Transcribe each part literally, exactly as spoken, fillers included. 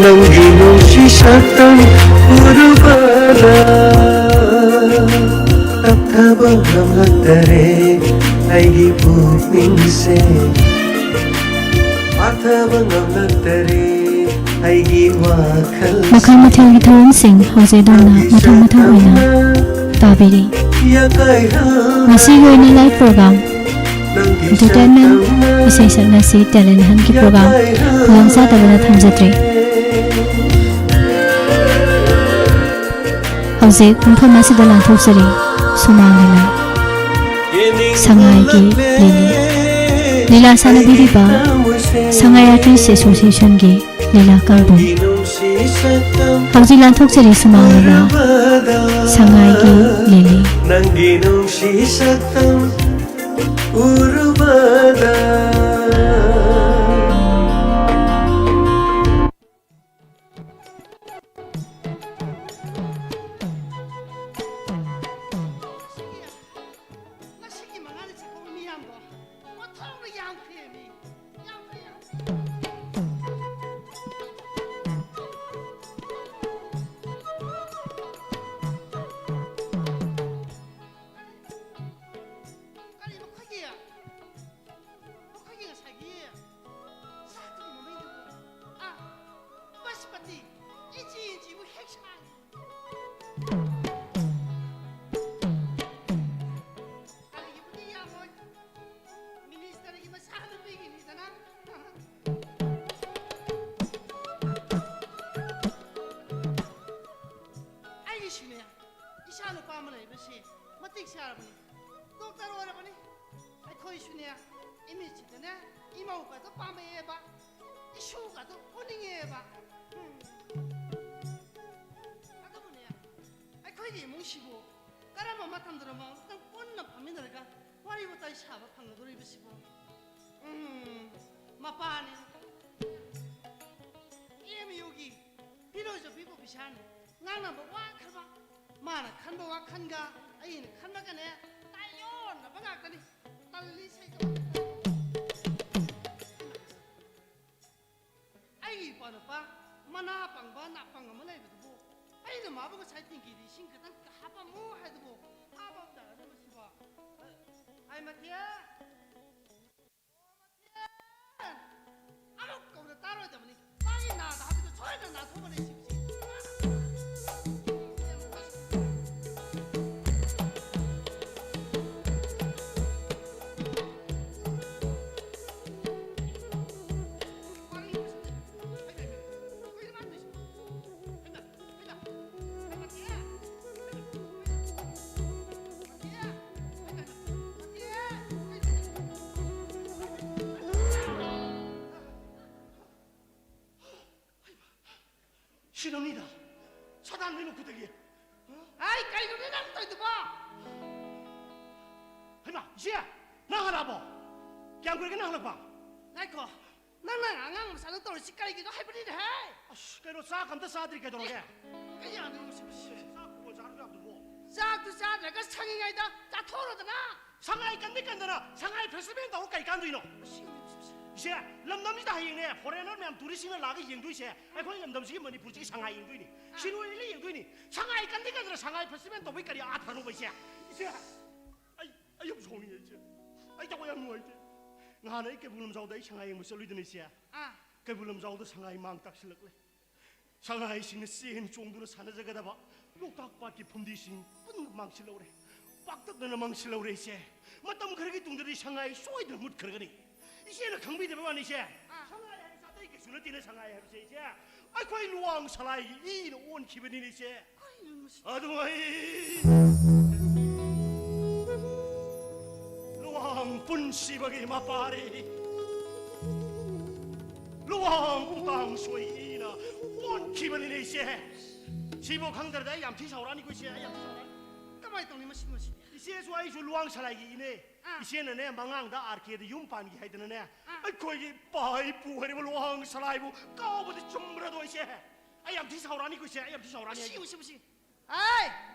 ꯅꯪꯒꯤ ꯅꯨꯡꯁꯤ ꯁꯛꯇꯝ ꯎꯔꯨꯕꯗ ꯇꯞꯊꯕ ꯉꯝꯂꯛꯇꯔꯦ ꯑꯩꯒꯤ ꯄꯨꯛꯅꯤꯡꯁꯦ꯫ ꯄꯥꯊꯕ ꯉꯝꯂꯛꯇꯔꯦ ꯑꯩꯒꯤ ꯋꯥꯈꯜ꯫ ꯃꯈꯜ ꯃꯊꯦꯜꯒꯤ ꯊꯧꯔꯝꯁꯤꯡ ꯍꯧꯖꯤꯛ ꯑꯗꯣꯝꯅ ꯃꯊꯪ ꯃꯊꯪ ꯑꯣꯏꯅ ꯇꯥꯕꯤꯔꯤ꯫ ꯌꯥꯀꯥꯏꯔ ꯉꯁꯤꯒꯤ ꯑꯣꯏꯅ live program, ꯅꯪꯒꯤ entertainment, ꯁꯛꯇꯝꯅ ꯏꯁꯩ ꯁꯛꯅꯁꯤ, talent huntꯀꯤ program ꯌꯥꯀꯥꯏꯔ ꯈꯨꯗꯣꯡꯆꯥꯗꯕꯅ ꯊꯝꯖꯗ꯭ꯔꯤ꯫ ꯍꯧꯖꯤꯛ ꯃꯐꯝ ꯑꯁꯤꯗ ꯂꯥꯟꯊꯣꯛꯆꯔꯤ ꯁꯨꯃꯥꯡ ꯂꯤꯂꯥ꯫ ꯁꯉꯥꯏꯒꯤ ꯂꯤꯂꯤ꯫ ꯂꯤꯂꯥ ꯁꯥꯟꯅꯕꯤꯔꯤꯕ ꯁꯉꯥꯏ Artist Associationꯒꯤ ꯂꯤꯂꯥ ꯀꯥꯡꯕꯨ꯫ ꯍꯧꯖꯤꯛ ꯂꯥꯟꯊꯣꯛꯆꯔꯤ ꯁꯨꯃꯥꯡ ꯂꯤꯂꯥ ꯁꯉꯥꯏꯒꯤ ꯂꯤꯂꯤ꯫ ꯅꯪꯒꯤ ꯅꯨꯡꯁꯤ ꯁꯛꯇꯝ ꯎꯔꯨꯕꯗ꯫ ꯉꯁꯤꯒꯤ ꯃꯉꯥꯅꯤ ꯆꯥꯛꯀꯧꯕ ꯃꯤꯌꯥꯝꯗꯣ ꯑꯣꯟꯊꯣꯛꯅ ꯌꯥꯝꯈ꯭ꯔꯦꯃꯤ꯫ ꯌꯥꯝꯈ꯭ꯔꯦ, ꯌꯥꯝꯈ꯭ꯔꯦ꯫ ꯀꯔꯤ, ꯀꯔꯤ ꯃꯈꯣꯏꯒꯤ, ꯃꯈꯣꯏꯒꯤ ꯉꯁꯥꯏꯒꯤ ꯆꯥꯛꯇꯨꯒꯤ ꯃꯃꯤꯡꯗꯨꯕꯨ? ꯑꯥ, ꯕꯁꯄꯇꯤ꯫ ꯏꯟꯆꯤ ꯏꯟꯆꯤꯕꯨ ꯍꯦꯛ ꯁꯥꯡꯉꯤ꯫ ꯀꯔꯤꯒꯤꯕꯨꯗꯤ ꯌꯥꯝꯃꯣꯏ? Ministerꯒꯤ ꯃꯆꯥꯅꯨꯄꯤꯒꯤꯅꯤꯗꯅ꯫ ꯑꯩꯒꯤꯁꯨꯅꯦ, ꯏꯆꯥ ꯅꯨꯄꯥ ꯑꯃ ꯂꯩꯕꯁꯤ ꯃꯇꯤꯛ ꯆꯥꯔꯕꯅꯤ꯫ Doctor ꯑꯣꯏꯔꯕꯅꯤ꯫ ꯑꯩꯈꯣꯏꯁꯨꯅꯦ, ꯏꯃꯤꯠꯁꯤꯗꯅꯦ, ꯏꯃꯧꯒꯗꯣ ꯄꯥꯝꯃꯛꯑꯦꯕ, ꯏꯁꯨꯒꯗꯣ ꯎꯅꯤꯡꯉꯦꯕ꯫ ꯎꯝ꯫ ꯑꯗꯨꯕꯨꯅꯦ, ꯑꯩꯈꯣꯏꯒꯤ ꯏꯃꯨꯡꯁꯤꯕꯨ ꯀꯔꯝꯕ ꯃꯇꯝꯗꯅꯣ ꯑꯃꯨꯛꯇꯪ ꯄꯨꯟꯅ ꯐꯝꯃꯤꯟꯅꯔꯒ ꯋꯥꯔꯤ ꯋꯥꯇꯥꯏ ꯁꯥꯕ ꯐꯪꯒꯗꯧꯔꯤꯕꯁꯤꯕꯨ? ꯎꯝ, ꯃꯄꯥꯅꯤ꯫ MUꯒꯤ ꯐꯤꯂꯣꯁꯣꯐꯤꯒꯤ officerꯅꯤ꯫ ꯉꯥꯡꯅꯕ ꯋꯥꯈ꯭ꯔꯕ꯫ ꯃꯥꯅ ꯈꯟꯕ ꯋꯥꯈꯜꯒ ꯑꯩꯅ ꯈꯟꯕꯒꯅꯦ ꯇꯥꯏꯌꯣꯟꯅꯕ ꯉꯥꯛꯇꯅꯤ꯫ ꯇꯜꯂꯤ ꯏꯁꯩꯗꯣ꯫ ꯅꯥꯄꯪ ꯑꯃ ꯂꯩꯕꯗꯨꯕꯨ, ꯑꯩꯅ ꯃꯥꯕꯨ ꯉꯁꯥꯏ ꯇꯦꯡꯀꯤꯗ ꯏꯁꯤꯡ ꯈꯤꯇꯪ ꯍꯥꯞꯄꯝꯃꯨ ꯍꯥꯏꯗꯨꯕꯨ ꯍꯥꯞꯄꯝꯗ꯭ꯔꯒ ꯃꯁꯤꯕꯣ꯫ ꯑꯩ ꯃꯊꯦꯜ! ꯑꯣ ꯃꯊꯦꯜ! ꯑꯃꯨꯛ ꯀꯧꯅ ꯇꯥꯔꯣꯏꯗꯕꯅꯤ꯫ ꯃꯥꯒꯤ ꯅꯥꯗ ꯍꯥꯞꯄꯤꯗꯣ ꯁꯣꯏꯗꯅ ꯅꯥꯊꯣꯛꯀꯅꯤ ꯁꯤꯕꯁꯤ꯫ ꯁꯤꯅꯅꯤꯗ ꯁꯥꯗꯥꯟ ꯅꯣꯏ ꯃꯈꯨꯠꯇꯒꯤ꯫ ꯑꯩ ꯀꯩꯅꯣꯅꯦ ꯅꯪ ꯇꯧꯔꯤꯗꯨꯕꯣ? ꯍꯩꯃꯥ, ꯏꯆꯦ, ꯅꯪ ꯍꯜꯂꯛꯑꯕꯣ? ꯀꯌꯥꯝ ꯀꯨꯏꯔꯒꯦ ꯅꯪ ꯍꯜꯂꯛꯄ? ꯉꯥꯏꯈꯣ, ꯅꯪꯅ ꯑꯉꯥꯡ ꯃꯆꯥꯗ ꯇꯧꯔꯤꯁꯤ ꯀꯔꯤꯒꯤꯅꯣ ꯍꯥꯏꯕꯅꯤꯅꯦꯍꯦ? ꯑꯁ, ꯀꯩꯅꯣ, ꯆꯥꯛ ꯑꯝꯇ ꯆꯥꯗ꯭ꯔꯤ ꯀꯩꯗꯧꯔꯒꯦ? ꯀꯩ ꯌꯥꯗꯣꯏꯅꯣ ꯁꯤꯕꯨ? ꯆꯥꯛ ꯀꯣꯟ ꯆꯥꯔꯁꯨ ꯌꯥꯕꯗꯨꯕꯣ? ꯆꯥꯛꯇꯨ ꯆꯥꯗ꯭ꯔꯒ ꯁꯪꯉꯤꯉꯩꯗ ꯆꯥꯊꯣꯛꯎꯔꯣꯗꯅ꯫ ꯁꯉꯥꯏ ꯀꯟꯗꯤ ꯀꯟꯗꯅ ꯁꯉꯥꯏ ꯐꯦꯁꯇꯤꯚꯦꯜ ꯇꯧꯔ ꯀꯩ ꯀꯥꯟꯗꯣꯏꯅꯣ? ꯁꯤ, ꯁꯤ, ꯁꯤ꯫ ꯏꯆꯦ, ꯂꯝꯗꯝꯁꯤꯗ ꯍꯌꯦꯡꯅꯦ ꯐꯣꯔꯦꯟꯅꯔ ꯃꯌꯥꯝ ꯇꯨꯔꯤꯁꯁꯤꯡꯅ ꯂꯥꯛꯑꯒ ꯌꯦꯡꯗꯣꯏꯁꯦ ꯑꯩꯈꯣꯏ ꯂꯝꯗꯝꯁꯤꯒꯤ ꯃꯅꯤꯄꯨꯔꯁꯤꯒꯤ ꯁꯉꯥꯏ ꯌꯦꯡꯗꯣꯏꯅꯤ꯫ ꯑꯥ꯫ ꯁꯤꯔꯣꯏ ꯂꯤꯂꯤ ꯌꯦꯡꯗꯣꯏꯅꯤ꯫ ꯁꯉꯥꯏ ꯀꯟꯗꯤ ꯀꯟꯗꯅ ꯁꯉꯥꯏ ꯐꯦꯁꯇꯤꯚꯦꯜ ꯇꯧꯕꯩ ꯀꯔꯤ ꯑꯥꯊ꯭ꯔꯅꯣꯕ ꯏꯆꯦ? ꯏꯆꯦ, ꯑꯩ, ꯑꯩ ꯌꯥꯝ ꯁꯥꯎꯅꯤꯡꯉꯦ ꯏꯆꯦ꯫ ꯑꯩ ꯊꯋꯥꯏ ꯌꯥꯝ ꯅꯨꯡꯉꯥꯏꯇꯦ꯫ ꯅꯍꯥꯟ ꯑꯩ ꯀꯩꯕꯨꯜ ꯂꯝꯖꯥꯎꯗ ꯑꯩ ꯁꯉꯥꯏ ꯌꯦꯡꯕ ꯆꯠꯂꯨꯏꯗꯅ ꯏꯆꯦ꯫ ꯑꯥ꯫ ꯀꯩꯕꯨꯜ ꯂꯝꯖꯥꯎꯗ ꯁꯉꯥꯏ ꯃꯥꯡ ꯇꯥꯛꯁꯤꯜꯂꯛꯂꯦ꯫ ꯁꯉꯥꯏꯁꯤꯡꯅ ꯆꯦꯟ ꯆꯣꯡꯗꯨꯅ ꯁꯥꯟꯅꯖꯒꯗꯕ ꯂꯣꯛꯇꯥꯛ ꯄꯥꯠꯀꯤ ꯐꯨꯝꯗꯤꯁꯤꯡ ꯄꯨꯝꯅꯃꯛ ꯃꯥꯡꯁꯤꯜꯍꯧꯔꯦ꯫ ꯄꯥꯛꯇꯛꯅꯅ ꯃꯥꯡꯁꯤꯜꯍꯧꯔꯦ ꯏꯆꯦ꯫ ꯃꯇꯝ ꯈꯔꯒꯤ ꯇꯨꯡꯗꯗꯤ ꯁꯉꯥꯏ ꯁꯣꯏꯗꯅ ꯃꯨꯠꯈ꯭ꯔꯒꯅꯤ꯫ ꯏꯆꯦꯅ ꯈꯪꯕꯤꯗꯕ ꯋꯥꯅꯤ ꯏꯆꯦ꯫ ꯑꯥ꯫ ꯁꯉꯥꯏ ꯍꯥꯏꯕꯁꯦ ꯑꯇꯩ ꯀꯩꯁꯨ ꯅꯠꯇꯦꯅ ꯁꯉꯥꯏ ꯍꯥꯏꯕꯁꯦ ꯏꯆꯦ꯫ ꯑꯩꯈꯣꯏ ꯂꯨꯋꯥꯡ ꯁꯂꯥꯏꯒꯤ ꯏꯅ ꯑꯣꯟꯈꯤꯕꯅꯤꯅꯦ ꯏꯆꯦ꯫ ꯀꯩꯅꯣ ꯃꯁꯤ? ꯑꯗꯨ ꯑꯩ ꯂꯨꯋꯥꯡ ꯄꯨꯟꯁꯤꯕꯒꯤ ꯃꯄꯥꯔꯤ ꯂꯨꯋꯥꯡ ꯎꯇꯥꯡ ꯁꯣꯏꯅ ꯑꯣꯟꯈꯤꯕꯅꯤꯅꯦ ꯏꯆꯦ꯫ ꯁꯤꯕꯨ ꯈꯪꯗ꯭ꯔꯗꯤ ꯑꯩ ꯌꯥꯝ ꯊꯤ ꯁꯥꯎꯔꯛꯑꯅꯤꯀꯣ ꯏꯆꯦ, ꯑꯩ ꯌꯥꯝ ꯊꯤ ꯁꯥꯎꯔꯛꯑꯅꯤ꯫ ꯀꯃꯥꯏꯅ ꯇꯧꯅꯤ ꯃꯁꯤ, ꯃꯁꯤꯗꯤ? ꯏꯆꯦꯁꯨ ꯑꯩꯁꯨ ꯂꯨꯋꯥꯡ ꯁꯂꯥꯏꯒꯤ ꯏꯅꯦ꯫ ꯑꯥ꯫ ꯏꯆꯦꯅꯅꯦ ꯃꯉꯥꯡꯗ ꯑꯥꯔ ꯀꯦꯗ ꯌꯨꯝ ꯄꯥꯟꯈꯤ ꯍꯥꯏꯗꯅꯅꯦ꯫ ꯑꯥ꯫ ꯑꯩꯈꯣꯏꯒꯤ ꯏꯄꯥ ꯏꯄꯨ ꯍꯥꯏꯔꯤꯕ ꯂꯨꯋꯥꯡ ꯁꯂꯥꯏꯕꯨ ꯀꯥꯎꯕꯗꯤ ꯆꯨꯝꯕ꯭ꯔꯗꯣ ꯏꯆꯦ? ꯑꯩ ꯌꯥꯝ ꯊꯤ ꯁꯥꯎꯔꯛꯑꯅꯤꯀꯣ ꯏꯆꯦ, ꯑꯩ ꯌꯥꯝ ꯊꯤ ꯁꯥꯎꯔꯛꯑꯅꯤ ꯃꯁꯤ, ꯑꯩ꯫ ꯃꯁꯤ, ꯃꯁꯤ꯫ ꯑꯩ,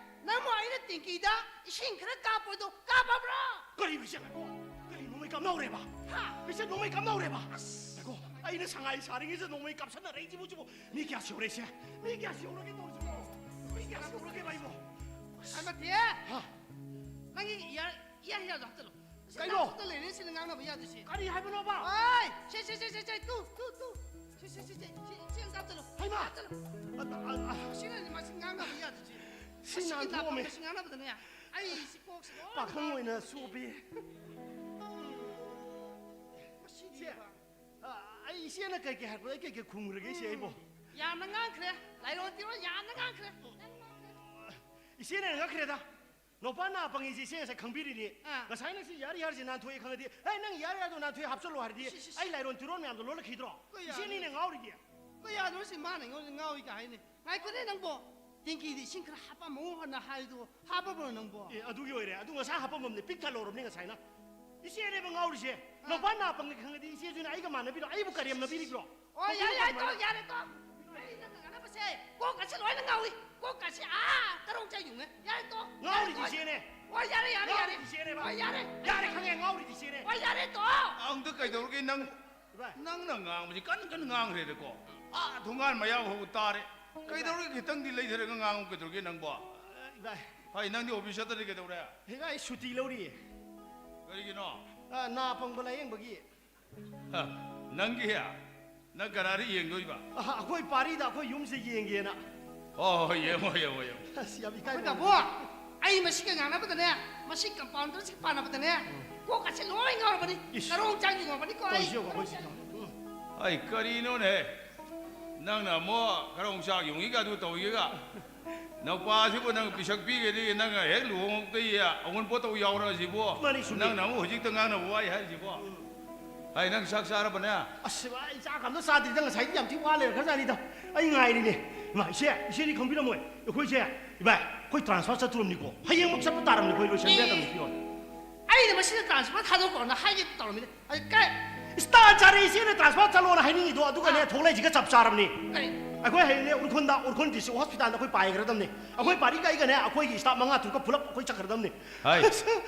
ꯅꯪꯕꯨ ꯑꯩꯅ ꯇꯦꯡꯀꯤꯗ ꯏꯁꯤꯡ ꯈꯔ ꯀꯥꯞꯄꯣꯗꯣ ꯀꯥꯞꯄꯕ꯭ꯔꯥ? ꯀꯔꯤ ꯏꯆꯦ ꯉꯥꯏꯈꯣ꯫ ꯀꯔꯤ ꯅꯣꯡꯃꯩ ꯀꯥꯞꯅꯧꯔꯦꯕ? ꯍꯥ? ꯏꯆꯦ ꯅꯣꯡꯃꯩ ꯀꯥꯞꯅꯧꯔꯦꯕ? ꯑꯁ꯫ ꯉꯥꯏꯈꯣ꯫ ꯑꯩꯅ ꯁꯉꯥꯏ ꯁꯥꯔꯤꯉꯩꯁꯤꯗ ꯅꯣꯡꯃꯩ ꯀꯥꯞꯁꯟꯅꯔꯛꯏꯁꯤꯕꯨ, ꯁꯤꯕꯨ ꯃꯤ ꯀꯌꯥ ꯁꯤꯍꯧꯔꯦ ꯏꯆꯦ? ꯃꯤ ꯀꯌꯥ ꯁꯤꯍꯧꯔꯒꯦ ꯇꯧꯔꯤꯁꯤꯕꯣ? ꯃꯤ ꯀꯌꯥ ꯁꯤꯍꯧꯔꯒꯦꯕ ꯑꯩꯕꯣ? ꯑꯁ! ꯑꯃꯗꯤ! ꯍꯥ? ꯅꯪꯒꯤ ꯏꯌꯥ, ꯏꯌꯥ ꯍꯤꯌꯥꯗꯣ ꯍꯥꯞꯆꯜꯂꯣ꯫ ꯑꯁꯤ ꯀꯩꯅꯣ? ꯅꯥꯀꯣꯛꯇ ꯂꯩꯔꯦ, ꯁꯤꯅ ꯉꯥꯡꯅꯕ ꯌꯥꯗꯣꯏꯁꯦ꯫ ꯀꯔꯤ ꯍꯥꯏꯕꯅꯣꯕ? ꯑꯣꯏ! ꯁꯦ, ꯁꯦ, ꯁꯦ, ꯁꯦ, ꯁꯦ, ꯇꯨ, ꯇꯨ, ꯇꯨ꯫ ꯁꯦ, ꯁꯦ, ꯁꯦ, ꯁꯦ, ꯁꯤ, ꯁꯤ ꯑꯝꯇ ꯍꯥꯞꯆꯜꯂꯣ꯫ ꯍꯩꯃꯥ! ꯍꯥꯞꯆꯜꯂꯣ꯫ ꯑ, ꯑ, ꯑ, ꯁꯤꯅꯅꯦ ꯃꯁꯤ ꯉꯥꯡꯅꯕ ꯌꯥꯗꯣꯏꯁꯦ꯫ ꯁꯤ ꯃꯁꯤꯒꯤ ꯅꯥꯟꯊꯣꯛꯑꯝꯃꯦ꯫ ꯅꯥꯀꯣꯡꯗ ꯁꯤ ꯉꯥꯡꯅꯕꯗꯅꯦ, ꯑꯩ ꯁꯤ ꯀꯣꯛꯁꯦ ꯂꯣꯏ ꯄꯥꯈꯪ ꯑꯣꯏꯅ ꯉꯥꯎꯔꯦ꯫ ꯆꯣꯞꯄꯤ꯫ ꯃꯁꯤꯗꯤ ꯁꯦ, ꯏꯕ꯫ ꯑ, ꯑꯩ ꯏꯆꯦꯅ ꯀꯩ ꯀꯩ ꯍꯥꯏꯔꯛꯄꯗꯣ ꯑꯩ ꯀꯩ ꯀꯩ ꯈꯨꯝꯈ꯭ꯔꯒꯦ ꯏꯆꯦ ꯑꯩꯕꯣ? ꯌꯥꯝꯅ ꯉꯥꯡꯈ꯭ꯔꯦ꯫ ꯂꯥꯏꯔꯣꯟ ꯇꯤꯔꯣꯟ ꯌꯥꯝꯅ ꯉꯥꯡꯈ꯭ꯔꯦ꯫ ꯏꯆꯦꯅ ꯉꯛꯈ꯭ꯔꯦꯗ꯫ ꯅꯨꯄꯥ ꯅꯥ ꯄꯪꯉꯤꯁꯦ ꯏꯆꯦ ꯉꯁꯥꯏ ꯈꯪꯕꯤꯔꯤꯅꯤ꯫ ꯑꯥ꯫ ꯉꯁꯥꯏꯅ ꯁꯤ ꯌꯥꯔꯤ ꯌꯥꯔꯁꯤ ꯅꯥꯟꯊꯣꯛꯑꯦ ꯈꯪꯉꯗꯤ, "ꯑꯦ, ꯅꯪ ꯌꯥꯔꯤ ꯌꯥꯔꯗꯣ ꯅꯥꯟꯊꯣꯛꯑꯦ ꯍꯥꯞꯆꯜꯂꯣ" ꯍꯥꯏꯔꯗꯤ, ꯏꯁ, ꯏꯁ, ꯏꯁ꯫ ꯑꯩ ꯂꯥꯏꯔꯣꯟ ꯇꯤꯔꯣꯟ ꯃꯌꯥꯝꯗꯣ ꯂꯣꯜꯂꯛꯈꯤꯗ꯭ꯔꯣ? ꯀꯌꯥ ꯏꯆꯦꯅꯤꯅꯦ ꯉꯥꯎꯔꯤꯗꯤ꯫ ꯀꯌꯥꯗꯣ ꯁꯤ ꯃꯥꯅ ꯑꯩꯉꯣꯟꯗ ꯉꯥꯎꯏ ꯀꯥꯏ ꯍꯥꯏꯅꯤ꯫ ꯉꯥꯏꯈꯣꯅꯦ ꯅꯪꯕꯣ꯫ ꯇꯦꯡꯀꯤꯗ ꯏꯁꯤꯡ ꯈꯔ ꯍꯥꯄꯝꯃꯣ ꯍꯥꯏꯅ ꯍꯥꯏꯗꯣ ꯍꯥꯄꯕ꯭ꯔꯣ ꯅꯪꯕꯣ? ꯑꯦ, ꯑꯗꯨꯒꯤ ꯑꯣꯏꯔꯦ꯫ ꯑꯗꯨ ꯉꯁꯥꯏ ꯍꯥꯄꯝꯃꯝꯅꯦ, ꯄꯤꯛ ꯊꯜꯍꯧꯔꯕꯅꯦ ꯉꯁꯥꯏꯅ꯫ ꯏꯆꯦꯅꯦꯕ ꯉꯥꯎꯔꯤꯁꯦ꯫ ꯑꯥ꯫ ꯅꯨꯄꯥ ꯅꯥ ꯄꯪꯉꯦ ꯈꯪꯉꯗꯤ ꯏꯆꯦꯁꯨꯅꯦ ꯑꯩꯒ ꯃꯥꯟꯅꯕꯤꯔꯣ? ꯑꯩꯕꯨ ꯀꯔꯦꯝꯅꯕꯤꯔꯤꯕ꯭ꯔꯣ? ꯑꯣ, ꯌꯥꯔꯦ, ꯌꯥꯔꯦ, ꯇꯣ, ꯌꯥꯔꯦ, ꯇꯣ꯫ ꯑꯩ ꯅꯪꯅ ꯉꯥꯡꯅꯕꯁꯦ ꯀꯣꯛꯀꯁꯦ ꯂꯣꯏꯅ ꯉꯥꯎꯏ꯫ ꯀꯣꯛꯀꯁꯦ ꯑꯥ ꯀꯔꯣꯡ ꯆꯥꯏ ꯌꯨꯡꯉꯦ꯫ ꯌꯥꯔꯦ, ꯇꯣ꯫ ꯌꯥꯔꯦ, ꯉꯥꯎꯔꯤꯗꯤ ꯇꯣ꯫ ꯏꯆꯦꯅꯦ꯫ ꯑꯣ, ꯌꯥꯔꯦ, ꯌꯥꯔꯦ, ꯌꯥꯔꯦ꯫ ꯉꯥꯎꯔꯤꯗꯤ ꯏꯆꯦꯅꯦꯕ꯫ ꯑꯣ, ꯌꯥꯔꯦ꯫ ꯌꯥꯔꯦ, ꯈꯪꯉꯦ, ꯉꯥꯎꯔꯤꯗꯤ ꯏꯆꯦꯅꯦ꯫ ꯑꯣ, ꯌꯥꯔꯦ, ꯇꯣ꯫ ꯑꯃꯨꯛꯇ ꯀꯩꯗꯧꯔꯒꯦ ꯅꯪ? ꯏꯕꯥꯏ꯫ ꯅꯪꯅ ꯉꯥꯡꯕꯁꯤ ꯀꯟ ꯀꯟ ꯉꯥꯡꯈ꯭ꯔꯦꯗꯀꯣ꯫ ꯑꯥ ꯊꯣꯡꯒꯥꯟ ꯃꯌꯥ ꯐꯥꯎꯕ ꯇꯥꯔꯦ꯫ ꯀꯩꯗꯧꯔꯒꯦ ꯈꯤꯇꯪꯗꯤ ꯂꯩꯊꯔꯒ ꯉꯥꯡꯉꯨ ꯀꯩꯗꯧꯔꯒꯦ ꯅꯪꯕꯣ? ꯏꯕꯥꯏ꯫ ꯍꯥꯏ, ꯅꯪꯗꯤ ꯑꯣꯐꯤꯁ ꯆꯠꯇ꯭ꯔꯗꯤ ꯀꯩꯗꯧꯔꯦ? ꯏꯕꯥꯏ, ꯁꯨꯇꯤ ꯂꯧꯔꯤꯌꯦ꯫ ꯀꯔꯤꯒꯤꯅꯣ? ꯑ, ꯅꯥ ꯄꯪꯕ ꯂꯥꯌꯦꯡꯕꯒꯤ꯫ ꯍ, ꯅꯪꯒꯤ? ꯅꯪ ꯀꯅꯥꯗ ꯌꯦꯡꯗꯣꯏꯕ? ꯑ, ꯑꯩꯈꯣꯏ ꯄꯥꯔꯤꯗ ꯑꯩꯈꯣꯏ ꯌꯨꯝꯁꯦ ꯌꯦꯡꯒꯦꯅ꯫ ꯍꯣꯏ, ꯍꯣꯏ, ꯌꯦꯡꯉꯣ, ꯌꯦꯡꯉꯣ, ꯌꯦꯡꯉꯣ꯫ ꯑꯁ, ꯌꯥꯝ ꯏꯀꯥꯏꯕ꯫ ꯑꯩꯈꯣꯏ ꯕꯥꯕꯨ, ꯑꯩ ꯃꯁꯤꯒ ꯉꯥꯡꯅꯕꯗꯅꯦ, ꯃꯁꯤ ꯀꯝꯄꯥꯎꯟꯗꯔꯁꯤ ꯄꯥꯟꯅꯕꯗꯅꯦ, ꯎꯝ꯫ ꯀꯣꯛꯀꯁꯦ ꯂꯣꯏ ꯉꯥꯎꯔꯕꯅꯤ꯫ ꯏꯁ꯫ ꯀꯔꯣꯡ ꯆꯥꯡ ꯌꯨꯡꯉꯕꯅꯤ ꯀꯣ ꯑꯩ꯫ ꯇꯧꯔꯤꯁꯤ ꯌꯦꯡꯉꯣ, ꯑꯩꯈꯣꯏ ꯁꯤꯗ꯫ ꯎꯝ꯫ ꯑꯩ ꯀꯔꯤꯅꯣꯅꯦ? ꯅꯪꯅ ꯑꯃꯨꯛ ꯀꯔꯣꯡ ꯆꯥꯛ ꯌꯨꯡꯉꯤꯒ ꯑꯗꯨ ꯇꯧꯔꯤꯒ꯫ ꯅꯨꯄꯥꯁꯤꯕꯨ ꯅꯪ ꯄꯤꯁꯛ ꯄꯤꯒꯗꯤ ꯅꯪ ꯍꯦꯛ ꯂꯨꯍꯣꯡꯉꯛꯇꯒꯤ ꯑꯑꯣꯟꯄꯣꯠ ꯇꯧ ꯌꯥꯎꯔꯁꯤꯕꯨ꯫ ꯃꯥꯅꯤ, ꯆꯨꯝꯃꯤ꯫ ꯅꯪꯅ ꯑꯃꯨꯛ ꯍꯧꯖꯤꯛꯇ ꯉꯥꯡꯅꯕ ꯋꯥꯏ ꯍꯥꯏꯔꯤꯁꯤꯕꯨ꯫ ꯎꯝ꯫ ꯍꯥꯏ, ꯅꯪ ꯆꯥꯛ ꯆꯥꯔꯕꯅꯦ? ꯑꯁ, ꯏꯕꯥꯏ, ꯑꯩ ꯆꯥꯛ ꯑꯝꯇ ꯆꯥꯗ꯭ꯔꯤꯗ, ꯉꯁꯥꯏꯗꯤ ꯌꯥꯝ ꯊꯤ ꯋꯥ ꯂꯩꯔꯈ꯭ꯔꯖꯥꯠꯅꯤꯗ꯫ ꯑꯩ ꯉꯥꯏꯔꯤꯅꯦ꯫ ꯏꯃꯥ, ꯏꯆꯦ, ꯏꯆꯦꯗꯤ ꯈꯪꯕꯤꯔꯝꯃꯣꯏ꯫ ꯑꯩꯈꯣꯏꯁꯦ, ꯏꯕꯥꯏ, ꯑꯩꯈꯣꯏ ꯇ꯭ꯔꯥꯟꯁꯐꯔ ꯆꯠꯇꯣꯔꯝꯅꯤꯀꯣ꯫ ꯍꯌꯦꯡꯃꯛ ꯆꯠꯄ ꯇꯥꯔꯝꯅꯤ ꯑꯩꯈꯣꯏ ꯂꯣꯏꯁꯟꯕ ꯌꯥꯗꯕꯅꯤ ꯐꯤꯔꯣꯜ꯫ ꯑꯩꯅ ꯃꯁꯤꯗ ꯇ꯭ꯔꯥꯟꯁꯐꯔ ꯊꯥꯗꯣꯛꯈ꯭ꯔꯣꯅ ꯍꯥꯏꯒꯦ ꯇꯧꯔꯝꯃꯤꯅꯦ꯫ ꯑꯩ ꯀꯥꯏ? ꯏꯁ, ꯇꯥꯟ ꯆꯥꯔꯦ, ꯏꯆꯦꯅ ꯇ꯭ꯔꯥꯟꯁꯐꯔ ꯆꯠꯂꯣꯅ ꯍꯥꯏꯅꯤꯡꯉꯤꯗꯣ, ꯑꯗꯨꯒꯅꯦ, ꯑꯥ꯫ ꯊꯣꯛꯂꯛꯏꯁꯤꯒ ꯆꯞ ꯆꯥꯔꯕꯅꯤ꯫ ꯀꯔꯤ? ꯑꯩꯈꯣꯏ ꯍꯌꯦꯡꯅꯦ ꯎꯔꯈꯨꯜꯗ, ꯎꯔꯈꯨꯜ ꯗꯤꯁꯇ꯭ꯔꯤꯛ ꯍꯣꯁꯄꯤꯇꯥꯜꯗ ꯑꯩꯈꯣꯏ ꯄꯥꯏꯈ꯭ꯔꯗꯕꯅꯤ꯫ ꯑꯩꯈꯣꯏ ꯄꯥꯔꯤ ꯀꯩꯒꯅꯦ, ꯑꯩꯈꯣꯏꯒꯤ ꯁ꯭ꯇꯥꯐ ꯃꯉꯥ ꯇꯔꯨꯛꯀ ꯄꯨꯂꯞ ꯑꯩꯈꯣꯏ ꯆꯠꯈ꯭ꯔꯗꯕꯅꯤ꯫ ꯍꯥꯏ꯫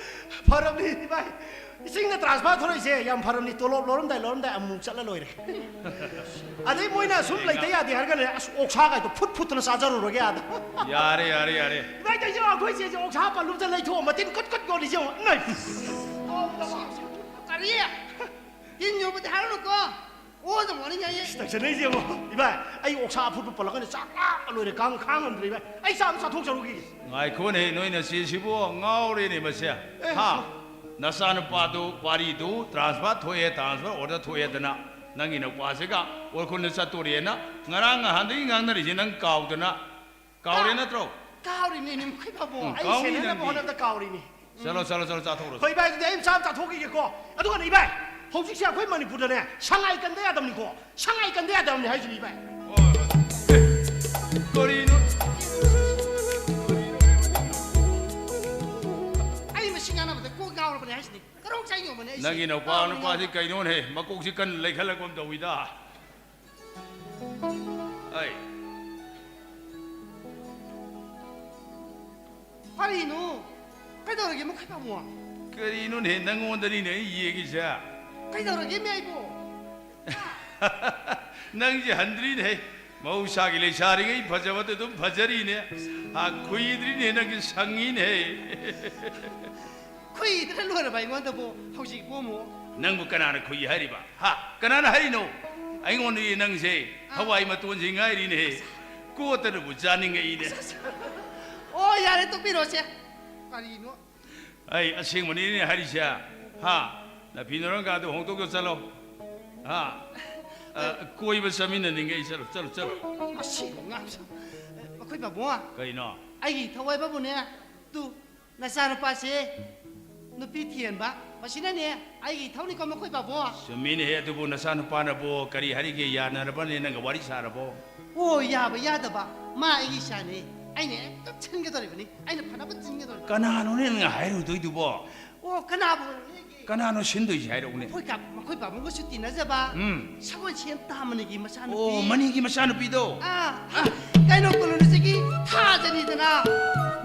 ꯐꯔꯕꯅꯤ ꯏꯕꯥꯏ, ꯏꯁꯤꯡꯅ ꯇ꯭ꯔꯥꯟꯁꯐꯔ ꯊꯣꯔꯛꯏꯁꯦ ꯌꯥꯝ ꯐꯔꯕꯅꯤ꯫ ꯇꯣꯂꯣꯞ ꯂꯧꯔꯝꯗꯥꯏ, ꯂꯧꯔꯝꯗꯥꯏ ꯑꯃꯨꯛ ꯆꯠꯂ ꯂꯣꯏꯔꯦ꯫ ꯑꯗꯩ ꯃꯣꯏꯅ ꯁꯨꯝ ꯂꯩꯇ ꯌꯥꯗꯦ ꯍꯥꯏꯔꯒꯅꯦ, ꯑꯁ, ꯑꯣꯛꯁꯥ ꯀꯥꯏꯗꯣ ꯐꯨꯠ ꯐꯨꯠꯇꯅ ꯆꯥꯖꯔꯨꯔꯒꯦ ꯑꯥꯗ꯫ ꯌꯥꯔꯦ, ꯌꯥꯔꯦ, ꯌꯥꯔꯦ꯫ ꯏꯕꯥꯏ ꯇꯧꯏꯁꯦ, ꯑꯩꯈꯣꯏ ꯆꯦꯁꯦ ꯑꯣꯛꯁꯥ ꯄꯜꯂꯨꯕꯗ ꯂꯩꯊꯣꯛꯑ ꯃꯇꯤꯟ ꯀꯨꯠ ꯀꯨꯠ ꯌꯣꯜꯂꯤꯁꯦ ꯌꯦꯡꯉꯣ꯫ ꯏꯃꯥꯏ! ꯀꯔꯤ? ꯇꯤꯟ ꯌꯣꯠꯄꯗꯤ ꯍꯥꯏꯔꯨꯅꯨꯀꯣ꯫ ꯑꯣ, ꯗ ꯃꯣꯔꯅꯤꯡ ꯍꯥꯏꯌꯦ꯫ ꯏꯁ, ꯇꯧꯁꯟꯅꯩꯁꯦ ꯌꯦꯡꯉꯣ꯫ ꯏꯕꯥꯏ, ꯑꯩ ꯑꯣꯛꯁꯥ ꯑꯐꯨꯠꯄ ꯄꯜꯂꯛꯀꯅꯤ, ꯆꯥꯛ ꯂꯥꯝꯕ ꯂꯣꯏꯔꯦ, ꯀꯥꯡ ꯈꯥꯡ ꯉꯝꯗ꯭ꯔꯦ ꯏꯕꯥꯏ꯫ ꯑꯩ ꯆꯥ ꯑꯃ ꯆꯥꯊꯣꯛꯆꯔꯨꯈꯤꯒꯦ꯫ ꯉꯥꯏꯈꯣꯅꯦ, ꯅꯣꯏ ꯅꯆꯦꯁꯤꯕꯨ ꯉꯥꯎꯔꯦꯅꯦ ꯃꯁꯦ꯫ ꯑꯦ, ꯍꯥ? ꯅꯆꯥꯅꯨꯄꯥꯗꯨ, ꯄꯥꯔꯤꯗꯨ ꯇ꯭ꯔꯥꯟꯁꯐꯔ ꯊꯣꯛꯑꯦ, ꯇ꯭ꯔꯥꯟꯁꯐꯔ ꯑꯣꯔꯗꯔ ꯊꯣꯛꯑꯦꯗꯅ, ꯅꯪꯒꯤ ꯅꯨꯄꯥꯁꯤꯒ ꯎꯔꯈꯨꯜꯗ ꯆꯠꯇꯣꯔꯦꯅ ꯉꯔꯥꯡ ꯅꯍꯥꯟꯗꯒꯤ ꯉꯥꯡꯅꯔꯤꯁꯦ ꯅꯪ ꯀꯥꯎꯗꯅ, ꯀꯥꯎꯔꯦ ꯀꯥ-, ꯅꯠꯇ꯭ꯔꯣ? ꯀꯥꯎꯔꯤꯅꯦ, ꯃꯈꯣꯏ ꯄꯥꯕꯨꯡ꯫ ꯎꯝ, ꯑꯩ ꯀꯥꯎꯅꯤ ꯁꯦꯟꯅꯅꯕ ꯅꯪꯗꯤ꯫ ꯍꯣꯠꯅꯕꯗ ꯀꯥꯎꯔꯤꯅꯦ꯫ ꯆꯠꯂꯣ, ꯆꯠꯂꯣ, ꯆꯠꯂꯣ, ꯆꯥꯊꯣꯛꯎꯔꯣ꯫ ꯍꯣꯏ, ꯏꯕꯥꯏ, ꯑꯗꯨꯗꯤ ꯑꯩ ꯃꯆꯥ ꯑꯃ ꯆꯥꯊꯣꯛꯈꯤꯒꯦꯀꯣ꯫ ꯑꯗꯨꯒꯅꯦ, ꯏꯕꯥꯏ, ꯍꯧꯖꯤꯛꯁꯦ ꯑꯩꯈꯣꯏ ꯃꯅꯤꯄꯨꯔꯗꯅꯦ, ꯁꯉꯥꯏ ꯀꯟꯗ ꯌꯥꯗꯕꯅꯤꯀꯣ꯫ ꯁꯉꯥꯏ ꯀꯟꯗ ꯌꯥꯗꯕꯅꯤ ꯍꯥꯏꯁꯤꯅꯤ, ꯏꯕꯥꯏ꯫ ꯍꯣꯏ, ꯍꯣꯏ꯫ ꯑꯦ, ꯀꯔꯤꯅꯣ? ꯑꯩ ꯃꯁꯤ ꯉꯥꯡꯅꯕꯗ ꯀꯣꯛ ꯉꯥꯎꯔꯕꯅꯦ ꯍꯥꯏꯁꯤꯅꯤ꯫ ꯀꯔꯣꯛ ꯆꯥꯏ ꯌꯣꯟꯕꯅꯦ ꯑꯩꯁꯦ꯫ ꯅꯪꯒꯤ ꯅꯨꯄꯥ ꯀꯥꯎꯔꯤꯅꯦ꯫ ꯅꯨꯄꯥꯁꯤ ꯀꯩꯅꯣꯅꯦ? ꯃꯀꯣꯛꯁꯤ ꯀꯟꯅ ꯂꯩꯈꯠꯂꯛꯄ ꯑꯃ ꯇꯧꯋꯤꯗ꯫ ꯑꯩ꯫ ꯀꯔꯤꯅꯣ? ꯀꯩꯗꯧꯔꯒꯦ, ꯃꯈꯣꯏ ꯄꯥꯕꯨꯡ? ꯀꯔꯤꯅꯣꯅꯦ, ꯅꯪꯉꯣꯟꯗꯅꯤꯅꯦ ꯑꯩ ꯌꯦꯡꯉꯤꯁꯦ꯫ ꯀꯩꯗꯧꯔꯒꯦ, ꯃꯤ ꯑꯩꯕꯨ? ꯅꯪꯁꯦ ꯍꯟꯗ꯭ꯔꯤꯅꯦ꯫ ꯃꯍꯧꯁꯥꯒꯤ ꯂꯩꯁꯥꯔꯤꯉꯩ ꯐꯖꯕꯗ ꯑꯗꯨꯝ ꯐꯖꯔꯤꯅꯦ꯫ ꯍꯥ, ꯈꯨꯏꯗ꯭ꯔꯤꯅꯦ, ꯅꯪꯁꯦ ꯁꯪꯉꯤꯅꯦ꯫ ꯈꯨꯏꯗꯅ ꯂꯣꯏꯔꯕ ꯑꯩꯉꯣꯟꯗꯕꯨ ꯍꯧꯖꯤꯛꯄꯨ ꯑꯃꯨꯛ? ꯅꯪꯕꯨ ꯀꯅꯥꯅ ꯈꯨꯏ ꯍꯥꯏꯔꯤꯕ? ꯍꯥ? ꯀꯅꯥꯅ ꯍꯥꯏꯔꯤꯅꯣ? ꯑꯩꯉꯣꯟꯗꯗꯤ ꯅꯪꯁꯦ ꯍꯋꯥꯏ ꯃꯇꯣꯟꯁꯤ ꯉꯥꯏꯔꯤꯅꯦ꯫ ꯀꯣꯠꯇꯅꯕꯨ ꯆꯥꯅꯤꯡꯉꯛꯏꯅꯦ꯫ ꯑꯣ, ꯌꯥꯔꯦ, ꯇꯣꯛꯄꯤꯔꯣꯁꯦ꯫ ꯀꯔꯤꯅꯣ? ꯑꯩ ꯑꯁꯦꯡꯕꯅꯤꯅꯦ ꯍꯥꯏꯔꯤꯁꯦ꯫ ꯍꯥ? ꯅꯐꯤ ꯅꯔꯣꯟꯒꯗꯣ ꯍꯣꯡꯗꯣꯛꯑꯒ ꯆꯠꯂꯣ꯫ ꯍꯥ? ꯑ, ꯀꯣꯏꯕ ꯆꯠꯃꯤꯟꯅꯅꯤꯡꯉꯦ ꯑꯩ꯫ ꯆꯠꯂꯣ, ꯆꯠꯂꯣ, ꯆꯠꯂꯣ꯫ ꯃꯁꯤ ꯑꯉꯥꯡꯁꯤ꯫ ꯃꯈꯣꯏ ꯄꯥꯕꯨꯡ꯫ ꯀꯩꯅꯣ? ꯑꯩꯒꯤ ꯊꯋꯥꯏ ꯕꯥꯕꯨꯅꯦ꯫ ꯇꯨ, ꯅꯆꯥꯅꯨꯄꯥꯁꯦ ꯅꯨꯄꯤ ꯊꯤꯍꯟꯕ꯫ ꯃꯁꯤꯅꯅꯦ ꯑꯩꯒꯤ ꯏꯊꯧꯅꯤꯀꯣ, ꯃꯈꯣꯏ ꯄꯥꯕꯨꯡ꯫ ꯆꯨꯝꯃꯤꯅꯦꯍꯦ, ꯑꯗꯨꯕꯨ ꯅꯆꯥꯅꯨꯄꯥꯅꯕꯨ ꯀꯔꯤ ꯍꯥꯏꯔꯤꯒꯦ? ꯌꯥꯅꯔꯕꯅꯦ, ꯅꯪꯒ ꯋꯥꯔꯤ ꯁꯥꯔꯕꯣ? ꯑꯣ, ꯌꯥꯕ ꯌꯥꯗꯕ, ꯃꯥ ꯑꯩꯒꯤ ꯏꯆꯥꯅꯦ꯫ ꯑꯩꯅ ꯍꯦꯛꯇ ꯁꯤꯟꯒꯗꯧꯔꯤꯕꯅꯤ, ꯑꯩꯅ ꯐꯅꯕ ꯁꯤꯟꯒꯗꯧꯔꯤꯕꯅꯤ꯫ ꯀꯅꯥꯅꯣꯅꯦ ꯅꯪꯅ ꯍꯥꯏꯔꯨꯗꯣꯏꯗꯨꯕꯣ? ꯑꯣ, ꯀꯅꯥꯕꯨ ꯑꯣꯏꯔꯝꯅꯤꯒꯦ? ꯀꯅꯥꯅꯣ ꯁꯤꯟꯗꯣꯏꯁꯦ ꯍꯥꯏꯔꯛꯎꯅꯦ꯫ ꯃꯈꯣꯏ ꯀꯥ-, ꯃꯈꯣꯏ ꯄꯥꯕꯨꯡꯒꯁꯨ ꯇꯤꯟꯅꯖꯕ꯫ ꯎꯝ꯫ ꯁꯒꯣꯜꯁꯦꯝ ꯇꯥꯃꯅꯤꯒꯤ ꯃꯆꯥꯅꯨꯄꯤ꯫ ꯑꯣ, ꯃꯅꯤꯒꯤ ꯃꯆꯥꯅꯨꯄꯤꯗꯣ꯫ ꯑꯥ, ꯑꯥ, ꯀꯩꯅꯣ ꯀꯣꯂꯣꯅꯤꯁꯤꯒꯤ ꯊꯥꯖꯅꯤꯗꯅ꯫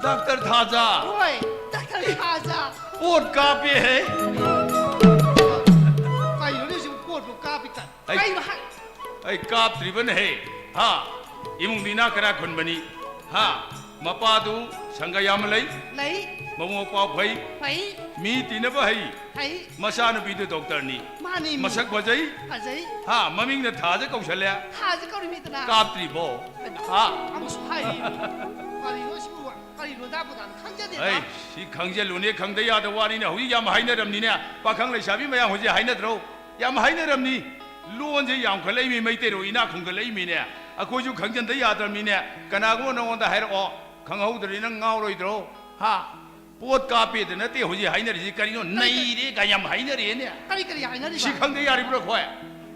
ꯗꯥꯛꯇꯔ ꯊꯥꯖ꯫ ꯍꯣꯏ, ꯗꯥꯛꯇꯔ ꯊꯥꯖ꯫ ꯄꯣꯠ ꯀꯥꯞꯄꯦ ꯍꯦ꯫ ꯀꯩꯅꯣꯅꯦ ꯁꯤꯕꯨ ꯄꯣꯠꯄꯨ ꯀꯥꯞꯄꯤ ꯀꯥꯏ? ꯑꯩ ꯀꯩꯅꯣ ꯍꯥꯏ? ꯑꯩ ꯀꯥꯞꯇ꯭ꯔꯤꯕꯅ ꯍꯦ꯫ ꯍꯥ? ꯏꯃꯨꯡꯗꯤ ꯏꯅꯥꯛ ꯀꯅꯥ ꯈꯨꯟꯕꯅꯤ? ꯍꯥ? ꯃꯄꯥꯗꯨ ꯁꯪꯒ ꯌꯥꯝꯅ ꯂꯩ꯫ ꯂꯩ꯫ ꯃꯕꯨꯡ ꯃꯧꯄ꯭ꯋꯥ ꯐꯩ꯫ ꯐꯩ꯫ ꯃꯤ ꯇꯤꯟꯅꯕ ꯍꯩ꯫ ꯐꯩ꯫ ꯃꯆꯥꯅꯨꯄꯤꯗꯨ ꯗꯣꯛꯇꯔꯅꯤ꯫ ꯃꯥꯅꯤ ꯃꯤ꯫ ꯃꯁꯛ ꯐꯖꯩ꯫ ꯐꯖꯩ꯫ ꯍꯥ? ꯃꯃꯤꯡꯅ ꯊꯥꯖ ꯀꯧꯁꯜꯂꯦ꯫ ꯊꯥꯖ ꯀꯧꯔꯤꯃꯤꯗꯅ꯫ ꯀꯥꯞꯇ꯭ꯔꯤꯕꯣ? ꯍꯥ? ꯑꯃꯨꯛꯁꯨ ꯍꯥꯏꯔꯤ꯫ ꯀꯔꯤꯅꯣ ꯁꯤꯕꯨ? ꯀꯔꯤ ꯂꯣꯟꯗꯥ ꯄꯨꯗꯥꯅꯣ ꯈꯪꯖꯗꯦꯗ꯫ ꯑꯩ ꯁꯤ ꯈꯪꯖꯜꯂꯨꯅꯦ, ꯈꯪꯗ ꯌꯥꯗꯕ ꯋꯥꯅꯤꯅꯦ꯫ ꯍꯧꯖꯤꯛ ꯌꯥꯝ ꯍꯥꯏꯅꯔꯝꯅꯤꯅꯦ꯫ ꯄꯥꯈꯪ ꯂꯩꯁꯥꯕꯤ ꯃꯌꯥꯝ ꯍꯧꯖꯤꯛ ꯍꯥꯏꯅꯗ꯭ꯔꯣ? ꯌꯥꯝ ꯍꯥꯏꯅꯔꯝꯅꯤ꯫ ꯂꯣꯟꯁꯦ ꯌꯥꯝꯈꯠꯂꯛꯏꯃꯤ, ꯃꯩꯇꯩꯔꯣ ꯏꯅꯥꯛ ꯈꯨꯟꯒꯠꯂꯛꯏꯃꯤꯅꯦ꯫ ꯑꯩꯈꯣꯏꯁꯨ ꯈꯪꯖꯟꯗ ꯌꯥꯗ꯭ꯔꯕꯅꯤꯅꯦ꯫ ꯀꯅꯥꯒꯨꯝꯕ ꯅꯉꯣꯟꯗ ꯍꯥꯏꯔꯛꯑꯣ, ꯈꯪꯍꯧꯗ꯭ꯔꯗꯤ ꯅꯪ ꯉꯥꯎꯔꯣꯏꯗ꯭ꯔꯣ? ꯍꯥ? ꯄꯣꯠ ꯀꯥꯞꯄꯦꯗ ꯅꯠꯇꯦ ꯍꯧꯖꯤꯛ ꯍꯥꯏꯅꯔꯤꯁꯤ꯫ ꯀꯔꯤꯅꯣ? ꯅꯩꯔꯦ ꯀꯥꯏ ꯌꯥꯝ ꯍꯥꯏꯅꯔꯦꯅꯦ꯫ ꯀꯔꯤ ꯀꯔꯤ ꯍꯥꯏꯅꯔꯤꯕ? ꯁꯤ ꯈꯪꯗ ꯌꯥꯔꯤꯕ꯭ꯔꯣ ꯑꯩꯈꯣꯏ?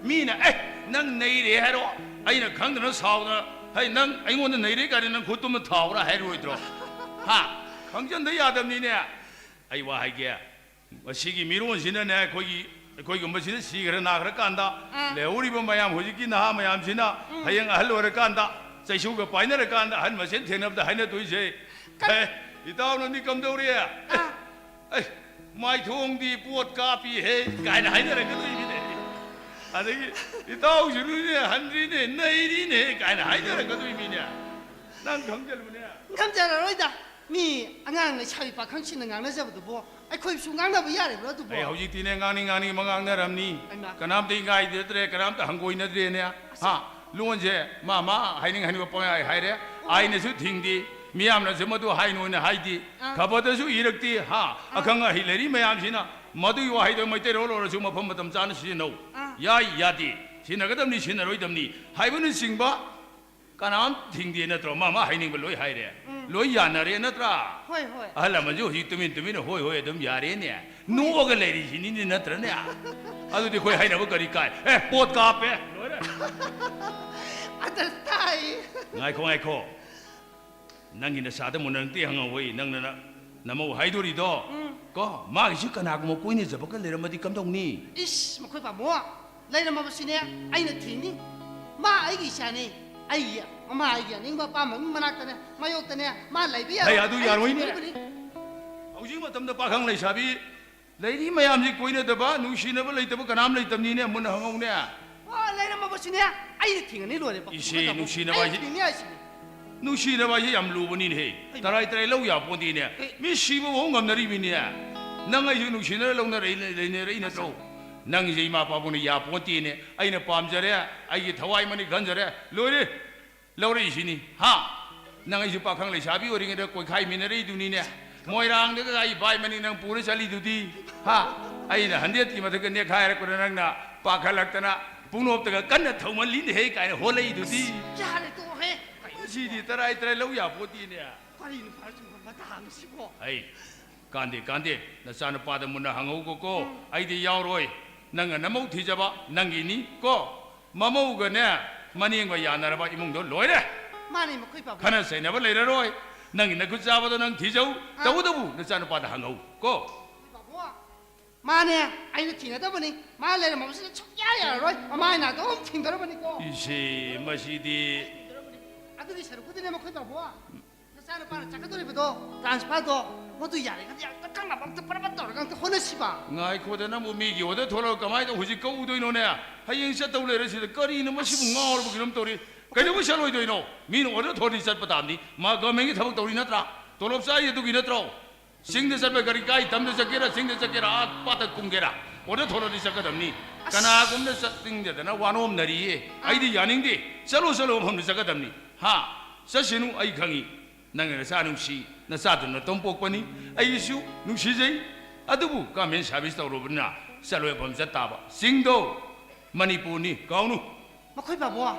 ꯃꯤꯅ "ꯑꯦ, ꯅꯪ ꯅꯩꯔꯦ" ꯍꯥꯏꯔꯣ, ꯑꯩꯅ ꯈꯪꯗꯅ ꯁꯥꯎꯗꯅ "ꯍꯩ, ꯅꯪ ꯑꯩꯉꯣꯟꯗ ꯅꯩꯔꯦ" ꯀꯥꯏꯅ ꯅꯪ ꯈꯨꯠꯇꯨꯝꯅ ꯊꯥꯎꯔꯥ ꯍꯥꯏꯔꯣꯏꯗ꯭ꯔꯣ? ꯍꯥ? ꯈꯪꯖꯟꯗ ꯌꯥꯗꯕꯅꯤꯅꯦ꯫ ꯑꯩ ꯋꯥ ꯍꯥꯏꯒꯦ, ꯃꯁꯤꯒꯤ ꯃꯤꯔꯣꯟꯁꯤꯅꯅꯦ, ꯑꯩꯈꯣꯏꯒꯤ, ꯑꯩꯈꯣꯏꯒꯨꯝꯕꯁꯤꯅ ꯁꯤꯈ꯭ꯔ ꯅꯥꯈ꯭ꯔ ꯀꯥꯟꯗ, ꯑꯥ꯫ ꯂꯩꯍꯧꯔꯤꯕ ꯃꯌꯥꯝ, ꯍꯧꯖꯤꯛꯀꯤ ꯅꯍꯥ ꯃꯌꯥꯝꯁꯤꯅ ꯍꯌꯦꯡ ꯑꯍꯜ ꯑꯣꯏꯔꯀꯥꯟꯗ ꯆꯩꯁꯨꯒ ꯄꯥꯏꯅꯔꯀꯥꯟꯗ ꯑꯍꯟ ꯃꯁꯦꯟ ꯊꯦꯡꯅꯕꯗ ꯍꯥꯏꯅꯗꯣꯏꯁꯦ, "ꯑꯦ, ꯏꯇꯥꯎ ꯅꯪꯗꯤ ꯀꯝꯗꯧꯔꯤ? ꯑꯦ, ꯃꯥꯏꯊꯣꯡꯗꯤ ꯄꯣꯠ ꯀꯥꯞꯄꯤꯍꯦ" ꯀꯥꯏꯅ ꯍꯥꯏꯅꯔꯛꯀꯗꯣꯏꯅꯤꯅꯦ꯫ ꯑꯗꯒꯤ "ꯏꯇꯥꯎꯁꯤꯅꯅꯦ ꯍꯟꯗ꯭ꯔꯤꯅꯦ, ꯅꯩꯔꯤꯅꯦ" ꯀꯥꯏꯅ ꯍꯥꯏꯅꯔꯛꯀꯗꯣꯏꯅꯤꯅꯦ꯫ ꯅꯪ ꯈꯪꯖꯜꯂꯨꯅꯦ꯫ ꯈꯪꯖꯔꯔꯣꯏꯗ꯫ ꯃꯤ ꯑꯉꯥꯡ ꯂꯩꯁꯥꯕꯤ ꯄꯥꯈꯪꯁꯤꯡꯅ ꯉꯥꯡꯅꯖꯕꯗꯨꯕꯣ ꯑꯩꯈꯣꯏꯁꯨ ꯉꯥꯡꯅꯕ ꯌꯥꯔꯤꯕ꯭ꯔꯣ ꯑꯗꯨꯕꯣ? ꯑꯩ ꯍꯧꯖꯤꯛꯇꯤꯅꯦ ꯉꯥꯡꯅꯤꯡ ꯉꯥꯡꯅꯤꯡꯕ ꯉꯥꯡꯅꯔꯝꯅꯤ꯫ ꯍꯩꯃꯥ꯫ ꯀꯅꯥꯝꯇ ꯏꯀꯥꯏꯗ꯭ꯔꯦ, ꯀꯅꯥꯝꯇ ꯍꯪꯒꯣꯏꯅꯗ꯭ꯔꯦꯅꯦ꯫ ꯍꯥ? ꯂꯣꯟꯁꯦ ꯃꯥ ꯃꯥ ꯍꯥꯏꯅꯤꯡ ꯍꯥꯏꯅꯤꯡꯕ ꯄꯪꯍꯥꯏ ꯍꯥꯏꯔꯦ꯫ ꯑꯥꯏꯅꯁꯨ ꯊꯤꯡꯗꯦ, ꯃꯤꯌꯥꯝꯅꯁꯨ ꯃꯗꯨ ꯍꯥꯏꯅꯣꯅ ꯍꯥꯏꯗꯦ꯫ ꯑꯥ꯫ ꯈꯕꯔꯗꯁꯨ ꯏꯔꯛꯇꯦ꯫ ꯍꯥ? ꯑꯈꯪ ꯑꯍꯩ ꯂꯩꯔꯤ ꯃꯌꯥꯝꯁꯤꯅ ꯃꯗꯨꯒꯤ ꯋꯥꯍꯩꯗꯣ ꯃꯩꯇꯩꯔꯣꯜ ꯑꯣꯏꯔꯁꯨ ꯃꯐꯝ ꯃꯇꯝ ꯆꯥꯅ ꯁꯤꯖꯤꯟꯅꯧ꯫ ꯑꯥ꯫ ꯌꯥꯏ, ꯌꯥꯗꯦ, ꯁꯤꯟꯅꯒꯗꯕꯅꯤ, ꯁꯤꯟꯅꯔꯣꯏꯗꯕꯅꯤ ꯍꯥꯏꯕꯅꯆꯤꯡꯕ ꯀꯅꯥꯝ ꯊꯤꯡꯗꯦ ꯅꯠꯇ꯭ꯔꯣ? ꯃꯥ ꯃꯥ ꯍꯥꯏꯅꯤꯡꯕ ꯂꯣꯏ ꯍꯥꯏꯔꯦ꯫ ꯎꯝ꯫ ꯂꯣꯏ ꯌꯥꯅꯔꯦ ꯅꯠꯇ꯭ꯔꯥ? ꯍꯣꯏ, ꯍꯣꯏ꯫ ꯑꯍꯜ ꯂꯃꯟꯁꯨ ꯍꯧꯖꯤꯛ ꯇꯨꯃꯤꯟ ꯇꯨꯃꯤꯟꯅ "ꯍꯣꯏ, ꯍꯣꯏ" ꯑꯗꯨꯝ ꯌꯥꯔꯦꯅꯦ꯫ ꯅꯣꯛꯑꯒ ꯂꯩꯔꯤꯁꯤꯅꯤꯅꯦ ꯅꯠꯇ꯭ꯔꯅꯦ? ꯑꯗꯨꯗꯤ ꯑꯩꯈꯣꯏ ꯍꯥꯏꯅꯕ ꯀꯔꯤ ꯀꯥꯏ? "ꯑꯦ, ꯄꯣꯠ ꯀꯥꯞꯄꯦ, ꯂꯣꯏꯔꯦ"꯫ ꯑꯗ ꯇꯥꯏ꯫ ꯉꯥꯏꯈꯣ, ꯉꯥꯏꯈꯣ꯫ ꯅꯪꯒꯤ ꯅꯆꯥꯗ ꯃꯨꯟꯅ ꯅꯪꯗꯤ ꯍꯪꯍꯧꯏ꯫ ꯅꯪꯅ ꯅ-, ꯅꯃꯧ ꯍꯥꯏꯗꯣꯔꯤꯗꯣ꯫ ꯎꯝ꯫ ꯀꯣ, ꯃꯥꯒꯤꯁꯨ ꯀꯅꯥꯒꯨꯝꯕ ꯀꯣꯏꯅꯖꯕꯒ ꯂꯩꯔꯝꯃꯗꯤ ꯀꯝꯗꯧꯅꯤ? ꯏꯁ, ꯃꯈꯣꯏ ꯄꯥꯕꯨꯡ, ꯂꯩꯔꯝꯃꯕꯁꯨꯅꯦ, ꯑꯩꯅ ꯊꯤꯡꯅꯤ꯫ ꯃꯥ ꯑꯩꯒꯤ ꯏꯆꯥꯅꯤ꯫ ꯑꯩꯒꯤ, ꯃꯃꯥ ꯑꯩꯒꯤ ꯑꯅꯤꯡꯕ ꯑꯄꯥꯝꯕ ꯃꯤ ꯃꯅꯥꯛꯇꯅꯦ, ꯃꯥꯌꯣꯛꯇꯅꯦ, ꯃꯥ ꯂꯩꯕ ꯌꯥꯔꯣꯏ꯫ ꯍꯩ, ꯑꯗꯨ ꯑꯩꯅ ꯌꯥꯔꯣꯏꯅꯦ꯫ ꯊꯤꯡꯗꯣꯔꯤꯕꯅꯤ꯫ ꯍꯧꯖꯤꯛ ꯃꯇꯝꯗ ꯄꯥꯈꯪ ꯂꯩꯁꯥꯕꯤ ꯂꯩꯔꯤ ꯃꯌꯥꯝꯁꯤ ꯀꯣꯏꯅꯗꯕ, ꯅꯨꯡꯁꯤꯅꯕ ꯂꯩꯇꯕ ꯀꯅꯥꯝ ꯂꯩꯇꯕꯅꯤꯅꯦ, ꯃꯨꯟꯅ ꯍꯪꯍꯧꯅꯦ꯫ ꯑꯣ, ꯂꯩꯔꯝꯃꯕꯁꯨꯅꯦ, ꯑꯩꯅ ꯊꯤꯡꯉꯅꯤ ꯂꯣꯏꯔꯦ, ꯄꯥꯕꯨꯡ꯫ ꯏꯁꯦ, ꯃꯈꯣꯏ ꯄꯥꯕꯨꯡ, ꯅꯨꯡꯁꯤꯅꯕ ꯑꯩꯅ ꯍꯥꯏꯁꯤ ꯊꯤꯡꯅꯤ ꯍꯥꯏꯁꯤꯅꯤ꯫ ꯅꯨꯡꯁꯤꯅꯕ ꯍꯥꯏꯁꯦ ꯌꯥꯝ ꯂꯨꯕꯅꯤꯅꯦꯍꯦ꯫ ꯍꯩꯃꯥ꯫ ꯇꯔꯥꯏ ꯇꯔꯥꯏ ꯂꯧ ꯌꯥꯄꯣꯟꯇꯦꯅꯦ꯫ ꯑꯦ꯫ ꯃꯤ ꯁꯤꯕꯐꯥꯎ ꯉꯝꯅꯔꯤꯕꯅꯤꯅꯦ꯫ ꯅꯪ ꯑꯩꯁꯨ ꯅꯨꯡꯁꯤꯅꯔ ꯂꯧꯅꯔꯛꯏ, ꯂꯩꯅꯔꯛꯏ ꯅꯠꯇ꯭ꯔꯣ? ꯅꯪꯁꯦ ꯏꯃꯥ ꯄꯥꯕꯨꯡꯅ ꯌꯥꯄꯣꯟꯇꯦꯅꯦ꯫ ꯑꯩꯅ ꯄꯥꯝꯖꯔꯦ, ꯑꯩꯒꯤ ꯊꯋꯥꯏꯃꯛꯅꯤ ꯈꯟꯖꯔꯦ, ꯂꯣꯏꯔꯦ꯫ ꯂꯧꯔꯛꯏꯁꯤꯅꯤ꯫ ꯍꯥ? ꯅꯪ ꯑꯩꯁꯨ ꯄꯥꯈꯪ ꯂꯩꯁꯥꯕꯤ ꯑꯣꯏꯔꯤꯉꯩꯗ ꯀꯣꯏꯈꯥꯏꯃꯤꯟꯅꯔꯛꯏꯗꯨꯅꯤꯅꯦ꯫ ꯃꯣꯏꯔꯥꯡꯗꯒ ꯑꯩ ꯕꯥꯏ ꯃꯅꯤꯡ ꯅꯪ ꯄꯨꯔ ꯆꯠꯂꯤꯗꯨꯗꯤ꯫ ꯍꯥ? ꯑꯩꯅ ꯍꯟꯗ꯭ꯔꯦꯠꯀꯤ ꯃꯊꯛꯇ ꯅꯦꯛꯈꯥꯏꯔꯛꯄꯗ ꯅꯪꯅ ꯄꯥꯈꯠꯂꯛꯇꯅ ꯄꯨꯡꯅꯣꯞꯇꯒ ꯀꯟꯅ ꯊꯧꯃꯜꯂꯤꯅꯦꯍꯦ ꯀꯥꯏꯅ ꯍꯣꯜꯂꯛꯏꯗꯨꯗꯤ꯫ ꯌꯥꯔꯦ, ꯇꯣꯛꯑꯣꯍꯦ꯫ ꯀꯩꯅꯣ ꯁꯤꯗꯤ ꯇꯔꯥꯏ ꯇꯔꯥꯏ ꯂꯧ ꯌꯥꯄꯣꯠꯇꯦꯅꯦ꯫ ꯀꯔꯤꯅꯣ ꯐꯥꯔꯁ ꯃꯇꯥꯡꯁꯤꯕꯣ? ꯑꯩ ꯀꯥꯟꯗꯦ, ꯀꯥꯟꯗꯦ꯫ ꯅꯆꯥꯅꯨꯄꯥꯗ ꯃꯨꯟꯅ ꯍꯪꯍꯧꯀꯣ꯫ ꯎꯝ꯫ ꯑꯩꯗꯤ ꯌꯥꯎꯔꯣꯏ꯫ ꯅꯪꯅ ꯅꯃꯧ ꯊꯤꯖꯕ ꯅꯪꯒꯤꯅꯤ ꯀꯣ꯫ ꯃꯃꯧꯒꯅꯦ ꯃꯅꯦꯝꯒ ꯌꯥꯅꯔꯕ ꯏꯃꯨꯡꯗꯣ ꯂꯣꯏꯔꯦ꯫ ꯃꯥꯅꯦ, ꯃꯈꯣꯏ ꯄꯥꯕꯨꯡ꯫ ꯈꯠꯅ ꯆꯩꯅꯕ ꯂꯩꯔꯔꯣꯏ꯫ ꯅꯪꯒꯤ ꯅꯈꯨꯠ ꯆꯥꯕꯗꯣ ꯅꯪ ꯊꯤꯖꯧ꯫ ꯑꯥ꯫ ꯇꯧꯕꯇꯕꯨ ꯅꯆꯥꯅꯨꯄꯥꯗ ꯍꯪꯍꯧ ꯀꯣ꯫ ꯃꯈꯣꯏ ꯄꯥꯕꯨꯡ꯫ ꯃꯥꯅꯦ, ꯑꯩꯅ ꯊꯤꯡꯒꯗꯕꯅꯤ꯫ ꯃꯥ ꯂꯩꯔꯝꯃꯕꯁꯤꯗ ꯁꯨꯡꯌꯥ ꯌꯥꯔꯔꯣꯏ꯫ ꯃꯃꯥꯏꯅ ꯑꯗꯨꯝ ꯊꯤꯡꯗꯣꯔꯕꯅꯤꯀꯣ꯫ ꯏꯁꯦ, ꯃꯁꯤꯗꯤ꯫ ꯑꯗꯨꯒꯤ ꯁꯔꯨꯛꯄꯨꯗꯤꯅꯦ, ꯃꯈꯣꯏ ꯄꯥꯕꯨꯡ꯫ ꯅꯆꯥꯅꯨꯄꯥꯅ ꯆꯠꯀꯗꯧꯔꯤꯕꯗꯣ, transferꯗꯣ, ꯃꯗꯨ ꯌꯥꯔꯤꯉꯩꯗꯤ ꯑꯝꯇ ꯀꯪꯅꯕ ꯑꯝꯇ ꯄꯔꯞ ꯄꯔꯞ ꯇꯧꯔꯒ ꯑꯝꯇ ꯍꯣꯠꯅꯁꯤꯕ꯫ ꯉꯥꯏꯈꯣꯗ, ꯅꯪꯕꯨ ꯃꯤꯒꯤ order ꯊꯣꯛꯂꯒ ꯀꯃꯥꯏꯅ ꯍꯧꯖꯤꯛ ꯀꯛꯎꯗꯣꯏꯅꯣꯅꯦ? ꯍꯌꯦꯡ ꯆꯠꯇꯧ ꯂꯩꯔꯦ ꯁꯤꯗ꯫ ꯀꯔꯤꯅꯣ ꯃꯁꯤꯕꯨ ꯉꯥꯎꯔꯕ ꯀꯩꯅꯣꯝ ꯇꯧꯔꯤ꯫ ꯀꯩꯗꯧꯕꯩ ꯆꯠꯂꯣꯏꯗꯣꯏꯅꯣ? ꯃꯤꯅ order ꯊꯣꯛꯑꯗꯤ ꯆꯠꯄ ꯇꯥꯕꯅꯤ꯫ ꯃꯥ governmentꯀꯤ ꯊꯕꯛ ꯇꯧꯔꯤ ꯅꯠꯇ꯭ꯔꯥ? ꯇꯣꯂꯣꯞ ꯆꯥꯔꯤ ꯑꯗꯨꯒꯤ ꯅꯠꯇ꯭ꯔꯣ? ꯆꯤꯡꯗ ꯆꯠꯄ ꯀꯔꯤ ꯀꯥꯏ, ꯇꯝꯗ ꯆꯠꯀꯦꯔꯥ, ꯆꯤꯡꯗ ꯆꯠꯀꯦꯔꯥ, ꯑꯥ ꯄꯥꯠꯇ ꯀꯨꯝꯒꯦꯔꯥ, order ꯊꯣꯛꯂꯗꯤ ꯆꯠꯀꯗꯕꯅꯤ꯫ ꯑꯁ꯫ ꯀꯅꯥꯒꯨꯝꯅ ꯆꯠꯅꯤꯡꯗꯗꯅ ꯋꯥꯅꯣꯝꯅꯔꯤꯌꯦ꯫ ꯑꯥ꯫ ꯑꯩꯗꯤ ꯌꯥꯅꯤꯡꯗꯦ꯫ ꯆꯠꯂꯣ, ꯆꯠꯂꯣ ꯃꯐꯝꯗ ꯆꯠꯀꯗꯕꯅꯤ꯫ ꯍꯥ? ꯆꯠꯁꯤꯅꯨ, ꯑꯩ ꯈꯪꯉꯤ꯫ ꯅꯪꯅ ꯅꯆꯥ ꯅꯨꯡꯁꯤ, ꯅꯆꯥꯗꯨ ꯅꯇꯣꯝ ꯄꯣꯛꯄꯅꯤ꯫ ꯑꯩꯒꯤꯁꯨ ꯅꯨꯡꯁꯤꯖꯩ꯫ ꯑꯗꯨꯕꯨ government service ꯇꯧꯔꯨꯕꯅꯤꯅ ꯆꯠꯂꯣꯏ ꯃꯐꯝ ꯆꯠ ꯇꯥꯕ꯫ ꯆꯤꯡꯗꯣ ꯃꯅꯤꯄꯨꯔꯅꯤ, ꯀꯥꯎꯅꯨ꯫ ꯃꯈꯣꯏ ꯄꯥꯕꯨꯡ,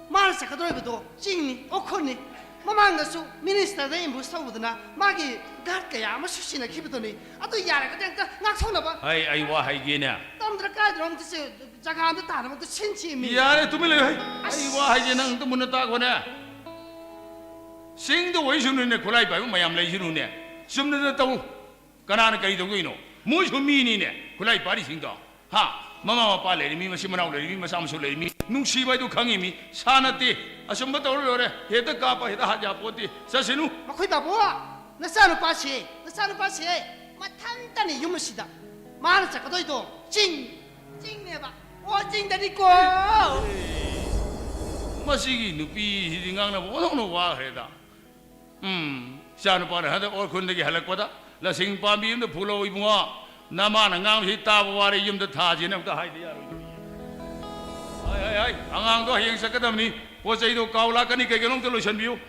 ꯃꯥꯅ ꯆꯠꯀꯗꯧꯔꯤꯕꯗꯣ ꯆꯤꯡꯅꯤ, ꯎꯈ꯭ꯔꯨꯜꯅꯤ꯫ ꯃꯃꯥꯡꯗꯁꯨ ministerꯗ ambush ꯇꯧꯕꯗꯨꯅ ꯃꯥꯒꯤ guard ꯀꯌꯥ ꯑꯃꯁꯨ ꯁꯤꯅꯈꯤꯕꯗꯨꯅꯤ꯫ ꯑꯗꯨ ꯌꯥꯔꯒꯗꯤ ꯑꯝꯇ ꯉꯥꯛꯊꯣꯛꯅꯕ꯫ ꯑꯩ, ꯑꯩ ꯋꯥ ꯍꯥꯏꯒꯦꯅꯦ꯫ ꯇꯝꯗ꯭ꯔ ꯀꯥꯏꯗꯅꯣ ꯑꯝꯇ ꯆꯦ-, ꯖꯒꯥ ꯑꯝꯇ ꯇꯥꯅꯕ ꯑꯝꯇ ꯁꯤꯟꯁꯤ ꯃꯤ꯫ ꯌꯥꯔꯦ, ꯇꯨꯃꯤꯟ ꯂꯩꯌꯨ ꯍꯩ꯫ ꯑꯁ꯫ ꯑꯩ ꯋꯥ ꯍꯥꯏꯒꯦ, ꯅꯪ ꯑꯝꯇ ꯃꯨꯟꯅ ꯇꯥꯈꯣꯅꯦ꯫ ꯆꯤꯡꯗ ꯑꯣꯏꯁꯅꯨꯅꯦ, ꯈꯨꯠꯂꯥꯏ ꯄꯥꯏꯕ ꯃꯌꯥꯝ ꯂꯩꯁꯅꯨꯅꯦ꯫ ꯆꯨꯝꯅ ꯇꯧ꯫ ꯀꯅꯥꯅ ꯀꯔꯤ ꯇꯧꯗꯣꯏꯅꯣ? ꯃꯣꯏꯁꯨ ꯃꯤꯅꯤꯅꯦ, ꯈꯨꯠꯂꯥꯏ ꯄꯥꯔꯤꯁꯤꯡꯗꯣ꯫ ꯍꯥ? ꯃꯃꯥ ꯃꯄꯥ ꯂꯩꯔꯤꯃꯤ, ꯃꯆꯤꯟ ꯃꯅꯥꯎ ꯂꯩꯔꯤꯃꯤ, ꯃꯆꯥ ꯃꯁꯨ ꯂꯩꯔꯤꯃꯤ꯫ ꯅꯨꯡꯁꯤꯕ ꯍꯥꯏꯗꯨ ꯈꯪꯉꯤꯃꯤ꯫ ꯁꯥ ꯅꯠꯇꯦ꯫ ꯑꯆꯨꯝꯕ ꯇꯧꯔ ꯂꯣꯏꯔꯦ꯫ ꯍꯦꯛꯇ ꯀꯥꯞꯄ, ꯍꯦꯛꯇ ꯍꯥꯠ ꯌꯥꯄꯣꯠꯇꯦ꯫ ꯆꯠꯁꯅꯨ꯫ ꯃꯈꯣꯏ ꯕꯥꯕꯨ, ꯅꯆꯥꯅꯨꯄꯥꯁꯦ, ꯅꯆꯥꯅꯨꯄꯥꯁꯦ ꯃꯊꯟꯇꯅꯤ ꯌꯨꯝ ꯑꯁꯤꯗ꯫ ꯃꯥꯅ ꯆꯠꯀꯗꯣꯏꯗꯣ ꯆꯤꯡ, ꯆꯤꯡꯅꯦꯕ꯫ ꯑꯣ, ꯆꯤꯡꯗꯅꯤꯀꯣ꯫ ꯃꯁꯤꯒꯤ ꯅꯨꯄꯤꯁꯤꯗꯤ ꯉꯥꯡꯅꯕ ꯑꯣꯟꯊꯣꯛꯅ ꯋꯥꯈ꯭ꯔꯦꯗ꯫ ꯎꯝ, ꯏꯆꯥꯅꯨꯄꯥꯅ ꯍꯟꯗꯛ ꯑꯣꯔꯈꯨꯟꯗꯒꯤ ꯍꯜꯂꯛꯄꯗ ꯂꯁꯤꯡ ꯄꯥꯝꯕꯤ ꯑꯃꯗ ꯐꯨꯂꯧ ꯏꯕꯨꯡꯉꯣ꯫ ꯅꯃꯥꯅ ꯉꯥꯡꯕꯁꯤ ꯇꯥꯕ ꯋꯥꯔꯦ, ꯌꯨꯝꯗ ꯊꯥꯁꯦꯅ ꯑꯝꯇ ꯍꯥꯏꯗ ꯌꯥꯔꯣꯏ꯫ ꯍꯥꯏ, ꯍꯥꯏ, ꯍꯥꯏ, ꯑꯉꯥꯡꯗꯣ ꯍꯌꯦꯡ ꯆꯠꯀꯗꯕꯅꯤ꯫ ꯄꯣꯠ ꯆꯩꯗꯣ ꯀꯥꯎ ꯂꯥꯛꯀꯅꯤ, ꯀꯩ ꯀꯩꯅꯣ ꯑꯝꯇ ꯂꯣꯏꯁꯟꯕꯤꯌꯨ꯫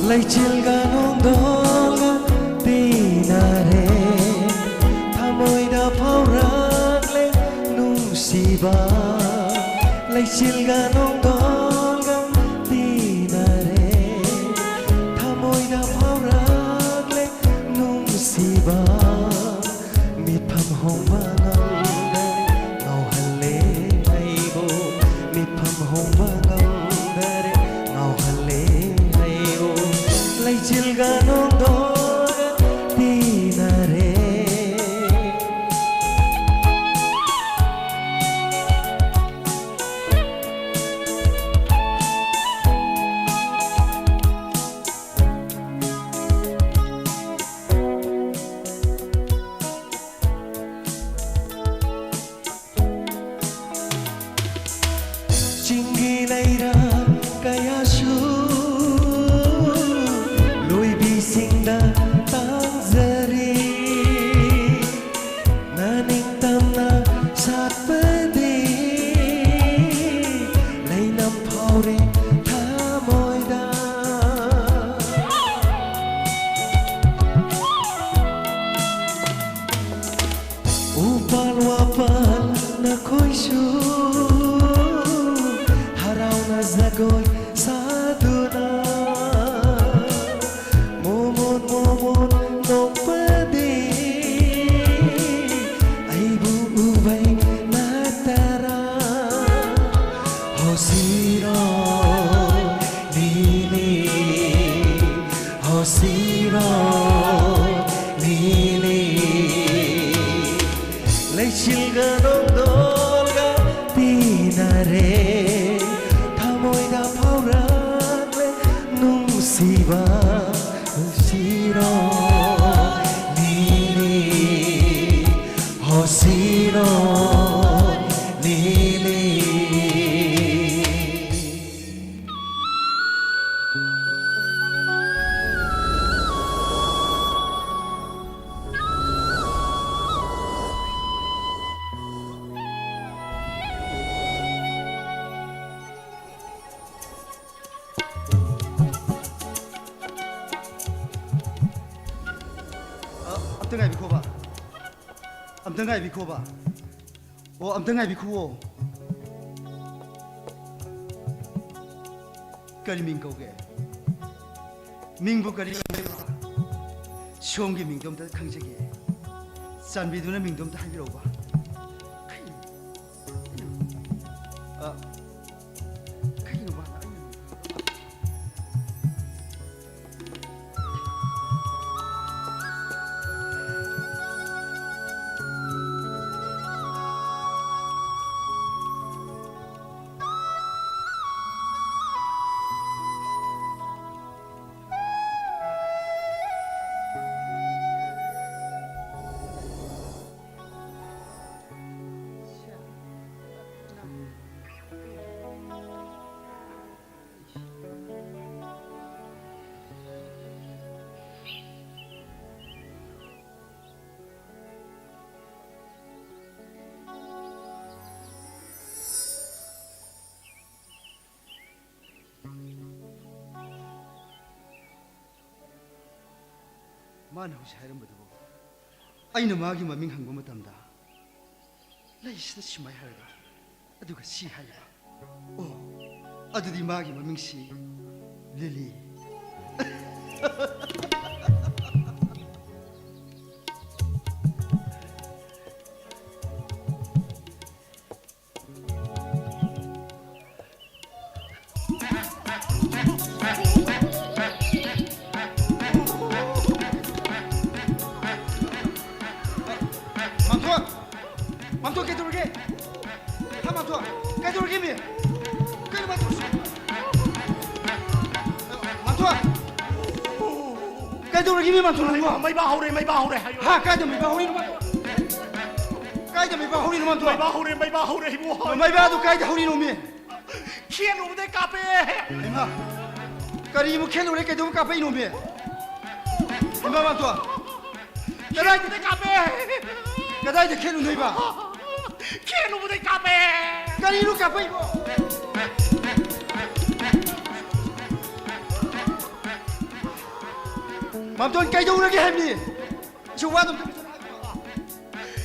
ꯂꯩꯆꯤꯜꯒ ꯅꯣꯡꯗꯣꯜꯒ ꯇꯤꯟꯅꯔꯦ, ꯊꯃꯣꯏꯗ ꯐꯥꯎꯔꯛꯂꯦ ꯅꯨꯡꯁꯤꯕ꯫ ꯂꯩꯆꯤꯜꯒ ꯅꯣꯡꯗꯣꯜꯒ ꯇꯤꯟꯅꯔꯦ, ꯊꯃꯣꯏꯗ ꯐꯥꯎꯔꯛꯂꯦ ꯅꯨꯡꯁꯤꯕ꯫ ꯃꯤꯠꯐꯝ ꯍꯣꯡꯕ ꯉꯝꯗꯔꯦ, ꯉꯥꯎꯍꯜꯂꯦ ꯑꯩꯕꯨ꯫ ꯃꯤꯠꯐꯝ ꯍꯣꯡꯕ ꯉꯝꯗꯔꯦ, ꯉꯥꯎꯍꯜꯂꯦ ꯑꯩꯕꯨ꯫ ꯂꯩꯆꯤꯜꯒ ꯅꯣꯡꯗꯣꯜꯒ ꯇꯤꯟꯅꯔꯦ꯫ ꯆꯤꯡꯒꯤ ꯂꯩꯔꯥ ꯀꯌꯥꯁꯨ ꯂꯣꯏꯕꯤꯁꯤꯡꯗ ꯇꯥꯡꯖꯔꯤ꯫ ꯅꯅꯤꯡꯇꯝꯅ ꯁꯥꯠꯄꯗꯤ ꯂꯩꯅꯝ ꯐꯥꯎꯔꯦ ꯊꯃꯣꯏꯗ꯫ ꯎꯄꯥꯜ ꯋꯥꯄꯥꯜ ꯅꯈꯣꯏꯁꯨ ꯍꯔꯥꯎꯅ ꯖꯒꯣꯏ ꯁꯥꯗꯨꯅ ꯃꯣꯃꯣꯟ ꯃꯣꯃꯣꯟ ꯅꯣꯛꯄꯗꯤ ꯑꯩꯕꯨ ꯎꯕꯩ ꯅꯠꯇꯔꯥ? ꯍꯣꯁꯤꯔꯣ ꯂꯤꯂꯤ, ꯍꯣꯁꯤꯔꯣ ꯂꯤꯂꯤ꯫ ꯂꯩꯆꯤꯜꯒ ꯅꯣꯡꯗꯣꯜꯒ ꯇꯤꯟꯅꯔꯦ, ꯊꯃꯣꯏꯗ ꯐꯥꯎꯔꯛꯂꯦ ꯅꯨꯡꯁꯤꯕ꯫ ꯍꯣꯁꯤꯔꯣ ꯂꯤꯂꯤ, ꯍꯣꯁꯤꯔꯣ ꯂꯤꯂꯤ꯫ ꯑꯝꯇ ꯉꯥꯏꯕꯤꯈꯣꯕ꯫ ꯑꯝꯇ ꯉꯥꯏꯕꯤꯈꯣꯕ꯫ ꯑꯣ, ꯑꯝꯇ ꯉꯥꯏꯕꯤꯈꯨꯑꯣ꯫ ꯀꯔꯤ ꯃꯤꯡ ꯀꯧꯒꯦ? ꯃꯤꯡꯕꯨ ꯀꯔꯤ ꯀꯧꯒꯦ? ꯁꯣꯝꯒꯤ ꯃꯤꯡꯗꯣ ꯑꯝꯇ ꯈꯪꯖꯒꯦ꯫ ꯆꯥꯟꯕꯤꯗꯨꯅ ꯃꯤꯡꯗꯣ ꯑꯝꯇ ꯍꯥꯏꯕꯤꯔꯛꯎꯕ꯫ ꯀꯩꯅꯣ? ꯑ, ꯀꯩꯅꯣ ꯃꯥꯅ ꯑꯩꯅ ꯃꯥꯅ ꯍꯧꯖꯤꯛ ꯍꯥꯏꯔꯝꯕꯗꯨꯕꯨ ꯑꯩꯅ ꯃꯥꯒꯤ ꯃꯃꯤꯡ ꯍꯪꯕ ꯃꯇꯝꯗ ꯂꯩꯁꯤꯗ ꯁꯨꯃꯥꯏ ꯍꯥꯏꯔꯒ, ꯑꯗꯨꯒ ꯁꯤ ꯍꯥꯏꯔꯤꯕ꯫ ꯑꯣ, ꯑꯗꯨꯗꯤ ꯃꯥꯒꯤ ꯃꯃꯤꯡꯁꯤ ꯂꯤꯂꯤ꯫ ꯃꯥꯝꯊꯣꯟ! ꯃꯥꯝꯊꯣꯟ, ꯀꯩꯗꯧꯔꯒꯦ? ꯍꯥ, ꯃꯥꯝꯊꯣꯟ? ꯀꯩꯗꯧꯔꯒꯦ, ꯃꯤ? ꯀꯩꯅꯣ, ꯃꯥꯝꯊꯣꯟ? ꯃꯥꯝꯊꯣꯟ! ꯀꯩꯗꯧꯔꯒꯦ, ꯃꯤ, ꯃꯥꯝꯊꯣꯟ ꯅꯪꯕꯣ? ꯃꯩꯕꯥ ꯍꯧꯔꯦ, ꯃꯩꯕꯥ ꯍꯧꯔꯦ ꯍꯥꯏꯌꯣ꯫ ꯍꯥ, ꯀꯥꯏꯗ ꯃꯩꯕꯥ ꯍꯧꯔꯤꯅꯣ, ꯃꯥꯝꯊꯣꯟ? ꯀꯥꯏꯗ ꯃꯩꯕꯥ ꯍꯧꯔꯤꯅꯣ, ꯃꯥꯝꯊꯣꯟ? ꯃꯩꯕꯥ ꯍꯧꯔꯦ, ꯃꯩꯕꯥ ꯍꯧꯔꯦ, ꯏꯕꯨꯡꯉꯣ꯫ ꯃꯩꯕꯥꯗꯨ ꯀꯥꯏꯗ ꯍꯧꯔꯤꯅꯣ, ꯃꯤ? ꯈꯦꯠꯂꯨꯕꯗꯩ ꯀꯥꯞꯄꯦ꯫ ꯏꯃꯥ, ꯀꯔꯤ ꯑꯃꯨꯛ ꯈꯦꯠꯂꯨꯔꯦ? ꯀꯩꯗꯧꯕ ꯀꯥꯞꯄꯛꯏꯅꯣꯃꯤ? ꯏꯃꯥ ꯃꯥꯝꯇꯣꯟ, ꯀꯗꯥꯏꯗ ꯈꯦꯠꯂꯨꯕꯗꯩ ꯀꯥꯞꯄꯦ꯫ ꯀꯗꯥꯏꯗ ꯈꯦꯠꯂꯨꯅꯣ ꯏꯃꯥ? ꯈꯦꯠꯂꯨꯕꯗꯩ ꯀꯥꯞꯄꯦ꯫ ꯀꯔꯤꯅꯣ ꯀꯥꯞꯄꯛꯏꯕꯣ? ꯃꯥꯝꯇꯣꯟ, ꯀꯩꯗꯧꯔꯒꯦ ꯍꯥꯏꯕꯅꯤ? ꯁꯤ ꯋꯥꯗꯨꯝ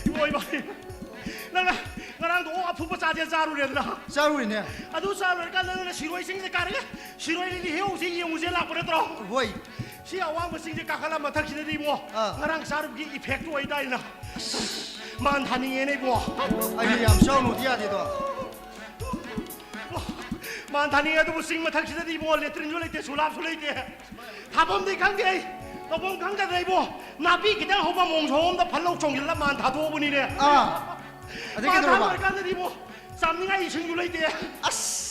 ꯏꯕꯣ, ꯏꯕꯣ, ꯅꯪꯅ ꯉꯔꯥꯡꯗꯣ ꯑꯣꯛ ꯑꯐꯨꯕ ꯆꯥꯁꯦ ꯆꯥꯔꯨꯔꯦꯗꯅ꯫ ꯆꯥꯔꯨꯔꯤꯅꯦ꯫ ꯑꯗꯨ ꯆꯥ ꯂꯣꯏꯔꯀꯥꯟꯗ ꯅꯪꯅ ꯁꯤꯔꯣꯏ ꯆꯤꯡꯁꯦ ꯀꯥꯔꯒ ꯁꯤꯔꯣꯏ ꯂꯤꯂꯤ ꯍꯦꯛꯎꯁꯦ ꯌꯦꯡꯉꯨꯁꯦ ꯂꯥꯛꯄ ꯅꯠꯇ꯭ꯔꯣ? ꯍꯣꯏ꯫ ꯁꯤ ꯑꯋꯥꯡꯕ ꯆꯤꯡꯁꯦ ꯀꯥꯈꯠꯂ ꯃꯊꯛꯁꯤꯗꯗꯤ ꯏꯕꯣ, ꯑꯥ꯫ ꯉꯔꯥꯡ ꯆꯥꯔꯨꯕꯒꯤ effect ꯑꯣꯏꯗꯥꯏꯅ꯫ ꯃꯥꯟ ꯊꯥꯅꯤꯡꯉꯦꯅꯦ ꯏꯕꯣ꯫ ꯑꯩꯗꯤ ꯌꯥꯝ ꯆꯥꯎꯅꯕꯨꯗꯤ ꯌꯥꯗꯦꯗꯣ꯫ ꯃꯥꯟ ꯊꯥꯅꯤꯡꯉꯦ, ꯑꯗꯨꯕꯨ ꯆꯤꯡ ꯃꯊꯛꯁꯤꯗꯗꯤ ꯏꯕꯣ, latrine ꯁꯨ ꯂꯩꯇꯦ, ꯁꯨꯂꯥꯞꯁꯨ ꯂꯩꯇꯦ꯫ ꯊꯥꯐꯝꯗꯤ ꯈꯪꯗꯦ ꯑꯩ꯫ ꯇꯧꯐꯝ ꯈꯪꯗꯗꯅ ꯏꯕꯣ, ꯅꯥꯄꯤ ꯈꯤꯇꯪ ꯍꯧꯕ ꯃꯣꯡꯁꯣꯡ ꯑꯃꯗ ꯐꯠꯂꯧ ꯆꯣꯡꯁꯤꯜꯂ ꯃꯥꯟ ꯊꯥꯗꯣꯛꯑꯕꯅꯤꯅꯦ꯫ ꯑꯥ꯫ ꯑꯗꯩ ꯃꯥꯟ ꯀꯩꯗꯧꯔꯕ? ꯊꯥꯕ ꯑꯣꯏꯔꯀꯥꯟꯗꯗꯤ ꯏꯕꯣ, ꯆꯥꯝꯅꯤꯡꯉꯥꯏ ꯏꯁꯤꯡꯁꯨ ꯂꯩꯇꯦ꯫ ꯑꯁ!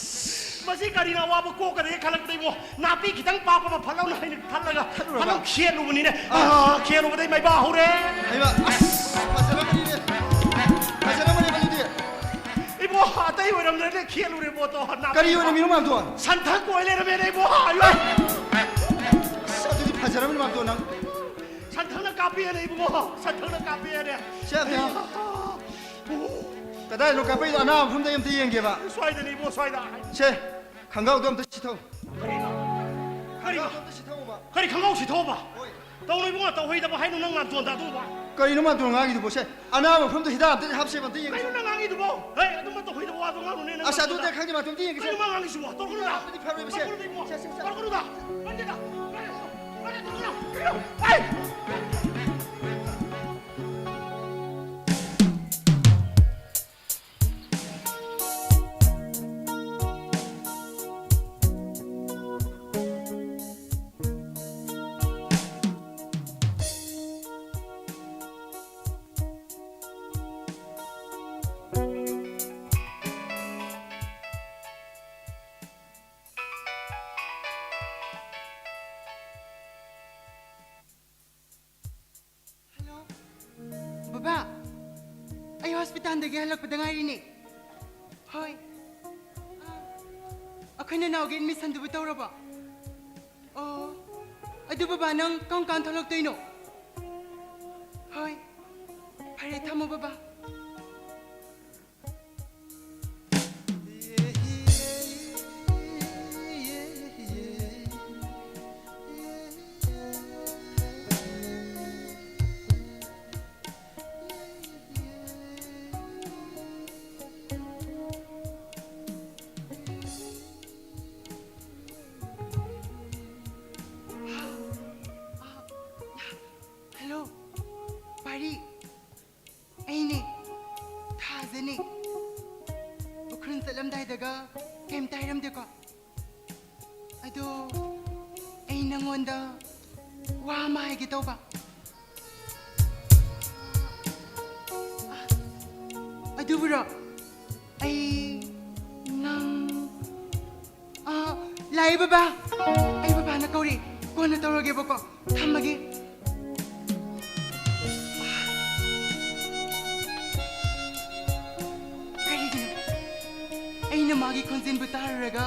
ꯃꯁꯤ ꯀꯔꯤꯅ ꯑꯋꯥꯕ ꯀꯣꯛꯀꯗꯒꯦ ꯈꯜꯂꯛꯄꯗ ꯏꯕꯣ, ꯅꯥꯄꯤ ꯈꯤꯇꯪ ꯄꯥꯛꯄ ꯑꯃ ꯐꯠꯂꯧꯅ ꯍꯥꯏꯅ ꯈꯜꯂꯒ ꯈꯜꯂꯨꯔꯕ? ꯐꯠꯂꯧ ꯈꯦꯠꯂꯨꯕꯅꯤꯅꯦ꯫ ꯑꯥ꯫ ꯑꯥ, ꯈꯦꯠꯂꯨꯕꯗꯩ ꯃꯩꯕꯥ ꯍꯧꯔꯦ꯫ ꯍꯩꯃꯥ, ꯑꯁ! ꯐꯖꯔꯝꯃꯅꯤꯅꯦ꯫ ꯐꯖꯔꯝꯃꯅꯤ ꯑꯗꯨꯗꯤ꯫ ꯏꯕꯣ, ꯑꯇꯩ ꯑꯣꯏꯔꯝꯗ꯭ꯔꯦꯅꯦ, ꯈꯦꯠꯂꯨꯔꯦ ꯄꯣꯠꯇꯣ꯫ ꯅꯥꯄꯤ ꯀꯔꯤ ꯑꯣꯏꯔꯝꯃꯤꯅꯣ, ꯃꯥꯝꯇꯣꯟ? ꯁꯟꯊꯪ ꯑꯣꯏ ꯂꯩꯔꯝꯃꯦꯅꯦ ꯏꯕꯣ꯫ ꯑꯁ, ꯑꯗꯨꯗꯤ ꯐꯖꯔꯝꯃꯅꯤ, ꯃꯥꯝꯇꯣꯟ, ꯅꯪ꯫ ꯁꯟꯊꯪꯅ ꯀꯥꯞꯄꯦꯅꯦ ꯏꯕꯨꯡꯉꯣ, ꯁꯟꯊꯪꯅ ꯀꯥꯞꯄꯦꯅꯦ꯫ ꯁꯦ, ꯑꯝꯇ ꯌꯦꯡ-, ꯀꯗꯥꯏꯗꯅꯣ ꯀꯥꯞꯄꯛꯏꯗꯣ? ꯑꯅꯥꯕ ꯃꯐꯝꯗ ꯑꯝꯇ ꯌꯦꯡꯒꯦꯕ꯫ ꯁ꯭ꯋꯥꯏꯗꯅꯤ ꯏꯕꯨꯡꯉꯣ, ꯁ꯭ꯋꯥꯏꯗ꯫ ꯁꯦ, ꯈꯪꯒꯥꯎꯗꯣ ꯑꯝꯇ ꯁꯤꯊꯧ꯫ ꯀꯔꯤꯅꯣ? ꯈꯪꯒꯥꯎꯗꯣ ꯑꯝꯇ ꯁꯤꯊꯧꯕ꯫ ꯀꯔꯤ ꯈꯪꯒꯥꯎ ꯁꯤꯊꯧꯕ? ꯍꯣꯏ꯫ ꯇꯧꯅꯨ ꯏꯕꯨꯡꯉꯣ, ꯇꯧꯍꯩꯗꯕ ꯍꯥꯏꯅꯨ, ꯅꯪ ꯃꯥꯝꯇꯣꯟꯗ ꯑꯗꯨꯕ꯫ ꯀꯔꯤꯅꯣ ꯃꯥꯝꯇꯣꯟ ꯉꯥꯡꯉꯤꯗꯨꯕꯣ? ꯁꯦ, ꯑꯅꯥꯕ ꯃꯐꯝꯗ ꯍꯤꯗꯥꯛ ꯑꯝꯇ ꯍꯥꯞꯁꯦꯕ, ꯑꯝꯇ ꯌꯦꯡꯒꯦ꯫ ꯀꯩꯅꯣ ꯅꯪ ꯉꯥꯡꯉꯤꯗꯨꯕꯣ? ꯍꯦ, ꯑꯗꯨꯝꯕ ꯇꯧꯍꯩꯗꯕ ꯋꯥꯗꯣ ꯉꯥꯡꯅꯨꯅꯦ ꯅꯪ ꯑꯁ, ꯑꯗꯨꯗꯤ ꯃꯥꯝꯇꯣꯟꯗ꯫ ꯈꯪꯗꯦ, ꯃꯥꯝꯇꯣꯟ, ꯑꯝꯇ ꯌꯦꯡꯒꯦ, ꯁꯦ꯫ ꯀꯩꯅꯣ ꯃꯥ ꯉꯥꯡꯉꯤꯁꯤꯕꯣ? ꯇꯧꯔꯛꯀꯅꯨꯗ꯫ ꯑꯗꯨꯗꯤ ꯐꯔꯣꯏꯕ, ꯁꯦ꯫ ꯇꯧꯔꯛꯀꯅꯨꯗ ꯏꯕꯨꯡꯉꯣ꯫ ꯁꯦ, ꯁꯦ, ꯁꯦ꯫ ꯇꯧꯔꯛꯀꯅꯨꯗ꯫ ꯀꯔꯤꯅꯣ? ꯀꯔꯤꯅꯣ? ꯀꯔꯤꯅꯣ? ꯑꯩ! ꯍꯜꯂꯣ, ꯕꯕꯥ, ꯑꯩ ꯍꯣꯁꯄꯤꯇꯥꯜꯗꯒꯤ ꯍꯜꯂꯛꯄꯗ ꯉꯥꯏꯔꯤꯅꯦ꯫ ꯍꯣꯏ꯫ ꯑꯥ, ꯑꯩꯈꯣꯏ ꯅꯅꯥꯎꯒꯤ ꯑꯦꯗꯃꯤꯁꯟꯗꯨꯕꯨ ꯇꯧꯔꯕꯣ? ꯑꯣ, ꯑꯗꯨ ꯕꯕꯥ, ꯅꯪ ꯀꯔꯝ ꯀꯥꯟ ꯊꯣꯛꯂꯛꯇꯣꯏꯅꯣ? ꯍꯣꯏ, ꯐꯔꯦ, ꯊꯝꯃꯣ ꯕꯕꯥ꯫ ꯅꯉꯣꯟꯗ ꯋꯥ ꯑꯃ ꯍꯥꯏꯒꯦ ꯇꯧꯕ꯫ ꯑꯗꯨꯕꯨꯔꯣ? ꯑꯩ ꯅꯪ ꯑ, ꯂꯥꯛꯑꯦ ꯕꯕꯥ꯫ ꯑꯩ ꯕꯕꯥꯅ ꯀꯧꯔꯤ꯫ ꯀꯣꯟꯅ ꯇꯧꯔꯒꯦꯕꯀꯣ꯫ ꯊꯝꯃꯒꯦ꯫ ꯀꯔꯤꯒꯤꯅꯣ ꯑꯩꯅ ꯃꯥꯒꯤ ꯈꯣꯟꯖꯦꯜꯕꯨ ꯇꯥꯔꯨꯔꯒ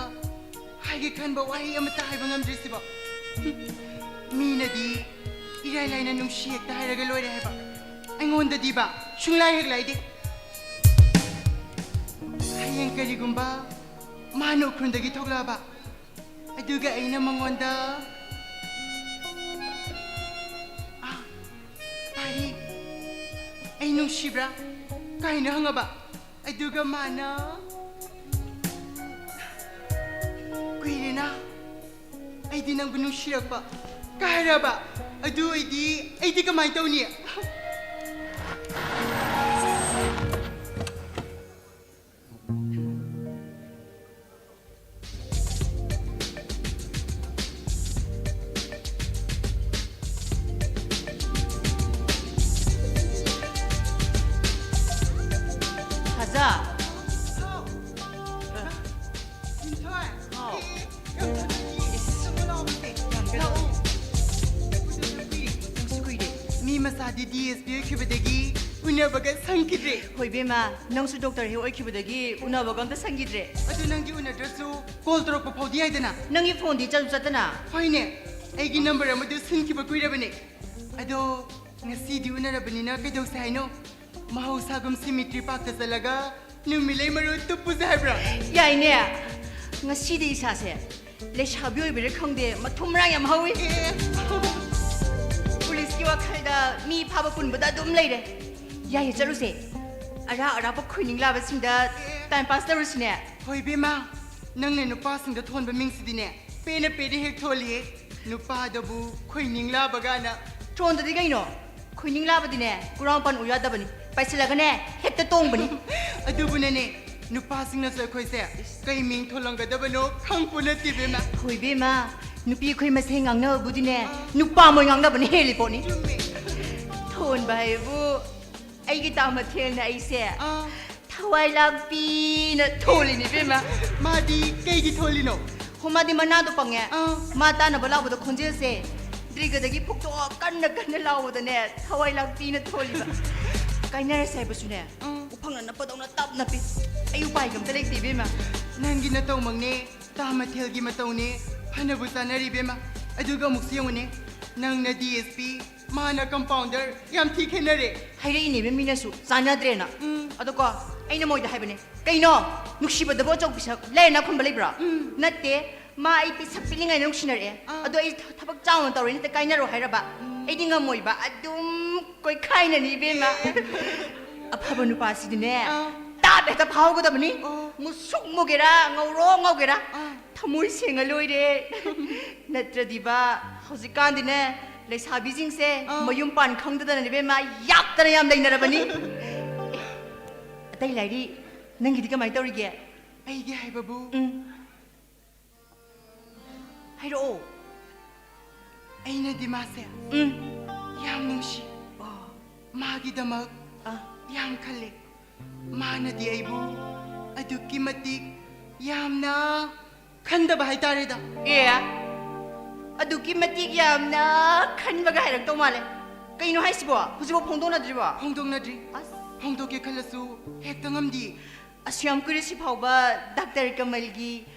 ꯍꯥꯏꯒꯦ ꯈꯟꯕ ꯋꯥꯍꯩ ꯑꯃꯠꯇ ꯍꯥꯏꯕ ꯉꯝꯗ꯭ꯔꯤꯁꯤꯕꯣ? ꯃꯤꯅꯗꯤ ꯏꯔꯥꯏ ꯂꯥꯏꯅ ꯅꯨꯡꯁꯤ ꯍꯦꯛꯇ ꯍꯥꯏꯔꯒ ꯂꯣꯏꯔꯦ ꯍꯥꯏꯕ꯫ ꯑꯩꯉꯣꯟꯗꯗꯤꯕ ꯁꯨꯡꯂꯥꯏ ꯍꯦꯛ ꯂꯥꯏꯗꯦ꯫ ꯍꯌꯦꯡ ꯀꯔꯤꯒꯨꯝꯕ ꯃꯥꯅ ꯎꯈ꯭ꯔꯨꯜꯗꯒꯤ ꯊꯣꯛꯂꯛꯑꯕ, ꯑꯗꯨꯒ ꯑꯩꯅ ꯃꯉꯣꯟꯗ, "ꯑꯥ, ꯄꯥꯔꯤ, ꯑꯩ ꯅꯨꯡꯁꯤꯕ꯭ꯔꯥ?" ꯀꯥꯏꯅ ꯍꯪꯉꯕ, ꯑꯗꯨꯒ ꯃꯥꯅ, "ꯀꯨꯏꯔꯦꯅ ꯑꯩꯗꯤ ꯅꯪꯕꯨ ꯅꯨꯡꯁꯤꯔꯛꯄ" ꯀꯥꯏꯔꯕ, ꯑꯗꯨ ꯑꯣꯏꯗꯤ ꯑꯩꯗꯤ ꯀꯃꯥꯏꯅ ꯇꯧꯅꯤ? ꯍꯖꯥ꯫ ꯍꯥꯎ꯫ ꯂꯤꯟꯊꯣꯏ꯫ ꯍꯥꯎ꯫ ꯑꯦ, ꯑꯦ, ꯌꯥꯝ ꯊꯨꯅ ꯏꯁ꯫ ꯆꯪꯉꯣ ꯂꯥꯛꯑꯣ, ꯁꯦ꯫ ꯌꯥꯝ ꯀꯩꯅꯣ꯫ ꯂꯥꯛꯑꯣ꯫ ꯎꯗꯕ ꯀꯨꯏꯔꯦ꯫ ꯅꯪꯁꯨ ꯀꯨꯏꯔꯦ꯫ ꯃꯤ ꯃꯆꯥꯗꯤ ꯗꯤ ꯑꯦꯁ ꯄꯤ ꯑꯣꯏꯈꯤꯕꯗꯒꯤ ꯎꯅꯕꯒ ꯁꯪꯈꯤꯗ꯭ꯔꯦ꯫ ꯍꯣꯏ, ꯏꯕꯦꯝꯃ, ꯅꯪꯁꯨ ꯗꯣꯛꯇꯔ ꯍꯦꯛ ꯑꯣꯏꯈꯤꯕꯗꯒꯤ ꯎꯅꯕꯒ ꯑꯝꯇ ꯁꯪꯈꯤꯗ꯭ꯔꯦ꯫ ꯑꯗꯨ ꯅꯪꯗꯤ ꯎꯅꯗ꯭ꯔꯁꯨ ꯀꯣꯜ ꯇꯧꯔꯛꯄ ꯐꯥꯎꯗꯤ ꯌꯥꯏꯗꯅ? ꯅꯪꯒꯤ ꯐꯣꯟꯗꯤ ꯆꯠꯁꯨ ꯆꯠꯇꯅ? ꯍꯣꯏꯅꯦ, ꯑꯩꯒꯤ ꯅꯝꯕꯔ ꯑꯃꯗꯨ ꯁꯤꯟꯈꯤꯕ ꯀꯨꯏꯔꯕꯅꯦ꯫ ꯑꯗꯣ ꯉꯁꯤꯗꯤ ꯎꯅꯔꯕꯅꯤꯅ ꯀꯩꯗꯧꯁꯦ ꯍꯥꯏꯅꯣ? ꯃꯍꯧꯁꯥꯒꯨꯝ ꯁꯤꯃꯤꯇ꯭ꯔꯤ ꯄꯥꯛꯇ ꯆꯠꯂꯒ ꯅꯨꯃꯤꯠꯂꯩ ꯃꯔꯨ ꯇꯨꯞꯄꯨꯁꯦ ꯍꯥꯏꯕ꯭ꯔꯣ? ꯌꯥꯏꯅꯦ꯫ ꯉꯁꯤꯗꯤ ꯏꯁꯥꯁꯦ ꯂꯩꯁꯥꯕꯤ ꯑꯣꯏꯕꯩꯔꯥ ꯈꯪꯗꯦ, ꯃꯊꯨꯝ ꯃꯔꯥꯡ ꯌꯥꯝ ꯍꯧꯏ꯫ ꯑꯦ꯫ ꯄꯨꯂꯤꯁꯀꯤ ꯋꯥꯈꯜꯗ ꯃꯤ ꯐꯥꯕ ꯄꯨꯟꯕꯗ ꯑꯗꯨꯝ ꯂꯩꯔꯦ꯫ ꯌꯥꯏꯌꯦ, ꯆꯠꯂꯨꯁꯦ꯫ ꯑꯔꯥꯛ ꯑꯔꯥꯛꯄ ꯈꯣꯏꯅꯤꯡ ꯂꯥꯕꯁꯤꯡꯗ ꯑꯦ꯫ ꯇꯥꯏꯝ ꯄꯥꯁ ꯇꯧꯔꯨꯁꯤꯅꯦ꯫ ꯍꯣꯏ ꯏꯕꯦꯝꯃ, ꯅꯪꯅ ꯅꯨꯄꯥꯁꯤꯡꯗ ꯊꯣꯟꯕ ꯃꯤꯡꯁꯤꯗꯤꯅꯦ, ꯄꯦꯟꯅ ꯄꯦꯟꯅ ꯍꯦꯛ ꯊꯣꯜꯂꯤꯍꯦ꯫ ꯅꯨꯄꯥꯗꯕꯨ ꯈꯣꯏꯅꯤꯡ ꯂꯥꯕ ꯒꯥꯅ꯫ ꯊꯣꯟꯗꯗꯤ ꯀꯩꯅꯣ? ꯈꯣꯏꯅꯤꯡ ꯂꯥꯕꯗꯤꯅꯦ, ꯀꯨꯔꯥꯡ ꯄꯥꯟ ꯎ ꯌꯥꯗꯕꯅꯤ꯫ ꯄꯥꯏꯁꯤꯜꯂꯒꯅꯦ, ꯍꯦꯛꯇ ꯇꯣꯡꯕꯅꯤ꯫ ꯑꯗꯨꯕꯨꯅꯅꯦ, ꯅꯨꯄꯥꯁꯤꯡꯅꯁꯨ ꯑꯩꯈꯣꯏꯁꯦ ꯀꯩ ꯃꯤꯡ ꯊꯣꯜꯂꯝꯒꯗꯕꯅꯣ ꯈꯪꯄꯣꯠ ꯅꯠꯇꯦ ꯏꯕꯦꯝꯃ꯫ ꯍꯣꯏ ꯏꯕꯦꯝꯃ, ꯅꯨꯄꯤ ꯑꯩꯈꯣꯏ ꯃꯁꯦꯟ ꯉꯥꯡꯅꯕꯕꯨꯗꯤꯅꯦ, ꯅꯨꯄꯥ ꯃꯣꯏ ꯉꯥꯡꯅꯕꯅ ꯍꯦꯜꯂꯤ ꯄꯣꯠꯅꯤ꯫ ꯆꯨꯝꯃꯦ꯫ ꯊꯣꯟꯕ ꯍꯥꯏꯕꯨ ꯑꯩꯒꯤ ꯇꯥ ꯃꯊꯦꯜꯅ ꯑꯩꯁꯦ ꯑꯥ꯫ ꯊꯋꯥꯏ ꯂꯥꯛꯄꯤꯅ ꯊꯣꯜꯂꯤꯅꯤ ꯏꯕꯦꯝꯃ꯫ ꯃꯥꯗꯤ ꯀꯩꯒꯤ ꯊꯣꯜꯂꯤꯅꯣ? ꯍꯣ, ꯃꯥꯗꯤ ꯃꯅꯥꯗꯣ ꯄꯪꯉꯦ꯫ ꯑꯥ꯫ ꯃꯥ ꯇꯥꯅꯕ ꯂꯥꯎꯕꯗ ꯈꯣꯟꯖꯦꯜꯁꯦ ꯗ꯭ꯔꯤꯒꯗꯒꯤ ꯐꯨꯛꯇꯣꯛꯑ ꯀꯟꯅ ꯀꯟꯅ ꯂꯥꯎꯕꯗꯅꯦ, ꯊꯋꯥꯏ ꯂꯥꯛꯄꯤꯅ ꯊꯣꯜꯂꯤꯕ꯫ ꯀꯥꯏꯅꯔꯁꯦ ꯍꯥꯏꯕꯁꯨꯅꯦ, ꯑꯥ꯫ ꯎꯐꯪꯅ ꯅꯞꯄꯗꯧꯅ ꯇꯞ ꯅꯞꯄꯤ꯫ ꯑꯩ ꯎꯄꯥꯏꯒ ꯑꯝꯇ ꯂꯩꯇꯦ ꯏꯕꯦꯝꯃ꯫ ꯅꯪꯒꯤ ꯅꯇꯧꯃꯛꯅꯦ, ꯇꯥ ꯃꯊꯦꯜꯒꯤ ꯃꯇꯧꯅꯦ, ꯐꯅꯕꯨ ꯆꯥꯅꯔꯤ ꯏꯕꯦꯝꯃ꯫ ꯑꯗꯨꯒ ꯑꯃꯨꯛꯁꯨ ꯌꯦꯡꯉꯨꯅꯦ, ꯅꯪꯅ ꯗꯤ ꯑꯦꯁ ꯄꯤ, ꯃꯥꯅ ꯀꯝꯄꯥꯎꯟꯗꯔ, ꯌꯥꯝ ꯊꯤ ꯈꯦꯠꯅꯔꯦ꯫ ꯍꯥꯏꯔꯛꯏꯅꯦꯕ ꯃꯤꯅꯁꯨ ꯆꯥꯟꯅꯗ꯭ꯔꯦꯅ꯫ ꯎꯝ꯫ ꯑꯗꯣꯀꯣ, ꯑꯩꯅ ꯃꯣꯏꯗ ꯍꯥꯏꯕꯅꯦ, "ꯀꯩꯅꯣ, ꯅꯨꯡꯁꯤꯕꯗꯕꯨ ꯑꯆꯧ ꯄꯤꯁꯛ ꯂꯩꯔꯅ ꯈꯨꯝꯕ ꯂꯩꯕ꯭ꯔꯣ?" ꯎꯝ꯫ ꯅꯠꯇꯦ, ꯃꯥ ꯑꯩ ꯄꯤꯁꯛ ꯄꯤꯛꯂꯤꯉꯩꯗ ꯅꯨꯡꯁꯤꯅꯔꯛꯑꯦ꯫ ꯑꯥ꯫ ꯑꯗꯣ ꯑꯩ ꯊ-, ꯊꯕꯛ ꯆꯥꯎꯅ ꯇꯧꯔꯦ, ꯅꯠꯇ ꯀꯥꯏꯅꯔꯣ ꯍꯥꯏꯔꯕ? ꯎꯝ꯫ ꯑꯩꯗꯤ ꯉꯝꯃꯣꯏꯕ, ꯑꯗꯨꯝ ꯀꯣꯏꯈꯥꯏꯅꯅꯤ ꯏꯕꯦꯝꯃ꯫ ꯑꯐꯕ ꯅꯨꯄꯥꯁꯤꯗꯤꯅꯦ, ꯑꯥ꯫ ꯇꯥꯞ ꯍꯦꯛꯇ ꯐꯥꯍꯧꯒꯗꯕꯅꯤ꯫ ꯑꯣ꯫ ꯃꯨꯁꯨꯛ ꯃꯨꯒꯦꯔꯥ, ꯉꯧꯔꯣ ꯉꯧꯒꯦꯔꯥ, ꯑꯥ꯫ ꯊꯃꯣꯏ ꯁꯦꯡꯉ ꯂꯣꯏꯔꯦ꯫ ꯅꯠꯇ꯭ꯔꯗꯤꯕ, ꯍꯧꯖꯤꯛꯀꯥꯟꯗꯤꯅꯦ, ꯂꯩꯁꯥꯕꯤꯁꯤꯡꯁꯦ ꯑꯥ꯫ ꯃꯌꯨꯝ ꯄꯥꯟ ꯈꯪꯗꯗꯅ ꯏꯕꯦꯝꯃ ꯌꯥꯛꯇꯅ ꯌꯥꯝ ꯂꯩꯅꯔꯕꯅꯤ꯫ ꯑꯦ, ꯑꯇꯩ ꯂꯥꯏꯔꯤ, ꯅꯪꯒꯤꯗꯤ ꯀꯃꯥꯏꯅ ꯇꯧꯔꯤꯒꯦ? ꯑꯩꯒꯤ ꯍꯥꯏꯕꯕꯨ, ꯎꯝ꯫ ꯍꯥꯏꯔꯛꯑꯣ꯫ ꯑꯩꯅꯗꯤ ꯃꯥꯁꯦ ꯎꯝ꯫ ꯌꯥꯝ ꯅꯨꯡꯁꯤ, ꯑꯣ꯫ ꯃꯥꯒꯤꯗꯃꯛ ꯑꯥ꯫ ꯌꯥꯝ ꯈꯜꯂꯦ꯫ ꯃꯥꯅꯗꯤ ꯑꯩꯕꯨ ꯑꯗꯨꯛꯀꯤ ꯃꯇꯤꯛ ꯌꯥꯝꯅ ꯈꯟꯗꯕ ꯍꯥꯏꯇꯥꯔꯦꯗ꯫ ꯑꯦ, ꯑꯗꯨꯛꯀꯤ ꯃꯇꯤꯛ ꯌꯥꯝꯅ ꯈꯟꯕꯒ ꯍꯥꯏꯔꯛꯇꯧ ꯃꯥꯜꯂꯦ꯫ ꯀꯩꯅꯣ ꯍꯥꯏꯁꯤꯕꯣ? ꯍꯧꯖꯤꯛꯐꯥꯎ ꯐꯣꯡꯗꯣꯛꯅꯗ꯭ꯔꯤꯕꯣ? ꯐꯣꯡꯗꯣꯛꯅꯗ꯭ꯔꯤ꯫ ꯑꯁ꯫ ꯐꯣꯡꯗꯣꯛꯀꯦ ꯈꯜꯂꯁꯨ ꯍꯦꯛꯇ ꯉꯝꯗꯤ꯫ ꯑꯁꯨ ꯌꯥꯝ ꯀꯨꯏꯔꯦ ꯁꯤ ꯐꯥꯎꯕ ꯗꯥꯛꯇꯔ ꯀꯃꯜꯒꯤ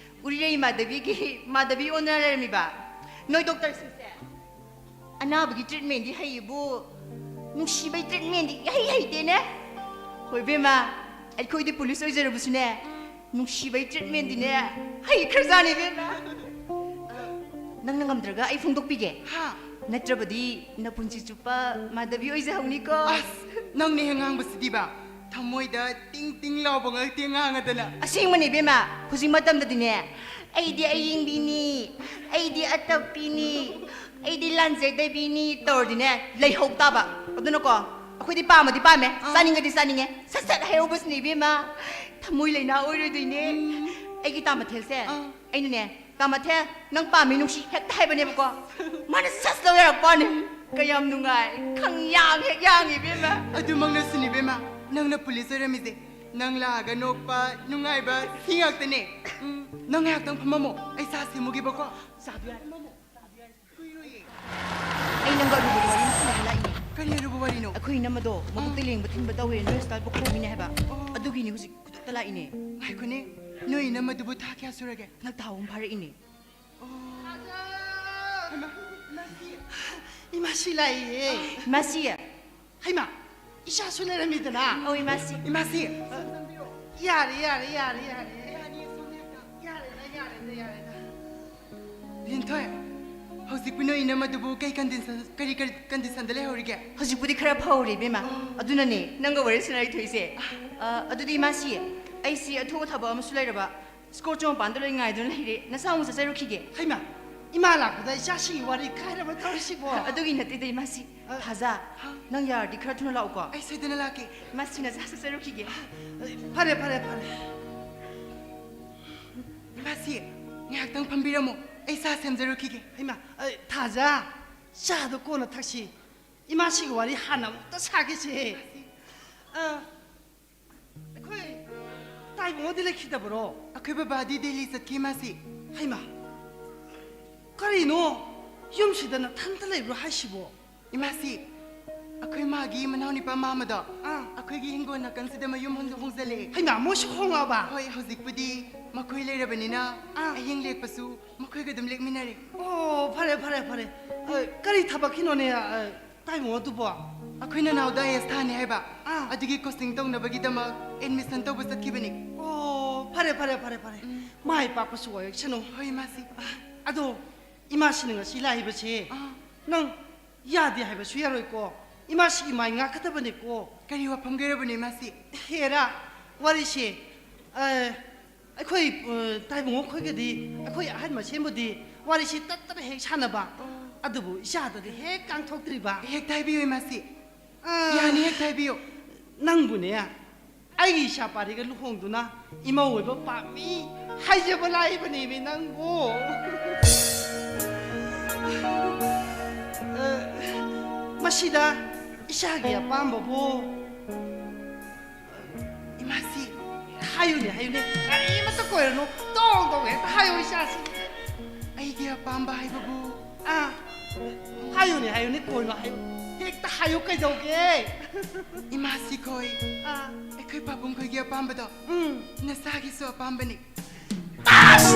ꯎꯔꯤꯔꯩ ꯃꯥꯙꯕꯤꯒꯤ, ꯃꯥꯙꯕꯤ ꯑꯣꯟꯅ ꯂꯩꯔꯝꯃꯤꯕ꯫ ꯅꯣꯏ ꯗꯣꯛꯇꯔꯁꯤꯡꯁꯦ ꯑꯅꯥꯕꯒꯤ ꯇ꯭ꯔꯤꯠꯃꯦꯟꯗꯤ ꯍꯩꯕꯨ, ꯅꯨꯡꯁꯤꯕꯩ ꯇ꯭ꯔꯤꯠꯃꯦꯟꯗꯤ ꯍꯩ ꯍꯩꯇꯦꯅꯦ꯫ ꯍꯣꯏ ꯏꯕꯦꯝꯃ, ꯑꯩꯈꯣꯏꯗꯤ ꯄꯨꯂꯤꯁ ꯑꯣꯏꯖꯔꯕꯁꯨꯅꯦ, ꯅꯨꯡꯁꯤꯕꯩ ꯇ꯭ꯔꯤꯠꯃꯦꯟꯗꯤꯅꯦ ꯍꯩꯈ꯭ꯔꯖꯥꯠꯅꯤ ꯏꯕꯦꯝꯃ꯫ ꯅꯪꯅ ꯉꯝꯗ꯭ꯔꯒ ꯑꯩ ꯐꯣꯡꯗꯣꯛꯄꯤꯒꯦ꯫ ꯍꯥ? ꯅꯠꯇ꯭ꯔꯕꯗꯤ ꯅꯄꯨꯟꯁꯤ ꯆꯨꯞꯄ ꯃꯥꯙꯕꯤ ꯑꯣꯏꯖꯍꯧꯅꯤꯀꯣ꯫ ꯑꯁ, ꯅꯪꯅ ꯍꯦꯛ ꯉꯥꯡꯕꯁꯤꯗꯤꯕ, ꯊꯃꯣꯏꯗ ꯇꯤꯡ ꯇꯤꯡ ꯂꯥꯎꯕ ꯉꯛꯇ ꯉꯥꯡꯉꯗꯅ꯫ ꯑꯁꯦꯡꯕꯅꯦ ꯏꯕꯦꯝꯃ, ꯍꯧꯖꯤꯛ ꯃꯇꯝꯗꯗꯤꯅꯦ, "ꯑꯩꯗꯤ ꯑꯌꯤꯡꯕꯤꯅꯤ, ꯑꯩꯗꯤ ꯑꯇꯞꯄꯤꯅꯤ, ꯑꯩꯗꯤ ꯂꯥꯟꯖꯗꯕꯤꯅꯤ" ꯇꯧꯔꯗꯤꯅꯦ, ꯂꯩꯍꯧ ꯇꯥꯕ꯫ ꯑꯗꯨꯅꯀꯣ, ꯑꯩꯈꯣꯏꯗꯤ ꯄꯥꯝꯃꯗꯤ ꯄꯥꯝꯃꯦ, ꯑꯥ꯫ ꯆꯥꯅꯤꯡꯉꯗꯤ ꯆꯥꯅꯤꯡꯉꯦ, ꯁꯠ ꯁꯠ ꯍꯥꯏꯍꯧꯕꯁꯤꯅꯦ ꯏꯕꯦꯝꯃ, ꯊꯃꯣꯏ ꯂꯩꯅꯥ ꯑꯣꯏꯔꯣꯏꯗꯣꯏꯅꯦ꯫ ꯑꯩꯒꯤ ꯇꯥ ꯃꯊꯦꯜꯁꯦ ꯑꯥ꯫ ꯑꯩꯅꯅꯦ, ꯀꯥꯃꯊꯦꯜ, ꯅꯪ ꯄꯥꯝꯃꯤ ꯅꯨꯡꯁꯤ ꯍꯦꯛꯇ ꯍꯥꯏꯕꯅꯦꯕꯀꯣ꯫ ꯃꯥꯅ ꯁꯠ ꯂꯧ ꯌꯥꯔꯛꯄ ꯋꯥꯅꯤ꯫ ꯀꯌꯥꯝ ꯅꯨꯡꯉꯥꯏ, ꯈꯪꯌꯥꯡ ꯍꯦꯛ ꯌꯥꯡꯉꯤ ꯏꯕꯦꯝꯃ꯫ ꯑꯗꯨꯃꯛꯅꯁꯨꯅꯤ ꯏꯕꯦꯝꯃ, ꯅꯪꯅ ꯄꯨꯂꯤꯁ ꯑꯣꯏꯔꯝꯃꯤꯁꯦ꯫ ꯅꯪ ꯂꯥꯛꯑꯒ ꯅꯣꯛꯄ, ꯅꯨꯡꯉꯥꯏꯕ ꯁꯤ ꯉꯥꯛꯇꯅꯦ꯫ ꯎꯝ, ꯅꯪ ꯉꯥꯏꯍꯥꯛꯇꯪ ꯐꯝꯃꯝꯃꯣ, ꯑꯩ ꯆꯥ ꯁꯦꯝꯃꯨꯒꯦꯕꯀꯣ꯫ ꯆꯥꯗꯣ ꯌꯥꯔꯦ꯫ ꯀꯨꯏꯔꯣꯏꯌꯦ꯫ ꯑꯩ ꯅꯪꯒ ꯑꯔꯨꯕ ꯋꯥꯔꯤ ꯑꯃ ꯁꯥꯟꯅꯕ ꯂꯥꯛꯏꯅꯦ꯫ ꯀꯔꯤ ꯑꯔꯨꯕ ꯋꯥꯔꯤꯅꯣ? ꯑꯩꯈꯣꯏ ꯏꯅꯝꯃꯗꯣ ꯃꯕꯨꯛꯇ ꯑꯥ꯫ ꯂꯦꯡꯕ ꯊꯤꯟꯕ ꯇꯧꯋꯦ, ꯅꯣꯏ ꯍꯣꯁꯄꯤꯇꯥꯜ ꯄꯨꯈꯠꯂꯝꯃꯤꯅꯦ ꯍꯥꯏꯕ꯫ ꯑꯣ꯫ ꯑꯗꯨꯒꯤꯅꯤ ꯍꯧꯖꯤꯛ ꯈꯨꯗꯛꯇ ꯂꯥꯛꯏꯅꯦ꯫ ꯉꯥꯏꯈꯣꯅꯦ, ꯅꯣꯏ ꯏꯅꯝꯃꯗꯨꯕꯨ ꯊꯥ ꯀꯌꯥ ꯁꯨꯔꯒꯦ? ꯍꯟꯗꯛ ꯊꯥ ꯑꯍꯨꯝ ꯐꯥꯔꯛꯏꯅꯦ꯫ ꯑꯣ꯫ ꯍꯩꯃꯥ, ꯏꯃꯥꯁꯤ꯫ ꯏꯃꯥꯁꯤ ꯂꯥꯛꯏꯌꯦ꯫ ꯏꯃꯥꯁꯤ꯫ ꯍꯩꯃꯥ, ꯏꯆꯥꯁꯨ ꯂꯩꯔꯝꯃꯤꯗꯅ꯫ ꯑꯧ, ꯏꯃꯥꯁꯤ꯫ ꯏꯃꯥꯁꯤ꯫ ꯌꯥꯔꯦ, ꯌꯥꯔꯦ, ꯌꯥꯔꯦ, ꯌꯥꯔꯦ꯫ ꯌꯥꯔꯦꯗ, ꯌꯥꯔꯦꯗ, ꯌꯥꯔꯦꯗ꯫ ꯂꯤꯟꯊꯣꯏ, ꯍꯧꯖꯤꯛꯄꯨ ꯅꯣꯏ ꯏꯅꯝꯃꯗꯨꯕꯨ ꯀꯩ ꯀꯟꯗꯤꯁꯟ, ꯀꯔꯤ, ꯀꯔꯤ ꯀꯟꯗꯤꯁꯟꯗ ꯂꯩꯍꯧꯔꯤꯒꯦ? ꯍꯧꯖꯤꯛꯄꯨꯗꯤ ꯈꯔ ꯐꯍꯧꯔꯦ, ꯏꯕꯦꯝꯃ꯫ ꯑꯣ꯫ ꯑꯗꯨꯅꯅꯦ ꯅꯪꯒ ꯋꯥꯔꯤ ꯁꯥꯟꯅꯔꯤꯊꯣꯏꯁꯦ꯫ ꯑ, ꯑꯗꯨꯗꯤ ꯏꯃꯥꯁꯤ, ꯑꯩꯁꯤ ꯑꯊꯨꯕ ꯊꯕꯛ ꯑꯃꯁꯨ ꯂꯩꯔꯕ, ꯁ꯭ꯀꯣꯔ ꯆꯣꯡ ꯃꯄꯥꯟꯗ ꯂꯣꯏ ꯉꯥꯏꯗꯨꯅ ꯂꯩꯔꯦ꯫ ꯅꯆꯥ ꯑꯃꯨꯛ ꯆꯠꯆꯔꯨꯈꯤꯒꯦ꯫ ꯍꯩꯃꯥ, ꯏꯃꯥ ꯂꯥꯛꯄꯗ ꯏꯆꯥꯁꯤꯡꯒꯤ ꯋꯥꯔꯤ ꯀꯥꯏꯔꯕ ꯇꯧꯔꯤꯁꯤꯕꯣ? ꯑꯗꯨꯒꯤ ꯅꯠꯇꯦꯗ, ꯏꯃꯥꯁꯤ꯫ ꯑ, ꯊꯥꯖ, ꯍꯥ? ꯅꯪ ꯌꯥꯔꯗꯤ ꯈꯔ ꯊꯨꯅ ꯂꯥꯛꯎꯀꯣ꯫ ꯑꯩ ꯁꯣꯏꯗꯅ ꯂꯥꯛꯀꯦ꯫ ꯏꯃꯥꯁꯤ, ꯅꯆꯥ ꯆꯠꯆꯔꯨꯈꯤꯒꯦ꯫ ꯐꯔꯦ, ꯐꯔꯦ, ꯐꯔꯦ꯫ ꯏꯃꯥꯁꯤ, ꯉꯥꯏꯍꯥꯛꯇꯪ ꯐꯝꯕꯤꯔꯝꯃꯣ꯫ ꯑꯩ ꯆꯥ ꯁꯦꯝꯖꯔꯨꯈꯤꯒꯦ꯫ ꯍꯩꯃꯥ, ꯑ, ꯊꯥꯖ, ꯆꯥꯗꯣ ꯀꯣꯟꯅ ꯊꯛꯁꯤ꯫ ꯏꯃꯥꯁꯤꯒꯤ ꯋꯥꯔꯤ ꯍꯥꯟꯅ ꯑꯃꯨꯛꯇ ꯁꯥꯈꯤꯁꯦ꯫ ꯏꯃꯥꯁꯤ꯫ ꯑ, ꯑꯩꯈꯣꯏ ꯇꯥꯏꯕꯨꯡꯉꯣꯗꯤ ꯂꯩꯈꯤꯗꯕꯔꯣ? ꯑꯩꯈꯣꯏ ꯕꯕꯥꯗꯤ ꯗꯦꯜꯂꯤ ꯆꯠꯈꯤ, ꯏꯃꯥꯁꯤ꯫ ꯍꯩꯃꯥ, ꯀꯔꯤꯅꯣ? ꯌꯨꯝꯁꯤꯗ ꯅꯊꯟꯇ ꯂꯩꯕ꯭ꯔꯣ ꯍꯥꯏꯁꯤꯕꯣ? ꯏꯃꯥꯁꯤ, ꯑꯩꯈꯣꯏ ꯃꯥꯒꯤ ꯃꯅꯥꯎꯅꯨꯄꯥ ꯃꯥꯃꯗꯣ ꯑꯥ꯫ ꯑꯩꯈꯣꯏꯒꯤ ꯍꯤꯡꯒꯣꯜ ꯅꯥꯀꯟꯁꯤꯗ ꯃꯌꯨꯝ ꯍꯣꯡ-, ꯍꯣꯡꯖꯜꯂꯛꯑꯦ꯫ ꯍꯩꯃꯥ, ꯃꯣꯏꯁꯨ ꯍꯣꯡꯉꯛꯑꯕ? ꯍꯣꯏ, ꯍꯧꯖꯤꯛꯄꯨꯗꯤ ꯃꯈꯣꯏ ꯂꯩꯔꯕꯅꯤꯅ ꯑꯥ꯫ ꯑꯍꯤꯡ ꯂꯦꯛꯄꯁꯨ ꯃꯈꯣꯏꯒ ꯑꯗꯨꯝ ꯂꯦꯛꯃꯤꯟꯅꯔꯦ꯫ ꯑꯣ, ꯐꯔꯦ, ꯐꯔꯦ, ꯐꯔꯦ꯫ ꯑ, ꯀꯔꯤ ꯊꯕꯛꯀꯤꯅꯣꯅꯦ, ꯑ, ꯇꯥꯏꯕꯨꯡꯉꯣꯗꯨꯕꯣ? ꯑꯩꯈꯣꯏ ꯅꯅꯥꯎꯗ ꯑꯥꯏ ꯑꯦꯁ ꯊꯥꯅꯤ ꯍꯥꯏꯕ꯫ ꯑꯥ꯫ ꯑꯗꯨꯒꯤ ꯀꯣꯆꯤꯡ ꯇꯧꯅꯕꯒꯤꯗꯃꯛ ꯑꯦꯗꯃꯤꯁꯟ ꯇꯧꯕ ꯆꯠꯈꯤꯕꯅꯤ꯫ ꯑꯣ, ꯐꯔꯦ, ꯐꯔꯦ, ꯐꯔꯦ, ꯐꯔꯦ꯫ ꯎꯝ꯫ ꯃꯥꯏ ꯄꯥꯛꯄꯁꯨ ꯑꯣꯏꯔꯛꯁꯅꯨ꯫ ꯍꯣꯏ, ꯏꯃꯥꯁꯤ꯫ ꯑꯗꯣ, ꯏꯃꯥꯁꯤꯅ ꯉꯁꯤ ꯂꯥꯛꯏꯕꯁꯦ, ꯑꯥ꯫ ꯅꯪ ꯌꯥꯗꯦ ꯍꯥꯏꯕꯁꯨ ꯌꯥꯔꯣꯏꯀꯣ꯫ ꯏꯃꯥꯁꯤꯒꯤ ꯃꯥꯏ ꯉꯥꯛꯀꯗꯕꯅꯤꯀꯣ꯫ ꯀꯔꯤ ꯋꯥꯐꯝꯒꯤ ꯑꯣꯏꯔꯕꯅꯣ, ꯏꯃꯥꯁꯤ? ꯍꯦꯔꯥ, ꯋꯥꯔꯤꯁꯦ, ꯑ, ꯑꯩꯈꯣꯏ, ꯑ, ꯇꯥꯏꯕꯨꯡꯉꯣ ꯈꯣꯏꯒꯗꯤ ꯑꯩꯈꯣꯏ ꯑꯍꯟ ꯃꯁꯦꯟꯕꯨꯗꯤ ꯋꯥꯔꯤꯁꯤ ꯇꯠꯇꯅ ꯍꯦꯛ ꯁꯥꯟꯅꯕ꯫ ꯑꯣ꯫ ꯑꯗꯨꯕꯨ ꯏꯆꯥꯗꯗꯤ ꯍꯦꯛ ꯀꯥꯡꯊꯣꯛꯇ꯭ꯔꯤꯕ꯫ ꯍꯦꯛꯇ ꯍꯥꯏꯕꯤꯌꯨ, ꯏꯃꯥꯁꯤ꯫ ꯑ, ꯌꯥꯅꯤ, ꯍꯦꯛꯇ ꯍꯥꯏꯕꯤꯌꯨ꯫ ꯅꯪꯕꯨꯅꯦ, ꯑꯩꯒꯤ ꯏꯆꯥ ꯄꯥꯔꯤꯒ ꯂꯨꯍꯣꯡꯗꯨꯅ ꯏꯃꯧ ꯑꯣꯏꯕ ꯄꯥꯝꯃꯤ ꯍꯥꯏꯖꯕ ꯂꯥꯛꯏꯕꯅꯦꯃꯤ ꯅꯪꯕꯨ꯫ ꯑ, ꯃꯁꯤꯗ ꯏꯆꯥꯒꯤ ꯑꯄꯥꯝꯕꯕꯨ, ꯏꯃꯥꯁꯤ, ꯍꯥꯏꯌꯨꯅꯦ, ꯍꯥꯏꯌꯨꯅꯦ, ꯀꯔꯤꯃꯇ ꯀꯣꯏꯔꯅꯨ, ꯇꯣꯡ ꯇꯣꯡ ꯍꯦꯛꯇ ꯍꯥꯏꯌꯨ ꯏꯆꯥꯁꯤ꯫ ꯑꯩꯒꯤ ꯑꯄꯥꯝꯕ ꯍꯥꯏꯕꯕꯨ? ꯑꯥ, ꯍꯥꯏꯌꯨꯅꯦ, ꯍꯥꯏꯌꯨꯅꯦ, ꯀꯣꯏꯔꯣ ꯍꯥꯏꯌꯨ, ꯍꯦꯛꯇ ꯍꯥꯏꯌꯨ, ꯀꯩꯗꯧꯒꯦ? ꯏꯃꯥꯁꯤ ꯀꯣꯏ, ꯑꯥ꯫ ꯑꯩꯈꯣꯏ ꯄꯥꯕꯨꯡ ꯈꯣꯏꯒꯤ ꯑꯄꯥꯝꯕꯗꯣ, ꯎꯝ꯫ ꯅꯁꯥꯒꯤꯁꯨ ꯑꯄꯥꯝꯕꯅꯤ꯫ ꯑꯁ!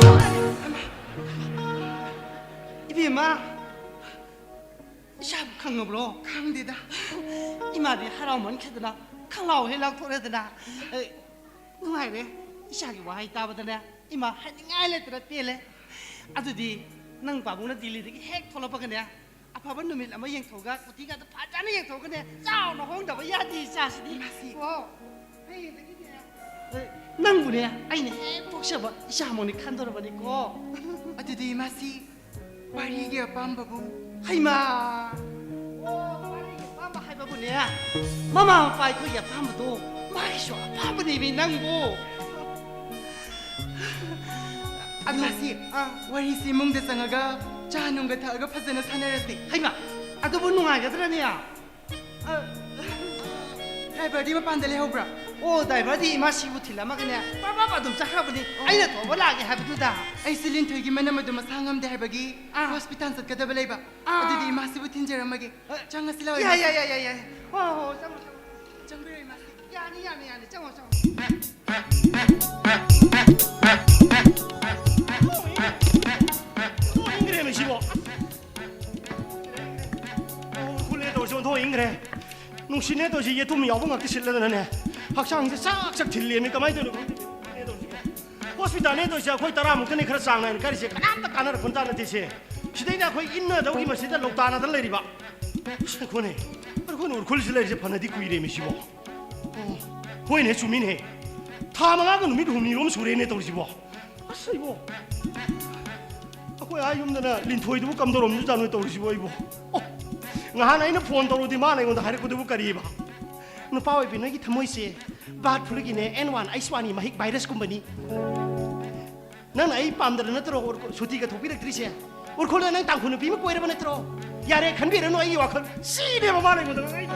ꯏꯕꯦꯝꯃ, ꯏꯆꯥꯕꯨ ꯈꯪꯉꯕ꯭ꯔꯣ? ꯈꯪꯗꯦꯗ꯫ ꯏꯃꯥꯗꯤ ꯍꯔꯥꯎꯃꯟꯈꯤꯗꯅ ꯈꯪꯂꯥꯎ ꯍꯦꯛ ꯂꯥꯎꯊꯣꯔꯦꯗꯅ꯫ ꯑꯦ, ꯅꯨꯡꯉꯥꯏꯔꯦ꯫ ꯏꯆꯥꯒꯤ ꯋꯥꯍꯩ ꯇꯥꯕꯗꯅꯦ ꯏꯃꯥ ꯍꯥꯏꯅꯤꯡꯉꯥꯏ ꯂꯩꯇꯅ ꯄꯦꯜꯂꯦ꯫ ꯑꯗꯨꯗꯤ ꯅꯪ ꯄꯥꯕꯨꯡꯅ ꯗꯤꯜꯂꯤꯗꯒꯤ ꯍꯦꯛ ꯊꯣꯛꯂꯛꯄꯒꯅꯦ, ꯑꯐꯕ ꯅꯨꯃꯤꯠ ꯑꯃ ꯌꯦꯡꯊꯣꯛꯑꯒ, ꯀꯨꯇꯤꯒꯗ ꯐꯖꯅ ꯌꯦꯡꯊꯣꯛꯑꯒꯅꯦ, ꯆꯥꯎꯅ ꯍꯣꯡꯗꯕ ꯌꯥꯗꯦ ꯏꯆꯥꯁꯤꯗꯤ꯫ ꯏꯃꯥꯁꯤ꯫ ꯀꯣ? ꯍꯌꯦꯡꯗꯒꯤꯅꯦ, ꯑꯦ, ꯅꯪꯕꯨꯅꯦ ꯑꯩꯅ ꯍꯦꯛ ꯄꯣꯛꯆꯕ ꯏꯆꯥꯃꯛꯅꯤ ꯈꯟꯗꯣꯔꯕꯅꯤꯀꯣ꯫ ꯑꯗꯨꯗꯤ ꯏꯃꯥꯁꯤ, ꯋꯥꯔꯤꯒꯤ ꯑꯄꯥꯝꯕꯕꯨ? ꯍꯩꯃꯥ! ꯑꯣ, ꯋꯥꯔꯤꯒꯤ ꯑꯄꯥꯝꯕ ꯍꯥꯏꯕꯕꯨꯅꯦ, ꯃꯃꯥ ꯃꯄꯥ ꯑꯩꯈꯣꯏꯒꯤ ꯑꯄꯥꯝꯕꯗꯣ ꯃꯥꯒꯤꯁꯨ ꯑꯄꯥꯝꯕꯅꯦꯃꯤ ꯅꯪꯕꯨ꯫ ꯑꯗꯨ, ꯃꯥꯁꯤ, ꯑꯥ꯫ ꯋꯥꯔꯤꯁꯤ ꯏꯃꯨꯡꯗ ꯆꯪꯉꯒ ꯆꯥ ꯅꯨꯡꯒ ꯊꯛꯑꯒ ꯐꯖꯅ ꯁꯥꯟꯅꯔꯁꯤ꯫ ꯍꯩꯃꯥ! ꯑꯗꯨꯕꯨ ꯅꯨꯡꯉꯥꯏꯒꯗ꯭ꯔꯅꯦ? ꯑ, ꯗ꯭ꯔꯥꯏꯚꯔꯗꯤ ꯃꯄꯥꯟꯗ ꯂꯩꯍꯧꯕ꯭ꯔꯥ? ꯑꯣ, ꯗ꯭ꯔꯥꯏꯚꯔꯗꯤ ꯏꯃꯥꯁꯤꯕꯨ ꯊꯤꯜꯂꯝꯃꯒꯅꯦ, ꯄ꯭ꯔꯞ ꯄ꯭ꯔꯞ ꯑꯗꯨꯝ ꯆꯠꯈ꯭ꯔꯕꯅꯤ꯫ ꯑꯣ꯫ ꯑꯩꯅ ꯊꯧꯕ ꯂꯥꯛꯑꯒꯦ ꯍꯥꯏꯕꯗꯨꯗ꯫ ꯑꯩꯁꯦ ꯂꯤꯟꯊꯣꯏꯒꯤ ꯃꯅꯝ ꯑꯗꯨ ꯃꯁꯥ ꯉꯝꯗꯦ ꯍꯥꯏꯕꯒꯤ ꯑꯥ꯫ ꯍꯣꯁꯄꯤꯇꯥꯜ ꯆꯠꯀꯗꯕ ꯂꯩꯕ꯫ ꯑꯥ꯫ ꯑꯗꯨꯗꯤ ꯏꯃꯥꯁꯤꯕꯨ ꯊꯤꯟꯖꯔꯝꯃꯒꯦ꯫ ꯑ, ꯆꯪꯉꯁꯤ ꯂꯥꯛꯑꯣ, ꯌꯥꯏ, ꯏꯃꯥꯁꯤ꯫ ꯌꯥꯏ, ꯌꯥꯏ, ꯌꯥꯏ, ꯌꯥꯏ꯫ ꯍꯣꯏ, ꯍꯣꯏ, ꯍꯣꯏ, ꯆꯪꯉꯣ, ꯆꯪꯉꯣ꯫ ꯆꯪꯕꯤꯔꯣ, ꯏꯃꯥꯁꯤ꯫ ꯌꯥꯅꯤ, ꯌꯥꯅꯤ, ꯌꯥꯅꯤ꯫ ꯆꯪꯉꯣ, ꯆꯪꯉꯣ꯫ ꯊꯣꯛꯏꯅꯦ ꯁꯤꯕꯣ꯫ ꯑꯣ, ꯎꯈ꯭ꯔꯨꯜꯅꯦ ꯇꯧꯔꯤꯁꯦ, ꯑꯣꯟꯊꯣꯛ ꯏꯟꯈ꯭ꯔꯦ꯫ ꯅꯨꯡꯁꯤꯠꯅꯦ ꯇꯧꯔꯤꯁꯦ, ꯌꯦꯇꯨꯝ ꯌꯥꯎꯕ ꯉꯥꯛꯇ ꯁꯤꯠꯂꯗꯅꯅꯦ, ꯍꯛꯆꯥꯡꯁꯦ ꯆꯥꯛ ꯆꯥꯛ ꯊꯤꯜꯂꯦꯃꯤ꯫ ꯀꯃꯥꯏꯅ ꯇꯧꯔꯤꯅꯣ ꯈꯪꯗꯦ, ꯎꯈ꯭ꯔꯨꯜꯅꯦ ꯇꯧꯔꯤꯁꯦ꯫ ꯍꯣꯁꯄꯤꯇꯥꯜꯅꯦ ꯇꯧꯔꯤꯁꯦ, ꯑꯩꯈꯣꯏ ꯇꯔꯥꯃꯨꯛꯇꯅꯦ ꯈꯔ ꯆꯥꯡ ꯅꯥꯏꯅ ꯀꯥꯔꯤꯁꯦ, ꯀꯅꯥꯝꯇ ꯀꯥꯟꯅꯔꯛꯄ ꯅꯠꯇꯦꯁꯦ꯫ ꯁꯤꯗꯩꯗ ꯑꯩꯈꯣꯏ ꯏꯟꯅꯗꯧꯒꯤ ꯃꯁꯤꯗ ꯂꯧꯇꯥꯅꯗꯅ ꯂꯩꯔꯤꯕ꯫ ꯑꯁ, ꯑꯩꯈꯣꯏꯅꯦ, ꯑꯩꯈꯣꯏꯅ ꯎꯈ꯭ꯔꯨꯜꯁꯤꯗ ꯂꯩꯔꯤꯁꯦ ꯐꯅꯗꯤ ꯀꯨꯏꯔꯦꯃꯤ ꯁꯤꯕꯣ꯫ ꯑꯣ, ꯍꯣꯏꯅꯦ, ꯆꯨꯝꯃꯤꯅꯦ꯫ ꯊꯥ ꯃꯉꯥꯒ ꯅꯨꯃꯤꯠ ꯍꯨꯝꯅꯤꯔꯣꯝ ꯁꯨꯔꯦꯅꯦ ꯇꯧꯔꯤꯁꯤꯕꯣ꯫ ꯑꯁ, ꯏꯕꯣ꯫ ꯑꯩꯈꯣꯏ ꯑꯥ ꯌꯨꯝꯗꯅ ꯂꯤꯟꯊꯣꯏꯗꯨꯕꯨ ꯀꯝꯗꯧꯔꯝꯗꯣꯏꯖꯥꯠꯅꯣ ꯇꯧꯔꯤꯁꯤꯕꯣ ꯑꯩꯕꯣ꯫ ꯑꯣ, ꯉꯍꯥꯟ ꯑꯩꯅ ꯐꯣꯟ ꯇꯧꯔꯨꯗꯤ ꯃꯥꯅ ꯑꯩꯉꯣꯟꯗ ꯍꯥꯏꯔꯛꯄꯗꯨꯕꯨ ꯀꯔꯤꯕ? "ꯅꯨꯄꯥ ꯑꯣꯏꯕꯤ, ꯅꯣꯏꯒꯤ ꯊꯃꯣꯏꯁꯦ ꯕꯥꯔꯗ ꯐ꯭ꯂꯨꯒꯤꯅꯦ ꯑꯦꯟ ꯋꯥꯟ ꯑꯩꯁ ꯋꯥꯟꯒꯤ ꯃꯍꯤꯛ ꯚꯥꯏꯔꯁꯀꯨꯝꯕꯅꯤ꯫ ꯅꯪꯅ ꯑꯩ ꯄꯥꯝꯗꯅ ꯅꯠꯇ꯭ꯔꯣ ꯎꯔ-, ꯁꯨꯇꯤꯒ ꯊꯣꯛꯄꯤꯔꯛꯇ꯭ꯔꯤꯁꯦ? ꯎꯔꯈꯨꯜꯗ ꯅꯪ ꯇꯥꯡꯈꯨꯜ ꯅꯨꯄꯤ ꯑꯃ ꯀꯣꯏꯔꯕ ꯅꯠꯇ꯭ꯔꯣ? ꯌꯥꯔꯦ, ꯈꯟꯕꯤꯔꯅꯨ ꯑꯩꯒꯤ ꯋꯥꯈꯜ꯫ ꯁꯤꯅꯦꯕ ꯃꯥꯅ ꯑꯩꯉꯣꯟꯗ ꯉꯥꯡꯉꯛꯏꯗꯣ꯫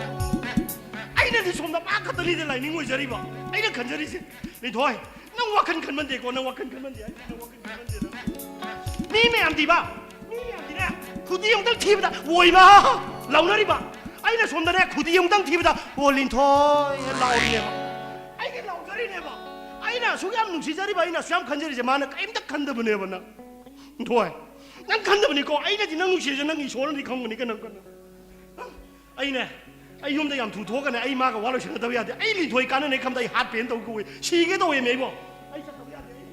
ꯑꯩꯅꯗꯤ ꯁꯣꯝꯗ ꯃꯥ ꯈꯛꯇꯅꯤꯗ ꯂꯥꯏꯅꯤꯡ ꯑꯣꯏꯖꯔꯤꯕ꯫ ꯑꯩꯅ ꯈꯟꯖꯔꯤꯁꯦ, ꯂꯤꯟꯊꯣꯏ, ꯅꯪ ꯋꯥꯈꯜ ꯈꯟꯃꯟꯗꯦꯀꯣ, ꯅꯪ ꯋꯥꯈꯜ ꯈꯟꯃꯟꯗꯦ, ꯑꯩ ꯅꯪ ꯋꯥꯈꯜ ꯈꯟꯃꯟꯗꯦ ꯅꯪ꯫ ꯃꯤ ꯃꯌꯥꯝꯗꯤꯕ, ꯃꯤ ꯃꯌꯥꯝꯗꯤꯅꯦ, ꯈꯨꯗꯤ ꯑꯃꯨꯛꯇꯪ ꯊꯤꯕꯗ, "ꯑꯣꯏꯃꯥ!" ꯂꯥꯎꯅꯔꯤꯕ꯫ ꯑꯩꯅ ꯁꯣꯝꯗꯅꯦ, ꯈꯨꯗꯤ ꯑꯃꯨꯛꯇꯪ ꯊꯤꯕꯗ, "ꯑꯣ, ꯂꯤꯟꯊꯣꯏ!" ꯂꯥꯎꯔꯤꯅꯦꯕ꯫ ꯑꯩꯒꯤ ꯂꯥꯎꯖꯔꯤꯅꯦꯕ꯫ ꯑꯩꯅ ꯑꯁꯨꯛ ꯌꯥꯝ ꯅꯨꯡꯁꯤꯖꯔꯤꯕ, ꯑꯩꯅ ꯑꯁꯨꯛ ꯌꯥꯝ ꯈꯟꯖꯔꯤꯁꯦ, ꯃꯥꯅ ꯀꯔꯤꯝꯇ ꯈꯟꯗꯕꯅꯦꯕ ꯅꯪ꯫ ꯂꯤꯟꯊꯣꯏ, ꯅꯪ ꯈꯟꯗꯕꯅꯤꯀꯣ, ꯑꯩꯅꯗꯤ ꯅꯪ ꯅꯨꯡꯁꯤꯔꯤꯁꯦ ꯅꯪ ꯏꯁꯣꯔꯅꯗꯤ ꯈꯪꯕꯅꯤ ꯀꯩꯅꯣ, ꯀꯩꯅꯣ꯫ ꯑꯩꯅꯦ, ꯑꯩ ꯌꯨꯝꯗ ꯌꯥꯝ ꯊꯨ ꯊꯣꯛꯑꯒꯅꯦ, ꯑꯩ ꯃꯥꯒ ꯋꯥ ꯂꯣꯏꯁꯟꯅꯗꯕ ꯌꯥꯗꯦ꯫ ꯑꯩ ꯂꯤꯟꯊꯣꯏ ꯀꯥꯟꯅꯅꯦ ꯈꯟꯕꯗ ꯑꯩ ꯍꯥꯔꯠ ꯄꯦꯟ ꯇꯧ ꯀꯧꯋꯦ, ꯁꯤꯒꯦ ꯇꯧꯋꯦꯃꯤ ꯑꯩꯕꯣ꯫ ꯑꯩ ꯆꯠꯇꯕ ꯌꯥꯗꯦ, ꯑꯩ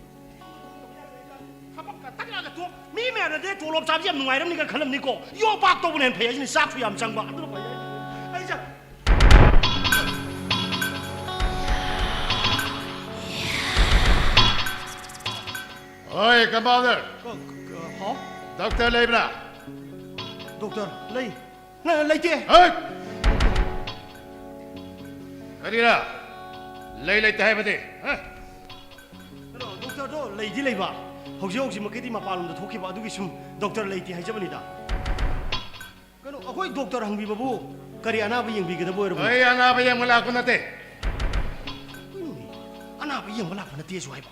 ꯊꯕꯛꯀ ꯇꯛꯂꯒ ꯇꯣꯛ-, ꯃꯤ ꯃꯌꯥꯝꯅꯗꯤ ꯇꯣꯂꯣꯞ ꯆꯥꯕꯁꯤ ꯌꯥꯝ ꯅꯨꯡꯉꯥꯏꯔꯝꯅꯤꯒ ꯈꯜꯂꯝꯅꯤꯀꯣ꯫ ꯌꯣꯄꯥꯛ ꯇꯧꯕꯅ ꯍꯦꯟꯅ ꯐꯩ ꯍꯥꯏꯁꯤꯅꯤ, ꯆꯥꯛꯁꯨ ꯌꯥꯝ ꯆꯪꯕ, ꯑꯗꯨꯅ ꯐꯩ ꯍꯥꯏꯁꯤꯅꯤ꯫ ꯑꯩ ꯆꯠ-, ꯍꯣꯏ, ꯀꯝꯄꯥꯎꯟꯗꯔ꯫ ꯀ-, ꯀ-, ꯍꯥꯎ? ꯗꯣꯛꯇꯔ ꯂꯩꯕ꯭ꯔꯥ? ꯗꯣꯛꯇꯔ ꯂꯩ꯫ ꯅ-, ꯂꯩꯇꯦ꯫ ꯍꯩꯠ! ꯀꯔꯤꯔꯥ? ꯂꯩ ꯂꯩꯇꯦ ꯍꯥꯏꯕꯗꯤ? ꯍꯥ? ꯀꯩꯅꯣ, ꯗꯣꯛꯇꯔꯗꯣ ꯂꯩꯗꯤ ꯂꯩꯕ, ꯍꯧꯖꯤꯛ ꯍꯧꯖꯤꯛꯃꯛꯀꯤꯗꯤ ꯃꯄꯥꯟꯂꯣꯝꯗ ꯊꯣꯛꯈꯤꯕ, ꯑꯗꯨꯒꯤ ꯁꯨꯝ ꯗꯣꯛꯇꯔ ꯂꯩꯇꯦ ꯍꯥꯏꯖꯕꯅꯤꯗ꯫ ꯀꯩꯅꯣ, ꯑꯩꯈꯣꯏ ꯗꯣꯛꯇꯔ ꯍꯪꯕꯤꯕꯕꯨ ꯀꯔꯤ ꯑꯅꯥꯕ ꯌꯦꯡꯕꯤꯒꯗꯕ ꯑꯣꯏꯔꯕꯅꯣ? ꯑꯩ ꯑꯅꯥꯕ ꯌꯦꯡꯕ ꯂꯥꯛꯄ ꯅꯠꯇꯦ꯫ ꯀꯩꯅꯣꯅꯦ, ꯑꯅꯥꯕ ꯌꯦꯡꯕ ꯂꯥꯛꯄ ꯅꯠꯇꯦꯁꯨ ꯍꯥꯏꯕ꯫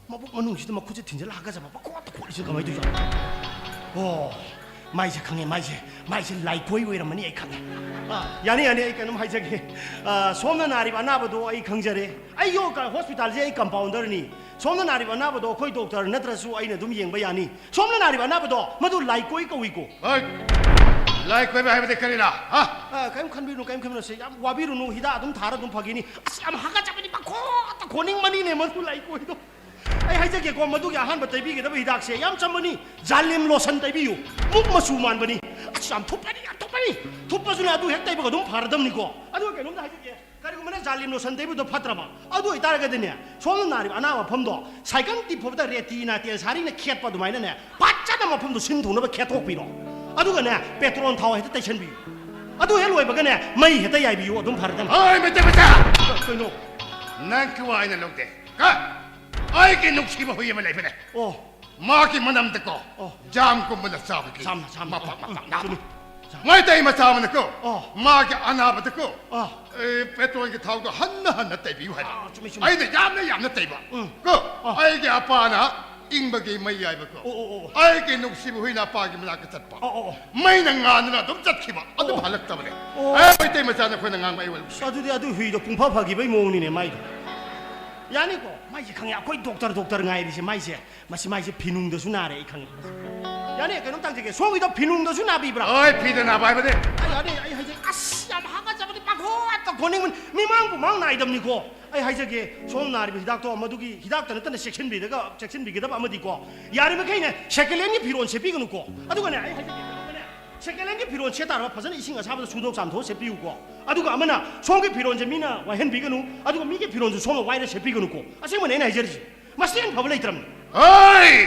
ꯃꯕꯨꯛ ꯃꯅꯨꯡꯁꯤꯗ ꯃꯈꯨꯠꯁꯦ ꯊꯤꯟꯖꯤꯜꯂ ꯍꯥꯒꯠꯆꯕ ꯄꯪꯈꯣꯠꯇ ꯈꯣꯠꯂꯤꯁꯤꯅ ꯀꯃꯥꯏꯅ ꯇꯧꯔꯤꯖꯥꯠꯅꯣ? ꯑꯣ, ꯃꯥꯏꯁꯦ ꯈꯪꯉꯦ, ꯃꯥꯏꯁꯦ, ꯃꯥꯏꯁꯦ ꯂꯥꯏꯀꯣꯏ ꯑꯣꯏꯔꯝꯃꯅꯤ ꯑꯩ ꯈꯪꯉꯦ꯫ ꯑꯥ, ꯌꯥꯅꯤ, ꯌꯥꯅꯤ, ꯑꯩ ꯀꯩꯅꯣꯝ ꯍꯥꯏꯖꯒꯦ꯫ ꯑꯥ, ꯁꯣꯝꯅ ꯅꯥꯔꯤꯕ ꯑꯅꯥꯕꯗꯣ ꯑꯩ ꯈꯪꯖꯔꯦ꯫ ꯑꯩ ꯌꯣ-, ꯀ-, ꯍꯣꯁꯄꯤꯇꯥꯜꯁꯦ ꯑꯩ ꯀꯝꯄꯥꯎꯟꯗꯔꯅꯤ꯫ ꯁꯣꯝꯅ ꯅꯥꯔꯤꯕ ꯑꯅꯥꯕꯗꯣ ꯑꯩꯈꯣꯏ ꯗꯣꯛꯇꯔ ꯅꯠꯇ꯭ꯔꯁꯨ ꯑꯩꯅ ꯑꯗꯨꯝ ꯌꯦꯡꯕ ꯌꯥꯅꯤ꯫ ꯁꯣꯝꯅ ꯅꯥꯔꯤꯕ ꯑꯅꯥꯕꯗꯣ ꯃꯗꯨ ꯂꯥꯏꯀꯣꯏ ꯀꯧꯏꯀꯣ꯫ ꯍꯣꯏ, ꯂꯥꯏꯀꯣꯏꯕ ꯍꯥꯏꯕꯗꯤ ꯀꯔꯤꯅꯣ? ꯍꯥ? ꯑꯥ, ꯀꯔꯤꯝ ꯈꯟꯕꯤꯔꯨꯅꯨ, ꯀꯔꯤꯝ ꯈꯟꯕꯤꯔꯨꯅꯨ, ꯁꯦ, ꯌꯥꯝ ꯋꯥꯕꯤꯔꯨꯅꯨ, ꯍꯤꯗꯥꯛ ꯑꯗꯨꯝ ꯊꯥꯔ ꯑꯗꯨꯝ ꯐꯈꯤꯅꯤ꯫ ꯑꯁ, ꯌꯥꯝ ꯍꯥꯒꯠꯆꯕꯅꯤ, ꯄꯪꯈꯣꯠꯇ ꯈꯣꯠꯅꯤꯡꯕꯅꯤꯅꯦ ꯃꯗꯨ ꯂꯥꯏꯀꯣꯏꯗꯣ꯫ ꯑꯩ ꯍꯥꯏꯖꯒꯦꯀꯣ, ꯃꯗꯨꯒꯤ ꯑꯍꯥꯟꯕ ꯇꯩꯕꯤꯒꯗꯕ ꯍꯤꯗꯥꯛꯁꯦ ꯌꯥꯝ ꯆꯝꯕꯅꯤ, ꯖꯥꯂꯤꯝ ꯂꯣꯁꯟ ꯇꯩꯕꯤꯌꯨ꯫ ꯃꯨꯛ ꯃꯆꯨ ꯃꯥꯟꯕꯅꯤ꯫ ꯑꯁ, ꯌꯥꯝ ꯊꯨꯞꯄꯅꯤ, ꯌꯥꯝ ꯊꯨꯞꯄꯅꯤ꯫ ꯊꯨꯞꯄꯁꯨꯅꯦ, ꯑꯗꯨ ꯍꯦꯛ ꯇꯩꯕꯒ ꯑꯗꯨꯝ ꯐꯔꯗꯕꯅꯤꯀꯣ꯫ ꯑꯗꯨꯒ ꯀꯩꯅꯣꯝꯇ ꯍꯥꯏꯖꯒꯦ, ꯀꯔꯤꯒꯨꯝꯕꯅꯦ ꯖꯥꯂꯤꯝ ꯂꯣꯁꯟ ꯇꯩꯕꯗꯣ ꯐꯠꯇ꯭ꯔꯕ, ꯑꯗꯨ ꯑꯣꯏꯇꯥꯔꯒꯗꯤꯅꯦ, ꯁꯣꯝꯅ ꯅꯥꯔꯤꯕ ꯑꯅꯥꯕ ꯃꯐꯝꯗꯣ ꯁꯥꯏꯀꯜ ꯇꯤꯞ ꯐꯕꯗ ꯔꯦꯇꯤꯅꯥ ꯇꯦꯟꯁꯥꯔꯤꯅ ꯈꯦꯠꯄ ꯑꯗꯨꯃꯥꯏꯅꯅꯦ, ꯐꯖꯅ ꯃꯐꯝꯗꯣ ꯁꯤꯟ ꯊꯨꯡꯅꯕ ꯈꯦꯠꯇꯣꯛꯄꯤꯔꯣ꯫ ꯑꯗꯨꯒꯅꯦ, ꯄꯦꯇ꯭ꯔꯣꯟ ꯊꯥꯎ ꯍꯦꯛꯇ ꯇꯩꯁꯟꯕꯤꯌꯨ꯫ ꯑꯗꯨ ꯍꯦꯛ ꯂꯣꯏꯕꯒꯅꯦ, ꯃꯩ ꯍꯦꯛꯇ ꯌꯥꯏꯕꯤꯌꯨ, ꯑꯗꯨꯝ ꯐꯔꯗꯕꯅꯤ꯫ ꯍꯣꯏ, ꯃꯩꯇꯩ ꯃꯆꯥ! ꯀꯩꯅꯣ? ꯅꯪ ꯀꯋꯥꯏꯅ ꯂꯧꯗꯦ꯫ ꯀ? ꯑꯩꯒꯤ ꯅꯨꯡꯁꯤꯕ ꯍꯨꯏ ꯑꯃ ꯂꯩꯕꯅꯦ꯫ ꯑꯣ꯫ ꯃꯥꯒꯤ ꯃꯅꯝꯗꯀꯣ, ꯑꯣ꯫ ꯖꯥꯝꯒꯨꯝꯕꯅ ꯆꯥꯕꯒꯤ ꯁꯥꯝꯅ, ꯁꯥꯝꯅ꯫ ꯃꯄꯥꯛ, ꯎꯝ, ꯃꯄꯥꯛ ꯅꯥꯕ꯫ ꯆꯨꯝꯃꯤ꯫ ꯆꯥꯝ-꯫ ꯃꯩꯇꯩ ꯃꯆꯥ ꯑꯃꯅꯀꯣ, ꯑꯣ꯫ ꯃꯥꯒꯤ ꯑꯅꯥꯕꯗꯀꯣ, ꯑꯣ꯫ ꯑꯦ, ꯄꯦꯇ꯭ꯔꯣꯜꯒꯤ ꯊꯥꯎꯗꯣ ꯍꯟꯅ ꯍꯟꯅ ꯇꯩꯕꯤꯌꯨ ꯍꯥꯏꯕ꯫ ꯑꯥ, ꯆꯨꯝꯃꯤ, ꯆꯨꯝꯃꯤ꯫ ꯑꯩꯅ ꯌꯥꯝꯅ ꯌꯥꯝꯅ ꯇꯩꯕ꯫ ꯎꯝ꯫ ꯀꯣ, ꯑꯣ꯫ ꯑꯩꯒꯤ ꯑꯄꯥꯅ ꯏꯪꯕꯒꯤ ꯃꯩ ꯌꯥꯏꯕꯀꯣ꯫ ꯑꯣ, ꯑꯣ, ꯑꯣ꯫ ꯑꯩꯒꯤ ꯅꯨꯡꯁꯤꯕ ꯍꯨꯏꯅ ꯑꯄꯥꯒꯤ ꯃꯅꯥꯛꯇ ꯆꯠꯄ꯫ ꯑꯣ, ꯑꯣ, ꯑꯣ꯫ ꯃꯩꯅ ꯉꯥꯟꯗꯨꯅ ꯑꯗꯨꯝ ꯆꯠꯈꯤꯕ, ꯑꯗꯨꯝ ꯑꯣ꯫ ꯍꯜꯂꯛꯇꯕꯅꯦ꯫ ꯑꯣ꯫ ꯑꯦ, ꯃꯩꯇꯩ ꯃꯆꯥ ꯅꯈꯣꯏꯅ ꯉꯥꯡꯕ ꯑꯩ ꯋꯥꯔꯤ ꯎꯁꯦ꯫ ꯑꯗꯨꯗꯤ ꯑꯗꯨ ꯍꯨꯏꯗꯣ ꯄꯨꯡꯐ ꯐꯈꯤꯕꯩ ꯃꯑꯣꯡꯅꯤꯅꯦ ꯃꯥꯏꯗꯣ꯫ ꯌꯥꯅꯤꯀꯣ? ꯃꯥꯏꯁꯦ ꯈꯪꯉꯦ, ꯑꯩꯈꯣꯏ ꯗꯣꯛꯇꯔ, ꯗꯣꯛꯇꯔ ꯉꯥꯏꯔꯤꯁꯦ ꯃꯥꯏꯁꯦ꯫ ꯃꯁꯤ ꯃꯥꯏꯁꯦ ꯐꯤꯅꯨꯡꯗꯁꯨ ꯅꯥꯔꯦ, ꯑꯩ ꯈꯪꯉꯦ꯫ ꯌꯥꯅꯤ, ꯀꯩꯅꯣꯝ ꯇꯥꯛꯆꯒꯦ, ꯁꯣꯝꯒꯤꯗꯣ ꯐꯤꯅꯨꯡꯗꯁꯨ ꯅꯥꯕꯤꯕ꯭ꯔꯥ? ꯍꯣꯏ, ꯐꯤꯗ ꯅꯥꯕ ꯍꯥꯏꯕꯗꯤ? ꯑꯩ, ꯌꯥꯅꯤ, ꯑꯩ ꯍꯥꯏꯖꯒꯦ, ꯑꯁ, ꯌꯥꯝ ꯍꯥꯒꯠꯆꯕꯅꯤ, ꯄꯥꯡꯈꯣꯛꯇ ꯈꯣꯟꯅꯤꯡꯕꯅꯤ, ꯃꯤꯃꯥꯡ ꯄꯨꯃꯥꯡ ꯅꯥꯏꯗꯕꯅꯤꯀꯣ꯫ ꯑꯩ ꯍꯥꯏꯖꯒꯦ, ꯁꯣꯝ ꯅꯥꯔꯤꯕ ꯍꯤꯗꯥꯛꯇꯣ ꯃꯗꯨꯒꯤ ꯍꯤꯗꯥꯛꯇ ꯅꯠꯇꯅ ꯆꯦꯛꯁꯤꯟꯕꯤꯗꯒ, ꯆꯦꯛꯁꯤꯟꯕꯤꯒꯗꯕ ꯑꯃꯗꯤꯀꯣ, ꯌꯥꯔꯤꯃꯈꯩꯅꯦ, ꯁꯦꯀꯦꯟ ꯍꯦꯟꯒꯤ ꯐꯤꯔꯣꯜ ꯁꯦꯠꯄꯤꯒꯅꯨꯀꯣ꯫ ꯑꯗꯨꯒꯅꯦ, ꯑꯩ ꯍꯥꯏꯖꯒꯦ, ꯑꯗꯨꯒꯅꯦ, ꯁꯦꯀꯦꯟ ꯍꯦꯟꯒꯤ ꯐꯤꯔꯣꯜ ꯁꯦꯠ ꯇꯥꯔꯕ ꯐꯖꯅ ꯏꯁꯤꯡ ꯑꯁꯥꯕꯗ ꯁꯨꯗꯣꯛ ꯆꯥꯝꯊꯣꯛꯑ ꯁꯦꯠꯄꯤꯌꯨꯀꯣ꯫ ꯑꯗꯨꯒ ꯑꯃꯅ, ꯁꯣꯝꯒꯤ ꯐꯤꯔꯣꯜꯁꯦ ꯃꯤꯅ ꯋꯥꯏꯍꯟꯕꯤꯒꯅꯨ, ꯑꯗꯨꯒ ꯃꯤꯒꯤ ꯐꯤꯔꯣꯜꯁꯦ ꯁꯣꯝꯅ ꯋꯥꯏꯔ ꯁꯦꯠꯄꯤꯒꯅꯨꯀꯣ꯫ ꯑꯁꯦꯡꯕꯅꯦ ꯑꯩꯅ ꯍꯥꯏꯖꯔꯤꯁꯦ꯫ ꯃꯁꯤ ꯍꯦꯟꯅ ꯐꯕ ꯂꯩꯇ꯭ꯔꯕꯅꯤ꯫ ꯍꯣꯏ!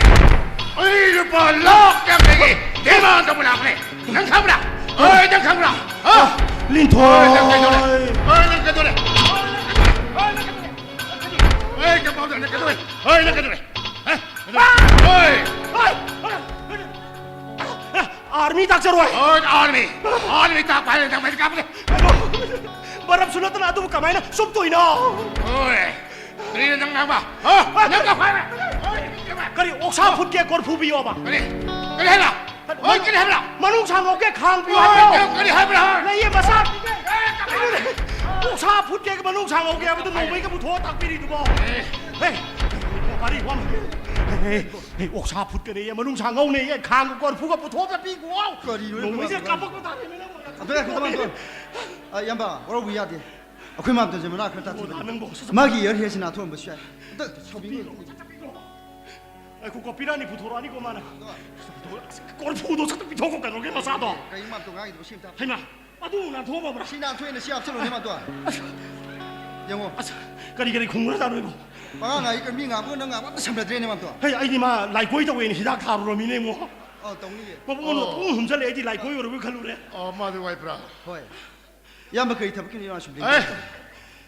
ꯑꯩ ꯂꯨꯄꯥ ꯂꯥꯈ ꯌꯥꯡꯈꯩꯒꯤ ꯗꯤꯃꯥꯟ ꯇꯧꯕ ꯂꯥꯛꯄꯅꯦ꯫ ꯅꯪ ꯈꯪꯕ꯭ꯔꯥ? ꯍꯣꯏ, ꯅꯪ ꯈꯪꯕ꯭ꯔꯥ? ꯍꯥ? ꯂꯤꯟꯊꯣꯏ! ꯍꯣꯏ, ꯅꯪ ꯀꯩꯗꯧꯔꯦ? ꯍꯣꯏ, ꯅꯪ ꯀꯩꯗꯧꯔꯦ? ꯍꯣꯏ, ꯅꯪ ꯀꯩꯗꯧꯔꯦ? ꯍꯣꯏ, ꯀꯝꯄꯥꯎꯟꯗꯔ, ꯅꯪ ꯀꯩꯗꯧꯔꯦ? ꯍꯣꯏ, ꯅꯪ ꯀꯩꯗꯧꯔꯦ? ꯍꯥ? ꯀꯩꯗꯧꯔꯦ? ꯍꯣꯏ! ꯑꯥꯔꯃꯤ ꯇꯥꯛꯆꯔꯣꯏ꯫ ꯍꯣꯏ, ꯑꯥꯔꯃꯤ꯫ ꯑꯥꯔꯃꯤ ꯇꯥꯛꯄ ꯍꯥꯏꯔꯦ, ꯅꯪ ꯃꯩ ꯀꯥꯞꯄꯒꯦ꯫ ꯀꯩꯅꯣ, ꯕꯔꯞꯁꯨ ꯅꯠꯇꯅ ꯑꯗꯨꯕꯨ ꯀꯃꯥꯏꯅ ꯆꯨꯞꯇꯣꯏꯅꯣ? ꯍꯣꯏ꯫ ꯀꯔꯤꯅꯣ ꯅꯪ ꯉꯥꯡꯕ? ꯍꯥ? ꯅꯪ ꯀꯞ ꯍꯥꯏꯕ? ꯀꯔꯤ, ꯑꯣꯛꯁꯥ ꯐꯨꯠꯀꯦ ꯀꯣꯔꯐꯨ ꯄꯤꯌꯣꯕ? ꯀꯔꯤ? ꯀꯔꯤ ꯍꯥꯏꯕ? ꯍꯣꯏ, ꯀꯔꯤ ꯍꯥꯏꯕ? ꯃꯅꯨꯡꯁꯥ ꯉꯧꯒꯦ ꯈꯥꯡ ꯄꯤꯌꯣ ꯍꯣꯏ, ꯍꯥꯏꯕ꯭ꯔꯣ? ꯅꯪ ꯀꯔꯤ ꯍꯥꯏꯕ꯭ꯔꯥ? ꯂꯩꯌꯦ, ꯃꯆꯥ ꯄꯤꯒꯦ꯫ ꯑꯦ, ꯀꯔꯤ? ꯑꯣꯛꯁꯥ ꯐꯨꯠꯀꯦ ꯃꯅꯨꯡꯁꯥ ꯉꯧꯒꯦ ꯍꯥꯏꯕꯗꯨ ꯅꯣꯡꯃꯩꯒ ꯄꯨꯊꯣꯛꯑ ꯇꯥꯛꯄꯤꯔꯤꯗꯨꯕꯣ? ꯑꯦ꯫ ꯍꯦ, ꯀꯔꯤ ꯋꯥ? ꯍꯦ, ꯍꯦ, ꯑꯣꯛꯁꯥ ꯐꯨꯠꯀꯅꯦꯌꯦ, ꯃꯅꯨꯡꯁꯥ ꯉꯧꯅꯦꯌꯦ, ꯈꯥꯡꯒ ꯀꯣꯔꯐꯨꯒ ꯄꯨꯊꯣꯛꯑ ꯄꯤꯒꯣ꯫ ꯀꯔꯤꯅꯣ ꯅꯣꯡꯃꯩꯁꯦ ꯅꯪ ꯀꯥꯞꯄꯛꯄ ꯇꯥꯔꯦꯅꯦ ꯅꯪ꯫ ꯑꯗꯨ ꯉꯥꯏꯈꯣ, ꯇꯃꯥꯟ, ꯇꯃꯥꯟ꯫ ꯑ, ꯏꯌꯥꯝꯕ, ꯋꯥꯔꯧꯕ ꯌꯥꯗꯦ꯫ ꯑꯩꯈꯣꯏ ꯃꯥꯝꯇꯣꯟꯁꯦ ꯃꯅꯥ ꯈꯔ ꯇꯥꯊꯤꯕꯅꯤ꯫ ꯅꯪꯕꯨ ꯃꯥꯒꯤ ꯏꯌꯔ ꯍꯦꯌꯔꯁꯤ ꯅꯥꯟꯊꯣꯛꯑꯝꯕꯁꯨ ꯌꯥꯏ꯫ ꯑꯝꯇ ꯁꯥꯎꯕꯤꯒꯅꯨ꯫ ꯉꯥꯏꯈꯣꯀꯣ, ꯄꯤꯔꯛꯑꯅꯤ, ꯄꯨꯊꯣꯔꯛꯑꯅꯤꯀꯣ ꯃꯥꯅ꯫ ꯀꯣꯔꯐꯨꯗꯣ ꯁꯠ ꯄꯤꯊꯣꯛꯈꯣ ꯀꯩꯅꯣꯒꯤ ꯃꯆꯥꯗꯣ꯫ ꯀꯩꯅꯣ ꯃꯥꯝꯇꯣꯟ ꯉꯥꯡꯉꯤꯗꯨꯕꯨ ꯁꯤ ꯑꯝꯇ ꯍꯥꯞꯄꯨ꯫ ꯍꯩꯃꯥ, ꯑꯗꯨ ꯅꯥꯟꯊꯣꯛꯑꯝꯃꯕ꯭ꯔꯥ? ꯁꯤ ꯅꯥꯟꯊꯣꯛꯑꯦꯅ ꯁꯤ ꯍꯥꯞꯆꯜꯂꯨꯅꯦ ꯃꯥꯝꯇꯣꯟ꯫ ꯑꯁ, ꯌꯦꯡꯉꯣ꯫ ꯑꯁ, ꯀꯔꯤ ꯀꯔꯤ ꯈꯨꯝꯈ꯭ꯔꯖꯥꯠꯅꯣ ꯏꯕꯣ? ꯄꯉꯥꯡ ꯉꯥꯡꯉꯤ, ꯃꯤ ꯉꯥꯡꯕꯒ ꯅꯪ ꯉꯥꯡꯕ ꯑꯝꯇ ꯁꯝꯅꯗ꯭ꯔꯦꯅꯦ ꯃꯥꯝꯇꯣꯟ꯫ ꯍꯩ, ꯑꯩꯗꯤ ꯃꯥ ꯂꯥꯏꯀꯣꯏ ꯇꯧꯋꯦꯅ ꯍꯤꯗꯥꯛ ꯊꯥꯔꯨꯔꯃꯤꯅꯦ ꯏꯕꯣ꯫ ꯑꯧ, ꯇꯧꯅꯤꯌꯦ꯫ ꯃꯕꯨꯛ ꯃꯅꯨꯡꯗ ꯑꯣ꯫ ꯄꯨꯡ ꯍꯨꯝꯖꯜꯂꯦ, ꯑꯩꯗꯤ ꯂꯥꯏꯀꯣꯏ ꯑꯣꯏꯔꯕꯣꯏ ꯈꯜꯂꯨꯔꯦ꯫ ꯑꯣ, ꯃꯥꯗꯤ ꯋꯥꯏꯕ꯭ꯔꯥ? ꯍꯣꯏ꯫ ꯏꯌꯥꯝꯕ ꯀꯔꯤ ꯊꯕꯛꯀꯤꯅꯣ ꯏꯃꯥ ꯁꯨꯝ ꯑꯦ, ꯂꯦꯡꯕꯤꯔꯤꯁꯦ?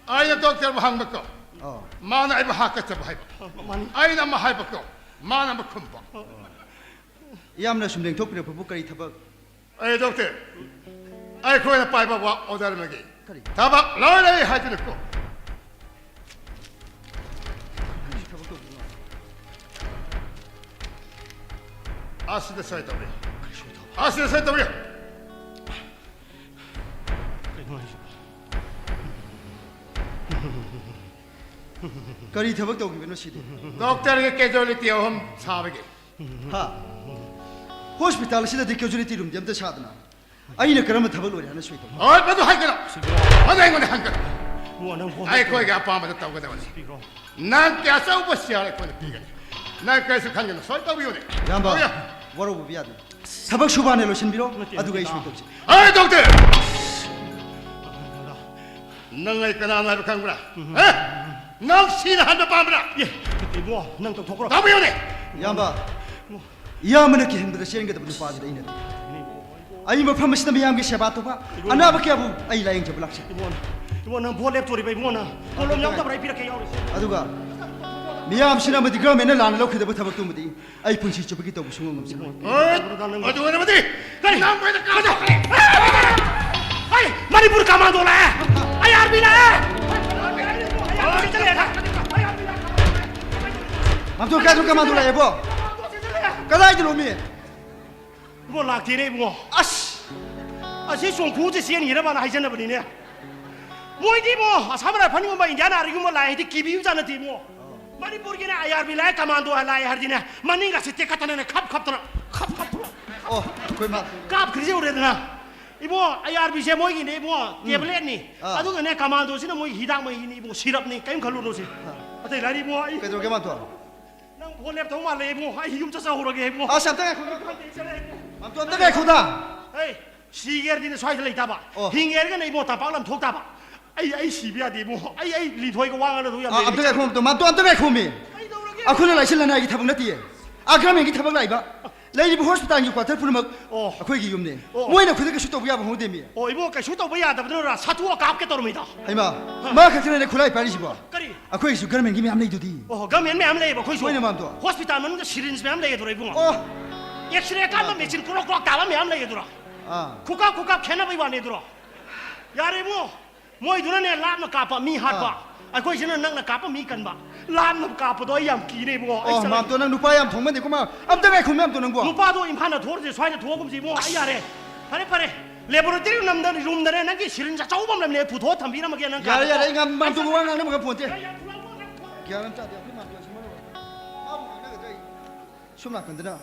ꯑꯩꯅ ꯗꯣꯛꯇꯔꯕꯨ ꯍꯪꯕꯀꯣ, ꯑꯣ꯫ ꯃꯥꯅ ꯑꯩꯕꯨ ꯍꯥꯠꯀꯗꯕ ꯍꯥꯏꯕ꯫ ꯃꯥꯅꯤ꯫ ꯑꯩꯅ ꯑꯃ ꯍꯥꯏꯕꯀꯣ, ꯃꯥꯅ ꯑꯃ ꯈꯨꯝꯕ꯫ ꯏꯌꯥꯝꯕꯅ ꯁꯨꯝ ꯂꯦꯡꯊꯣꯛꯄꯤꯔꯛꯄꯕꯨ ꯀꯔꯤ ꯊꯕꯛ? ꯑꯩ ꯗꯣꯛꯇꯔ, ꯑꯩꯈꯣꯏꯅ ꯄꯥꯏꯕ ꯋꯥ ꯑꯣꯔꯗꯔ ꯑꯃꯒꯤ ꯀꯔꯤ? ꯊꯕꯛ ꯂꯣꯏꯔꯦ ꯍꯥꯏꯗꯨꯅꯀꯣ꯫ ꯀꯔꯤ ꯊꯕꯛ ꯇꯧꯕꯅꯣ? ꯑꯁꯤꯗ ꯁꯣꯏ ꯇꯧꯔꯤ꯫ ꯀꯔꯤ ꯁꯣꯏ ꯇꯧꯕ? ꯑꯁꯤꯗ ꯁꯣꯏ ꯇꯧꯔꯤ꯫ ꯀꯩꯅꯣ ꯍꯥꯏꯁꯤꯕꯣ? ꯀꯔꯤ ꯊꯕꯛ ꯇꯧꯈꯤꯕꯅꯣ ꯁꯤꯗꯤ? ꯗꯣꯛꯇꯔꯒꯤ ꯀꯦꯖꯨꯋꯦꯂꯤꯇꯤ ꯑꯍꯨꯝ ꯁꯥꯕꯒꯤ꯫ ꯍꯥ? ꯍꯣꯁꯄꯤꯇꯥꯜ ꯑꯁꯤꯗꯗꯤ ꯀꯦꯖꯨꯋꯦꯂꯤꯇꯤ ꯔꯨꯝꯗꯤ ꯑꯝꯇ ꯁꯥꯗꯅ ꯑꯩꯅ ꯀꯔꯝꯕ ꯊꯕꯛ ꯂꯣꯏꯔꯦ ꯍꯥꯏꯅ ꯁꯣꯏ ꯇꯧꯕ? ꯍꯣꯏ, ꯃꯗꯨ ꯍꯥꯏꯒꯅꯨ꯫ ꯁꯤꯕꯤꯔꯣ꯫ ꯃꯗꯨ ꯑꯩꯉꯣꯟꯗ ꯍꯪꯒꯅꯨ꯫ ꯏꯕꯨꯡꯉꯣ, ꯅꯪ ꯐꯣꯟ ꯑꯩꯈꯣꯏꯒꯤ ꯑꯄꯥꯝꯕꯗ ꯇꯧꯒꯗꯕꯅꯤ꯫ ꯁꯤꯕꯤꯔꯣ꯫ ꯅꯪ ꯀꯌꯥ ꯑꯆꯧꯕ ꯁꯤꯌꯥꯔ ꯑꯩꯈꯣꯏꯅ ꯄꯤꯒꯅꯤ꯫ ꯅꯪ ꯀꯔꯤꯁꯨ ꯈꯟꯒꯅꯨ, ꯁꯣꯏ ꯇꯧꯕꯤꯌꯨꯅꯦ꯫ ꯏꯌꯥꯝꯕ, ꯇꯧꯕꯤꯌꯨ꯫ ꯋꯥꯔꯧꯕꯤꯕ ꯌꯥꯗꯦ꯫ ꯊꯕꯛ ꯁꯨꯕ ꯍꯥꯟꯅ ꯂꯣꯏꯁꯤꯟꯕꯤꯔꯣ, ꯅꯠꯇꯦ, ꯑꯗꯨꯒ ꯑꯩ ꯅꯠꯇꯦ꯫ ꯁꯣꯏ ꯇꯧꯁꯤ꯫ ꯑꯦ, ꯗꯣꯛꯇꯔ! ꯅꯪ ꯑꯩ ꯀꯅꯥꯅꯣ ꯍꯥꯏꯕ ꯈꯪꯕ꯭ꯔꯥ? ꯎꯝ꯫ ꯑꯦ? ꯅꯪ ꯁꯤꯅ ꯍꯟꯕ ꯄꯥꯝꯕ꯭ꯔꯥ? ꯑꯦ, ꯅꯠꯇꯦ, ꯏꯕꯨꯡꯉꯣ, ꯅꯪ ꯇꯧꯊꯣꯛꯈ꯭ꯔꯣ꯫ ꯇꯧꯕꯤꯌꯨꯅꯦ꯫ ꯏꯌꯥꯝꯕ, ꯏꯌꯥꯝꯕꯅ ꯀꯤꯍꯟꯕꯗ ꯆꯦꯟꯒꯗꯕ ꯅꯨꯄꯥꯗꯨꯗꯤ ꯑꯩ ꯅꯠꯇꯦ꯫ ꯑꯩ ꯃꯐꯝ ꯑꯁꯤꯗ ꯃꯤꯌꯥꯝꯒꯤ ꯁꯦꯕꯥ ꯇꯧꯕ, ꯏꯕꯨꯡꯉꯣ꯫ ꯑꯅꯥꯕ ꯀꯌꯥꯕꯨ ꯑꯩ ꯂꯥꯌꯦꯡꯖꯕ ꯂꯥꯛꯆꯩ꯫ ꯏꯕꯨꯡꯉꯣ, ꯏꯕꯨꯡꯉꯣ, ꯅꯪ ꯚꯣꯠ ꯂꯦꯞꯇꯣꯔꯤꯕ ꯏꯕꯨꯡꯉꯣ, ꯅꯪ ꯀꯣꯂꯣꯝ ꯌꯥꯎꯗꯕ꯭ꯔꯥ? ꯑꯩ ꯄꯤꯔꯛꯀꯦ, ꯌꯥꯎꯔꯤꯁꯦ꯫ ꯑꯗꯨꯒ ꯃꯤꯌꯥꯝꯁꯤꯅ ꯑꯃꯗꯤ ꯒꯚꯔꯟꯃꯦꯟꯅ ꯂꯥꯟꯅ ꯂꯧꯈꯤꯗꯕ ꯊꯕꯛꯇꯨꯃꯗꯤ ꯑꯩ ꯄꯨꯟꯁꯤ ꯆꯨꯞꯄꯒꯤ ꯇꯧꯕ ꯁꯨꯡꯉꯝ ꯉꯝꯖꯔꯣꯏ꯫ ꯍꯣꯏ, ꯑꯗꯨ ꯑꯣꯏꯔꯕꯗꯤ ꯀꯔꯤ? ꯅꯪ ꯑꯣꯏꯅ ꯀꯥꯞꯊꯣꯛꯈ꯭ꯔꯦ꯫ ꯍꯩ, ꯃꯅꯤꯄꯨꯔ ꯀꯃꯥꯟꯗꯣ ꯂꯥꯛꯑꯦ! ꯑꯥꯏ ꯑꯥꯔ ꯕꯤ ꯂꯥꯛꯑꯦ! ꯃꯥꯝꯇꯣꯟ, ꯀꯥꯏꯗꯅꯣ ꯀꯃꯥꯟꯗꯣ ꯂꯥꯛꯑꯦꯕꯣ? ꯀꯗꯥꯏꯗꯅꯣ ꯃꯤ? ꯏꯕꯨꯡꯉꯣ, ꯂꯥꯛꯇꯦꯅꯦ ꯏꯕꯨꯡꯉꯣ꯫ ꯑꯁ! ꯑꯁꯤ ꯆꯣꯡꯐꯨꯁꯦ ꯆꯦꯟꯈꯤꯅꯕꯅ ꯍꯥꯏꯖꯅꯕꯅꯤꯅꯦ꯫ ꯃꯣꯏꯗꯤ ꯏꯕꯨꯡꯉꯣ, ꯑꯁꯥꯝ ꯔꯥꯏꯐꯜꯒꯨꯝꯕ, ꯏꯟꯗꯤꯌꯥꯟ ꯑꯥꯔꯃꯤꯒꯨꯝꯕ ꯂꯥꯛꯑꯦ ꯍꯥꯏꯗꯤ ꯀꯤꯕꯤꯕꯖꯥꯠ ꯅꯠꯇꯦ ꯏꯕꯨꯡꯉꯣ꯫ ꯃꯅꯤꯄꯨꯔꯒꯤꯅꯦ ꯑꯥꯏ ꯑꯥꯔ ꯕꯤ ꯂꯥꯛꯑꯦ, ꯀꯃꯥꯟꯗꯣ ꯂꯥꯛꯑꯦ ꯍꯥꯏꯔꯗꯤꯅꯦ, ꯃꯅꯤꯡꯒꯁꯦ ꯇꯦꯛꯈꯠꯇꯅꯅꯦ ꯈꯞ ꯈꯞꯇꯅ, ꯈꯞ ꯈꯞꯇꯅ ꯑꯣ, ꯑꯩꯈꯣꯏ ꯃꯥ ꯀꯥꯞꯈ꯭ꯔꯤꯁꯦ ꯎꯔꯦꯗꯅ꯫ ꯏꯕꯨꯡꯉꯣ, ꯑꯥꯏ ꯑꯥꯔ ꯕꯤꯁꯦ ꯃꯣꯏꯒꯤꯅꯦ ꯏꯕꯨꯡꯉꯣ, ꯎꯝ꯫ ꯇꯦꯕ꯭ꯂꯦꯠꯅꯤ꯫ ꯑꯥ꯫ ꯑꯗꯨꯒꯅꯦ ꯀꯃꯥꯟꯗꯣꯁꯤꯅ ꯃꯣꯏꯒꯤ ꯍꯤꯗꯥꯛ ꯃꯍꯤꯅꯤ ꯏꯕꯨꯡꯉꯣ, ꯁꯤꯔꯞꯅꯤ, ꯀꯔꯤꯝ ꯈꯜꯂꯨꯅꯨꯁꯦ꯫ ꯑꯥ꯫ ꯑꯇꯩ ꯂꯥꯏꯔꯤ ꯏꯕꯨꯡꯉꯣ, ꯑꯩ ꯀꯩꯗꯧꯔꯒꯦ ꯃꯥꯝꯇꯣꯟ? ꯅꯪ ꯐꯣꯟ ꯂꯦꯞ ꯇꯧ ꯃꯥꯜꯂꯦ ꯏꯕꯨꯡꯉꯣ, ꯑꯩ ꯌꯨꯝ ꯆꯠꯆꯍꯧꯔꯒꯦ ꯏꯕꯨꯡꯉꯣ꯫ ꯑꯁ, ꯑꯝꯇ ꯉꯥꯏꯈꯣ, ꯃꯥꯝꯇꯣꯟ, ꯑꯝꯇ ꯉꯥꯏꯈꯣꯗ꯫ ꯍꯩ, ꯁꯤꯒꯦ ꯍꯥꯏꯔꯗꯤꯅꯦ ꯁ꯭ꯋꯥꯏꯗ ꯂꯩꯇꯥꯕ꯫ ꯑꯣ꯫ ꯍꯤꯡꯒꯦ ꯍꯥꯏꯔꯒꯅ ꯏꯕꯨꯡꯉꯣ ꯇꯝꯄꯥꯛ ꯂꯝ ꯊꯣꯛ ꯇꯥꯕ꯫ ꯑꯩ, ꯑꯩ ꯁꯤꯕ ꯌꯥꯗꯦ ꯏꯕꯨꯡꯉꯣ꯫ ꯑꯩ, ꯑꯩ ꯂꯤꯟꯊꯣꯏꯒ ꯋꯥ ꯉꯥꯡꯅꯗꯧ ꯌꯥꯝ ꯑꯥ, ꯂꯩꯔꯦ꯫ ꯑꯝꯇ ꯉꯥꯏꯈꯣ, ꯃꯥꯝꯇꯣꯟ, ꯃꯥꯝꯇꯣꯟ, ꯑꯝꯇ ꯉꯥꯏꯈꯣꯃꯤ꯫ ꯀꯩꯗꯧꯔꯒꯦ? ꯑꯩꯈꯣꯏꯅ ꯂꯥꯏꯁꯤꯜ ꯂꯅꯥꯏꯒꯤ ꯊꯕꯛ ꯅꯠꯇꯤꯌꯦ꯫ ꯑꯥ, ꯒꯚꯔꯟꯃꯦꯟꯒꯤ ꯊꯕꯛ ꯂꯥꯛꯏꯕ꯫ ꯂꯩꯔꯤꯕ ꯍꯣꯁꯄꯤꯇꯥꯜꯒꯤ ꯀ꯭ꯋꯥꯇꯔ ꯄꯨꯝꯅꯃꯛ ꯑꯣ꯫ ꯑꯩꯈꯣꯏꯒꯤ ꯌꯨꯝꯅꯦ꯫ ꯑꯣ꯫ ꯃꯣꯏꯅ ꯈꯨꯗꯛꯇ ꯀꯩꯁꯨ ꯇꯧꯕ ꯌꯥꯕ ꯍꯧꯅꯗꯦ ꯃꯤ꯫ ꯑꯣ, ꯏꯕꯨꯡꯉꯣ, ꯀꯩꯁꯨ ꯇꯧꯕ ꯌꯥꯗꯕꯗꯨꯅ ꯁꯥꯊꯨ ꯀꯥꯞꯀꯦ ꯇꯧꯔꯝꯃꯤꯗꯣ꯫ ꯍꯩꯃꯥ, ꯃꯥ ꯈꯛꯇꯅꯅꯦ ꯈꯨꯠꯂꯥꯏ ꯄꯥꯏꯔꯤꯁꯤꯕꯣ? ꯀꯔꯤ? ꯑꯩꯈꯣꯏꯒꯤꯁꯨ ꯒꯔꯃꯦꯟꯒꯤ ꯃꯌꯥꯝ ꯂꯩꯗꯨꯗꯤ꯫ ꯑꯣ, ꯒꯃꯦꯟ ꯃꯌꯥꯝ ꯂꯩꯌꯦꯕ ꯑꯩꯈꯣꯏꯁꯨ꯫ ꯍꯣꯏꯅꯦ, ꯃꯥꯝꯇꯣꯟ꯫ ꯍꯣꯁꯄꯤꯇꯥꯜ ꯃꯅꯨꯡꯗ ꯁꯤꯔꯤꯟꯖ ꯃꯌꯥꯝ ꯂꯩꯌꯦꯗꯨꯔꯣ, ꯏꯕꯨꯡꯉꯣ? ꯑꯣ꯫ ꯑꯦꯛꯁꯔꯦ ꯀꯥꯞꯄ ꯃꯦꯆꯤꯟ ꯀ꯭ꯔꯣꯛ ꯀ꯭ꯔꯣꯛ ꯇꯥꯕ ꯃꯌꯥꯝ ꯂꯩꯌꯦꯗꯨꯔꯣ? ꯑꯥ꯫ ꯈꯨꯀꯥꯞ ꯈꯨꯀꯥꯞ ꯈꯦꯠꯅꯕꯩ ꯋꯥꯅꯦꯗꯨꯔꯣ? ꯌꯥꯔꯦ, ꯏꯕꯨꯡꯉꯣ꯫ ꯃꯣꯏꯗꯨꯅꯅꯦ ꯂꯥꯞꯅ ꯀꯥꯞꯄ, ꯃꯤ ꯍꯥꯠꯄ꯫ ꯑꯥ꯫ ꯑꯩꯈꯣꯏꯁꯤꯅ ꯅꯛꯅ ꯀꯥꯞꯄ, ꯃꯤ ꯀꯟꯕ꯫ ꯂꯥꯞꯅ ꯀꯥꯞꯄꯗꯣ ꯑꯩ ꯌꯥꯝ ꯀꯤꯔꯦ, ꯏꯕꯨꯡꯉꯣ꯫ ꯑꯩ ꯑꯣ, ꯆꯠꯂꯒꯦ꯫ ꯃꯥꯝꯇꯣꯟ, ꯅꯪ ꯅꯨꯄꯥ ꯌꯥꯝ ꯊꯣꯡꯃꯟꯗꯦꯀꯣ, ꯃꯥ꯫ ꯑꯝꯇ ꯉꯥꯏꯈꯣ, ꯃꯥꯝꯇꯣꯟ, ꯅꯪꯕꯣ꯫ ꯅꯨꯄꯥꯗꯣ ꯏꯝꯐꯥꯜꯗ ꯊꯣꯛꯑꯁꯦ, ꯁ꯭ꯋꯥꯏꯗ ꯊꯣꯛꯑꯒꯨꯝꯁꯦ, ꯏꯕꯨꯡꯉꯣ꯫ ꯑꯩ ꯌꯥꯔꯦ꯫ ꯐꯔꯦ, ꯐꯔꯦ꯫ ꯂꯦꯕꯣꯔꯦꯇꯔꯤ ꯔꯨꯝꯗ, ꯔꯨꯝꯗꯅꯦ ꯅꯪꯒꯤ ꯁꯤꯔꯤꯟꯖ ꯑꯆꯧꯕ ꯑꯃ ꯂꯩꯕꯅꯦ, ꯄꯨꯊꯣꯛꯑ ꯊꯝꯕꯤꯔꯝꯃꯒꯦ, ꯅꯪ ꯌꯥꯔꯦ, ꯀꯥꯗ꯫ ꯌꯥꯔꯦ, ꯑꯩ ꯉꯥꯡ-, ꯃꯥꯝꯇꯣꯟꯒ ꯋꯥ ꯉꯥꯡꯅꯕꯒ ꯄꯣꯟꯇꯦ꯫ ꯌꯥꯔꯦ, ꯌꯥꯔꯦ, ꯊꯣꯛꯂꯛꯑꯣ, ꯊꯣꯛꯂꯛꯑꯣ꯫ ꯒ꯭ꯌꯥꯟ ꯑꯃ ꯇꯥꯗꯦ, ꯑꯩꯈꯣꯏ ꯃꯥꯝꯇꯣꯟꯁꯤ ꯃꯔꯣꯜ ꯑꯃ꯫ ꯃꯥꯕꯨ ꯉꯥꯡꯅꯒꯗ꯭ꯔꯥ ꯑꯩ? ꯁꯣꯝ ꯅꯥꯀꯟꯗꯅ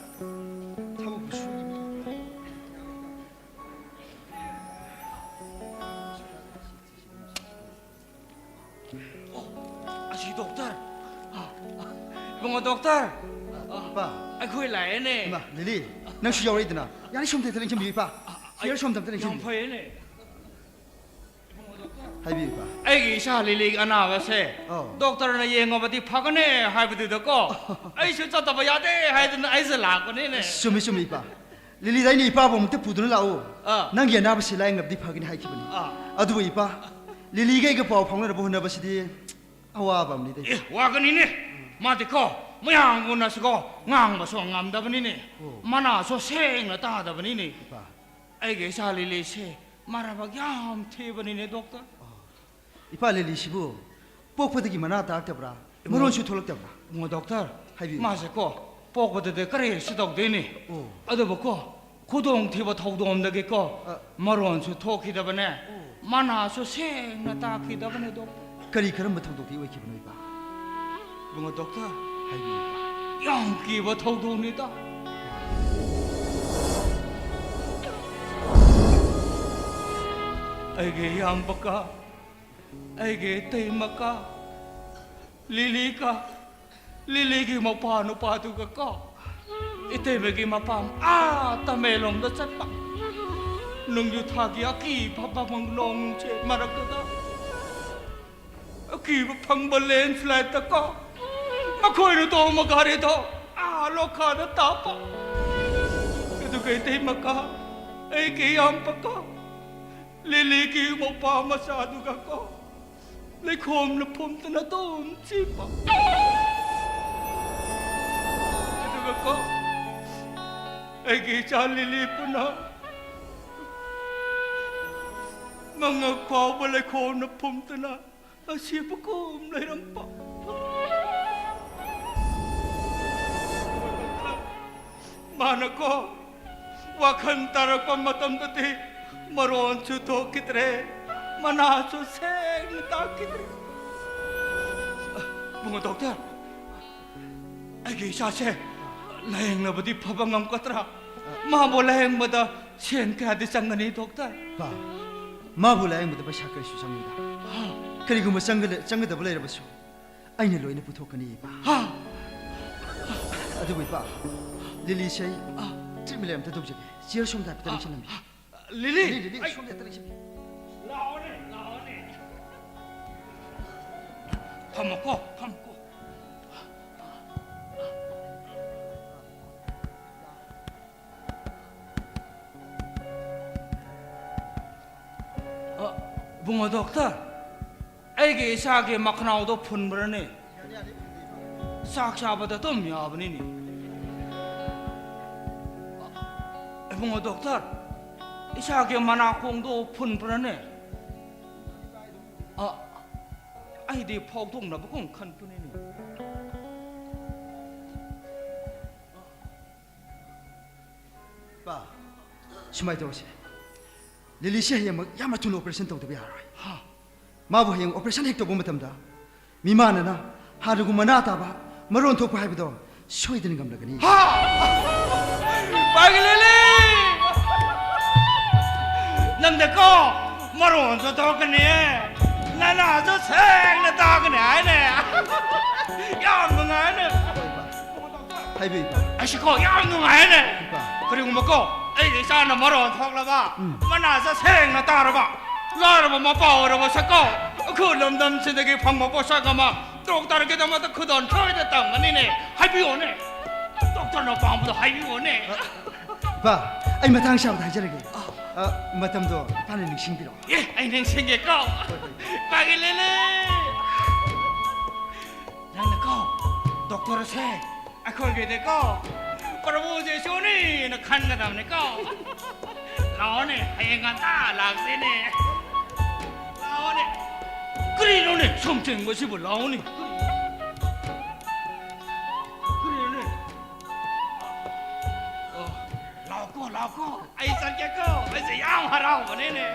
ꯊꯕꯛꯄꯨ ꯁꯨꯔꯤꯕ꯫ ꯑꯣ, ꯑꯁꯤ ꯗꯣꯛꯇꯔ꯫ ꯑ, ꯑ, ꯏꯕꯨꯡꯉꯣ ꯗꯣꯛꯇꯔ꯫ ꯑ, ꯑ, ꯏꯄꯥ꯫ ꯑꯩꯈꯣꯏ ꯂꯥꯛꯑꯦꯅꯦ꯫ ꯏꯃꯥ, ꯂꯤꯂꯤ, ꯅꯪꯁꯨ ꯌꯥꯎꯔꯛꯏꯗꯅ꯫ ꯌꯥꯔꯦ, ꯁꯣꯝꯗ ꯍꯦꯛꯇ ꯂꯦꯡꯁꯤꯟꯕꯤꯌꯨ, ꯏꯄꯥ꯫ ꯆꯤꯌꯔ ꯁꯣꯝꯗ ꯑꯝꯇ ꯌꯥꯝ ꯂꯦꯡꯁꯤꯟꯕꯤꯌꯨ꯫ ꯐꯩꯌꯦꯅꯦ꯫ ꯏꯕꯨꯡꯉꯣ ꯗꯣꯛꯇꯔ꯫ ꯍꯥꯏꯕꯤꯌꯨ, ꯏꯄꯥ꯫ ꯑꯩꯒꯤ ꯏꯆꯥ ꯂꯤꯂꯤꯒꯤ ꯑꯅꯥꯕꯁꯦ ꯑꯧ꯫ ꯗꯣꯛꯇꯔꯅ ꯌꯦꯡꯉꯕꯗꯤ ꯐꯒꯅꯤ ꯍꯥꯏꯕꯗꯨꯗꯀꯣ, ꯑꯩꯁꯨ ꯆꯠꯇꯕ ꯌꯥꯗꯦ ꯍꯥꯏꯗꯅ ꯑꯩꯁꯦ ꯂꯥꯛꯄꯅꯤꯅꯦ꯫ ꯆꯨꯝꯃꯤ, ꯆꯨꯝꯃꯤ, ꯏꯄꯥ꯫ ꯂꯤꯂꯤꯗ ꯑꯩꯅ ꯏꯄꯥꯕꯨ ꯑꯃꯨꯛꯇ ꯄꯨꯗꯨꯅ ꯂꯥꯛꯎ꯫ ꯑꯥ꯫ ꯅꯪꯒꯤ ꯑꯅꯥꯕꯁꯤ ꯂꯥꯌꯦꯡꯂꯕꯗꯤ ꯐꯒꯅꯤ ꯍꯥꯏꯈꯤꯕꯅꯤ꯫ ꯑꯥ꯫ ꯑꯗꯨꯕꯨ ꯏꯄꯥ, ꯂꯤꯂꯤꯒ ꯑꯩꯒ ꯄꯥꯎ ꯐꯥꯎꯅꯅꯕ ꯍꯣꯠꯅꯕꯁꯤꯗꯤ ꯑꯋꯥꯕ ꯑꯃꯅꯤꯗ꯫ ꯑꯦ, ꯋꯥꯒꯅꯤꯅꯦ꯫ ꯃꯥꯗꯤꯀꯣ, ꯃꯌꯥꯝꯒꯨꯝꯅꯁꯨꯀꯣ, ꯉꯥꯡꯕꯁꯨ ꯉꯝꯗꯕꯅꯤꯅꯦ꯫ ꯑꯣ꯫ ꯃꯅꯥꯁꯨ ꯁꯦꯡꯅ ꯇꯥꯗꯕꯅꯤꯅꯦ꯫ ꯏꯄꯥ꯫ ꯑꯩꯒꯤ ꯏꯆꯥ ꯂꯤꯂꯤꯁꯦ ꯃꯔꯥꯏꯕꯛ ꯌꯥꯝ ꯊꯤꯕꯅꯤꯅꯦ, ꯗꯣꯛꯇꯔ꯫ ꯏꯄꯥ, ꯂꯤꯂꯤꯁꯤꯕꯨ ꯄꯣꯛꯄꯗꯒꯤ ꯃꯅꯥ ꯇꯥꯔꯛꯇꯕ꯭ꯔꯥ? ꯏꯕꯨꯡꯉꯣ-, ꯃꯔꯣꯟꯁꯨ ꯊꯣꯛꯂꯛꯇꯕ꯭ꯔꯥ? ꯏꯕꯨꯡꯉꯣ ꯗꯣꯛꯇꯔ, ꯍꯥꯏꯕꯤꯌꯨ꯫ ꯃꯥꯁꯦꯀꯣ, ꯄꯣꯛꯄꯗꯗꯤ ꯀꯔꯤꯁꯨ ꯇꯧꯗꯦꯅꯦ꯫ ꯑꯣ꯫ ꯑꯗꯨꯕꯨꯀꯣ, ꯈꯨꯗꯣꯡꯊꯤꯕ ꯊꯧꯗꯣꯛ ꯑꯃꯗꯒꯤꯀꯣ, ꯑ꯫ ꯃꯔꯣꯟꯁꯨ ꯊꯣꯛꯈꯤꯗꯕꯅꯦ, ꯑꯣ꯫ ꯃꯅꯥꯁꯨ ꯁꯦꯡꯅ ꯇꯥꯈꯤꯗꯕꯅꯦ, ꯗꯣꯛꯇꯔ꯫ ꯀꯔꯤ ꯀꯔꯝꯕ ꯊꯧꯗꯣꯛꯇꯒꯤ ꯑꯣꯏꯈꯤꯕꯅꯣ, ꯏꯄꯥ? ꯏꯕꯨꯡꯉꯣ ꯗꯣꯛꯇꯔ, ꯍꯥꯏꯕꯤꯌꯨ, ꯏꯄꯥ꯫ ꯌꯥꯝ ꯀꯤꯕ ꯊꯧꯗꯣꯛꯅꯤꯗ꯫ ꯑꯩꯒꯤ ꯏꯌꯥꯝꯕꯒ ꯑꯩꯒꯤ ꯏꯇꯩꯃꯒ ꯂꯤꯂꯤꯒ, ꯂꯤꯂꯤꯒꯤ ꯃꯄꯥ ꯅꯨꯄꯥꯗꯨꯒ ꯀꯣ, ꯏꯇꯩꯃꯒꯤ ꯃꯄꯥꯝ ꯑꯥ ꯇꯃꯦꯡꯂꯣꯡꯗ ꯆꯠꯄ꯫ ꯅꯣꯡꯖꯨ ꯊꯥꯒꯤ ꯑꯀꯤꯕ ꯐꯪꯕ ꯅꯣꯡꯁꯦ ꯃꯔꯛꯇꯨꯗ, ꯑꯀꯤꯕ ꯐꯪꯕ ꯂꯦꯟꯁ꯭ꯂꯥꯏꯗꯇ ꯀꯣ, ꯃꯈꯣꯏꯅ ꯇꯣꯡꯕ ꯒꯥꯔꯤꯗꯣ ꯑꯥ ꯂꯣꯈꯥꯗ ꯇꯥꯞꯄ꯫ ꯀꯩꯊꯩꯃꯀ, ꯑꯩꯒꯤ ꯏꯌꯥꯝꯕꯀ, ꯂꯤꯂꯤꯒꯤ ꯃꯧꯄ꯭ꯋꯥ ꯃꯆꯥꯗꯨꯒꯀꯣ, ꯂꯩꯈꯣꯝꯅ ꯐꯨꯝꯗꯨꯅ ꯑꯗꯨꯝ ꯆꯦꯟꯕ꯫ ꯑꯗꯨꯒꯀꯣ, ꯑꯩꯒꯤ ꯏꯆꯥ ꯂꯤꯂꯤꯕꯨꯅ ꯃꯉꯛ ꯐꯥꯎꯕ ꯂꯩꯈꯣꯝꯅ ꯐꯨꯝꯗꯨꯅ ꯑꯁꯤꯕꯒꯨꯝ ꯂꯩꯔꯝꯕ꯫ ꯃꯥꯅꯀꯣ, ꯋꯥꯈꯜ ꯇꯥꯔꯛꯄ ꯃꯇꯝꯗꯗꯤ ꯃꯔꯣꯟꯁꯨ ꯊꯣꯛꯈꯤꯗ꯭ꯔꯦ, ꯃꯅꯥꯁꯨ ꯁꯦꯡꯅ ꯇꯥꯈꯤꯗ꯭ꯔꯦ꯫ ꯏꯕꯨꯡꯉꯣ ꯗꯣꯛꯇꯔ, ꯑꯩꯒꯤ ꯏꯆꯥꯁꯦ ꯂꯥꯌꯦꯡꯂꯕꯗꯤ ꯐꯕ ꯉꯝꯒꯗ꯭ꯔꯥ? ꯃꯥꯕꯨ ꯂꯥꯌꯦꯡꯕꯗ ꯁꯦꯟ ꯀꯌꯥꯗꯤ ꯆꯪꯒꯅꯤ, ꯗꯣꯛꯇꯔ? ꯄꯥ, ꯃꯥꯕꯨ ꯂꯥꯌꯦꯡꯕꯗ ꯄꯩꯁꯥ ꯀꯔꯤꯁꯨ ꯆꯪꯉꯣꯏꯗ꯫ ꯍꯥ? ꯀꯔꯤꯒꯨꯝꯕ ꯆꯪꯒꯗ-, ꯆꯪꯒꯗꯕ ꯂꯩꯔꯕꯁꯨ ꯑꯩꯅ ꯂꯣꯏꯅ ꯄꯨꯊꯣꯛꯀꯅꯤ, ꯏꯄꯥ꯫ ꯍꯥ? ꯑꯗꯨꯕꯨ, ꯏꯄꯥ, ꯂꯤꯂꯤꯁꯦ ꯑꯩ ꯑ꯫ ꯇ꯭ꯔꯤꯠꯃꯦꯟ ꯑꯝꯇ ꯇꯧꯖꯒꯦ꯫ ꯆꯤꯌꯔ ꯁꯣꯝꯗ ꯍꯥꯏꯐꯦꯠꯇ ꯑ꯫ ꯂꯦꯡꯁꯤꯜꯂꯝꯃꯤ꯫ ꯑ, ꯂꯤꯂꯤ! ꯂꯤꯂꯤ, ꯂꯤꯂꯤ, ꯑꯩ ꯁꯣꯝꯗ ꯍꯦꯛꯇ ꯂꯦꯡꯁꯤꯜꯂꯝꯃꯤ꯫ ꯂꯥꯛꯑꯣꯅꯦ, ꯂꯥꯛꯑꯣꯅꯦ꯫ ꯐꯝꯃꯣꯀꯣ, ꯐꯝꯃꯣꯀꯣ꯫ ꯑ, ꯕꯨꯡꯉꯣ ꯗꯣꯛꯇꯔ, ꯑꯩꯒꯤ ꯏꯆꯥꯒꯤ ꯃꯈꯅꯥꯎꯗꯣ ꯐꯨꯟꯕ꯭ꯔꯅꯦ? ꯆꯥꯛ ꯆꯥꯕꯗ ꯑꯗꯨꯝ ꯌꯥꯕꯅꯤꯅꯦ꯫ ꯏꯕꯨꯡꯉꯣ ꯗꯣꯛꯇꯔ, ꯏꯆꯥꯒꯤ ꯃꯅꯥꯀꯣꯡꯗꯣ ꯐꯨꯟꯕ꯭ꯔꯅꯦ? ꯑ, ꯑꯩꯗꯤ ꯐꯥꯎꯗꯣꯛꯅꯕꯒꯨꯝ ꯈꯟꯕꯅꯤꯅꯦ꯫ ꯄꯥ, ꯁꯨꯃꯥꯏꯅ ꯇꯧꯔꯁꯦ꯫ ꯂꯤꯂꯤꯁꯦ ꯍꯌꯦꯡꯃꯛ ꯌꯥꯝꯅ ꯊꯨꯅ ꯑꯣꯄꯔꯦꯁꯟ ꯇꯧꯗꯕ ꯌꯥꯔꯣꯏ꯫ ꯍꯥ? ꯃꯥꯕꯨ ꯍꯌꯦꯡ ꯑꯣꯄꯔꯦꯁꯟ ꯍꯦꯛ ꯇꯧꯕ ꯃꯇꯝꯗ ꯃꯤꯃꯥꯟꯅꯅ ꯍꯥꯟꯅꯒꯨꯝ ꯃꯅꯥ ꯇꯥꯕ, ꯃꯔꯣꯟ ꯊꯣꯛꯄ ꯍꯥꯏꯕꯗꯣ ꯁꯣꯏꯗꯅ ꯉꯝꯂꯒꯅꯤ꯫ ꯍꯥ! ꯄꯥꯏꯒꯦ ꯂꯤꯂꯤ! ꯅꯪꯗꯀꯣ ꯃꯔꯣꯟꯁꯨ ꯊꯣꯛꯀꯅꯤ, ꯅꯅꯥꯁꯨ ꯁꯦꯡꯅ ꯇꯥꯒꯅꯤ ꯍꯥꯏꯅꯦ꯫ ꯌꯥꯝ ꯅꯨꯡꯉꯥꯏꯅꯦ꯫ ꯍꯥꯏꯕꯤꯌꯨ, ꯏꯄꯥ꯫ ꯑꯩꯁꯨꯀꯣ ꯌꯥꯝ ꯅꯨꯡꯉꯥꯏꯅꯦ꯫ ꯏꯄꯥ꯫ ꯀꯔꯤꯒꯨꯝꯕꯀꯣ ꯑꯩꯒꯤ ꯏꯆꯥꯅ ꯃꯔꯣꯟ ꯊꯣꯛꯂꯕ, ꯎꯝ꯫ ꯃꯅꯥꯁꯦ ꯁꯦꯡꯅ ꯇꯥꯔꯕ, ꯂꯥꯏꯔꯕ ꯃꯄꯥ ꯑꯣꯏꯔꯕꯁꯨꯀꯣ ꯎꯈ꯭ꯔꯨꯜ ꯂꯝꯗꯝꯁꯤꯗꯒꯤ ꯐꯪꯕ ꯄꯣꯠꯁꯛ ꯑꯃ ꯗꯣꯛꯇꯔꯒꯤꯗꯃꯛꯇ ꯈꯨꯗꯣꯜ ꯁꯣꯏꯗ ꯇꯝꯒꯅꯤꯅꯦ꯫ ꯍꯥꯏꯕꯤꯌꯣꯅꯦ, ꯗꯣꯛꯇꯔꯅ ꯄꯥꯝꯕꯗꯣ ꯍꯥꯏꯕꯤꯌꯣꯅꯦ꯫ ꯑ, ꯄꯥ, ꯑꯩ ꯃꯇꯥꯡ ꯆꯥꯕꯗ ꯍꯥꯏꯖꯔꯒꯦ꯫ ꯑ, ꯃꯇꯝꯗꯣ ꯏꯄꯥꯅ ꯅꯤꯡꯁꯤꯡꯕꯤꯔꯣ꯫ ꯑꯦ, ꯑꯩ ꯅꯤꯡꯁꯤꯡꯒꯦꯀꯣ꯫ ꯍꯣꯏ, ꯍꯣꯏ꯫ ꯄꯥꯒꯤ ꯂꯤꯂꯤ꯫ ꯅꯪꯅꯀꯣ, ꯗꯣꯛꯇꯔꯁꯦ ꯑꯩꯈꯣꯏꯒꯤꯗꯤꯀꯣ, ꯄ꯭ꯔꯚꯨ ꯖꯤꯁꯨꯅꯤꯅ ꯈꯟꯒꯗꯕꯅꯤꯀꯣ꯫ ꯂꯥꯛꯑꯣꯅꯦ, ꯍꯌꯦꯡ ꯉꯟꯇꯥ ꯂꯥꯛꯁꯤꯅꯦ꯫ ꯂꯥꯛꯑꯣꯅꯦ꯫ ꯀꯔꯤꯅꯣꯅꯦ, ꯁꯨꯝ ꯊꯦꯡꯕꯁꯤꯕꯨ? ꯂꯥꯛꯑꯣꯅꯦ꯫ ꯀꯔꯤꯅꯣꯅꯦ? ꯑꯣ, ꯂꯥꯛꯑꯣꯀꯣ, ꯂꯥꯛꯑꯣꯀꯣ꯫ ꯑꯩ ꯆꯠꯀꯦꯀꯣ꯫ ꯑꯩꯁꯦ ꯌꯥꯝ ꯍꯔꯥꯎꯕꯅꯤꯅꯦ꯫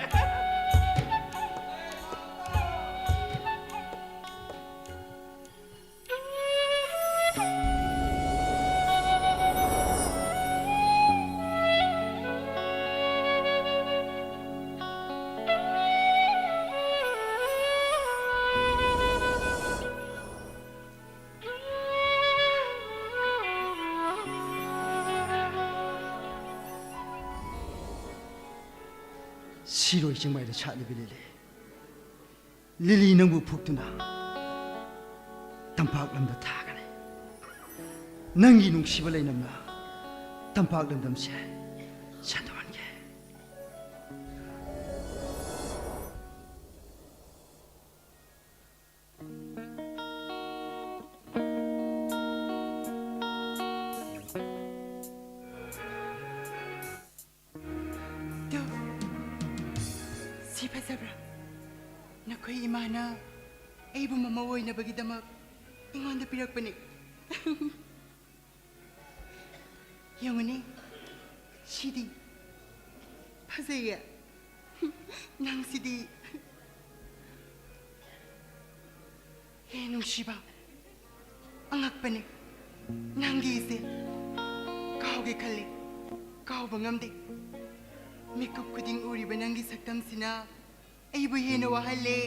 ꯁꯤꯔꯣꯏ ꯆꯤꯡꯃꯥꯏꯗ ꯁꯥꯠꯂꯤꯕ ꯂꯤꯂꯤ, ꯂꯤꯂꯤ ꯅꯪꯕꯨ ꯐꯨꯛꯇꯨꯅ ꯇꯝꯄꯥꯛ ꯂꯝꯗ ꯊꯥꯒꯅꯤ꯫ ꯅꯪꯒꯤ ꯅꯨꯡꯁꯤꯕ ꯂꯩꯅꯝꯅ ꯇꯝꯄꯥꯛ ꯂꯝꯗꯝꯁꯦ ꯁꯟꯗꯣꯛꯍꯟꯒꯦ꯫ ꯇꯨ, ꯁꯤ ꯐꯖꯕ꯭ꯔꯥ? ꯅꯈꯣꯏ ꯏꯃꯥꯅ ꯑꯩꯕꯨ ꯃꯃꯧ ꯑꯣꯏꯅꯕꯒꯤꯗꯃꯛ ꯑꯩꯉꯣꯟꯗ ꯄꯤꯔꯛꯄꯅꯦ꯫ ꯌꯦꯡꯉꯨꯅꯦ, ꯁꯤꯗꯤ ꯐꯖꯩꯌꯦ꯫ ꯅꯪꯁꯤꯗꯤ꯫ ꯍꯦ ꯅꯨꯡꯁꯤꯕ, ꯑꯉꯛꯄꯅꯦ ꯅꯪꯒꯤ ꯏꯆꯦ꯫ ꯀꯥꯎꯒꯦ ꯈꯜꯂꯦ, ꯀꯥꯎꯕ ꯉꯝꯗꯦ꯫ ꯃꯤꯀꯨꯞ ꯈꯨꯗꯤꯡ ꯎꯔꯤꯕ ꯅꯪꯒꯤ ꯁꯛꯇꯝꯁꯤꯅ ꯑꯩꯕꯨ ꯍꯦꯟꯅ ꯋꯥꯍꯜꯂꯦ꯫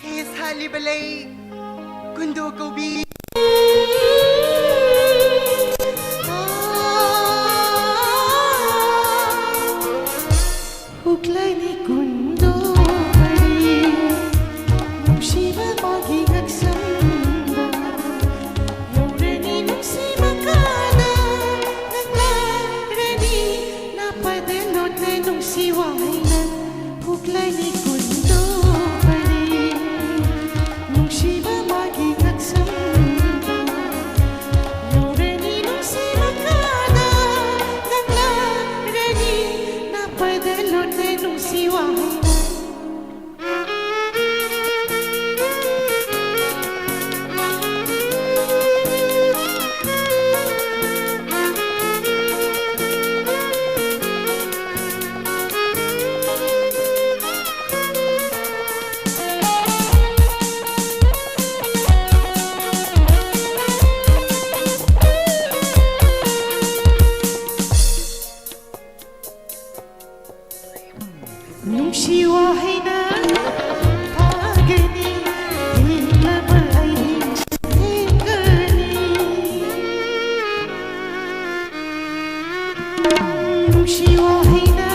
ꯍꯦ ꯁꯥꯠꯂꯤꯕ ꯂꯩ, ꯀꯨꯟꯗꯣ ꯀꯧꯕꯤ꯫ ꯍꯨꯛꯂꯩꯅꯤ ꯀꯨꯟꯗꯣ ꯀꯧꯕꯤ, ꯅꯨꯡꯁꯤꯕ ꯃꯥꯒꯤ ꯉꯛꯁꯝꯗ꯫ ꯅꯨꯡꯁꯤ ꯋꯥꯍꯩꯅ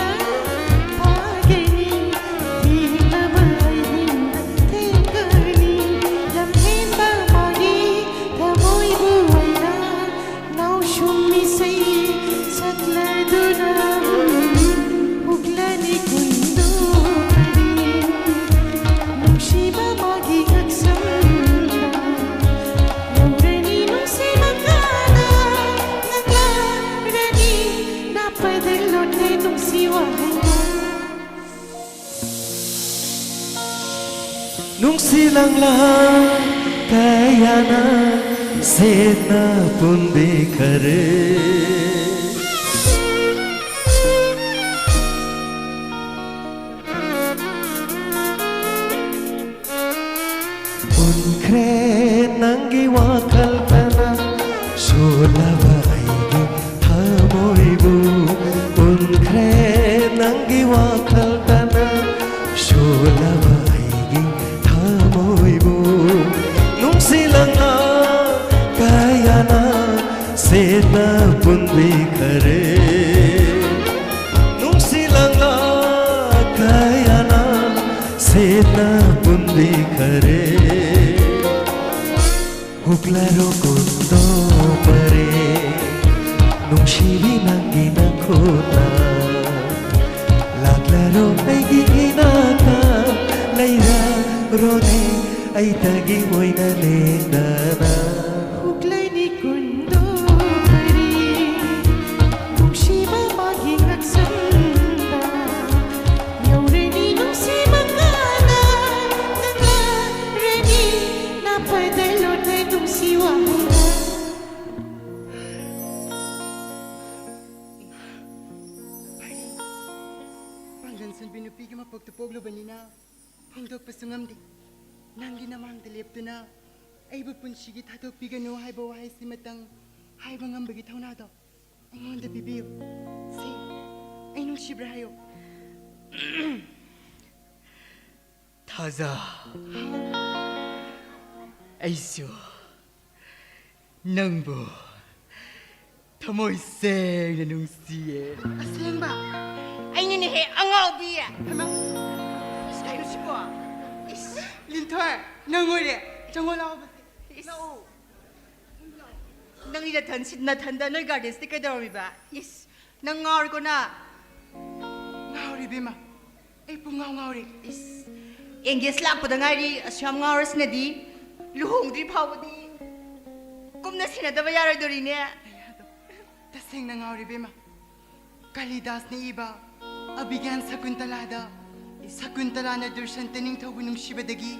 ꯐꯥꯒꯅꯤ, ꯊꯦꯡꯅꯕ ꯑꯍꯤꯡꯗ ꯊꯦꯡꯒꯅꯤ, ꯂꯝꯍꯦꯟꯕ ꯃꯥꯒꯤ ꯊꯃꯣꯏꯕꯨ ꯑꯩꯅ ꯉꯥꯎꯁꯨꯝ ꯏꯁꯩ ꯁꯛꯂꯗꯨꯅ ꯍꯨꯛꯂꯅꯤ ꯀꯨꯟꯗꯣ ꯀꯔꯤ? ꯅꯨꯡꯁꯤꯕ ꯃꯥꯒꯤ ꯉꯛꯁꯝꯗ ꯌꯧꯔꯅꯤ ꯅꯨꯡꯁꯤꯕ ꯀꯥꯅ ꯅꯪꯂꯔꯅꯤ ꯅꯥꯄꯗ ꯂꯣꯠꯂꯦ ꯅꯨꯡꯁꯤ ꯋꯥꯍꯩꯅ. ꯅꯨꯡꯁꯤ ꯂꯪꯂꯥ ꯀꯌꯥꯅ ꯁꯦꯠꯅ ꯄꯨꯟꯕꯤꯈꯔꯦ. ꯎꯟꯈ꯭ꯔꯦ ꯅꯪꯒꯤ ꯋꯥꯈꯜꯇꯅ ꯁꯣꯜꯂꯕ ꯑꯩꯒꯤ ꯊꯃꯣꯏꯕꯨ. ꯎꯟꯈ꯭ꯔꯦ ꯅꯪꯒꯤ ꯋꯥꯈꯜꯇꯅ ꯁꯣꯜꯂꯕ ꯑꯩꯒꯤ ꯊꯃꯣꯏꯕꯨ. ꯅꯨꯡꯁꯤ ꯂꯪꯂꯥ ꯀꯌꯥꯅ ꯁꯦꯠꯅ ꯄꯨꯟꯕꯤꯈꯔꯦ. ꯅꯨꯡꯁꯤ ꯂꯪꯂꯥ ꯀꯌꯥꯅ ꯁꯦꯠꯅ ꯄꯨꯟꯕꯤꯈꯔꯦ. ꯍꯨꯛꯂꯔꯣ ꯀꯨꯟꯗꯣ ꯄꯔꯦ, ꯅꯨꯡꯁꯤꯕꯤ ꯅꯪꯒꯤ ꯅꯈꯨꯠꯅ. ꯂꯥꯛꯂꯔꯣ ꯑꯩꯒꯤ ꯏꯅꯥꯛꯇ, ꯂꯩꯔꯔꯣꯅꯦ ꯑꯩꯇꯒꯤ ꯑꯣꯏꯅ ꯂꯦꯡꯗꯅ. ꯍꯨꯛꯂꯩꯅꯤ ꯀꯨꯟꯗꯣ ꯄꯔꯦ, ꯅꯨꯡꯁꯤꯕ ꯃꯥꯒꯤ ꯉꯛꯁꯝꯗ ꯌꯧꯔꯅꯤ ꯅꯨꯡꯁꯤꯕ ꯀꯥꯅ ꯅꯪꯂꯔꯅꯤ ꯅꯥꯄꯗ ꯂꯣꯠꯂꯦ ꯅꯨꯡꯁꯤ ꯋꯥꯍꯩꯅ. ꯄꯥꯡꯒꯟ ꯁꯣꯟꯕꯤ ꯅꯨꯄꯤꯒꯤ ꯃꯄꯣꯛꯇ ꯄꯣꯛꯂꯨꯕꯅꯤꯅ ꯐꯣꯡꯗꯣꯛꯄꯁꯨ ꯉꯝꯗꯦ. ꯅꯪꯒꯤ ꯅꯃꯥꯡꯗ ꯂꯦꯞꯇꯨꯅ ꯑꯩꯕꯨ ꯄꯨꯟꯁꯤꯒꯤ ꯊꯥꯗꯣꯛꯄꯤꯒꯅꯨ ꯍꯥꯏꯕ ꯋꯥꯍꯩꯁꯤꯃꯇꯪ ꯍꯥꯏꯕ ꯉꯝꯕꯒꯤ ꯊꯧꯅꯥꯗꯣ ꯑꯩꯉꯣꯟꯗ ꯄꯤꯕꯤꯌꯨ. ꯁꯤ ꯑꯩ ꯅꯨꯡꯁꯤꯕ꯭ꯔꯥ ꯍꯥꯏꯌꯨ. ꯊꯥꯖ, ꯑꯩꯁꯨ ꯅꯪꯕꯨ ꯊꯃꯣꯏ ꯁꯦꯡꯅ ꯅꯨꯡꯁꯤꯌꯦ꯫ ꯑꯁꯦꯡꯕ? ꯑꯩꯅꯤꯅꯦꯍꯦ, ꯑꯉꯥꯎꯕꯤ꯫ ꯍꯩꯃꯥ, ꯀꯩꯅꯣ ꯁꯤꯕꯣ? ꯏꯁ꯫ ꯂꯤꯟꯊꯣꯏ, ꯅꯪ ꯑꯣꯏꯔꯦ꯫ ꯆꯪꯉꯣ ꯂꯥꯛꯑꯣ ꯕꯁꯦ꯫ ꯏꯁ꯫ ꯂꯥꯛꯑꯣ꯫ ꯅꯪꯗꯤ ꯅꯊꯟ-, ꯅꯊꯟꯗ ꯅꯣꯏ ꯒꯥꯔꯗꯦꯟꯁꯤꯗ ꯀꯩꯗꯧꯔꯝꯃꯤꯕ? ꯏꯁ, ꯅꯪ ꯉꯥꯎꯔꯦꯀꯣ ꯅꯪ? ꯉꯥꯎꯔꯦ ꯏꯕꯦꯝꯃ, ꯑꯩ ꯄꯨꯡꯉꯥꯎ ꯉꯥꯎꯔꯦ꯫ ꯏꯁ, ꯑꯦꯡꯒꯦꯖ ꯂꯥꯛꯄꯗ ꯉꯥꯏꯔꯤ, ꯑꯁꯨꯛ ꯌꯥꯝ ꯉꯥꯎꯔꯁꯤꯅꯗꯤ꯫ ꯂꯨꯍꯣꯡꯗ꯭ꯔꯤ ꯐꯥꯎꯕꯗꯤ ꯀꯨꯝꯅ ꯁꯦꯟꯅꯗꯕ ꯌꯥꯔꯣꯏꯗꯧꯔꯤꯅꯦ꯫ ꯇꯁꯦꯡꯅ ꯉꯥꯎꯔꯦ ꯏꯕꯦꯝꯃ꯫ ꯀꯥꯂꯤꯗꯥꯁꯅ ꯏꯕ ꯑꯚꯤꯒ꯭ꯌꯥꯟ ꯁꯀꯨꯟꯇꯂꯥꯗ, ꯁꯀꯨꯟꯇꯂꯥꯅ ꯗꯨꯔꯁꯟꯇ ꯅꯤꯡꯊꯧꯕꯨ ꯅꯨꯡꯁꯤꯕꯗꯒꯤ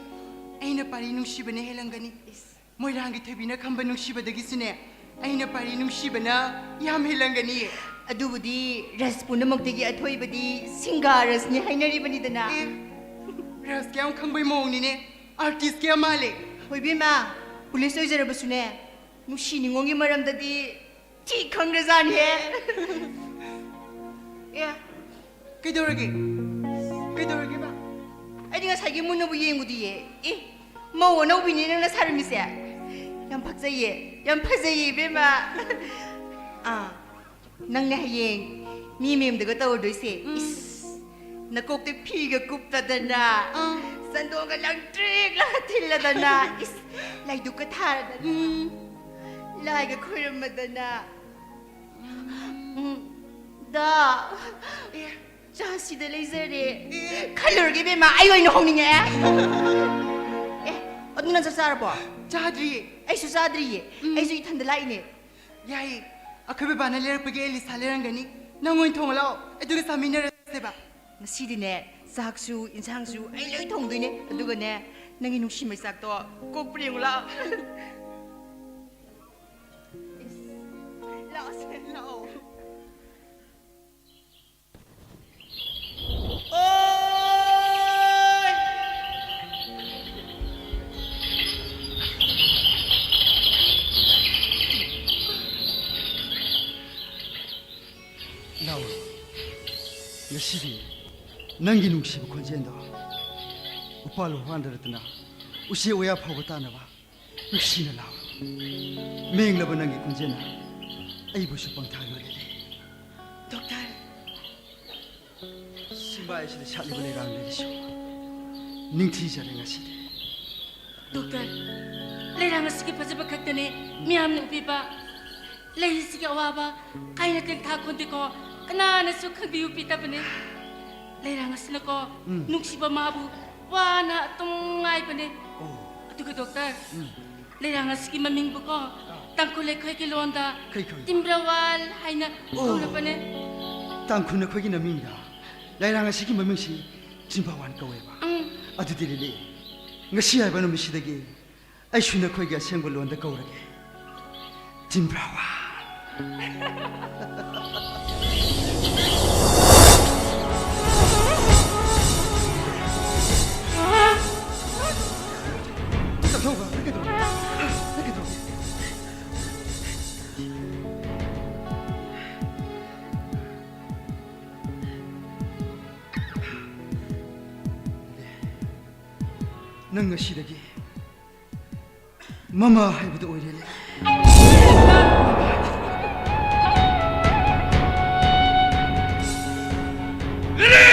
ꯑꯩꯅ ꯄꯥꯔꯤ ꯅꯨꯡꯁꯤꯕꯅ ꯍꯦꯜꯂꯝꯒꯅꯤ꯫ ꯏꯁ꯫ ꯃꯣꯏꯔꯥꯡꯒꯤ ꯊꯣꯏꯕꯤꯅ ꯈꯝꯕ ꯅꯨꯡꯁꯤꯕꯗꯒꯤꯁꯨꯅꯦ, ꯑꯩꯅ ꯄꯥꯔꯤ ꯅꯨꯡꯁꯤꯕꯅ ꯌꯥꯝ ꯍꯦꯜꯂꯝꯒꯅꯤ꯫ ꯑꯗꯨꯕꯨꯗꯤ ꯔꯁ ꯄꯨꯝꯅꯃꯛꯇꯒꯤ ꯑꯊꯣꯏꯕꯗꯤ ꯁꯤꯡꯒꯥꯔꯁꯅꯤ ꯍꯥꯏꯅꯔꯤꯕꯅꯤꯗꯅ꯫ ꯑꯦ, ꯔꯁ ꯀꯌꯥꯝ ꯈꯪꯕꯩ ꯃꯑꯣꯡꯅꯤꯅꯦ, ꯑꯥꯔꯇꯤꯁ ꯀꯌꯥ ꯃꯥꯜꯂꯦ꯫ ꯍꯣꯏ ꯏꯕꯦꯝꯃ, ꯄꯨꯂꯤꯁ ꯑꯣꯏꯖꯔꯕꯁꯨꯅꯦ, ꯅꯨꯡꯁꯤ ꯅꯨꯡꯉꯣꯟꯒꯤ ꯃꯔꯝꯗꯗꯤ ꯊꯤ ꯈꯪꯈ꯭ꯔꯖꯥꯠꯅꯤꯍꯦ꯫ ꯑꯦ꯫ ꯀꯩꯗꯧꯔꯒꯦ? ꯀꯩꯗꯧꯔꯒꯦꯕ? ꯑꯩꯗꯤ ꯉꯁꯥꯏꯒꯤ ꯃꯨꯟꯅꯕꯨ ꯌꯦꯡꯉꯨꯗꯤꯌꯦ꯫ ꯑꯦ, ꯃꯧ ꯑꯅꯧꯕꯤꯅꯦ ꯅꯪꯅ ꯁꯥꯔꯝꯃꯤꯁꯦ? ꯌꯥꯝ ꯐꯖꯩꯌꯦ, ꯌꯥꯝ ꯐꯖꯩꯌꯦ ꯏꯕꯦꯝꯃ꯫ ꯑꯥ, ꯅꯪꯅ ꯍꯌꯦꯡ ꯃꯤ ꯃꯌꯨꯝꯗꯒ ꯇꯧꯔꯨꯗꯣꯏꯁꯦ꯫ ꯎꯝ꯫ ꯏꯁ, ꯅꯀꯣꯛꯇ ꯐꯤꯒ ꯀꯨꯞꯇꯗꯅ, ꯑꯥ꯫ ꯆꯟꯗꯣꯟꯒ ꯂꯪꯇ꯭ꯔꯤꯛ ꯂꯪꯅ ꯊꯤꯜꯂꯗꯅ, ꯏꯁ, ꯂꯥꯏꯗꯨꯛꯀ ꯊꯥꯔꯗꯅ, ꯎꯝ꯫ ꯂꯥꯏꯒ ꯈꯣꯏꯔꯝꯃꯗꯅ꯫ ꯎꯝ, ꯗꯥ, ꯑꯦ꯫ ꯆꯥ ꯁꯤꯗ ꯂꯩꯖꯔꯦ꯫ ꯑꯦ꯫ ꯈꯜꯂꯨꯔꯒꯦ ꯏꯕꯦꯝꯃ, ꯑꯩ ꯑꯣꯏꯅ ꯍꯣꯡꯅꯤꯡꯉꯛꯑꯦ꯫ ꯑꯦ, ꯑꯗꯨ ꯅꯪ ꯆꯥꯛ ꯆꯥꯔꯕꯣ? ꯆꯥꯗ꯭ꯔꯤꯌꯦ꯫ ꯑꯩꯁꯨ ꯆꯥꯗ꯭ꯔꯤꯌꯦ꯫ ꯎꯝ꯫ ꯑꯩꯁꯨ ꯏꯊꯟꯗ ꯂꯥꯛꯏꯅꯦ꯫ ꯌꯥꯏꯌꯦ꯫ ꯑꯩꯈꯣꯏ ꯕꯕꯥꯅ ꯂꯩꯔꯛꯄꯒꯤ ꯑꯦꯂꯤꯁꯥ ꯂꯩꯔꯝꯒꯅꯤ꯫ ꯅꯪ ꯑꯣꯏꯅ ꯊꯣꯡꯉ ꯂꯥꯛꯑꯣ, ꯑꯗꯨꯒ ꯆꯥꯃꯤꯟꯅꯔꯁꯦꯕ꯫ ꯉꯁꯤꯗꯤꯅꯦ, ꯆꯥꯛꯁꯨ ꯏꯟꯁꯥꯡꯁꯨ ꯑꯩ ꯂꯣꯏ ꯊꯣꯡꯗꯣꯏꯅꯦ꯫ ꯑꯗꯨꯒꯅꯦ, ꯅꯪꯒꯤ ꯅꯨꯡꯁꯤ ꯃꯩꯆꯥꯛꯇꯣ ꯀꯣꯛꯄ꯭ꯔꯥ ꯌꯦꯡꯉꯨ ꯂꯥꯛꯑꯣ꯫ ꯂꯥꯛꯑꯣꯁꯦ, ꯂꯥꯛꯑꯣ꯫ ꯑꯣꯏ! ꯂꯥꯎ꯫ ꯉꯁꯤꯗꯤ ꯅꯪꯒꯤ ꯅꯨꯡꯁꯤꯕ ꯈꯣꯟꯖꯦꯜꯗꯣ ꯎꯄꯥꯜ ꯋꯥꯄꯥꯟꯗ ꯅꯠꯇꯅ ꯎꯆꯦꯛ ꯋꯥꯌꯥ ꯐꯥꯎꯕ ꯇꯥꯅꯕ ꯅꯨꯡꯁꯤꯅ ꯂꯥꯎ꯫ ꯃꯦꯡꯂꯕ ꯅꯪꯒꯤ ꯈꯣꯟꯖꯦꯜꯅ ꯑꯩꯕꯨꯁꯨ ꯄꯪꯊꯥ ꯌꯣꯜꯂꯦ꯫ ꯗꯣꯛꯇꯔ꯫ ꯁꯤꯡꯕꯥꯏ ꯑꯁꯤꯗ ꯁꯥꯠꯂꯤꯕ ꯂꯩꯔꯥꯡ ꯂꯩꯔꯤꯁꯨ ꯅꯤꯡꯊꯤꯖꯔꯦ ꯉꯁꯤꯗꯤ꯫ ꯗꯣꯛꯇꯔ, ꯂꯩꯔꯥꯡ ꯑꯁꯤꯒꯤ ꯐꯖꯕ ꯈꯛꯇꯅꯦ ꯃꯤꯌꯥꯝꯅ ꯎꯕꯤꯕ꯫ ꯂꯩꯁꯤꯒꯤ ꯑꯋꯥꯕ ꯀꯥꯏꯅ ꯇꯦꯡꯊꯥ ꯈꯣꯟꯗꯦꯀꯣ, ꯀꯅꯥꯅꯁꯨ ꯈꯪꯕꯤꯌꯨ ꯄꯤꯗꯕꯅꯦ꯫ ꯂꯩꯔꯥꯡ ꯑꯁꯤꯅꯀꯣ, ꯎꯝ꯫ ꯅꯨꯡꯁꯤꯕ ꯃꯥꯕꯨ ꯋꯥꯅ ꯑꯗꯨꯝ ꯉꯥꯏꯕꯅꯦ꯫ ꯑꯣ꯫ ꯑꯗꯨꯒ ꯗꯣꯛꯇꯔ, ꯎꯝ꯫ ꯂꯩꯔꯥꯡ ꯑꯁꯤꯒꯤ ꯃꯃꯤꯡꯕꯨꯀꯣ, ꯑꯥ꯫ ꯇꯥꯡꯈꯨꯜ ꯑꯩꯈꯣꯏꯒꯤ ꯂꯣꯟꯗ ꯀꯩ ꯀꯧꯏ? ꯇꯤꯝꯕ꯭ꯔꯋꯥꯜ ꯍꯥꯏꯅ ꯑꯣ꯫ ꯀꯧꯅꯕꯅꯦ꯫ ꯇꯥꯡꯈꯨꯜ ꯑꯩꯈꯣꯏꯒꯤ ꯃꯃꯤꯡꯗ ꯂꯩꯔꯥꯡ ꯑꯁꯤꯒꯤ ꯃꯃꯤꯡꯁꯤ ꯇꯤꯝꯕ꯭ꯔꯋꯥꯜ ꯀꯧꯋꯦꯕ꯫ ꯎꯝ꯫ ꯑꯗꯨꯗꯤ ꯂꯤꯂꯤ, ꯉꯁꯤ ꯍꯥꯏꯕ ꯅꯨꯃꯤꯠꯁꯤꯗꯒꯤ ꯑꯩꯁꯨ ꯅꯈꯣꯏꯒꯤ ꯑꯁꯦꯡꯕ ꯂꯣꯟꯗ ꯀꯧꯔꯒꯦ, ꯇꯤꯝꯕ꯭ꯔꯋꯥꯜ꯫ ꯆꯠꯊꯣꯛꯎꯕ, ꯅꯪ ꯀꯩꯗꯧꯔꯦ? ꯅꯪ ꯀꯩꯗꯧꯔꯦ? ꯅꯪ ꯉꯁꯤꯗꯒꯤ ꯃꯃꯥ ꯍꯥꯏꯕꯗꯨ ꯑꯣꯏꯔꯦꯅꯦ꯫ ꯂꯤꯂꯤ!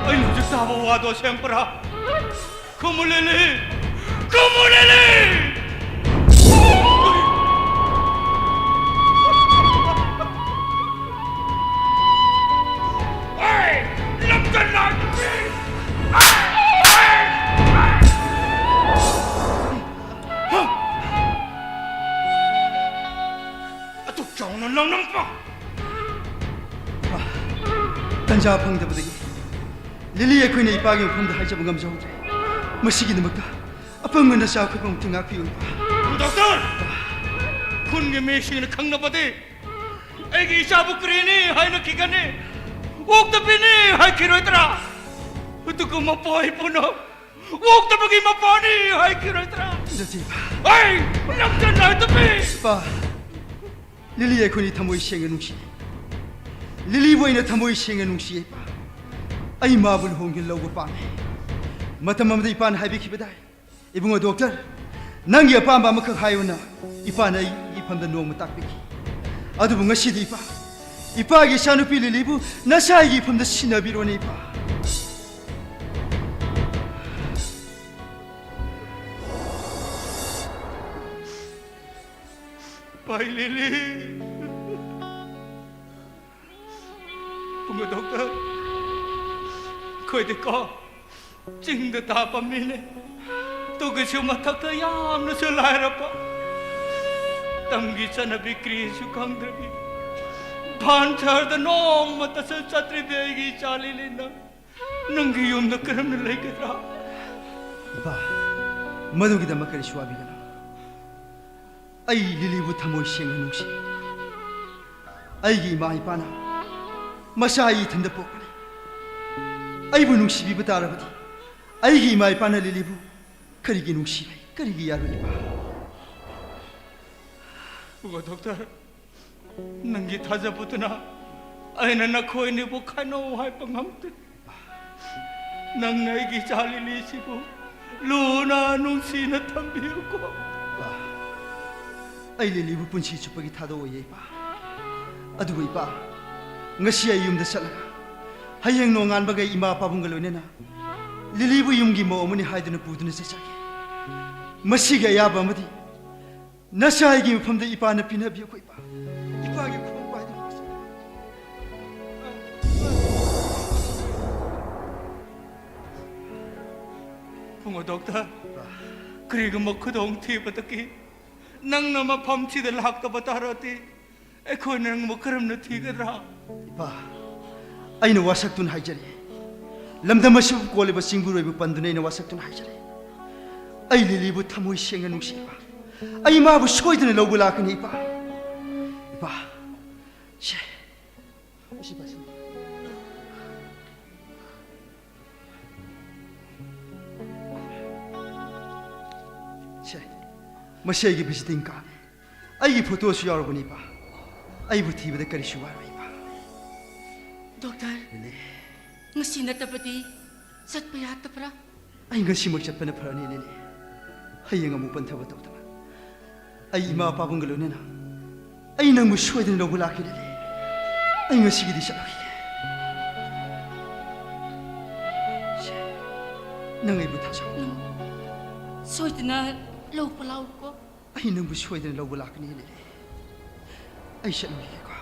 ꯑꯩꯅ ꯍꯧꯖꯤꯛ ꯇꯥꯕ ꯋꯥꯗꯣ ꯑꯁꯦꯡꯕꯔꯥ? ꯈꯨꯝꯃꯨ, ꯂꯤꯂꯤ! ꯈꯨꯝꯃꯨ, ꯂꯤꯂꯤ! ꯑꯩ ꯂꯝꯖꯦꯜ ꯂꯥꯛꯄꯤ! ꯑꯗꯨꯛ ꯆꯥꯎꯅ ꯂꯥꯎꯅꯝꯄ! ꯇꯟꯖꯥ ꯐꯪꯗꯕꯗꯒꯤ ꯂꯤꯂꯤ ꯑꯩꯈꯣꯏꯅ ꯏꯄꯥꯒꯤ ꯃꯐꯝꯗ ꯍꯥꯏꯖꯕ ꯉꯝꯖꯍꯧꯗ꯭ꯔꯦ꯫ ꯃꯁꯤꯒꯤꯗꯃꯛꯇ ꯑꯄꯪꯕ ꯅꯆꯥ ꯑꯩꯈꯣꯏꯕꯨ ꯑꯃꯨꯛꯇ ꯉꯥꯛꯄꯤꯌꯨ, ꯏꯄꯥ꯫ ꯗꯣꯛꯇꯔ! ꯈꯨꯟꯒꯤ ꯃꯤꯁꯤꯡꯅ ꯈꯪꯅꯕꯗꯤ ꯑꯩꯒꯤ ꯏꯆꯥꯕꯨ ꯀꯔꯤꯅꯤ ꯍꯥꯏꯅꯈꯤꯒꯅꯤ? ꯑꯣꯛꯇꯕꯤꯅꯤ ꯍꯥꯏꯈꯤꯔꯣꯏꯗ꯭ꯔꯥ? ꯑꯗꯨꯒ ꯃꯄꯥ ꯏꯄꯨꯅ ꯑꯣꯛꯇꯕꯒꯤ ꯃꯄꯥꯅꯤ ꯍꯥꯏꯈꯤꯔꯣꯏꯗ꯭ꯔꯥ? ꯅꯠꯇꯦ, ꯏꯄꯥ꯫ ꯑꯩ ꯂꯝꯖꯦꯜ ꯅꯥꯏꯗꯕꯤ! ꯏꯄꯥ, ꯂꯤꯂꯤ ꯑꯩꯈꯣꯏꯅꯤ ꯊꯃꯣꯏ ꯁꯦꯡꯅ ꯅꯨꯡꯁꯤ꯫ ꯂꯤꯂꯤꯕꯨ ꯑꯩꯅ ꯊꯃꯣꯏ ꯁꯦꯡꯅ ꯅꯨꯡꯁꯤ, ꯏꯄꯥ꯫ ꯑꯩ ꯃꯥꯕꯨ ꯂꯨꯍꯣꯡꯒꯦ ꯂꯧꯕ ꯄꯥꯝꯃꯤ꯫ ꯃꯇꯝ ꯑꯃꯗ ꯏꯄꯥꯅ ꯍꯥꯏꯕꯤꯈꯤꯕꯗꯥꯏ, "ꯏꯕꯨꯡꯉꯣ ꯗꯣꯛꯇꯔ, ꯅꯪꯒꯤ ꯑꯄꯥꯝꯕ ꯑꯃꯈꯛ ꯍꯥꯏꯌꯨꯅ ꯏꯄꯥꯅ ꯑꯩꯒꯤ ꯃꯐꯝꯗ ꯅꯣꯡꯃ ꯇꯥꯛꯄꯤꯈꯤ꯫ ꯑꯗꯨꯕꯨ ꯉꯁꯤꯗꯤ ꯏꯄꯥ, ꯏꯄꯥꯒꯤ ꯏꯆꯥꯅꯨꯄꯤ ꯂꯤꯂꯤꯕꯨ ꯅꯁꯥꯒꯤ ꯏꯐꯝꯗ ꯁꯤꯟꯅꯕꯤꯔꯣꯅꯦ ꯏꯄꯥ꯫ ꯄꯥꯏ ꯂꯤꯂꯤ꯫ ꯄꯨꯡꯉꯣ ꯗꯣꯛꯇꯔ, ꯑꯩꯈꯣꯏꯗꯤꯀꯣ ꯆꯤꯡꯗ ꯇꯥꯕ ꯃꯤꯅꯦ꯫ ꯑꯗꯨꯒꯤꯁꯨ ꯃꯊꯛꯇ ꯌꯥꯝꯅꯁꯨ ꯂꯥꯏꯔꯕ꯫ ꯇꯝꯒꯤ ꯆꯠꯅꯕꯤ ꯀ꯭ꯔꯤꯁꯨ ꯈꯪꯗ꯭ꯔꯕꯤ, ꯚꯥꯟ ꯁꯍꯔꯗ ꯅꯣꯡꯃꯇꯁꯨ ꯆꯠꯇ꯭ꯔꯤꯕꯤ ꯑꯩꯒꯤ ꯏꯆꯥ ꯂꯤꯂꯤꯅ ꯅꯪꯒꯤ ꯌꯨꯝꯗ ꯀꯔꯝꯅ ꯂꯩꯒꯗ꯭ꯔꯥ? ꯏꯄꯥ, ꯃꯗꯨꯒꯤꯗꯃꯛ ꯀꯔꯤꯁꯨ ꯋꯥꯕꯤꯒꯅꯨ꯫ ꯑꯩ ꯂꯤꯂꯤꯕꯨ ꯊꯃꯣꯏ ꯁꯦꯡꯅ ꯅꯨꯡꯁꯤ꯫ ꯑꯩꯒꯤ ꯏꯃꯥ ꯏꯄꯥꯅ ꯃꯆꯥ ꯑꯩ ꯏꯊꯟꯗ ꯄꯣꯛꯄꯅꯤ꯫ ꯑꯩꯕꯨ ꯅꯨꯡꯁꯤꯕꯤꯕ ꯇꯥꯔꯕꯗꯤ ꯑꯩꯒꯤ ꯏꯃꯥ ꯏꯄꯥꯅ ꯂꯤꯂꯤꯕꯨ ꯀꯔꯤꯒꯤ ꯅꯨꯡꯁꯤꯔꯣꯏ, ꯀꯔꯤꯒꯤ ꯌꯥꯔꯣꯏ ꯏꯄꯥ? ꯄꯨꯡꯉꯣ ꯗꯣꯛꯇꯔ, ꯅꯪꯒꯤ ꯊꯥꯖꯕꯗꯨꯅ ꯑꯩꯅ ꯅꯈꯣꯏꯅꯤꯕꯨ ꯈꯥꯏꯅꯧ ꯍꯥꯏꯕ ꯉꯝꯗꯦ꯫ ꯅꯪꯅ ꯑꯩꯒꯤ ꯏꯆꯥ ꯂꯤꯂꯤꯁꯤꯕꯨ ꯂꯨꯅ ꯅꯨꯡꯁꯤꯅ ꯊꯝꯕꯤꯌꯨꯀꯣ꯫ ꯏꯄꯥ, ꯑꯩ ꯂꯤꯂꯤꯕꯨ ꯄꯨꯟꯁꯤ ꯆꯨꯞꯄꯒꯤ ꯊꯥꯗꯣꯛꯑꯣꯏꯌꯦ ꯏꯄꯥ꯫ ꯑꯗꯨꯕꯨ ꯏꯄꯥ, ꯉꯁꯤ ꯑꯩ ꯌꯨꯝꯗ ꯆꯠꯂꯒ ꯍꯌꯦꯡ ꯅꯣꯡꯉꯥꯟꯕꯒ ꯏꯃꯥ ꯄꯥꯕꯨꯡꯒ ꯂꯣꯏꯅꯅ ꯂꯤꯂꯤꯕꯨ ꯌꯨꯝꯒꯤ ꯃꯧ ꯑꯃꯅꯤ ꯍꯥꯏꯗꯨꯅ ꯄꯨꯗꯨꯅ ꯆꯠꯆꯒꯦ꯫ ꯃꯁꯤꯒꯤ ꯑꯌꯥꯕ ꯑꯃꯗꯤ ꯅꯆꯥ ꯑꯩꯒꯤ ꯃꯐꯝꯗ ꯏꯄꯥꯅ ꯄꯤꯅꯕꯤꯌꯨꯀꯣ ꯏꯄꯥ꯫ ꯏꯄꯥꯒꯤ ꯈꯨꯕꯝ ꯄꯥꯏꯗꯨꯅ꯫ ꯄꯨꯡꯉꯣ ꯗꯣꯛꯇꯔ, ꯀꯔꯤꯒꯨꯝꯕ ꯈꯨꯗꯣꯡ ꯊꯤꯕꯗꯒꯤ ꯅꯪꯅ ꯃꯐꯝꯁꯤꯗ ꯂꯥꯛꯇꯕ ꯇꯥꯔꯗꯤ ꯑꯩꯈꯣꯏꯅ ꯅꯪꯕꯨ ꯀꯔꯝꯅ ꯊꯤꯒꯗ꯭ꯔꯥ? ꯏꯄꯥ, ꯑꯩꯅ ꯋꯥꯁꯛꯇꯨꯅ ꯍꯥꯏꯖꯔꯤ꯫ ꯂꯝꯗꯝ ꯑꯁꯤꯕꯨ ꯀꯣꯜꯂꯤꯕ ꯆꯤꯡꯕꯨꯔꯣꯏꯕꯨ ꯄꯟꯗꯨꯅ ꯑꯩꯅ ꯋꯥꯁꯛꯇꯨꯅ ꯍꯥꯏꯖꯔꯤ꯫ ꯑꯩ ꯂꯤꯂꯤꯕꯨ ꯊꯃꯣꯏ ꯁꯦꯡꯅ ꯅꯨꯡꯁꯤꯕ, ꯑꯩ ꯃꯥꯕꯨ ꯁꯣꯏꯗꯅ ꯂꯧꯕ ꯂꯥꯛꯀꯅꯤ ꯏꯄꯥ꯫ ꯏꯄꯥ, ꯁꯦ, ꯃꯁꯤ ꯄꯥꯏꯁꯤꯜꯂꯨ꯫ ꯁꯦ, ꯃꯁꯤ ꯑꯩꯒꯤ ꯚꯤꯖꯤꯇꯤꯡ ꯀꯥꯔꯗꯅꯤ꯫ ꯑꯩꯒꯤ ꯐꯣꯇꯣꯁꯨ ꯌꯥꯎꯔꯕꯅꯤ ꯏꯄꯥ꯫ ꯑꯩꯕꯨ ꯊꯤꯕꯗ ꯀꯔꯤꯁꯨ ꯋꯥꯔꯣꯏ ꯏꯄꯥ꯫ ꯗꯣꯛꯇꯔ, ꯂꯤꯂꯤ꯫ ꯉꯁꯤ ꯅꯠꯇꯕꯗꯤ ꯆꯠꯄ ꯌꯥꯗꯕ꯭ꯔꯥ? ꯑꯩ ꯉꯁꯤꯃꯛ ꯆꯠꯄꯅ ꯐꯔꯅꯤ ꯂꯤꯂꯤ꯫ ꯍꯌꯦꯡ ꯑꯃꯨꯛ ꯄꯟꯊꯕ ꯇꯧꯗꯅ꯫ ꯑꯩ ꯏꯃꯥ ꯄꯥꯕꯨꯡꯒ ꯂꯣꯏꯅꯅ ꯑꯩ ꯅꯪꯕꯨ ꯁꯣꯏꯗꯅ ꯂꯧꯕ ꯂꯥꯛꯀꯅꯤ, ꯂꯤꯂꯤ꯫ ꯑꯩ ꯉꯁꯤꯒꯤꯗꯤ ꯆꯠꯂꯨꯈꯤꯒꯦ꯫ ꯁꯦ, ꯅꯪ ꯑꯩꯕꯨ ꯊꯥꯖꯧ꯫ ꯅꯪ ꯁꯣꯏꯗꯅ ꯂꯧꯕ ꯂꯥꯛꯎꯀꯣ꯫ ꯑꯩ ꯅꯪꯕꯨ ꯁꯣꯏꯗꯅ ꯂꯧꯕ ꯂꯥꯛꯀꯅꯤ, ꯂꯤꯂꯤ꯫ ꯑꯩ ꯆꯠꯂꯨꯈꯤꯒꯦꯀꯣ꯫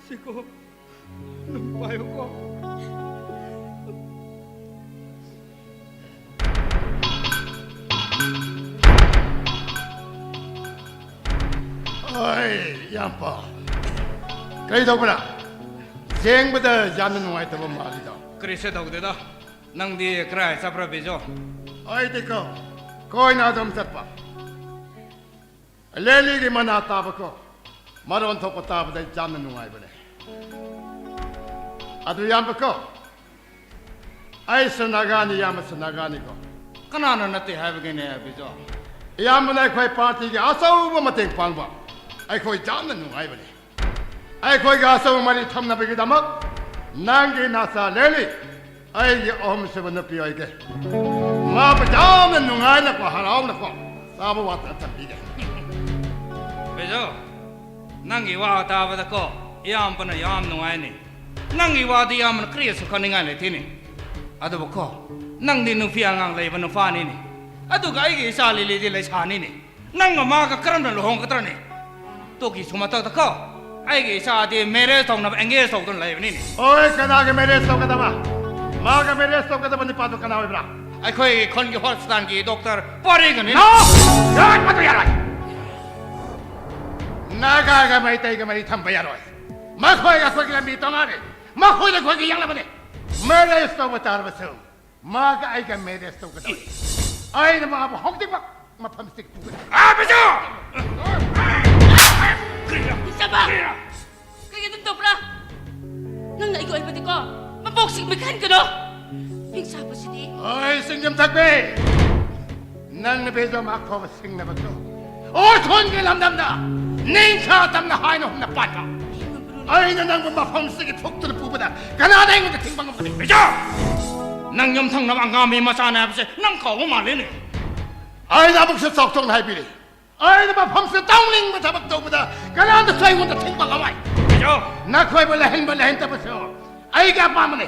ꯁꯤꯀꯣ, ꯅꯪ ꯄꯥꯏꯌꯨꯀꯣ꯫ ꯑꯣꯏ, ꯏꯌꯥꯝꯕ꯫ ꯀꯩꯗꯧꯕ꯭ꯔꯥ? ꯌꯦꯡꯕꯗ ꯌꯥꯝꯅ ꯅꯨꯡꯉꯥꯏꯇꯕ ꯃꯥꯜꯂꯤꯗ꯫ ꯀꯔꯤꯁꯨ ꯇꯧꯗꯦꯗ꯫ ꯅꯪꯗꯤ ꯀꯔꯥꯏ ꯆꯠꯄ꯭ꯔꯥ, ꯕꯤꯖꯨ? ꯑꯩꯗꯤꯀꯣ, ꯀꯣꯏꯅ ꯑꯗꯨꯝ ꯆꯠꯄ꯫ ꯂꯦꯂꯤꯒꯤ ꯃꯅꯥ ꯇꯥꯕꯀꯣ, ꯃꯔꯣꯟ ꯊꯣꯛꯄ ꯇꯥꯕꯗ ꯑꯩ ꯌꯥꯝꯅ ꯅꯨꯡꯉꯥꯏꯕꯅꯦ꯫ ꯑꯗꯨ ꯏꯌꯥꯝꯕꯀꯣ, ꯑꯩꯁꯨ ꯅꯥꯒꯥꯅꯤ, ꯏꯌꯥꯝꯕꯁꯨ ꯅꯥꯒꯥꯅꯤꯀꯣ꯫ ꯀꯅꯥꯅ ꯅꯠꯇꯦ ꯍꯥꯏꯕꯒꯤꯅꯦ, ꯕꯤꯖꯨ? ꯏꯌꯥꯝꯕꯅ ꯑꯩꯈꯣꯏ ꯄꯥꯔꯇꯤꯒꯤ ꯑꯆꯧꯕ ꯃꯇꯦꯡ ꯄꯥꯡꯕ, ꯑꯩꯈꯣꯏ ꯌꯥꯝꯅ ꯅꯨꯡꯉꯥꯏꯕꯅꯦ꯫ ꯑꯩꯈꯣꯏꯒ ꯑꯆꯧꯕ ꯃꯔꯤ ꯊꯝꯅꯕꯒꯤꯗꯃꯛ ꯅꯪꯒꯤ ꯅꯆꯥ ꯂꯦꯂꯤ ꯑꯩꯒꯤ ꯑꯍꯨꯝꯁꯨꯕ ꯅꯨꯄꯤ ꯑꯣꯏꯒꯦ꯫ ꯃꯥꯕꯨ ꯌꯥꯝꯅ ꯅꯨꯡꯉꯥꯏꯅꯀꯣ, ꯍꯔꯥꯎꯅꯀꯣ, ꯆꯥꯕ ꯋꯥꯠꯇꯅ ꯊꯝꯕꯤꯒꯦ꯫ ꯕꯤꯖꯨ, ꯅꯪꯒꯤ ꯋꯥ ꯇꯥꯕꯗꯀꯣ, ꯏꯌꯥꯝꯕꯅ ꯌꯥꯝ ꯅꯨꯡꯉꯥꯏꯅꯤ꯫ ꯅꯪꯒꯤ ꯋꯥꯗꯤ ꯏꯌꯥꯝꯕꯅ ꯀꯔꯤꯁꯨ ꯈꯟꯅꯤꯡꯉꯥꯏ ꯂꯩꯇꯦꯅꯦ꯫ ꯑꯗꯨꯕꯨꯀꯣ, ꯅꯪꯗꯤ ꯅꯨꯄꯤ ꯑꯉꯥꯡ ꯂꯩꯕ ꯅꯨꯄꯥꯅꯤꯅꯦ꯫ ꯑꯗꯨꯒ ꯑꯩꯒꯤ ꯏꯆꯥ ꯂꯤꯂꯤꯗꯤ ꯂꯩꯁꯥꯅꯤꯅꯦ꯫ ꯅꯪꯒ ꯃꯥꯒ ꯀꯔꯝꯅ ꯂꯨꯍꯣꯡꯒꯗ꯭ꯔꯅꯦ? ꯇꯣꯀꯤ ꯁꯨꯃꯇꯗꯀꯣ, ꯑꯩꯒꯤ ꯏꯆꯥꯗꯤ ꯃꯦꯔꯦꯖ ꯇꯧꯅꯕ ꯑꯦꯡꯒꯦꯖ ꯇꯧꯗꯨꯅ ꯂꯩꯕꯅꯤꯅꯦ꯫ ꯑꯣꯏ, ꯀꯅꯥꯒ ꯃꯦꯔꯦꯖ ꯇꯧꯒꯗꯕ? ꯃꯥꯒ ꯃꯦꯔꯦꯖ ꯇꯧꯒꯗꯕ ꯅꯨꯄꯥꯗꯨ ꯀꯅꯥ ꯑꯣꯏꯕ꯭ꯔꯥ? ꯑꯩꯈꯣꯏꯒꯤ ꯈꯨꯟꯒꯤ ꯍꯣꯁꯄꯤꯇꯥꯜꯒꯤ ꯗꯣꯛꯇꯔ ꯄꯣꯔꯤꯒꯅꯤ꯫ ꯅꯣ! ꯌꯥꯔꯣꯏ, ꯃꯗꯨ ꯌꯥꯔꯣꯏ! ꯅꯥꯒꯥꯒ ꯃꯩꯇꯩꯒ ꯃꯔꯤ ꯊꯝꯕ ꯌꯥꯔꯣꯏ꯫ ꯃꯈꯣꯏꯒ ꯑꯩꯈꯣꯏꯒꯤ ꯂꯝꯕꯤ ꯇꯣꯉꯥꯜꯂꯤ꯫ ꯃꯈꯣꯏꯅ ꯑꯩꯈꯣꯏꯒ ꯌꯦꯡꯂꯕꯅꯤ꯫ ꯃꯦꯔꯦꯖ ꯇꯧꯕ ꯇꯥꯔꯕꯁꯨ ꯃꯥꯒ ꯑꯩꯒ ꯃꯦꯔꯦꯖ ꯇꯧꯒꯗꯕꯅꯤ꯫ ꯑꯩꯅ ꯃꯥꯕꯨ ꯍꯧꯖꯤꯛꯃꯛ ꯃꯐꯝꯁꯤꯗꯒꯤ ꯄꯨꯒꯅꯤ꯫ ꯑꯥ, ꯕꯤꯖꯨ! ꯀꯔꯤꯔ? ꯅꯤꯡꯆꯥꯕ! ꯀꯔꯤꯔ? ꯀꯔꯤꯒꯤ ꯑꯗꯨꯝ ꯇꯧꯕ꯭ꯔꯥ? ꯅꯪꯅ ꯑꯩꯒꯤ ꯑꯣꯏꯕꯗꯤꯀꯣ ꯃꯄꯣꯛꯁꯤꯡ ꯃꯤꯈꯟꯒꯅꯣ꯫ ꯍꯤꯡꯆꯥꯕꯁꯤꯗꯤ꯫ ꯑꯩ ꯁꯤꯡꯖꯝ ꯊꯛꯄꯤ! ꯅꯪꯅ ꯕꯦꯖꯣꯝ ꯑꯈꯣꯕ ꯁꯤꯡꯅꯕꯗꯣ ꯑꯣꯔꯊꯣꯟꯒꯤ ꯂꯝꯗꯝꯗ ꯅꯤꯡꯈꯥ ꯇꯝꯅ ꯍꯥꯏꯅ ꯍꯨꯝꯅ ꯄꯥꯟꯕ꯫ ꯑꯩꯅ ꯅꯪꯕꯨ ꯃꯐꯝꯁꯤꯒꯤ ꯐꯨꯛꯇꯨꯅ ꯄꯨꯕꯗ ꯀꯅꯥꯗ ꯑꯩꯉꯣꯟꯗ ꯊꯤꯡꯕ ꯉꯝꯒꯅꯤ? ꯕꯦꯖꯣꯝ! ꯅꯪ ꯌꯨꯝꯊꯪꯅꯕ ꯑꯉꯥꯃꯤ ꯃꯆꯥꯅꯦ ꯍꯥꯏꯕꯁꯦ ꯅꯪ ꯀꯥꯎꯕ ꯃꯥꯜꯂꯦꯅꯦ꯫ ꯑꯩꯅ ꯑꯃꯨꯛꯁꯨ ꯆꯥꯎꯊꯣꯛꯅ ꯍꯥꯏꯕꯤꯔꯤ, ꯑꯩꯅ ꯃꯐꯝꯁꯤꯗ ꯇꯧꯅꯤꯡꯕ ꯊꯕꯛ ꯇꯧꯕꯗ ꯀꯅꯥꯗꯁꯨ ꯑꯩꯉꯣꯟꯗ ꯊꯤꯡꯕ ꯉꯝꯃꯣꯏ꯫ ꯕꯦꯖꯣꯝ! ꯅꯈꯣꯏꯕꯨ ꯂꯩꯍꯟꯕ ꯂꯩꯍꯟꯗꯕꯁꯨ ꯑꯩꯒꯤ ꯑꯄꯥꯝꯕꯅꯤ꯫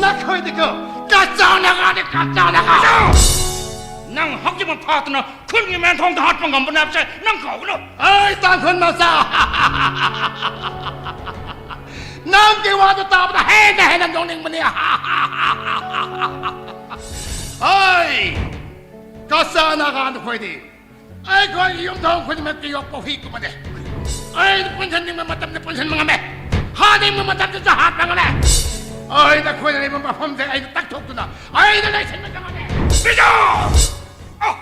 ꯅꯈꯣꯏꯗꯤꯀꯣ ꯀꯆꯥ ꯅꯥꯒꯥꯅꯤ, ꯀꯆꯥ ꯅꯥꯒꯥ! ꯕꯦꯖꯣꯝ! ꯅꯪ ꯍꯧꯖꯤꯛꯃꯛ ꯐꯥꯗꯨꯅ ꯈꯨꯟꯒꯤ ꯃꯦꯟꯊꯣꯡꯗ ꯍꯥꯠꯄ ꯉꯝꯕꯅꯦ ꯍꯥꯏꯕꯁꯦ ꯅꯪ ꯀꯥꯎꯒꯅꯨ꯫ ꯑꯩ ꯇꯥꯡꯈꯨꯜ ꯃꯆꯥ! ꯅꯪꯒꯤ ꯋꯥꯗꯨ ꯇꯥꯕꯗ ꯍꯦꯟꯅ ꯍꯦꯟꯅ ꯅꯣꯛꯅꯤꯡꯕꯅꯤ꯫ ꯍꯣꯏ! ꯀꯆꯥ ꯅꯥꯒꯥ ꯅꯈꯣꯏꯗꯤ ꯑꯩꯈꯣꯏꯒꯤ ꯌꯨꯝꯊꯣꯡ ꯈꯨꯗꯤꯡꯃꯛꯀꯤ ꯌꯣꯛꯄ ꯍꯨꯏꯒꯨꯝꯕꯅꯦ꯫ ꯑꯩꯅ ꯄꯨꯟꯁꯤꯟꯅꯤꯡꯕ ꯃꯇꯝꯗ ꯄꯨꯟꯁꯤꯟꯕ ꯉꯝꯃꯦ, ꯍꯥꯠꯅꯤꯡꯕ ꯃꯇꯝꯗꯁꯨ ꯍꯥꯠꯄ ꯉꯝꯃꯦ꯫ ꯑꯩꯅ ꯑꯩꯈꯣꯏꯅ ꯂꯩꯕ ꯃꯐꯝꯁꯦ ꯑꯩꯅ ꯇꯛꯊꯣꯛꯇꯨꯅ ꯑꯩꯅ ꯂꯩꯁꯤꯟꯕ ꯉꯝꯃꯦ꯫ ꯕꯦꯖꯣꯝ! ꯑꯣ!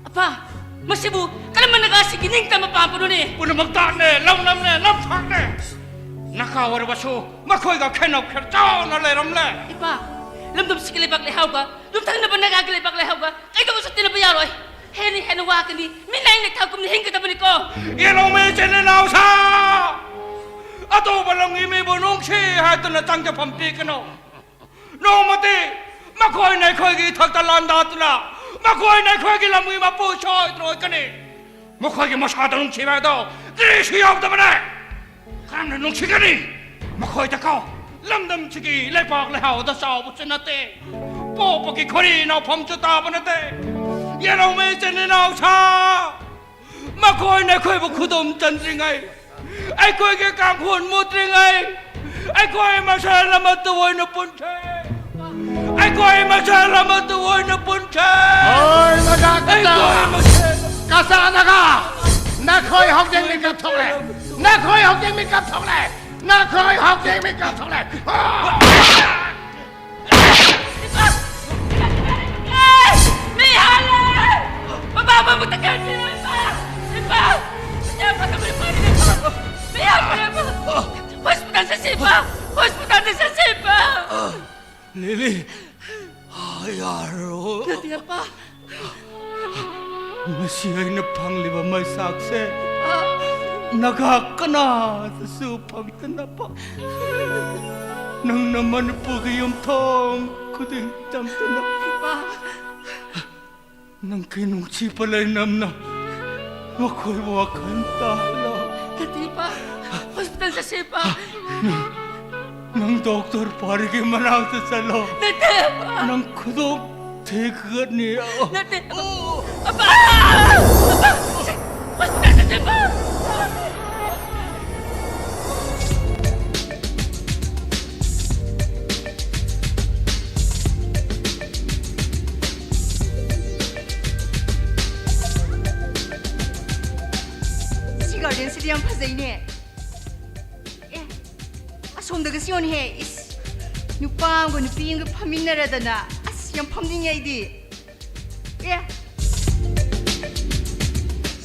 ꯑꯄꯥ, ꯃꯁꯤꯕꯨ ꯀꯔꯝꯕ ꯅꯥꯒꯥꯁꯤꯡꯒꯤ ꯅꯤꯡꯇꯝꯕ ꯄꯥꯝꯕꯅꯣꯅꯦ? ꯄꯨꯝꯅꯃꯛ ꯇꯥꯠꯅꯦ, ꯂꯝꯅꯝꯅꯦ, ꯂꯝꯊꯥꯛꯅꯦ꯫ ꯅꯥꯒꯥ ꯑꯣꯏꯔꯕꯁꯨ ꯃꯈꯣꯏꯒ ꯈꯦꯠꯅꯕ ꯈꯔ ꯆꯥꯎꯅ ꯂꯩꯔꯝꯂꯦ꯫ ꯏꯄꯥ, ꯂꯝꯗꯝꯁꯤꯒꯤ ꯂꯩꯕꯥꯛ ꯂꯩꯍꯥꯎꯒ ꯌꯨꯝꯊꯪꯅꯕ ꯅꯥꯒꯥꯒꯤ ꯂꯩꯕꯥꯛ ꯂꯩꯍꯥꯎꯒ ꯀꯩꯗꯧꯕꯁꯨ ꯇꯤꯟꯅꯕ ꯌꯥꯔꯣꯏ꯫ ꯍꯦꯟꯅ ꯍꯦꯟꯅ ꯋꯥꯒꯅꯤ꯫ ꯃꯤꯅꯥꯏ ꯅꯤꯡꯊꯧꯒꯨꯝꯅ ꯍꯤꯡꯒꯗꯕꯅꯤꯀꯣ꯫ ꯌꯦꯜꯍꯧꯃꯤ ꯏꯆꯤꯟ ꯏꯅꯥꯎꯁꯥ! ꯑꯇꯣꯞꯄ ꯂꯝꯒꯤ ꯃꯤꯕꯨ ꯅꯨꯡꯁꯤ ꯍꯥꯏꯗꯨꯅ ꯆꯪꯖꯐꯝ ꯄꯤꯒꯅꯨ꯫ ꯅꯣꯡꯃꯗꯤ ꯃꯈꯣꯏꯅ ꯑꯩꯈꯣꯏꯒꯤ ꯏꯊꯛꯇ ꯂꯥꯟꯗꯥꯗꯨꯅ ꯃꯈꯣꯏꯅ ꯑꯩꯈꯣꯏꯒꯤ ꯂꯝꯒꯤ ꯃꯄꯨ ꯁꯣꯏꯗꯅ ꯑꯣꯏꯒꯅꯤ꯫ ꯃꯈꯣꯏꯒꯤ ꯃꯁꯥꯗ ꯅꯨꯡꯁꯤꯕ ꯍꯥꯏꯗꯣ ꯀꯔꯤꯁꯨ ꯌꯥꯎꯗꯕꯅꯦ꯫ ꯀꯔꯝꯅ ꯅꯨꯡꯁꯤꯒꯅꯤ? ꯃꯈꯣꯏꯗ ꯀꯥꯎ꯫ ꯂꯝꯗꯝꯁꯤꯒꯤ ꯂꯩꯄꯥꯛ ꯂꯩꯍꯥꯎꯗ ꯆꯥꯎꯕꯁꯨ ꯅꯠꯇꯦ, ꯄꯣꯛꯄꯒꯤ ꯈꯣꯔꯤ ꯅꯥꯎꯐꯝꯁꯨ ꯇꯥꯕ ꯅꯠꯇꯦ꯫ ꯌꯦꯜꯍꯧꯃꯤ ꯏꯆꯤꯟ ꯏꯅꯥꯎꯁꯥ! ꯃꯈꯣꯏꯅ ꯑꯩꯈꯣꯏꯕꯨ ꯈꯨꯗꯨꯝ ꯆꯟꯗ꯭ꯔꯤꯉꯩ, ꯑꯩꯈꯣꯏꯒꯤ ꯀꯥꯡꯈꯨꯜ ꯃꯨꯠꯇ꯭ꯔꯤꯉꯩ, ꯑꯩꯈꯣꯏ ꯃꯁꯦꯜ ꯑꯃꯠꯇ ꯑꯣꯏꯅ ꯄꯨꯟꯁꯦ꯫ ꯑꯩꯈꯣꯏ ꯃꯁꯦꯜ ꯑꯃꯠꯇ ꯑꯣꯏꯅ ꯄꯨꯟꯁꯦ꯫ ꯍꯣꯏ, ꯅꯥꯒꯥ ꯀꯆꯥ! ꯑꯩꯈꯣꯏ ꯃꯁꯦꯜ! ꯀꯆꯥ ꯅꯥꯒꯥ! ꯅꯈꯣꯏ ꯍꯧꯖꯤꯛ ꯃꯤꯀꯞ ꯊꯣꯛꯂꯦ! ꯅꯈꯣꯏ ꯍꯧꯖꯤꯛ ꯃꯤꯀꯞ ꯊꯣꯛꯂꯦ! ꯅꯈꯣꯏ ꯍꯧꯖꯤꯛ ꯃꯤꯀꯞ ꯊꯣꯛꯂꯦ! ꯃꯤ ꯍꯥꯠꯂꯦ! ꯃꯃꯥ ꯃꯃꯨꯠꯇ ꯀꯔꯤ ꯄꯤꯔꯣꯏꯕ? ꯏꯄꯥ! ꯏꯆꯦ ꯐꯠꯇꯕ ꯏꯄꯥ! ꯂꯤꯂꯤ, ꯌꯥꯔꯣ꯫ ꯅꯠꯇꯦ, ꯑꯄꯥ꯫ ꯉꯁꯤ ꯑꯩꯅ ꯐꯪꯂꯤꯕ ꯃꯩꯁꯥꯛꯁꯦ ꯑ, ꯅꯒꯥ ꯀꯅꯥꯗꯁꯨ ꯐꯪꯗꯅꯕ, ꯅꯪꯅ ꯃꯅꯤꯄꯨꯔꯒꯤ ꯌꯨꯝꯊꯣꯡ ꯈꯨꯗꯤꯡ ꯆꯪꯗꯅ, ꯏꯄꯥ꯫ ꯅꯪꯒꯤ ꯅꯨꯡꯁꯤꯕ ꯂꯩꯅꯝꯅ ꯃꯈꯣꯏꯕꯨ ꯋꯥꯈꯜ ꯇꯥꯍꯜꯂꯣ꯫ ꯅꯠꯇꯦ, ꯏꯄꯥ꯫ ꯍꯣꯁꯄꯤꯇꯥꯜ ꯆꯠꯁꯦ, ꯏꯄꯥ꯫ ꯅꯪ ꯗꯣꯛꯇꯔ ꯄꯥꯔꯤꯒꯤ ꯃꯅꯥꯛꯇ ꯆꯠꯂꯣ꯫ ꯅꯠꯇꯦ, ꯏꯄꯥ꯫ ꯅꯪ ꯈꯨꯗꯣꯡ ꯊꯤꯒꯅꯤ꯫ ꯅꯠꯇꯦ꯫ ꯑꯄꯥ! ꯑꯄꯥ! ꯍꯣꯁꯄꯤꯇꯥꯜ ꯆꯠꯁꯦ, ꯏꯄꯥ! ꯁꯤ ꯒꯥꯔꯗꯦꯟꯁꯤꯗꯤ ꯌꯥꯝ ꯐꯖꯩꯅꯦ꯫ ꯑꯦ, ꯑꯁꯣꯝꯗꯒꯁꯨ ꯌꯦꯡꯉꯨꯅꯦꯍꯦ꯫ ꯏꯁ, ꯅꯨꯄꯥ ꯑꯃꯒ ꯅꯨꯄꯤ ꯑꯃꯒ ꯐꯝꯃꯤꯟꯅꯔꯗꯅ꯫ ꯑꯁ, ꯌꯥꯝ ꯐꯝꯅꯤꯡꯉꯦ ꯑꯩꯗꯤ꯫ ꯑꯦ,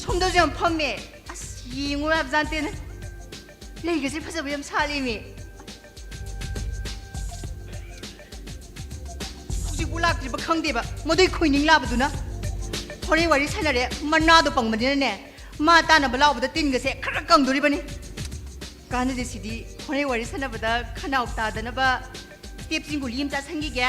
ꯁꯣꯝꯗꯁꯨ ꯌꯥꯝ ꯐꯝꯃꯦ꯫ ꯑꯁ, ꯌꯦꯡꯉꯨ ꯌꯥꯕꯖꯥꯠ ꯅꯠꯇꯦꯅꯦ꯫ ꯂꯩꯒꯁꯦ ꯐꯖꯕ ꯌꯥꯝ ꯁꯥꯠꯂꯦꯃꯤ꯫ ꯍꯧꯖꯤꯛꯄꯨ ꯂꯥꯛꯇ꯭ꯔꯤꯕ ꯈꯪꯗꯦꯕ, ꯃꯗꯨꯏ ꯈꯣꯏꯅꯤꯡ ꯂꯥꯕꯗꯨꯅ꯫ ꯍꯣꯔꯦꯟ ꯋꯥꯔꯤ ꯁꯥꯟꯅꯔꯦ, ꯃꯅꯥꯗꯣ ꯄꯪꯕꯅꯤꯅꯅꯦ, ꯃꯥ ꯇꯥꯅꯕ ꯂꯥꯎꯕꯗ ꯇꯤꯟꯒꯁꯦ ꯈꯔ ꯈꯔ ꯀꯪꯗꯣꯔꯤꯕꯅꯤ꯫ ꯀꯥꯟꯅꯗꯦ ꯁꯤꯗꯤ, ꯍꯣꯔꯦꯟ ꯋꯥꯔꯤ ꯁꯥꯟꯅꯕꯗ ꯈꯅꯥꯎ ꯇꯥꯗꯅꯕ ꯁ꯭ꯇꯦꯞꯁꯤꯡ ꯒꯨꯂꯤ ꯑꯃ ꯆꯥꯁꯟꯈꯤꯒꯦ꯫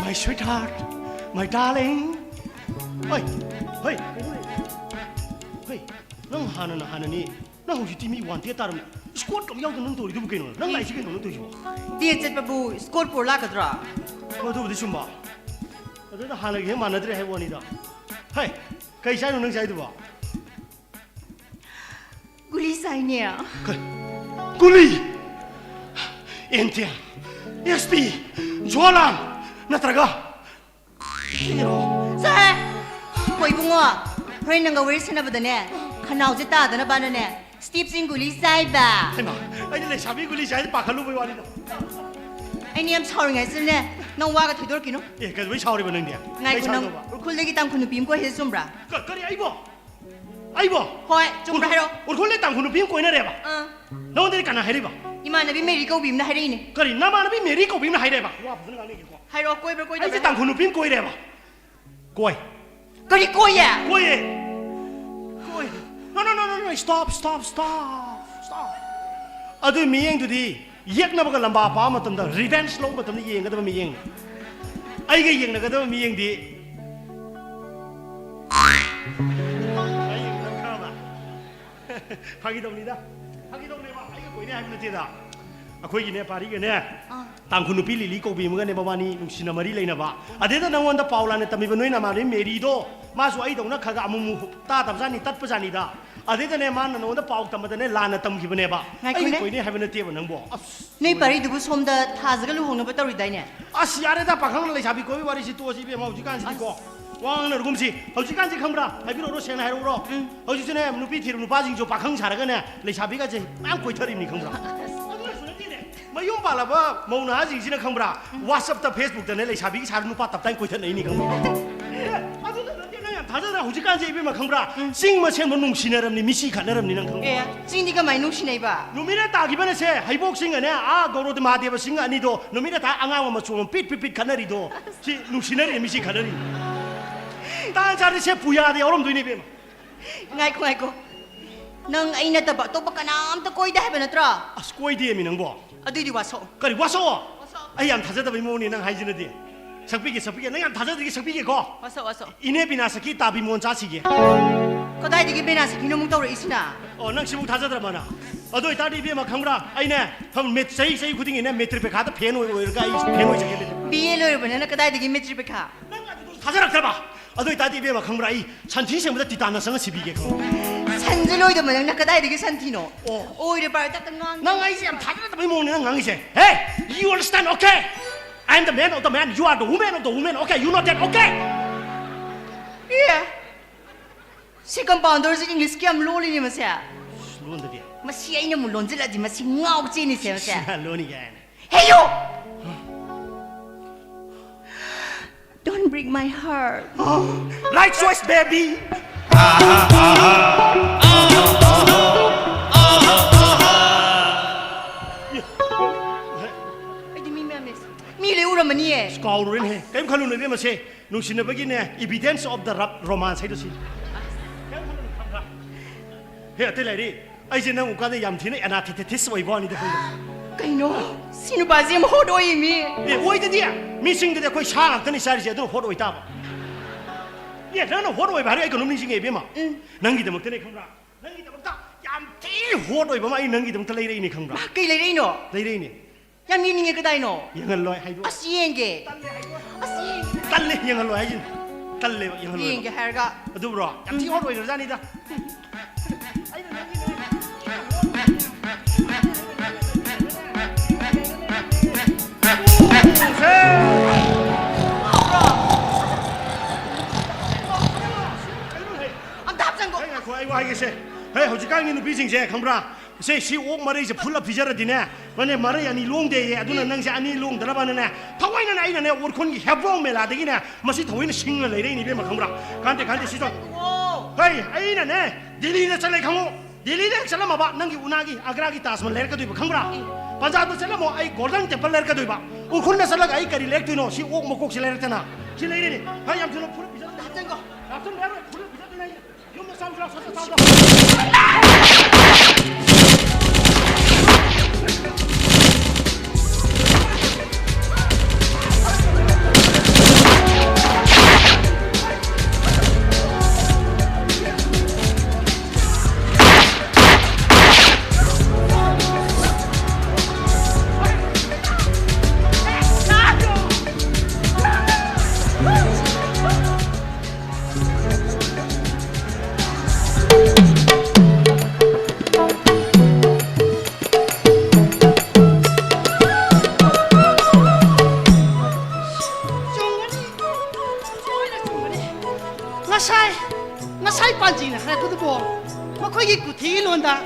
My sweetheart, my darling. ꯍꯣꯏ, ꯍꯣꯏ, ꯍꯣꯏ, ꯅꯪ ꯍꯥꯟꯅꯅ ꯍꯥꯟꯅꯅꯤ, ꯅꯪ ꯍꯧꯖꯤꯛꯇꯤ ꯃꯤ ꯋꯥꯟꯇꯦ ꯇꯥꯔꯝꯃꯤ꯫ ꯏꯁꯀꯣꯠ ꯀꯝ ꯌꯥꯎꯗꯅ ꯅꯪ ꯇꯧꯔꯤꯗꯨꯕꯨ ꯀꯩꯅꯣ? ꯅꯪ ꯂꯥꯛꯏꯁꯤ ꯀꯩꯅꯣ ꯅꯪ ꯇꯧꯔꯤꯁꯤꯕꯣ? ꯗꯦꯠ ꯆꯠꯄꯕꯨ ꯏꯁꯀꯣꯠ ꯄꯨꯔ ꯂꯥꯛꯀꯗ꯭ꯔꯣ? ꯍꯣꯏ, ꯑꯗꯨꯕꯨꯗꯤ ꯆꯨꯝꯕ꯫ ꯑꯗꯨꯅ ꯍꯥꯟꯅꯒ ꯍꯦꯛ ꯃꯥꯟꯅꯗ꯭ꯔꯦ ꯍꯥꯏꯕ ꯋꯥꯅꯤꯗ꯫ ꯍꯩ, ꯀꯩ ꯆꯥꯏꯅꯣ ꯅꯪ ꯆꯥꯏꯗꯨꯕꯣ? ꯒꯨꯂꯤ ꯆꯥꯏꯅꯦ꯫ ꯀꯩ? ꯒꯨꯂꯤ? ꯑꯦꯟꯇꯦꯝ, ꯑꯦꯁ ꯄꯤ, ꯖꯣꯂꯥꯝ, ꯅꯠꯇ꯭ꯔꯒ ꯀꯩꯅꯣ? ꯆꯥꯏ꯫ ꯍꯣꯏ ꯏꯕꯨꯡꯉꯣ, ꯍꯣꯔꯦꯟ ꯅꯪꯒ ꯋꯥꯔꯤ ꯁꯥꯟꯅꯕꯗꯅꯦ, ꯈꯅꯥꯎꯁꯦ ꯇꯥꯗꯅꯕꯅꯅꯦ, ꯁ꯭ꯇꯤꯞꯁꯤꯡ ꯒꯨꯂꯤ ꯆꯥꯏꯕ꯫ ꯍꯩꯃꯥ, ꯑꯩꯗꯤ ꯂꯩꯁꯥꯕꯤ ꯒꯨꯂꯤ ꯆꯥꯏ ꯄꯥꯈꯠꯂꯨꯕꯩ ꯋꯥꯅꯤꯗ꯫ ꯑꯩꯅ ꯌꯥꯝ ꯁꯥꯎꯔꯤꯉꯩꯁꯤꯗꯅꯦ, ꯅꯪ ꯋꯥꯒ ꯊꯩꯗꯣꯔꯛꯈꯤꯅꯨ꯫ ꯑꯦ, ꯀꯩꯗꯧꯕꯩ ꯁꯥꯎꯔꯤꯕ ꯅꯪꯗꯤ? ꯉꯥꯏꯈꯣ, ꯀꯩ ꯅꯪ ꯁꯥꯎꯗꯧꯕ? ꯎꯈ꯭ꯔꯨꯜꯗꯒꯤ ꯇꯥꯡꯈꯨꯜ ꯅꯨꯄꯤ ꯑꯃ ꯀꯣꯏ ꯍꯥꯏꯁꯦ ꯆꯨꯝꯕ꯭ꯔꯥ? ꯀ-, ꯀꯔꯤ, ꯑꯩꯕꯣ? ꯑꯩꯕꯣ? ꯍꯣꯏ, ꯆꯨꯝꯕ꯭ꯔꯥ ꯍꯥꯏꯔꯣ? ꯎꯈ꯭ꯔꯨꯜꯗ ꯇꯥꯡꯈꯨꯜ ꯅꯨꯄꯤ ꯑꯃ ꯀꯣꯏꯅꯔꯦꯕ? ꯑꯥ, ꯅꯉꯣꯟꯗꯗꯤ ꯀꯅꯥ ꯍꯥꯏꯔꯤꯕ? ꯏꯃꯥꯟꯅꯕꯤ ꯃꯦꯔꯤ ꯀꯧꯕꯤ ꯑꯃꯅ ꯍꯥꯏꯔꯛꯏꯅꯦ꯫ ꯀꯔꯤ, ꯅꯃꯥꯟꯅꯕꯤ ꯃꯦꯔꯤ ꯀꯧꯕꯤ ꯑꯃꯅ ꯍꯥꯏꯔꯦꯕ? ꯋꯥ ꯐꯖꯅ ꯉꯥꯡꯅꯤꯡꯉꯤꯀꯣ꯫ ꯍꯥꯏꯔꯣ, ꯀꯣꯏꯕ꯭ꯔꯥ ꯑꯩꯁꯦ ꯀꯣꯏꯗꯕ꯭ꯔꯥ? ꯇꯥꯡꯈꯨꯜ ꯅꯨꯄꯤ ꯑꯃ ꯀꯣꯏꯔꯦꯕ? ꯀꯣꯏ꯫ ꯀꯔꯤ ꯀꯣꯏꯌꯦ? ꯀꯣꯏꯌꯦ꯫ ꯀꯣꯏ꯫ No, no, no, no, no, stop, stop, stop, stop. ꯑꯗꯨꯏ ꯃꯤꯠꯌꯦꯡꯗꯨꯗꯤ ꯌꯦꯛꯅꯕꯒ ꯂꯝꯕꯥ ꯄꯥꯕ ꯃꯇꯝꯗ, revenge ꯂꯧꯕ ꯃꯇꯝꯗ ꯌꯦꯡꯒꯗꯕ ꯃꯤꯠꯌꯦꯡꯅꯤ꯫ ꯑꯩꯒ ꯌꯦꯡꯅꯒꯗꯕ ꯃꯤꯠꯌꯦꯡꯗꯤ, ꯑꯩ ꯌꯦꯡꯒꯗꯕ ꯈꯪꯉꯕ? ꯐꯥꯒꯤ ꯇꯧꯅꯤꯗ꯫ ꯐꯥꯒꯤ ꯇꯧꯅꯦꯕ꯫ ꯑꯩꯒ ꯀꯣꯏꯅꯤ ꯍꯥꯏꯕ ꯅꯠꯇꯦꯗ꯫ ꯑꯩꯈꯣꯏꯒꯤꯅꯦ, ꯄꯥꯔꯤꯒꯅꯦ, ꯑꯥ꯫ ꯇꯥꯡꯈꯨꯜ ꯅꯨꯄꯤ ꯂꯤꯂꯤ ꯀꯧꯕꯤ ꯑꯃꯒꯅꯦ ꯃꯕꯥꯅꯤ ꯅꯨꯡꯁꯤꯅ ꯃꯔꯤ ꯂꯩꯅꯕ꯫ ꯑꯗꯩꯗ ꯅꯉꯣꯟꯗ ꯄꯥꯎ ꯂꯥꯟꯅ ꯇꯝꯃꯤꯕ ꯅꯣꯏ ꯅꯃꯥꯟꯅꯕꯤ ꯃꯦꯔꯤꯗꯣ, ꯃꯥꯁꯨ ꯑꯩꯗꯧꯅ ꯈꯔ ꯈꯔ ꯑꯃꯨꯛ ꯑꯃꯨꯛ ꯇꯥꯗꯕꯖꯥꯠꯅꯤ, ꯇꯠꯄꯖꯥꯠꯅꯤꯗ꯫ ꯑꯗꯩꯗꯅꯦ, ꯃꯥꯅ ꯅꯉꯣꯟꯗ ꯄꯥꯎ ꯇꯝꯕꯗꯅꯦ ꯂꯥꯟꯅ ꯇꯝꯈꯤꯕꯅꯦꯕ꯫ ꯑꯩꯒ ꯉꯥꯏꯈꯣꯅꯦ꯫ ꯀꯣꯏꯅꯤ ꯍꯥꯏꯕ ꯅꯠꯇꯦꯕ ꯅꯪꯕꯣ꯫ ꯑꯁ꯫ ꯅꯣꯏ ꯄꯥꯔꯤꯗꯨꯕꯨ ꯁꯣꯝꯗ ꯊꯥꯖꯒ ꯂꯨꯍꯣꯡꯅꯕ ꯇꯧꯔꯤꯗꯥꯏꯅꯦ? ꯑꯁ, ꯌꯥꯔꯦꯗ, ꯄꯥꯈꯪ ꯂꯩꯁꯥꯕꯤ ꯀꯣꯏꯕ ꯋꯥꯔꯤꯁꯤ ꯇꯣꯛꯑꯁꯤ ꯏꯕꯦꯝꯃ, ꯍꯧꯖꯤꯛꯀꯥꯟꯁꯤꯗꯤꯀꯣ꯫ ꯋꯥ ꯉꯥꯡꯅꯔꯒꯨꯝꯁꯤ꯫ ꯍꯧꯖꯤꯛꯀꯥꯟꯁꯤ ꯈꯪꯕ꯭ꯔꯥ? ꯍꯥꯏꯕꯤꯔꯛꯎꯔꯣ, ꯁꯦꯡꯅ ꯍꯥꯏꯔꯛꯎꯔꯣ? ꯎꯝ꯫ ꯍꯧꯖꯤꯛꯁꯤꯅꯦ, ꯅꯨꯄꯤ ꯊꯤꯔꯕ ꯅꯨꯄꯥꯁꯤꯡꯁꯨ ꯄꯥꯈꯪ ꯁꯥꯔꯒꯅꯦ, ꯂꯩꯁꯥꯕꯤꯒꯁꯦ ꯃꯌꯥꯝ ꯀꯣꯏꯊꯔꯤꯕꯅꯤ, ꯈꯪꯕ꯭ꯔꯥ? ꯑꯗꯨꯅꯁꯨ ꯅꯠꯇꯦꯅꯦ, ꯃꯌꯨꯝ ꯄꯥꯜꯂꯕ ꯃꯧ ꯅꯍꯥꯁꯤꯡꯁꯤꯅ ꯈꯪꯕ꯭ꯔꯥ? WhatsApp-ꯇ, Facebook-ꯇꯅꯦ ꯂꯩꯁꯥꯕꯤꯒꯤ ꯁꯥꯔ ꯅꯨꯄꯥ ꯇꯞꯇꯥꯏ ꯀꯣꯏꯊꯠꯅꯩꯅꯤ, ꯈꯪꯕ꯭ꯔꯥ? ꯑꯦ, ꯑꯗꯨꯗ ꯅꯠꯇꯦ, ꯅꯪ ꯌꯥꯝ ꯊꯥꯖꯗ꯭ꯔꯥ? ꯍꯧꯖꯤꯛꯀꯥꯟꯁꯦ ꯏꯕꯦꯝꯃ, ꯈꯪꯕ꯭ꯔꯥ? ꯆꯤꯡ ꯃꯁꯦꯟꯕ ꯅꯨꯡꯁꯤꯅꯔꯝꯅꯤ, ꯃꯤꯁꯤ ꯈꯠꯅꯔꯝꯅꯤ, ꯅꯪ ꯈꯪꯕ꯭ꯔꯥ? ꯑꯦ, ꯆꯤꯡꯗꯤ ꯀꯃꯥꯏꯅ ꯅꯨꯡꯁꯤꯅꯩꯕ? ꯅꯨꯃꯤꯠꯅ ꯇꯥꯈꯤꯕꯅꯁꯦ, ꯍꯩꯕꯣꯛ ꯆꯤꯡꯒꯅꯦ, ꯑꯥ ꯒꯧꯔꯣꯗ ꯃꯍꯥꯗꯦꯕ ꯆꯤꯡ ꯑꯅꯤꯗꯣ, ꯅꯨꯃꯤꯠꯅ ꯇꯥ ꯑꯉꯥꯡꯕ ꯃꯆꯨ ꯑꯃ ꯄꯤꯠ ꯄꯤꯠ ꯄꯤꯠ ꯈꯠꯅꯔꯤꯗꯣ, ꯁꯤ ꯅꯨꯡꯁꯤꯅꯔꯤ, ꯃꯤꯁꯤ ꯈꯠꯅꯔꯤ꯫ ꯇꯥꯟ ꯆꯥꯔꯗꯤ ꯁꯦ ꯄꯨꯌꯥꯗ ꯌꯥꯎꯔꯝꯗꯣꯏꯅꯦ, ꯏꯕꯦꯝꯃ꯫ ꯉꯥꯏꯈꯣ, ꯉꯥꯏꯈꯣ꯫ ꯅꯪ ꯑꯩ ꯅꯠꯇꯕ ꯑꯇꯣꯞꯄ ꯀꯅꯥꯝꯇ ꯀꯣꯏꯗꯦ ꯍꯥꯏꯕ ꯅꯠꯇ꯭ꯔꯣ? ꯑꯁ, ꯀꯣꯏꯗꯦꯃꯤ ꯅꯪꯕꯣ꯫ ꯑꯗꯨꯏꯗꯤ ꯋꯥꯁꯛꯑꯣ꯫ ꯀꯔꯤ ꯋꯥꯁꯛꯑꯣ? ꯑꯩ ꯌꯥꯝ ꯊꯥꯖꯗꯕꯩ ꯃꯑꯣꯡꯅꯤ ꯅꯪ ꯍꯥꯏꯁꯤꯅꯗꯤ꯫ ꯁꯛꯄꯤꯒꯦ, ꯁꯛꯄꯤꯒꯦ꯫ ꯅꯪ ꯌꯥꯝ ꯊꯥꯖꯗ꯭ꯔꯤꯒꯦ, ꯁꯛꯄꯤꯒꯦꯀꯣ꯫ ꯋꯥꯁꯛꯑꯣ, ꯋꯥꯁꯛꯑꯣ꯫ ꯏꯅꯦ ꯕꯤꯅꯥ ꯁꯛꯀꯤ ꯇꯥꯕꯤ ꯃꯣꯟ ꯆꯥꯁꯤꯒꯦ꯫ ꯀꯗꯥꯏꯗꯒꯤ ꯕꯤꯅꯥ ꯁꯛꯀꯤꯅꯣ ꯑꯃꯨꯛ ꯇꯧꯔꯛꯏꯁꯤꯅ? ꯑꯣ, ꯅꯪ ꯁꯤꯕꯨ ꯊꯥꯖꯗ꯭ꯔꯕꯅ? ꯑꯗꯨ ꯑꯣꯏꯇꯥꯔꯗꯤ ꯏꯕꯦꯝꯃ, ꯈꯪꯕ꯭ꯔꯥ? ꯑꯩꯅꯦ ꯐꯝ-, ꯃꯦꯠ-, ꯆꯍꯤ, ꯆꯍꯤ ꯈꯨꯗꯤꯡꯒꯤꯅꯦ ꯃꯦꯇ꯭ꯔꯤꯛ ꯄꯩꯈꯥꯗ ꯐꯦꯟ ꯑꯣꯏ-, ꯑꯣꯏꯔꯒ ꯑꯩ ꯐꯦꯟ ꯑꯣꯏꯖꯒꯦ꯫ ꯕꯤ ꯑꯦ ꯂꯣꯏꯔꯕ ꯅꯪꯅ ꯀꯗꯥꯏꯗꯒꯤ ꯃꯦꯇ꯭ꯔꯤꯛ ꯄꯩꯈꯥ? ꯅꯪ ꯑꯗꯨ ꯊꯥꯖꯔꯛꯇ꯭ꯔꯕ? ꯑꯗꯨ ꯑꯣꯏꯇꯥꯔꯗꯤ ꯏꯕꯦꯝꯃ, ꯈꯪꯕ꯭ꯔꯥ? ꯑꯩ ꯁꯟꯊꯤ ꯁꯦꯡꯕꯗ ꯇꯤꯇꯥꯅꯁ ꯆꯪꯉ ꯁꯤꯕꯤꯒꯦ, ꯈꯪꯕ꯭ꯔꯥ? ꯁꯟꯁꯦ ꯂꯣꯏꯗꯕ ꯅꯪꯅ ꯀꯗꯥꯏꯗꯒꯤ ꯁꯟꯊꯤꯅꯣ? ꯑꯣ꯫ ꯑꯣꯏꯔ ꯄꯥꯔ ꯇꯞꯇ ꯉꯥꯡ-, ꯅꯪ ꯑꯩꯁꯦ ꯌꯥꯝ ꯊꯥꯖꯗꯕꯩ ꯃꯑꯣꯡꯅꯦ ꯅꯪ ꯉꯥꯡꯉꯤꯁꯦ꯫ Hey, you understand, okay? I am the man of the man, you are the woman of the woman, okay? You know that, okay? ꯑꯦ, ꯁꯤ ꯀꯝꯄꯥꯎꯟꯗꯔꯁꯤ ꯏꯪꯂꯤꯁꯀꯤ ꯌꯥꯝ ꯂꯣꯜꯂꯤꯅꯦ ꯃꯁꯦ꯫ ꯂꯣꯟꯗꯗꯤ꯫ ꯃꯁꯤ ꯑꯩꯅ ꯑꯃꯨꯛ ꯂꯣꯟꯁꯤꯜꯂꯛꯑꯗꯤ ꯃꯁꯤ ꯉꯥꯎ ꯆꯦꯟꯅꯤꯁꯦ ꯃꯁꯦ꯫ ꯁꯤꯅ ꯂꯣꯟꯅꯤ ꯀꯥꯏꯅ꯫ Hey, you! Don't break my heart. Right choice, baby. ꯑꯩꯗꯤ ꯃꯤ ꯃꯌꯥꯝ ꯂꯩ꯫ ꯃꯤ ꯂꯣꯏ ꯎꯔꯝꯃꯅꯤꯌꯦ꯫ ꯑꯁ, ꯀꯥꯎꯔꯨꯔꯦꯅꯦꯍꯦ꯫ ꯀꯩꯝ ꯈꯜꯂꯨꯅꯨ ꯏꯕꯦꯝꯃ, ꯁꯦ ꯅꯨꯡꯁꯤꯅꯕꯒꯤꯅꯦ, evidence of the ro-, romance ꯍꯥꯏꯗꯣ ꯁꯤ꯫ ꯀꯩꯝ ꯈꯜꯂꯨꯅꯨ, ꯈꯪꯕ꯭ꯔꯥ? ꯍꯦ, ꯑꯇꯩ ꯂꯩꯔꯤ꯫ ꯑꯩꯁꯦ ꯅꯪ ꯎꯀꯥꯟꯗ ꯌꯥꯝ ꯊꯤꯅ antithesis ꯑꯣꯏꯕ ꯋꯥꯅꯤꯗ, ꯈꯪꯕ꯭ꯔꯥ? ꯀꯩꯅꯣ? ꯁꯤ ꯅꯨꯄꯥꯁꯦ ꯌꯥꯝ hot ꯑꯣꯏꯌꯦ ꯃꯤ꯫ ꯑꯦ, ꯑꯣꯏꯗꯗꯤ꯫ ꯃꯤꯁꯤꯡꯗꯗꯤ ꯑꯩꯈꯣꯏ ꯁꯥ ꯉꯥꯛꯇꯅꯤ ꯆꯥꯔꯤꯁꯦ, ꯑꯗꯨꯅ hot ꯑꯣꯏ ꯇꯥꯕ꯫ ꯑꯦ, ꯅꯪꯅ hot ꯑꯣꯏꯕ ꯍꯥꯏꯔꯒ ꯑꯩ ꯀꯩꯅꯣꯝ ꯅꯤꯡꯁꯤꯡꯉꯦ, ꯏꯕꯦꯝꯃ꯫ ꯎꯝ꯫ ꯅꯪꯒꯤꯗꯃꯛꯇꯅꯦ, ꯈꯪꯕ꯭ꯔꯥ? ꯅꯪꯒꯤꯗꯃꯛꯇ ꯌꯥꯝ ꯊꯤ hot ꯑꯣꯏꯕ ꯑꯃ ꯑꯩ ꯅꯪꯒꯤꯗꯃꯛꯇ ꯂꯩꯔꯛꯏꯅꯦ, ꯈꯪꯕ꯭ꯔꯥ? ꯃꯥ, ꯀꯩ ꯂꯩꯔꯛꯏꯅꯣ? ꯂꯩꯔꯛꯏꯅꯦ꯫ ꯌꯥꯝ ꯌꯦꯡꯅꯤꯡꯉꯦ, ꯀꯗꯥꯏꯅꯣ? ꯌꯦꯡꯍꯜꯂꯣꯏ ꯍꯥꯏꯗꯣ꯫ ꯑꯁ, ꯌꯦꯡꯒꯦ꯫ ꯇꯜꯂꯦ ꯍꯥꯏꯗꯣ꯫ ꯑꯁ, ꯌꯦꯡꯒꯦ꯫ ꯇꯜꯂꯦ, ꯌꯦꯡꯍꯜꯂꯣꯏ ꯍꯥꯏꯁꯤꯅꯤ꯫ ꯇꯜꯂꯦꯕ, ꯌꯦꯡꯍꯜꯂꯣꯏꯕ꯫ ꯌꯦꯡꯒꯦ ꯍꯥꯏꯔꯒ꯫ ꯑꯗꯨꯕ꯭ꯔꯣ? ꯌꯥꯝ ꯊꯤ hot ꯑꯣꯏꯈ꯭ꯔꯖꯥꯠꯅꯤꯗ꯫ ꯑꯩꯅ ꯅꯪꯒꯤꯅꯦ꯫ ꯑꯝꯇ ꯍꯥꯞꯆꯟꯒꯣ꯫ ꯑꯩ ꯉꯥꯏꯈꯣ, ꯑꯩ ꯋꯥ ꯍꯥꯏꯒꯦꯁꯦ꯫ ꯍꯦ, ꯍꯧꯖꯤꯛꯀꯥꯟꯒꯤ ꯅꯨꯄꯤꯁꯤꯡꯁꯦ ꯈꯪꯕ꯭ꯔꯥ? ꯁꯦ, ꯁꯤ ꯑꯣꯛ ꯃꯔꯩꯁꯦ ꯐꯨꯜꯂ ꯄꯤꯖꯔꯗꯤꯅꯦ, ꯃꯥꯅꯦ, ꯃꯔꯩ ꯑꯅꯤ ꯂꯣꯡꯗꯦꯌꯦ꯫ ꯑꯗꯨꯅ ꯅꯪꯁꯦ ꯑꯅꯤ ꯂꯣꯡꯗꯅꯕꯅꯅꯦ, ꯊꯑꯣꯏꯅꯅꯦ ꯑꯩꯅꯅꯦ ꯎꯔꯈꯨꯜꯒꯤ ꯍꯦꯕ꯭ꯔꯣꯡ ꯃꯦꯂꯥꯗꯒꯤꯅꯦ ꯃꯁꯤ ꯊꯑꯣꯏꯅ ꯁꯤꯡꯉ ꯂꯩꯔꯛꯏꯅꯤ, ꯏꯕꯦꯝꯃ, ꯈꯪꯕ꯭ꯔꯥ? ꯀꯥꯟꯗꯦ, ꯀꯥꯟꯗꯦ, ꯁꯤ ꯇꯧ꯫ ꯍꯩ, ꯑꯩꯅꯅꯦ ꯗꯤꯜꯂꯤꯗ ꯆꯠꯂꯦ ꯈꯪꯉꯨ꯫ ꯗꯤꯜꯂꯤꯗ ꯍꯦꯛ ꯆꯠꯂꯝꯃꯕ ꯅꯪꯒꯤ ꯎꯅꯥꯒꯤ ꯑꯒ꯭ꯔꯥꯒꯤ ꯇꯥꯖ ꯃꯍꯜ ꯂꯩꯔꯛꯀꯗꯣꯏꯕ, ꯈꯪꯕ꯭ꯔꯥ? ꯄꯟꯖꯥꯕꯇ ꯆꯠꯂꯝꯃꯣ, ꯑꯩ ꯒꯣꯜꯗꯟ ꯇꯦꯝꯄꯜ ꯂꯩꯔꯛꯀꯗꯣꯏꯕ꯫ ꯎꯔꯈꯨꯜꯗ ꯆꯠꯂꯒ ꯑꯩ ꯀꯔꯤ ꯂꯩꯔꯛꯇꯣꯏꯅꯣ? ꯁꯤ ꯑꯣꯛ ꯃꯀꯣꯛꯁꯤ ꯂꯩꯔꯛꯇꯅ꯫ ꯁꯤ ꯂꯩꯔꯦꯅꯦ꯫ ꯍꯩ, ꯌꯥꯝ ꯊꯨꯅ ꯐꯨꯜꯂ ꯄꯤꯖꯗꯣꯏꯅꯦ꯫ ꯍꯥꯞꯆꯟꯒꯣ꯫ ꯍꯥꯞꯆꯟꯕ ꯌꯥꯔꯣꯏ, ꯐꯨꯜꯂ ꯄꯤꯖꯗꯣꯏꯅꯦ ꯑꯩꯅ꯫ ꯌꯨꯝꯗ ꯆꯥꯎ, ꯆꯥꯎ, ꯁꯠ ꯁꯠ ꯆꯥꯎ, ꯆꯥꯎ꯫ ꯀꯨꯊꯤꯒꯤ ꯂꯣꯟꯗ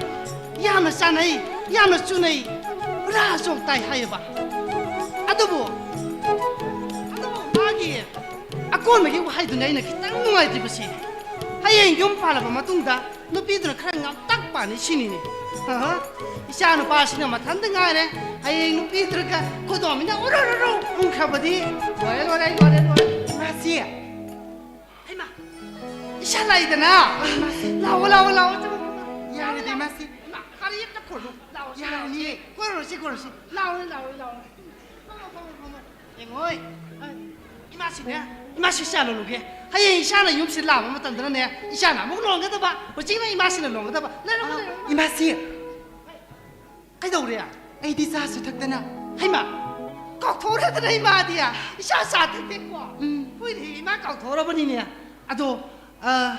ꯌꯥꯝꯅ ꯆꯥꯅꯩ, ꯌꯥꯝꯅ ꯆꯨꯅꯩ, ꯔꯥ ꯆꯣꯛ ꯇꯥꯏ ꯍꯥꯏꯌꯦꯕ꯫ ꯑꯗꯨꯕꯨ, ꯑꯗꯨꯕꯨ ꯃꯥꯒꯤ ꯑꯀꯣꯟꯕꯒꯤ ꯋꯥꯍꯩꯗꯨꯅꯤ ꯑꯩꯅ ꯈꯤꯇꯪ ꯅꯨꯡꯉꯥꯏꯇ꯭ꯔꯤꯕꯁꯤ꯫ ꯍꯌꯦꯡ ꯌꯨꯝ ꯄꯥꯜꯂꯕ ꯃꯇꯨꯡꯗ ꯅꯨꯄꯤꯗꯨꯅ ꯈꯔ ꯉꯥꯛꯇꯛ ꯄꯥꯅꯤ ꯁꯤꯅꯤꯅꯦ꯫ ꯑꯍ, ꯏꯆꯥ ꯅꯨꯄꯥꯁꯤꯅ ꯃꯊꯟꯇ ꯉꯥꯏꯔꯦ꯫ ꯍꯌꯦꯡ ꯅꯨꯄꯤꯗꯨꯅ ꯈꯨꯗꯣꯝꯁꯤꯅ ꯎꯔꯨ ꯎꯔꯨ ꯎꯪꯈ꯭ꯔꯕꯗꯤ ꯂꯣꯏꯔꯦ, ꯂꯣꯏꯔꯦ, ꯂꯣꯏꯔꯦ, ꯂꯣꯏꯔꯦ꯫ ꯃꯥꯁꯤ꯫ ꯍꯩꯃꯥ! ꯏꯁꯥ ꯂꯥꯛꯏꯗꯅ! ꯂꯥꯛꯑꯣ, ꯂꯥꯛꯑꯣ, ꯂꯥꯛꯑꯣ, ꯆꯪꯉꯣ, ꯆꯪꯉꯣ꯫ ꯌꯥꯔꯦꯗ, ꯏꯃꯥꯁꯤ꯫ ꯍꯩꯃꯥ, ꯒꯥꯔꯤ ꯑꯝꯇ ꯈꯣꯏꯔꯣ꯫ ꯂꯥꯛꯑꯣ, ꯁꯤ ꯂꯥꯛꯑꯣ, ꯌꯥꯔꯅꯤꯌꯦ꯫ ꯁꯤ ꯀꯣꯏꯔꯨꯔꯣ, ꯁꯤ ꯀꯣꯏꯔꯨꯔꯣ, ꯁꯤ꯫ ꯂꯥꯛꯑꯣ, ꯂꯥꯛꯑꯣ, ꯂꯥꯛꯑꯣ꯫ ꯐꯝꯃꯣ, ꯐꯝꯃꯣ, ꯐꯝꯃꯣ꯫ ꯌꯦꯡꯉꯣꯏ꯫ ꯏꯃꯥꯁꯤꯅꯦ, ꯏꯃꯥꯁꯤ ꯆꯥ ꯂꯣꯜꯂꯨꯒꯦ꯫ ꯍꯌꯦꯡ ꯏꯆꯥꯅ ꯌꯨꯝꯁꯤꯗ ꯂꯥꯛꯄ ꯃꯇꯝꯗꯅꯅꯦ, ꯏꯆꯥꯅ ꯑꯃꯨꯛ ꯂꯣꯟꯒꯗꯕ, ꯍꯧꯖꯤꯛꯅ ꯏꯃꯥꯁꯤꯅ ꯂꯣꯟꯒꯗꯕ꯫ ꯂꯩꯔꯝꯃꯣ, ꯑ, ꯂꯩꯔꯝꯃꯣ꯫ ꯏꯃꯥꯁꯤ꯫ ꯀꯩꯗꯧꯔꯦ? ꯑꯩꯗꯤ ꯆꯥꯁꯨ ꯊꯛꯇꯅ꯫ ꯍꯩꯃꯥ! ꯀꯥꯎꯊꯣꯛꯎꯔꯗꯅ ꯏꯃꯥꯗꯤ꯫ ꯏꯆꯥ ꯆꯥ ꯊꯛꯇꯦꯀꯣ? ꯎꯝ꯫ ꯍꯣꯏꯅꯦ, ꯏꯃꯥ ꯀꯥꯎꯊꯣꯛꯎꯔꯕꯅꯤꯅꯦ꯫ ꯑꯗꯣ, ꯑ,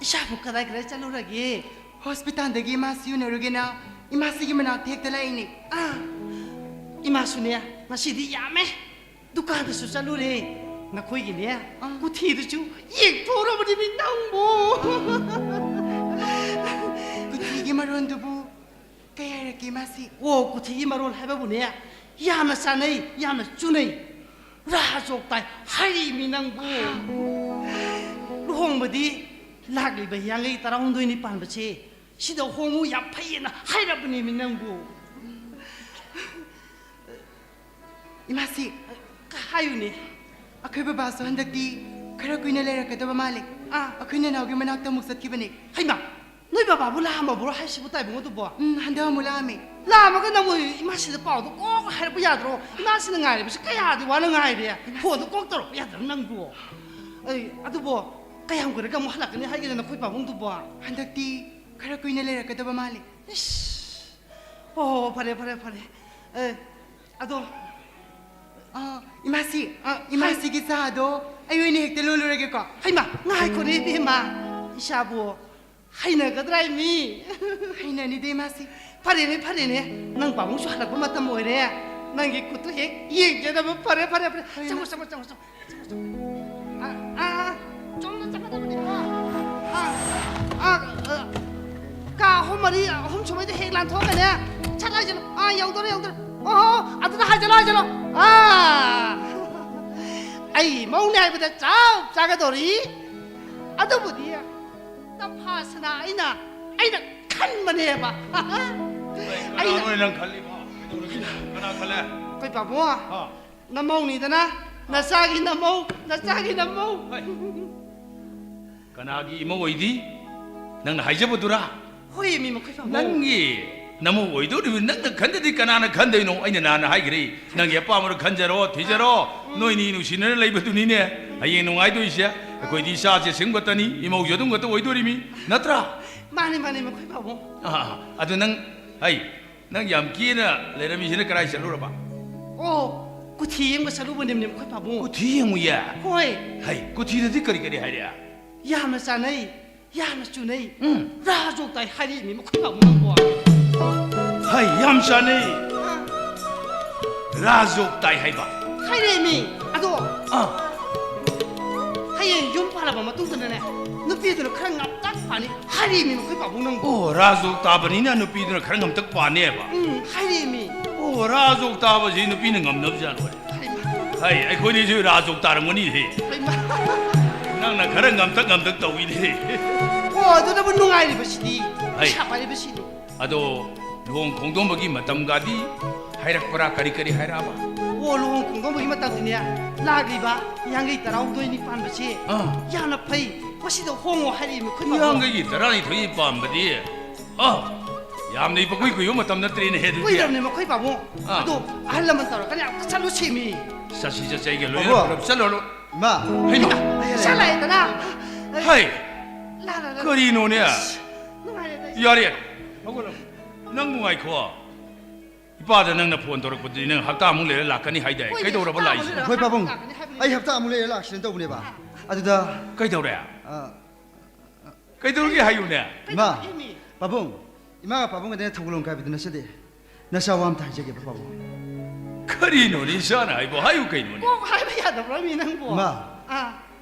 ꯏꯆꯥꯕꯨ ꯀꯗꯥꯏ ꯀꯗꯥꯏ ꯆꯠꯂꯨꯔꯒꯦ? ꯍꯣꯁꯄꯤꯇꯥꯜꯗꯒꯤ ꯏꯃꯥꯁꯤ ꯎꯅꯔꯨꯒꯦꯅ ꯏꯃꯥꯁꯤꯒꯤ ꯃꯅꯥꯛꯇ ꯍꯦꯛꯇ ꯂꯥꯛꯏꯅꯦ꯫ ꯑꯥ, ꯏꯃꯥꯁꯨꯅꯦ, ꯉꯁꯤꯗꯤ ꯌꯥꯝꯃꯦ꯫ ꯗꯨꯀꯥꯟꯗꯁꯨ ꯆꯠꯂꯨꯔꯦ꯫ ꯅꯈꯣꯏꯒꯤꯅꯦ, ꯑꯥ꯫ ꯀꯨꯊꯤꯗꯨꯁꯨ ꯌꯦꯡꯊꯣꯛꯎꯔꯕꯅꯤꯅꯦ ꯅꯪꯕꯨ꯫ ꯀꯨꯊꯤꯒꯤ ꯃꯔꯣꯟꯗꯨꯕꯨ ꯀꯩ ꯍꯥꯏꯔꯛꯀꯦ ꯃꯥꯁꯤ? ꯑꯣ, ꯀꯨꯊꯤꯒꯤ ꯃꯔꯣꯜ ꯍꯥꯏꯕꯕꯨꯅꯦ, ꯌꯥꯝꯅ ꯆꯥꯅꯩ, ꯌꯥꯝꯅ ꯆꯨꯅꯩ꯫ ꯔꯥ ꯆꯣꯛ ꯇꯥꯏ ꯍꯥꯏꯔꯤꯃꯤ ꯅꯪꯕꯨ꯫ ꯂꯨꯍꯣꯡꯕꯗꯤ ꯂꯥꯛꯂꯤꯕ ꯍꯤꯌꯥꯡꯒꯩ ꯇꯔꯥꯍꯨꯝꯗꯣꯏꯅꯤ ꯄꯥꯟꯕꯁꯦ, ꯁꯤꯗ ꯍꯣꯡꯉꯨ ꯌꯥꯝ ꯐꯩꯌꯦꯅ ꯍꯥꯏꯔꯕꯅꯤꯃꯤ ꯅꯪꯕꯨ꯫ ꯏꯃꯥꯁꯤ, ꯍꯥꯏꯌꯨꯅꯦ꯫ ꯑꯩꯈꯣꯏ ꯕꯕꯥꯁꯨ ꯍꯟꯗꯛꯇꯤ ꯈꯔ ꯀꯨꯏꯅ ꯂꯩꯔꯛꯀꯗꯕ ꯃꯥꯜꯂꯦ꯫ ꯑꯥ꯫ ꯑꯩꯈꯣꯏ ꯅꯅꯥꯎꯒꯤ ꯃꯅꯥꯛꯇ ꯑꯃꯨꯛ ꯆꯠꯈꯤꯕꯅꯦ꯫ ꯍꯩꯃꯥ! ꯅꯣꯏ ꯕꯕꯥꯕꯨ ꯂꯥꯛꯑꯝꯃꯕ꯭ꯔꯣ ꯍꯥꯏꯁꯤꯕꯨ, ꯇꯥꯏꯕꯪ ꯑꯗꯨꯕꯣ? ꯎꯝ, ꯍꯟꯗꯛ ꯑꯃꯨꯛ ꯂꯥꯛꯑꯝꯃꯦ꯫ ꯂꯥꯛꯑꯝꯃꯒ ꯅꯪꯕꯨ ꯏꯃꯥꯁꯤꯗ ꯄꯥꯎꯗꯣ ꯀꯣꯛ ꯍꯥꯏꯔꯛꯄ ꯌꯥꯗ꯭ꯔꯣ? ꯏꯃꯥꯁꯤꯅ ꯉꯥꯏꯔꯤꯕꯁꯤ ꯀꯌꯥꯗꯤ ꯋꯥꯅ ꯉꯥꯏꯔꯦ꯫ ꯐꯣꯟꯗꯣ ꯀꯣꯛ ꯇꯧꯔꯛꯄ ꯌꯥꯗ꯭ꯔꯣ ꯅꯪꯕꯨ? ꯑꯩ, ꯑꯗꯨꯕꯣ, ꯀꯌꯥꯝ ꯀꯨꯏꯔꯒ ꯑꯃꯨꯛ ꯍꯜꯂꯛꯀꯅꯤ ꯍꯥꯏꯒꯦ ꯅꯈꯣꯏ ꯄꯥꯕꯨꯡꯗꯨꯕꯣ? ꯍꯟꯗꯛꯇꯤ ꯈꯔ ꯀꯨꯏꯅ ꯂꯩꯔꯛꯀꯗꯕ ꯃꯥꯜꯂꯦ꯫ ꯏꯁ! ꯑꯣ, ꯐꯔꯦ, ꯐꯔꯦ, ꯐꯔꯦ꯫ ꯑꯦ, ꯑꯗꯣ, ꯑ, ꯏꯃꯥꯁꯤ, ꯑ, ꯏꯃꯥꯁꯤꯒꯤ ꯆꯥꯗꯣ ꯑꯩ ꯑꯣꯏꯅ ꯍꯦꯛꯇ ꯂꯣꯜꯂꯨꯔꯒꯦꯀꯣ꯫ ꯍꯩꯃꯥ, ꯉꯥꯏꯈꯣꯅꯦ ꯏꯕꯦꯝꯃ, ꯏꯆꯥꯕꯨ ꯍꯩꯅꯒꯗ꯭ꯔꯥ ꯃꯤ? ꯍꯩꯅꯅꯤꯗ ꯏꯃꯥꯁꯤ꯫ ꯐꯔꯦꯅꯦ, ꯐꯔꯦꯅꯦ, ꯅꯪ ꯄꯥꯕꯨꯡꯁꯨ ꯍꯜꯂꯛꯄ ꯃꯇꯝ ꯑꯣꯏꯔꯦ, ꯅꯪꯒꯤ ꯈꯨꯠꯇꯨ ꯍꯦꯛ ꯌꯦꯡꯖꯅꯕ꯫ ꯐꯔꯦ, ꯐꯔꯦ, ꯐꯔꯦ, ꯍꯣꯏ, ꯆꯪꯉꯣ, ꯏꯃꯥ꯫ ꯆꯪꯉꯣ, ꯆꯪꯉꯣ, ꯆꯪꯉꯣ꯫ ꯑꯥ, ꯑꯥ, ꯑꯥ, ꯆꯨꯝꯅ ꯆꯠꯀꯗꯕꯅꯤꯀꯣ꯫ ꯑꯥ, ꯑꯥ, ꯑꯥ, ꯃꯔꯤ ꯑꯍꯨꯝ ꯁꯨꯕꯩꯗ ꯍꯦꯛ ꯂꯥꯟꯊꯣꯛꯑꯒꯅꯦ, ꯁꯠ ꯍꯥꯏꯖꯜꯂꯣ꯫ ꯑꯥ, ꯌꯧꯗꯣꯔꯦ, ꯌꯧꯗꯣꯔꯦ꯫ ꯑꯣꯍꯣ, ꯑꯗꯨꯗ ꯍꯥꯏꯖꯜꯂꯣ, ꯍꯥꯏꯖꯜꯂꯣ꯫ ꯑꯥ, ꯑꯩ ꯃꯧꯅꯦ ꯍꯥꯏꯕꯗ ꯆꯞ ꯆꯥꯒꯗꯧꯔꯤ꯫ ꯑꯗꯨꯕꯨꯗꯤ ꯇꯝꯐꯥꯁꯅ ꯑꯩꯅ, ꯑꯩꯅ ꯈꯟꯕꯅꯦꯕ꯫ ꯑꯩꯅ ꯀꯅꯥꯅꯣ ꯅꯪ ꯈꯜꯂꯤꯕꯣ? ꯀꯩꯗꯧꯔꯒꯦ? ꯀꯅꯥ ꯈꯜꯂꯦ? ꯑꯩꯈꯣꯏ ꯄꯥꯕꯨꯡ꯫ ꯍꯥ? ꯅꯃꯧꯅꯤꯗꯅ, ꯅꯆꯥꯒꯤ ꯅꯃꯧ, ꯅꯆꯥꯒꯤ ꯅꯃꯧ꯫ ꯍꯣꯏ꯫ ꯀꯅꯥꯒꯤ ꯏꯃꯧ ꯑꯣꯏꯗꯤ? ꯅꯪꯅ ꯍꯥꯏꯖꯕꯗꯨꯔꯥ? ꯍꯣꯏ, ꯃꯤ ꯃꯈꯣꯏ ꯄꯥꯕꯨꯡ꯫ ꯅꯪꯒꯤ ꯅꯃꯧ ꯑꯣꯏꯗꯧꯔꯤꯕ ꯅꯪꯅ ꯈꯟꯗꯗꯤ ꯀꯅꯥꯅ ꯈꯟꯗꯣꯏꯅꯣ? ꯑꯩꯅ ꯅꯍꯥꯟꯅ ꯍꯥꯏꯈ꯭ꯔꯦ, ꯅꯪꯒꯤ ꯑꯄꯥꯝꯕꯗꯣ ꯈꯟꯖꯔꯣ, ꯊꯤꯖꯔꯣ꯫ ꯎꯝ꯫ ꯅꯣꯏꯅꯤ ꯅꯨꯡꯁꯤꯅꯅ ꯂꯩꯕꯗꯨꯅꯤꯅꯦ ꯍꯌꯦꯡ ꯅꯨꯡꯉꯥꯏꯗꯣꯏꯁꯦ꯫ ꯑꯩꯈꯣꯏꯗꯤ ꯏꯆꯥꯁꯦ ꯁꯤꯒꯨꯝ ꯈꯛꯇꯅꯤ, ꯏꯃꯧꯁꯨ ꯑꯗꯨꯝ ꯈꯛꯇ ꯑꯣꯏꯗꯣꯔꯤꯃꯤ, ꯅꯠꯇ꯭ꯔꯥ? ꯃꯥꯅꯤ, ꯃꯥꯅꯤ, ꯃꯈꯣꯏ ꯄꯥꯕꯨꯡ꯫ ꯑꯥ, ꯑꯗꯨ ꯅꯪ, ꯍꯩ, ꯅꯪ ꯌꯥꯝ ꯀꯦꯅ ꯂꯩꯔꯝꯃꯤꯁꯤꯅ ꯀꯗꯥꯏ ꯆꯠꯂꯨꯔꯕ? ꯑꯣ, ꯀꯨꯊꯤ ꯌꯦꯡꯕ ꯆꯠꯂꯨꯕꯅꯤꯅꯦ, ꯃꯈꯣꯏ ꯄꯥꯕꯨꯡ꯫ ꯀꯨꯊꯤ ꯌꯦꯡꯉꯨꯌꯦ? ꯍꯣꯏ꯫ ꯍꯩ, ꯀꯨꯊꯤꯗꯗꯤ ꯀꯔꯤ ꯀꯔꯤ ꯍꯥꯏꯔꯛꯑꯦ? ꯌꯥꯝꯅ ꯆꯥꯅꯩ, ꯌꯥꯝꯅ ꯆꯨꯅꯩ꯫ ꯎꯝ꯫ ꯔꯥꯖꯣꯛ ꯇꯥꯏ ꯍꯥꯏꯔꯛꯏꯅꯦ, ꯃꯈꯣꯏ ꯄꯥꯕꯨꯡ ꯅꯪꯕꯣ꯫ ꯍꯩ, ꯌꯥꯝ ꯆꯥꯅꯩ꯫ ꯑꯥ꯫ ꯔꯥꯖꯣꯛ ꯇꯥꯏ ꯍꯥꯏꯕ? ꯍꯥꯏꯔꯛꯏꯅꯦ꯫ ꯑꯗꯣ ꯑꯥ꯫ ꯍꯌꯦꯡ ꯌꯨꯝ ꯄꯥꯜꯂꯕ ꯃꯇꯨꯡꯗꯅꯅꯦ, ꯅꯨꯄꯤꯗꯨꯅ ꯈꯔ ꯉꯝꯇꯛ ꯄꯥꯅꯤ ꯍꯥꯏꯔꯤꯃꯤ, ꯃꯈꯣꯏ ꯄꯥꯕꯨꯡ ꯅꯪꯕꯨ꯫ ꯑꯣ, ꯔꯥꯖꯣꯛ ꯇꯥꯕꯅꯤꯅ ꯅꯨꯄꯤꯗꯨꯅ ꯈꯔ ꯉꯝꯇꯛ ꯄꯥꯅꯦꯕ? ꯎꯝ, ꯍꯥꯏꯔꯤꯃꯤ꯫ ꯑꯣ, ꯔꯥꯖꯣꯛ ꯇꯥꯕꯁꯤ ꯅꯨꯄꯤꯅ ꯉꯝꯅꯕꯖꯥꯠ ꯂꯣꯏꯔꯦ꯫ ꯍꯩꯃꯥ꯫ ꯍꯩ, ꯑꯩꯈꯣꯏꯅꯤꯁꯨ ꯔꯥꯖꯣꯛ ꯇꯥꯔꯝꯒꯅꯤ ꯍꯦ꯫ ꯍꯩꯃꯥ꯫ ꯅꯪꯅ ꯈꯔ ꯉꯝꯇꯛ ꯉꯝꯇꯛ ꯇꯧꯏꯅꯦ꯫ ꯑꯣ, ꯑꯗꯨꯅꯕꯨ ꯅꯨꯡꯉꯥꯏꯔꯤꯕꯁꯤꯗꯤ꯫ ꯍꯩ꯫ ꯄꯩꯁꯥ ꯄꯥꯏꯔꯤꯕꯁꯤꯗꯤ꯫ ꯑꯗꯣ, ꯂꯨꯍꯣꯡ ꯈꯣꯡꯗꯣꯡꯕꯒꯤ ꯃꯇꯝꯒꯗꯤ ꯍꯥꯏꯔꯛꯄ꯭ꯔꯥ? ꯀꯔꯤ ꯀꯔꯤ ꯍꯥꯏꯔꯛꯑꯕ? ꯑꯣ, ꯂꯨꯍꯣꯡ ꯈꯣꯡꯗꯣꯡꯕꯒꯤ ꯃꯇꯝꯗꯤꯅꯦ, ꯂꯥꯛꯂꯤꯕ ꯌꯥꯡꯈꯩ ꯇꯔꯥꯍꯨꯝꯗꯣꯏꯅꯤ ꯄꯥꯟꯕꯁꯦ꯫ ꯑꯥ꯫ ꯌꯥꯝꯅ ꯐꯩ, ꯃꯁꯤꯗ ꯍꯣꯡꯉꯣ ꯍꯥꯏꯔꯛꯏ, ꯃꯈꯣꯏ ꯄꯥꯕꯨꯡ꯫ ꯌꯥꯡꯈꯩꯒꯤ ꯇꯔꯥꯅꯤꯊꯣꯏ ꯄꯥꯟꯕꯗꯤ, ꯑꯥ, ꯌꯥꯝꯅ ꯏꯄꯛ ꯀꯨꯏ ꯀꯨꯏꯕ ꯃꯇꯝ ꯅꯠꯇ꯭ꯔꯦꯅꯦ ꯍꯦ, ꯑꯗꯨꯗꯤ꯫ ꯀꯨꯏꯗꯕꯅꯦ, ꯃꯈꯣꯏ ꯄꯥꯕꯨꯡ꯫ ꯑꯥ꯫ ꯑꯗꯣ ꯑꯍꯜ ꯂꯃꯟ ꯇꯧꯔꯒꯅꯦ ꯑꯝꯇ ꯆꯠꯂꯨꯁꯤꯃꯤ꯫ ꯆꯠꯁꯤ, ꯆꯠꯁꯤ, ꯑꯩꯒ ꯂꯣꯏꯅ ꯄꯥꯕꯨꯡ꯫ ꯄꯨꯂꯞ ꯆꯠꯂꯣ꯫ ꯏꯃꯥ꯫ ꯍꯩꯃꯥ꯫ ꯏꯁꯥ ꯂꯥꯛꯑꯦꯗꯅ꯫ ꯍꯩ꯫ ꯂꯥ, ꯂꯥ, ꯂꯥ꯫ ꯀꯔꯤꯅꯣꯅꯦ? ꯅꯨꯡꯉꯥꯏꯔꯦꯗ ꯑꯩ꯫ ꯌꯥꯔꯦ, ꯍꯧꯒꯠꯂꯣ꯫ ꯅꯪꯕꯨ ꯉꯥꯏꯈꯣ꯫ ꯏꯄꯥꯗ ꯅꯪꯅ ꯐꯣꯟ ꯇꯧꯔꯛꯄꯗꯨꯗꯤ ꯅꯪ ꯍꯞꯇꯥꯃꯨꯛ ꯂꯩꯔ ꯂꯥꯛꯀꯅꯤ ꯍꯥꯏꯗꯥꯏ? ꯍꯣꯏꯅꯦ, ꯀꯩꯗꯧꯔꯕ ꯍꯞꯇꯥꯃꯨꯛ ꯂꯥꯛꯏꯁꯤꯅ? ꯂꯩꯔ ꯍꯣꯏ, ꯄꯥꯕꯨꯡ꯫ ꯂꯥꯛꯀꯅꯤ ꯍꯥꯏꯕꯅꯤ꯫ ꯑꯩ ꯍꯞꯇꯥꯃꯨꯛ ꯂꯩꯔ ꯂꯥꯛꯁꯤꯅ ꯇꯧꯕꯅꯦꯕ꯫ ꯑꯥ꯫ ꯑꯗꯨꯗ ꯀꯩꯗꯧꯔꯦ? ꯑꯥ꯫ ꯀꯩꯗꯧꯔꯒꯦ ꯍꯥꯏꯌꯨꯅꯦ꯫ ꯏꯃꯥ, ꯀꯩꯗꯧꯔꯒꯦ ꯃꯤ? ꯄꯥꯕꯨꯡ, ꯏꯃꯥꯒ ꯄꯥꯕꯨꯡꯒꯗꯤ ꯊꯧꯒꯜꯂꯣꯟ ꯀꯥꯏꯕꯗꯨ ꯅꯠꯆꯗꯦ꯫ ꯅꯆꯥ ꯋꯥ ꯑꯝꯇ ꯍꯥꯏꯖꯒꯦꯕ, ꯄꯥꯕꯨꯡ꯫ ꯀꯔꯤꯅꯣꯅꯦ ꯏꯆꯥꯅ ꯍꯥꯏꯕꯣ? ꯍꯥꯏꯌꯨ ꯀꯩꯅꯣꯅꯦ꯫ ꯀꯣꯛ ꯍꯥꯏꯕ ꯌꯥꯗꯕ꯭ꯔꯣ ꯃꯤ ꯅꯪꯕꯣ? ꯏꯃꯥ, ꯑꯥ꯫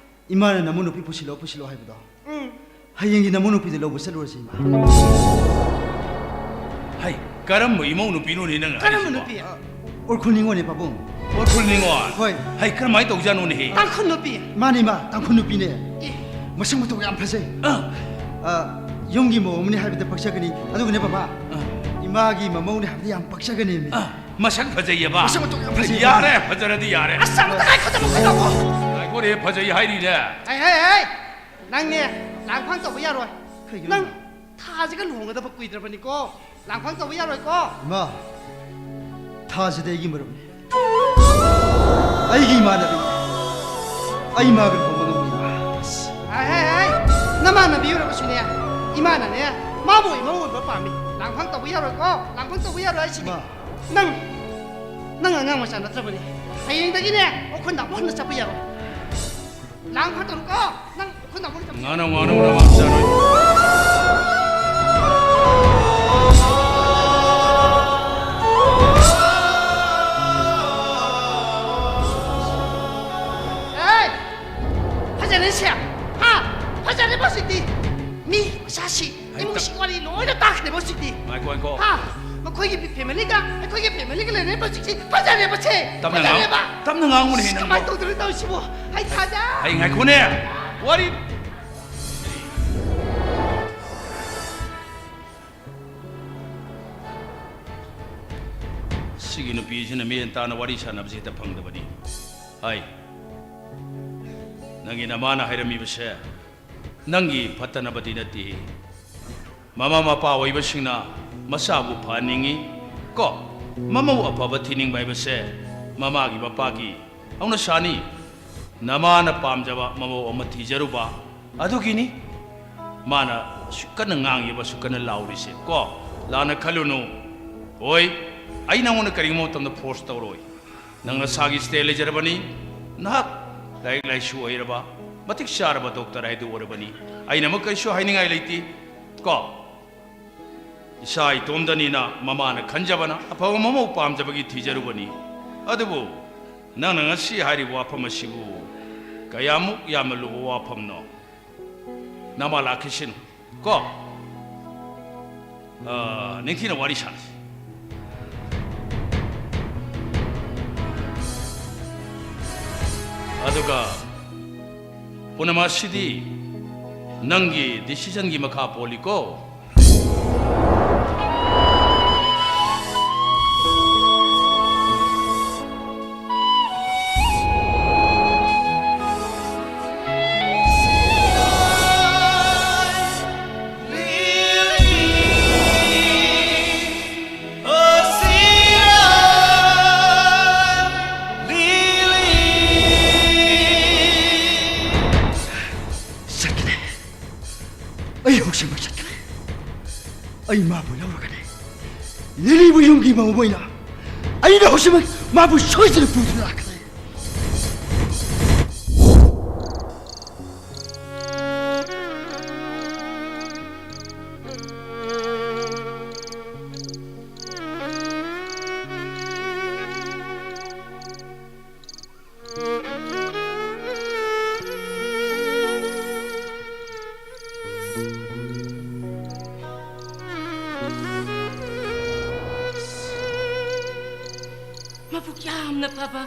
ꯏꯃꯥꯅ ꯅꯃꯧ ꯅꯨꯄꯤ ꯄꯨꯁꯤꯜꯂꯣ, ꯄꯨꯁꯤꯜꯂꯣ ꯍꯥꯏꯕꯗꯣ꯫ ꯎꯝ꯫ ꯍꯌꯦꯡꯒꯤ ꯅꯃꯧ ꯅꯨꯄꯤꯗꯨ ꯂꯧꯕ ꯆꯠꯂꯨꯔꯁꯤ, ꯏꯃꯥ꯫ ꯀꯔꯝꯕ ꯏꯃꯧ ꯅꯨꯄꯤꯅꯣꯅꯦ ꯅꯪ ꯀꯔꯝꯕ ꯍꯥꯏꯔꯤꯁꯤꯕꯣ? ꯅꯨꯄꯤ? ꯎꯔꯈꯨꯜ ꯅꯤꯉꯣꯜꯅꯦ, ꯄꯥꯕꯨꯡ꯫ ꯎꯔꯈꯨꯜ ꯅꯤꯉꯣꯜ? ꯍꯣꯏ꯫ ꯍꯩ, ꯀꯔꯝꯍꯥꯏꯅ ꯇꯧꯖꯥꯠꯅꯣꯅꯦꯍꯦ? ꯇꯥꯡꯈꯨꯜ ꯅꯨꯄꯤ꯫ ꯃꯥꯅꯦ, ꯏꯃꯥ, ꯇꯥꯡꯈꯨꯜ ꯅꯨꯄꯤꯅꯦ꯫ ꯑꯦ꯫ ꯃꯁꯛ ꯃꯇꯧ ꯌꯥꯝ ꯐꯖꯩ꯫ ꯑꯥ꯫ ꯑ, ꯌꯨꯝꯒꯤ ꯃꯧ ꯑꯃꯅꯤ ꯍꯥꯏꯕꯗ ꯄꯛꯆꯒꯅꯤ꯫ ꯑꯗꯨꯒꯅꯦ, ꯕꯕꯥ, ꯑꯥ꯫ ꯏꯃꯥꯒꯤ ꯃꯃꯧꯅꯤ ꯍꯥꯏꯕꯗ ꯌꯥꯝ ꯄꯛꯆꯒꯅꯤ꯫ ꯑꯥ, ꯃꯁꯛ ꯐꯖꯩꯌꯦꯕ? ꯃꯁꯛ ꯃꯇꯧ ꯌꯥꯝ ꯐꯖꯩꯌꯦ꯫ ꯌꯥꯔꯦ, ꯐꯖꯔꯗꯤ ꯌꯥꯔꯦ꯫ ꯑꯁ, ꯑꯃꯨꯛꯇ ꯉꯥꯏꯈꯣ, ꯑꯃꯨꯛꯇ ꯉꯥꯏꯈꯣ꯫ ꯉꯥꯏꯈꯣꯅꯦ, ꯐꯖꯩ ꯍꯥꯏꯔꯤꯅꯦ꯫ ꯍꯩ, ꯍꯩ, ꯍꯩ! ꯅꯪꯅꯦ, ꯂꯥꯡꯐꯥꯡ ꯇꯧꯕ ꯌꯥꯔꯣꯏ꯫ ꯀꯩꯒꯤꯅꯣ? ꯅꯪ ꯊꯥꯁꯤꯒ ꯂꯨꯍꯣꯡꯒꯗꯕ ꯀꯨꯏꯗ꯭ꯔꯕꯅꯤꯀꯣ꯫ ꯂꯥꯡꯐꯥꯡ ꯇꯧꯕ ꯌꯥꯔꯣꯏꯀꯣ꯫ ꯏꯃꯥ, ꯊꯥꯁꯤꯗꯤ ꯑꯩꯒꯤ ꯃꯔꯨꯞꯅꯤ꯫ ꯑꯩꯒꯤ ꯏꯃꯥꯟꯅꯕꯤ꯫ ꯑꯩ ꯃꯥꯒ ꯂꯨꯍꯣꯡꯕ ꯉꯝꯃꯣꯏ, ꯏꯃꯥ꯫ ꯑꯁ, ꯍꯥꯏ, ꯍꯥꯏ, ꯍꯥꯏ! ꯅꯃꯥꯟꯅꯕꯤ ꯑꯣꯏꯔꯕꯁꯨꯅꯦ, ꯏꯃꯥꯅꯅꯦ, ꯃꯥꯕꯨ ꯏꯃꯧ ꯑꯣꯏꯕ ꯄꯥꯝꯃꯤ꯫ ꯂꯥꯡꯐꯥꯡ ꯇꯧꯕ ꯌꯥꯔꯣꯏꯀꯣ, ꯂꯥꯡꯐꯥꯡ ꯇꯧꯕ ꯌꯥꯔꯣꯏ ꯍꯥꯏꯁꯤꯅꯤ꯫ ꯏꯃꯥ꯫ ꯅꯪ, ꯅꯪ ꯑꯉꯥꯡ ꯃꯆꯥ ꯅꯠꯇ꯭ꯔꯕꯅꯤ꯫ ꯍꯌꯦꯡꯗꯒꯤꯅꯦ, ꯎꯈ꯭ꯔꯨꯜꯗ ꯑꯃꯨꯛ ꯍꯟꯅ ꯆꯠꯄ ꯌꯥꯔꯣꯏ꯫ ꯂꯥꯡ ꯐꯥꯠꯇꯧꯅꯨꯀꯣ꯫ ꯅꯪ ꯎꯈ꯭ꯔꯨꯜꯗ ꯑꯃꯨꯛ ꯍꯟꯅ ꯆꯠꯄ ꯌꯥꯔꯣꯏ꯫ ꯉꯥꯅꯧ, ꯉꯥꯅꯧ, ꯅꯃꯥ ꯆꯥꯔꯣꯏ꯫ ꯑꯦ! ꯐꯖꯔꯦ ꯁꯦ꯫ ꯍꯥ? ꯐꯖꯔꯦ ꯍꯧꯖꯤꯛꯇꯤ꯫ ꯃꯤ ꯃꯆꯥꯁꯤ ꯍꯩ, ꯏꯃꯨꯡꯁꯤ ꯇꯞ-, ꯋꯥꯔꯤ ꯂꯣꯏꯅ ꯇꯥꯈ꯭ꯔꯦꯕ ꯍꯧꯖꯤꯛꯇꯤ꯫ ꯉꯥꯏꯈꯣ, ꯉꯥꯏꯈꯣ꯫ ꯍꯥ? ꯃꯈꯣꯏꯒꯤ ꯐꯦꯃꯤꯂꯤꯒ ꯑꯩꯈꯣꯏꯒꯤ ꯐꯦꯃꯤꯂꯤꯒ ꯂꯩꯔꯦ ꯍꯧꯖꯤꯛꯁꯤ꯫ ꯐꯖꯔꯦꯕ ꯁꯦ꯫ ꯇꯞꯅ ꯉꯥꯡ-, ꯐꯖꯔꯦꯕ꯫ ꯇꯞꯅ ꯉꯥꯡꯉꯨꯅꯦꯍꯦ ꯑꯁ, ꯅꯪꯕꯣ꯫ ꯀꯃꯥꯏꯅ ꯇꯧꯗꯣꯏꯅꯣ ꯇꯧꯔꯤꯁꯤꯕꯣ? ꯑꯩ ꯊꯥꯖ- ꯍꯩ, ꯉꯥꯏꯈꯣꯅꯦ꯫ ꯋꯥꯔꯤ ꯁꯤꯒꯤ ꯅꯨꯄꯤꯁꯤꯅ ꯃꯦꯟ ꯇꯥꯅ ꯋꯥꯔꯤ ꯁꯥꯟꯅꯕꯁꯦ ꯍꯦꯛꯇ ꯐꯪꯗꯕꯅꯤ꯫ ꯍꯥꯏ, ꯅꯪꯒꯤ ꯅꯃꯥꯅ ꯍꯥꯏꯔꯝꯃꯤꯕꯁꯦ ꯅꯪꯒꯤ ꯐꯠꯇꯅꯕꯗꯤ ꯅꯠꯇꯦ꯫ ꯃꯃꯥ ꯃꯄꯥ ꯑꯣꯏꯕꯁꯤꯡꯅ ꯃꯆꯥꯕꯨ ꯐꯍꯟꯅꯤꯡꯉꯤ ꯀꯣ꯫ ꯃꯃꯧ ꯑꯐꯕ ꯊꯤꯅꯤꯡꯕ ꯍꯥꯏꯕꯁꯦ ꯃꯃꯥꯒꯤ ꯃꯄꯥꯒꯤ ꯍꯧꯅꯁꯥꯅꯤ꯫ ꯅꯃꯥꯅ ꯄꯥꯝꯖꯕ ꯃꯃꯧ ꯑꯃ ꯊꯤꯖꯔꯨꯕ ꯑꯗꯨꯒꯤꯅꯤ ꯃꯥꯅ ꯑꯁꯨꯛ ꯀꯟꯅ ꯉꯥꯡꯉꯤꯕ, ꯑꯁꯨꯛ ꯀꯟꯅ ꯂꯥꯎꯔꯤꯁꯦ ꯀꯣ꯫ ꯂꯥꯟꯅ ꯈꯜꯂꯨꯅꯨ꯫ ꯍꯣꯏ, ꯑꯩ ꯅꯉꯣꯟꯗ ꯀꯔꯤꯒꯨꯝꯕ ꯃꯇꯝꯗ ꯐꯣꯔꯁ ꯇꯧꯔꯣꯏ꯫ ꯅꯪ ꯅꯁꯥꯒꯤ ꯁ꯭ꯇꯦꯟ ꯂꯩꯖꯔꯕꯅꯤ꯫ ꯅꯍꯥꯛ ꯂꯥꯏꯔꯤꯛ ꯂꯥꯏꯁꯨ ꯍꯩꯔꯕ, ꯃꯇꯤꯛ ꯆꯥꯔꯕ ꯗꯣꯛꯇꯔ ꯍꯥꯏꯗꯨ ꯑꯣꯏꯔꯕꯅꯤ꯫ ꯑꯩꯅ ꯑꯃꯨꯛ ꯀꯔꯤꯁꯨ ꯍꯥꯏꯅꯤꯡꯉꯥꯏ ꯂꯩꯇꯦ ꯀꯣ꯫ ꯏꯁꯥ ꯏꯇꯣꯝꯗꯅꯤꯅ ꯃꯃꯥꯅ ꯈꯟꯖꯕꯅ ꯑꯐꯕ ꯃꯃꯧ ꯄꯥꯝꯖꯕꯒꯤ ꯊꯤꯖꯔꯨꯕꯅꯤ꯫ ꯑꯗꯨꯕꯨ ꯅꯪꯅ ꯉꯁꯤ ꯍꯥꯏꯔꯤꯕ ꯋꯥꯐꯝ ꯑꯁꯤꯕꯨ ꯀꯌꯥꯃꯨꯛ ꯌꯥꯝꯅ ꯂꯨꯕ ꯋꯥꯐꯝꯅꯣ? ꯅꯃꯥ ꯂꯥꯛꯈꯤꯁꯅꯨ ꯀꯣ꯫ ꯑ, ꯅꯤꯡꯊꯤꯅ ꯋꯥꯔꯤ ꯁꯥꯟꯅꯁꯤ꯫ ꯑꯗꯨꯒ ꯄꯨꯝꯅꯃꯛ ꯑꯁꯤꯗꯤ ꯅꯪꯒꯤ decisionꯒꯤ ꯃꯈꯥ ꯄꯣꯜꯂꯤꯀꯣ꯫ ꯆꯠꯈ꯭ꯔꯦ꯫ ꯑꯩ ꯍꯧꯖꯤꯛꯃꯛ ꯆꯠꯀꯅꯤ꯫ ꯑꯩ ꯃꯥꯕꯨ ꯂꯧꯔꯒꯅꯤ꯫ ꯂꯤꯂꯤꯕꯨ ꯌꯨꯝꯒꯤ ꯃꯧ ꯑꯣꯏꯅ ꯑꯩꯅ ꯍꯧꯖꯤꯛꯃꯛ ꯃꯥꯕꯨ ꯁꯣꯏꯗꯅ ꯄꯨꯗꯨꯅ ꯂꯥꯛꯀꯅꯤ꯫ ꯃꯕꯨꯛ ꯌꯥꯝꯅ ꯐꯕ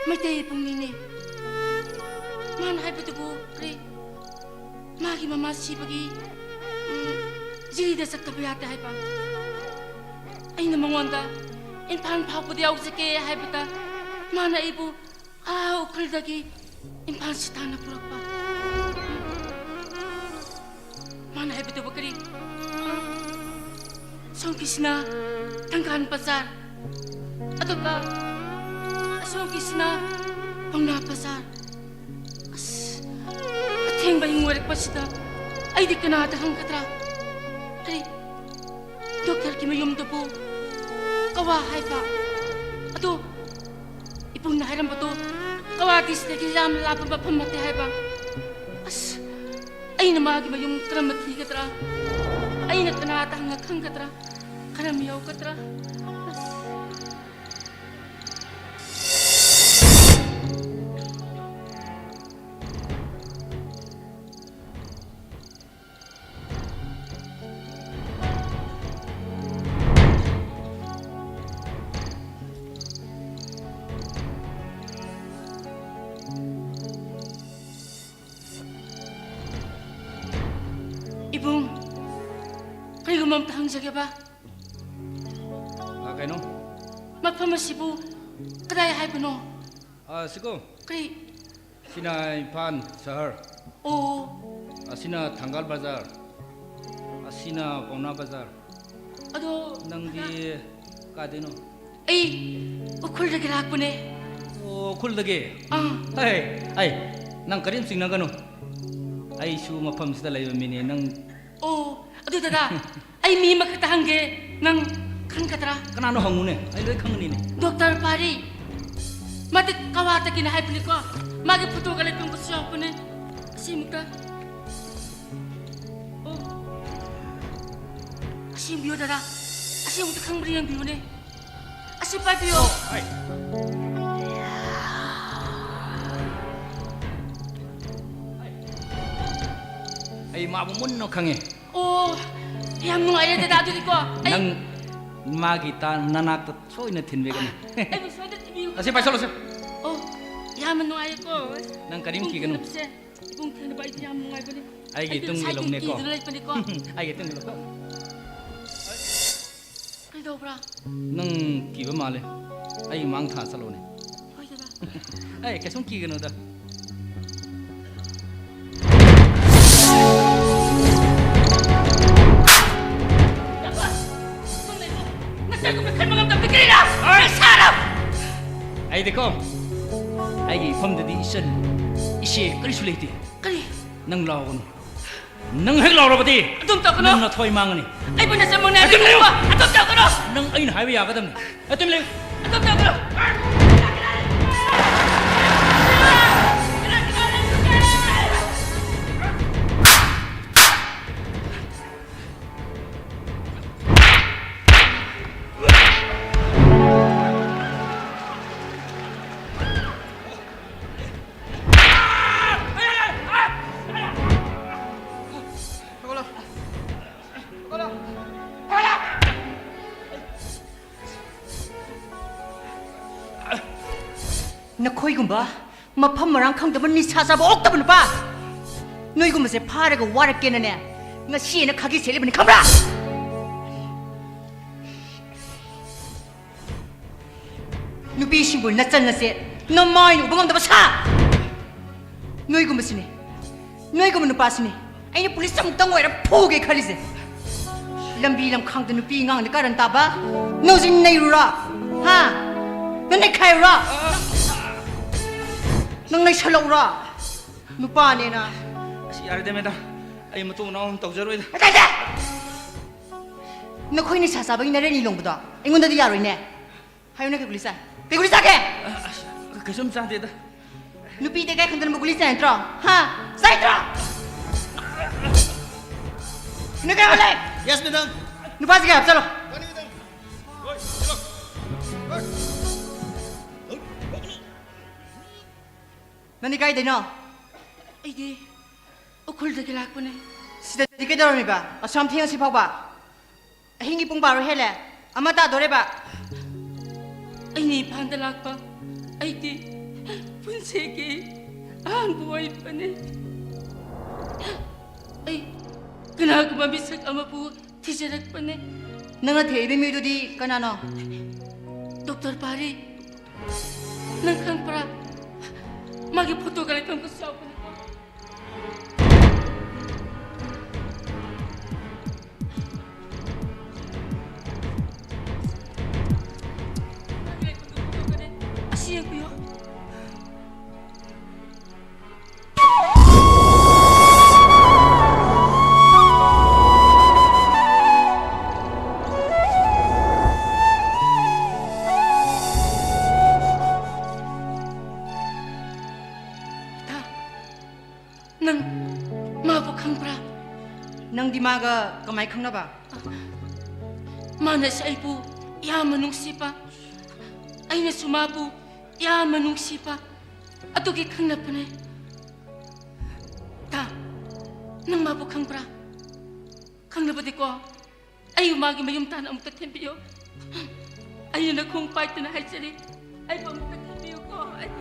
ꯃꯩꯇꯩ ꯏꯕꯨꯡꯅꯤꯅꯦ꯫ ꯃꯥꯅ ꯍꯥꯏꯕꯗꯨꯕꯨ ꯀꯔꯤ? ꯃꯥꯒꯤ ꯃꯃꯥ ꯁꯤꯕꯒꯤ, ꯎꯝ, ꯖꯤꯔꯤꯗ ꯆꯠꯇꯕ ꯌꯥꯗꯦ ꯍꯥꯏꯕ꯫ ꯑꯩꯅ ꯃꯉꯣꯟꯗ ꯏꯝꯐꯥꯜ ꯐꯥꯎꯕꯗ ꯌꯥꯎꯖꯒꯦ ꯍꯥꯏꯕꯗ ꯃꯥꯅ ꯑꯩꯕꯨ ꯑꯥ ꯎꯈ꯭ꯔꯨꯜꯗꯒꯤ ꯏꯝꯐꯥꯜꯁꯤ ꯇꯥꯟꯅ ꯄꯨꯔꯛꯄ꯫ ꯃꯥꯅ ꯍꯥꯏꯕꯗꯨꯕꯨ ꯀꯔꯤ? ꯁꯣꯝꯒꯤꯁꯤꯅ ꯊꯪꯒꯥꯜ ꯕꯖꯥꯔ, ꯑꯗꯨꯒ ꯑꯁꯣꯝꯒꯤꯁꯤꯅ ꯄꯥꯎꯅꯥ ꯕꯖꯥꯔ꯫ ꯑꯁ, ꯑꯊꯦꯡꯕ ꯑꯍꯤꯡ ꯑꯣꯏꯔꯛꯄꯁꯤꯗ ꯑꯩꯗꯤ ꯀꯅꯥꯗ ꯍꯪꯒꯗ꯭ꯔꯥ? ꯀꯔꯤ? ꯗꯣꯛꯇꯔꯒꯤ ꯃꯌꯨꯝꯗꯨꯕꯨ ꯀꯋꯥ ꯍꯥꯏꯕ꯫ ꯑꯗꯣ ꯏꯕꯨꯡꯅ ꯍꯥꯏꯔꯝꯕꯗꯣ ꯀꯋꯥꯗꯤ ꯁꯤꯗꯒꯤ ꯌꯥꯝꯅ ꯂꯥꯞꯄ ꯃꯐꯝ ꯅꯠꯇꯦ ꯍꯥꯏꯕ꯫ ꯑꯁ, ꯑꯩꯅ ꯃꯥꯒꯤ ꯃꯌꯨꯝ ꯀꯔꯝꯕ ꯊꯤꯒꯗ꯭ꯔꯥ? ꯑꯩꯅ ꯀꯅꯥꯗ ꯍꯪꯉ ꯈꯪꯒꯗ꯭ꯔꯥ? ꯀꯔꯝ ꯌꯧꯒꯗ꯭ꯔꯥ? ꯑꯁ꯫ ꯑꯝꯇ ꯍꯪꯖꯒꯦꯕ꯫ ꯑ, ꯀꯩꯅꯣ? ꯃꯐꯝ ꯑꯁꯤꯕꯨ ꯀꯗꯥꯏ ꯍꯥꯏꯕꯅꯣ? ꯑ, ꯁꯤꯀꯣ꯫ ꯀꯔꯤ? ꯁꯤꯅ ꯏꯝꯐꯥꯜ ꯁꯍꯔ꯫ ꯑꯣ꯫ ꯑꯁꯤꯅ ꯊꯪꯒꯥꯜ ꯕꯖꯥꯔ꯫ ꯑꯁꯤꯅ ꯄꯥꯎꯅꯥ ꯕꯖꯥꯔ꯫ ꯑꯗꯣ ꯅꯪꯗꯤ ꯀꯥꯏꯗꯩꯅꯣ? ꯑꯩ ꯎꯈ꯭ꯔꯨꯜꯗꯒꯤ ꯂꯥꯛꯄꯅꯦ꯫ ꯑꯣ, ꯎꯈ꯭ꯔꯨꯜꯗꯒꯤ? ꯑꯥ꯫ ꯍꯩ, ꯍꯩ, ꯅꯪ ꯀꯔꯤꯝ ꯆꯤꯡꯅꯒꯅꯨ꯫ ꯑꯩꯁꯨ ꯃꯐꯝꯁꯤꯗ ꯂꯩꯕ ꯃꯤꯅꯦ꯫ ꯅꯪ ꯑꯣ, ꯑꯗꯨ ꯗꯗꯥ, ꯑꯩ ꯃꯤ ꯑꯃꯈꯛꯇ ꯍꯪꯒꯦ, ꯅꯪ ꯈꯪꯒꯗ꯭ꯔꯥ? ꯀꯅꯥꯅꯣ ꯍꯪꯉꯨꯅꯦ, ꯑꯩ ꯂꯣꯏ ꯈꯪꯒꯅꯤꯅꯦ꯫ ꯗꯣꯛꯇꯔ ꯄꯥꯔꯤ, ꯃꯥꯗꯤ ꯀꯋꯥꯇꯒꯤꯅꯦ ꯍꯥꯏꯕꯅꯤꯀꯣ, ꯃꯥꯒꯤ ꯐꯣꯇꯣꯒ ꯂꯩꯐꯝꯒꯁꯨ ꯌꯥꯎꯔꯛꯄꯅꯦ꯫ ꯑꯁꯤ ꯑꯃꯨꯛꯇ, ꯑꯣ, ꯑꯁꯤ ꯌꯦꯡꯕꯤꯌꯨ ꯗꯗꯥ, ꯑꯁꯤ ꯑꯃꯨꯛꯇ ꯈꯪꯕ꯭ꯔꯥ ꯌꯦꯡꯕꯤꯌꯨꯅꯦ, ꯑꯁꯤ ꯄꯥꯏꯕꯤꯌꯣ꯫ ꯑꯩ ꯃꯥꯕꯨ ꯃꯨꯟꯅ ꯈꯪꯉꯦ꯫ ꯑꯣ, ꯌꯥꯝ ꯅꯨꯡꯉꯥꯏꯔꯦ ꯗꯗꯥ, ꯑꯗꯨꯗꯤꯀꯣ꯫ ꯑꯩ ꯅꯪ ꯃꯥꯒꯤ ꯇꯥ-, ꯅꯅꯥꯛꯇ ꯁꯣꯏꯅ ꯊꯤꯟꯕꯤꯒꯅꯤ꯫ ꯑꯩꯕꯨ ꯁꯣꯏꯗꯅ ꯊꯤꯟꯕꯤꯌꯨ꯫ ꯑꯁꯤ ꯄꯥꯏꯁꯜꯂꯨꯁꯦ꯫ ꯑꯣ, ꯌꯥꯝꯅ ꯅꯨꯡꯉꯥꯏꯔꯦꯀꯣ꯫ ꯅꯪ ꯀꯔꯤꯝ ꯏꯕꯨꯡ ꯀꯤꯒꯅꯨ꯫ ꯊꯦꯡꯅꯕꯁꯦ, ꯏꯕꯨꯡ ꯊꯦꯡꯅꯕ ꯑꯩꯗꯤ ꯌꯥꯝ ꯅꯨꯡꯉꯥꯏꯕꯅꯦ꯫ ꯑꯩꯒꯤ ꯑꯩꯗꯤ ꯇꯨꯡꯒꯤ ꯉꯁꯥꯏꯗꯒꯤ ꯂꯧꯅꯦꯀꯣ꯫ ꯀꯤꯗꯨꯅ ꯂꯩꯕꯅꯦꯀꯣ꯫ ꯑꯩꯒꯤ ꯇꯨꯡꯒꯤ ꯂꯧ꯫ ꯀꯩꯗꯧꯕ꯭ꯔꯥ? ꯅꯪ ꯀꯤꯕ ꯃꯥꯜꯂꯦ꯫ ꯑꯩ ꯃꯥꯡ ꯊꯥ ꯆꯠꯂꯣꯅꯦ꯫ ꯍꯣꯏ, ꯗꯗꯥ꯫ ꯑꯩ ꯀꯩꯁꯨꯝ ꯀꯤꯒꯅꯨꯗ꯫ ꯅꯆꯥꯒꯨꯝꯅ ꯈꯟꯕ ꯉꯝꯗꯕꯗꯤ ꯀꯔꯤꯔꯥ? ꯅꯁꯥꯔꯥ? ꯑꯩꯗꯤꯀꯣ, ꯑꯩꯒꯤ ꯏꯐꯝꯗꯗꯤ ꯏꯆꯟ, ꯏꯆꯦ ꯀꯔꯤꯁꯨ ꯂꯩꯇꯦ꯫ ꯀꯔꯤ? ꯅꯪ ꯂꯥꯎꯒꯅꯨ꯫ ꯅꯪ ꯍꯦꯛ ꯂꯥꯎꯔꯕꯗꯤ ꯑꯗꯨꯝ ꯇꯧꯒꯅꯨ꯫ ꯅꯪ ꯅꯊ꯭ꯋꯥꯏ ꯃꯥꯡꯉꯅꯤ꯫ ꯑꯩꯕꯨ ꯅꯆꯟꯃꯛꯅꯦ ꯑꯗꯨꯝ ꯍꯥꯏꯕꯤꯔꯤꯕ꯫ ꯂꯩꯌꯨ꯫ ꯑꯗꯨꯝ ꯇꯧꯒꯅꯨ꯫ ꯅꯪ ꯑꯩꯅ ꯍꯥꯏꯕ ꯌꯥꯒꯗꯕꯅꯤ꯫ ꯑꯗꯨꯝ ꯂꯩꯌꯨ꯫ ꯑꯗꯨꯝ ꯇꯧꯒꯅꯨ꯫ ꯅꯈꯣꯏꯒꯨꯝꯕ ꯃꯐꯝ ꯃꯔꯥꯡ ꯈꯪꯗꯕ, ꯅꯤꯁꯥ ꯆꯥꯕ ꯑꯣꯛꯇꯕ ꯅꯨꯄꯥ, ꯅꯣꯏꯒꯨꯝꯕꯁꯦ ꯐꯥꯔꯒ ꯋꯥꯔꯛꯀꯦꯅꯅꯦ, ꯉꯁꯤ ꯑꯩꯅ ꯈꯥꯒꯤ ꯁꯦꯠꯂꯤꯕꯅꯤ, ꯈꯪꯕ꯭ꯔꯥ? ꯅꯨꯄꯤꯁꯤꯡꯕꯨ ꯅꯆꯟ ꯅꯆꯦ ꯅꯃꯥꯏꯅ ꯎꯕ ꯉꯝꯗꯕ ꯁꯥ! ꯅꯣꯏꯒꯨꯝꯕꯁꯤꯅꯦ, ꯅꯣꯏꯒꯨꯝꯕ ꯅꯨꯄꯥꯁꯤꯅꯦ ꯑꯩꯅ ꯄꯨꯂꯤꯁ ꯑꯃꯨꯛꯇꯪ ꯑꯣꯏꯔ ꯐꯨꯒꯦ ꯈꯜꯂꯤꯁꯦ꯫ ꯂꯝꯕꯤ ꯂꯝꯈꯥꯡꯗ ꯅꯨꯄꯤ ꯑꯉꯥꯡꯗ ꯀꯥꯔꯟ ꯇꯥꯕ, ꯅꯪꯁꯤ ꯅꯩꯔꯨꯔꯣ? ꯍꯥ? ꯅꯪ ꯅꯩꯈꯥꯏꯔꯨꯔꯣ? ꯅꯪ ꯅꯩꯁꯜꯂꯛꯎꯔꯣ? ꯅꯨꯄꯥꯅꯦꯅ꯫ ꯑꯁ, ꯌꯥꯔꯦꯗ, ꯃꯦꯗꯥꯝ꯫ ꯑꯩ ꯃꯇꯨꯡ ꯃꯅꯥꯎ ꯑꯃ ꯇꯧꯖꯔꯣꯏꯗ꯫ ꯅꯈꯣꯏ ꯅꯤꯁꯥ ꯆꯥꯕꯒꯤ ꯅꯔꯦꯟ ꯂꯣꯡꯕꯗꯣ ꯑꯩꯉꯣꯟꯗꯗꯤ ꯌꯥꯔꯣꯏꯅꯦ꯫ ꯍꯥꯏꯌꯨꯅꯦ, ꯀꯩ ꯒꯨꯂꯤ ꯆꯥꯏ? ꯀꯩ ꯒꯨꯂꯤ ꯆꯥꯒꯦ? ꯑꯁ, ꯀꯩꯁꯨꯝ ꯆꯥꯗꯦꯗ꯫ ꯅꯨꯄꯤꯗ ꯀꯥꯏ ꯈꯟꯗꯅꯕ ꯒꯨꯂꯤ ꯆꯥꯏ ꯅꯠꯇ꯭ꯔꯣ? ꯍꯥ? ꯆꯥꯏꯗ꯭ꯔꯣ? ꯅꯪ ꯀꯩ ꯍꯥꯏꯕ ꯂꯩ? Yes, madam. ꯅꯨꯄꯥꯁꯤ ꯀꯌꯥ ꯍꯥꯞꯆꯜꯂꯣ꯫ ꯅꯪꯗꯤ ꯀꯥꯏꯗꯩꯅꯣ? ꯑꯩꯗꯤ ꯎꯈ꯭ꯔꯨꯜꯗꯒꯤ ꯂꯥꯛꯄꯅꯦ꯫ ꯁꯤꯗꯗꯤ ꯀꯩꯗꯧꯔꯝꯃꯤꯕ? ꯑꯁꯨꯌꯥꯝ ꯊꯦꯡꯉꯁꯤ ꯐꯥꯎꯕ? ꯑꯍꯤꯡꯒꯤ ꯄꯨꯡ ꯕꯥꯔꯣ ꯍꯦꯜꯂꯦ꯫ ꯑꯃ ꯇꯥꯗꯣꯔꯦꯕ꯫ ꯑꯩꯅ ꯏꯝꯐꯥꯜꯗ ꯂꯥꯛꯄ꯫ ꯑꯩꯗꯤ ꯄꯨꯟꯁꯤꯒꯤ ꯑꯍꯥꯟꯕ ꯑꯣꯏꯕꯅꯦ꯫ ꯑꯩ ꯀꯅꯥꯒꯨꯝꯕ ꯃꯤꯁꯛ ꯑꯃꯕꯨ ꯊꯤꯖꯔꯛꯄꯅꯦ꯫ ꯅꯪꯅ ꯊꯤꯔꯛꯏꯕ ꯃꯤꯗꯨꯗꯤ ꯀꯅꯥꯅꯣ? ꯗꯣꯛꯇꯔ ꯄꯥꯔꯤ꯫ ꯅꯪ ꯈꯪꯕ꯭ꯔꯥ? ꯃꯥꯒꯤ ꯐꯣꯇꯣꯒ ꯂꯩꯐꯝꯒꯁꯨ ꯌꯥꯎꯕꯅꯤꯀꯣ꯫ ꯃꯥꯒꯤ ꯂꯩꯐꯝꯗꯨ ꯐꯣꯇꯣꯒꯅꯦ꯫ ꯑꯁꯤ ꯌꯦꯡꯕꯤꯌꯣ꯫ ꯏꯇꯥ, ꯅꯪ ꯃꯥꯕꯨ ꯈꯪꯕ꯭ꯔꯥ? ꯅꯪꯗꯤ ꯃꯥꯒ ꯀꯃꯥꯏ ꯈꯪꯅꯕ? ꯃꯥꯅꯁꯨ ꯑꯩꯕꯨ ꯌꯥꯝꯅ ꯅꯨꯡꯁꯤꯕ, ꯑꯩꯅꯁꯨ ꯃꯥꯕꯨ ꯌꯥꯝꯅ ꯅꯨꯡꯁꯤꯕ, ꯑꯗꯨꯒꯤ ꯈꯪꯅꯕꯅꯦ꯫ ꯏꯇꯥ, ꯅꯪ ꯃꯥꯕꯨ ꯈꯪꯕ꯭ꯔꯥ? ꯈꯪꯂꯕꯗꯤꯀꯣ, ꯑꯩ ꯃꯥꯒꯤ ꯃꯌꯨꯝ ꯇꯥꯟꯅ ꯑꯃꯨꯛꯇ ꯊꯤꯟꯕꯤꯌꯨ꯫ ꯑꯩꯅ ꯅꯈꯣꯡ ꯄꯥꯏꯗꯨꯅ ꯍꯥꯏꯖꯔꯤ, ꯑꯩꯕꯨ ꯑꯃꯨꯛꯇ ꯊꯤꯟꯕꯤꯌꯨꯀꯣ꯫ ꯑꯩ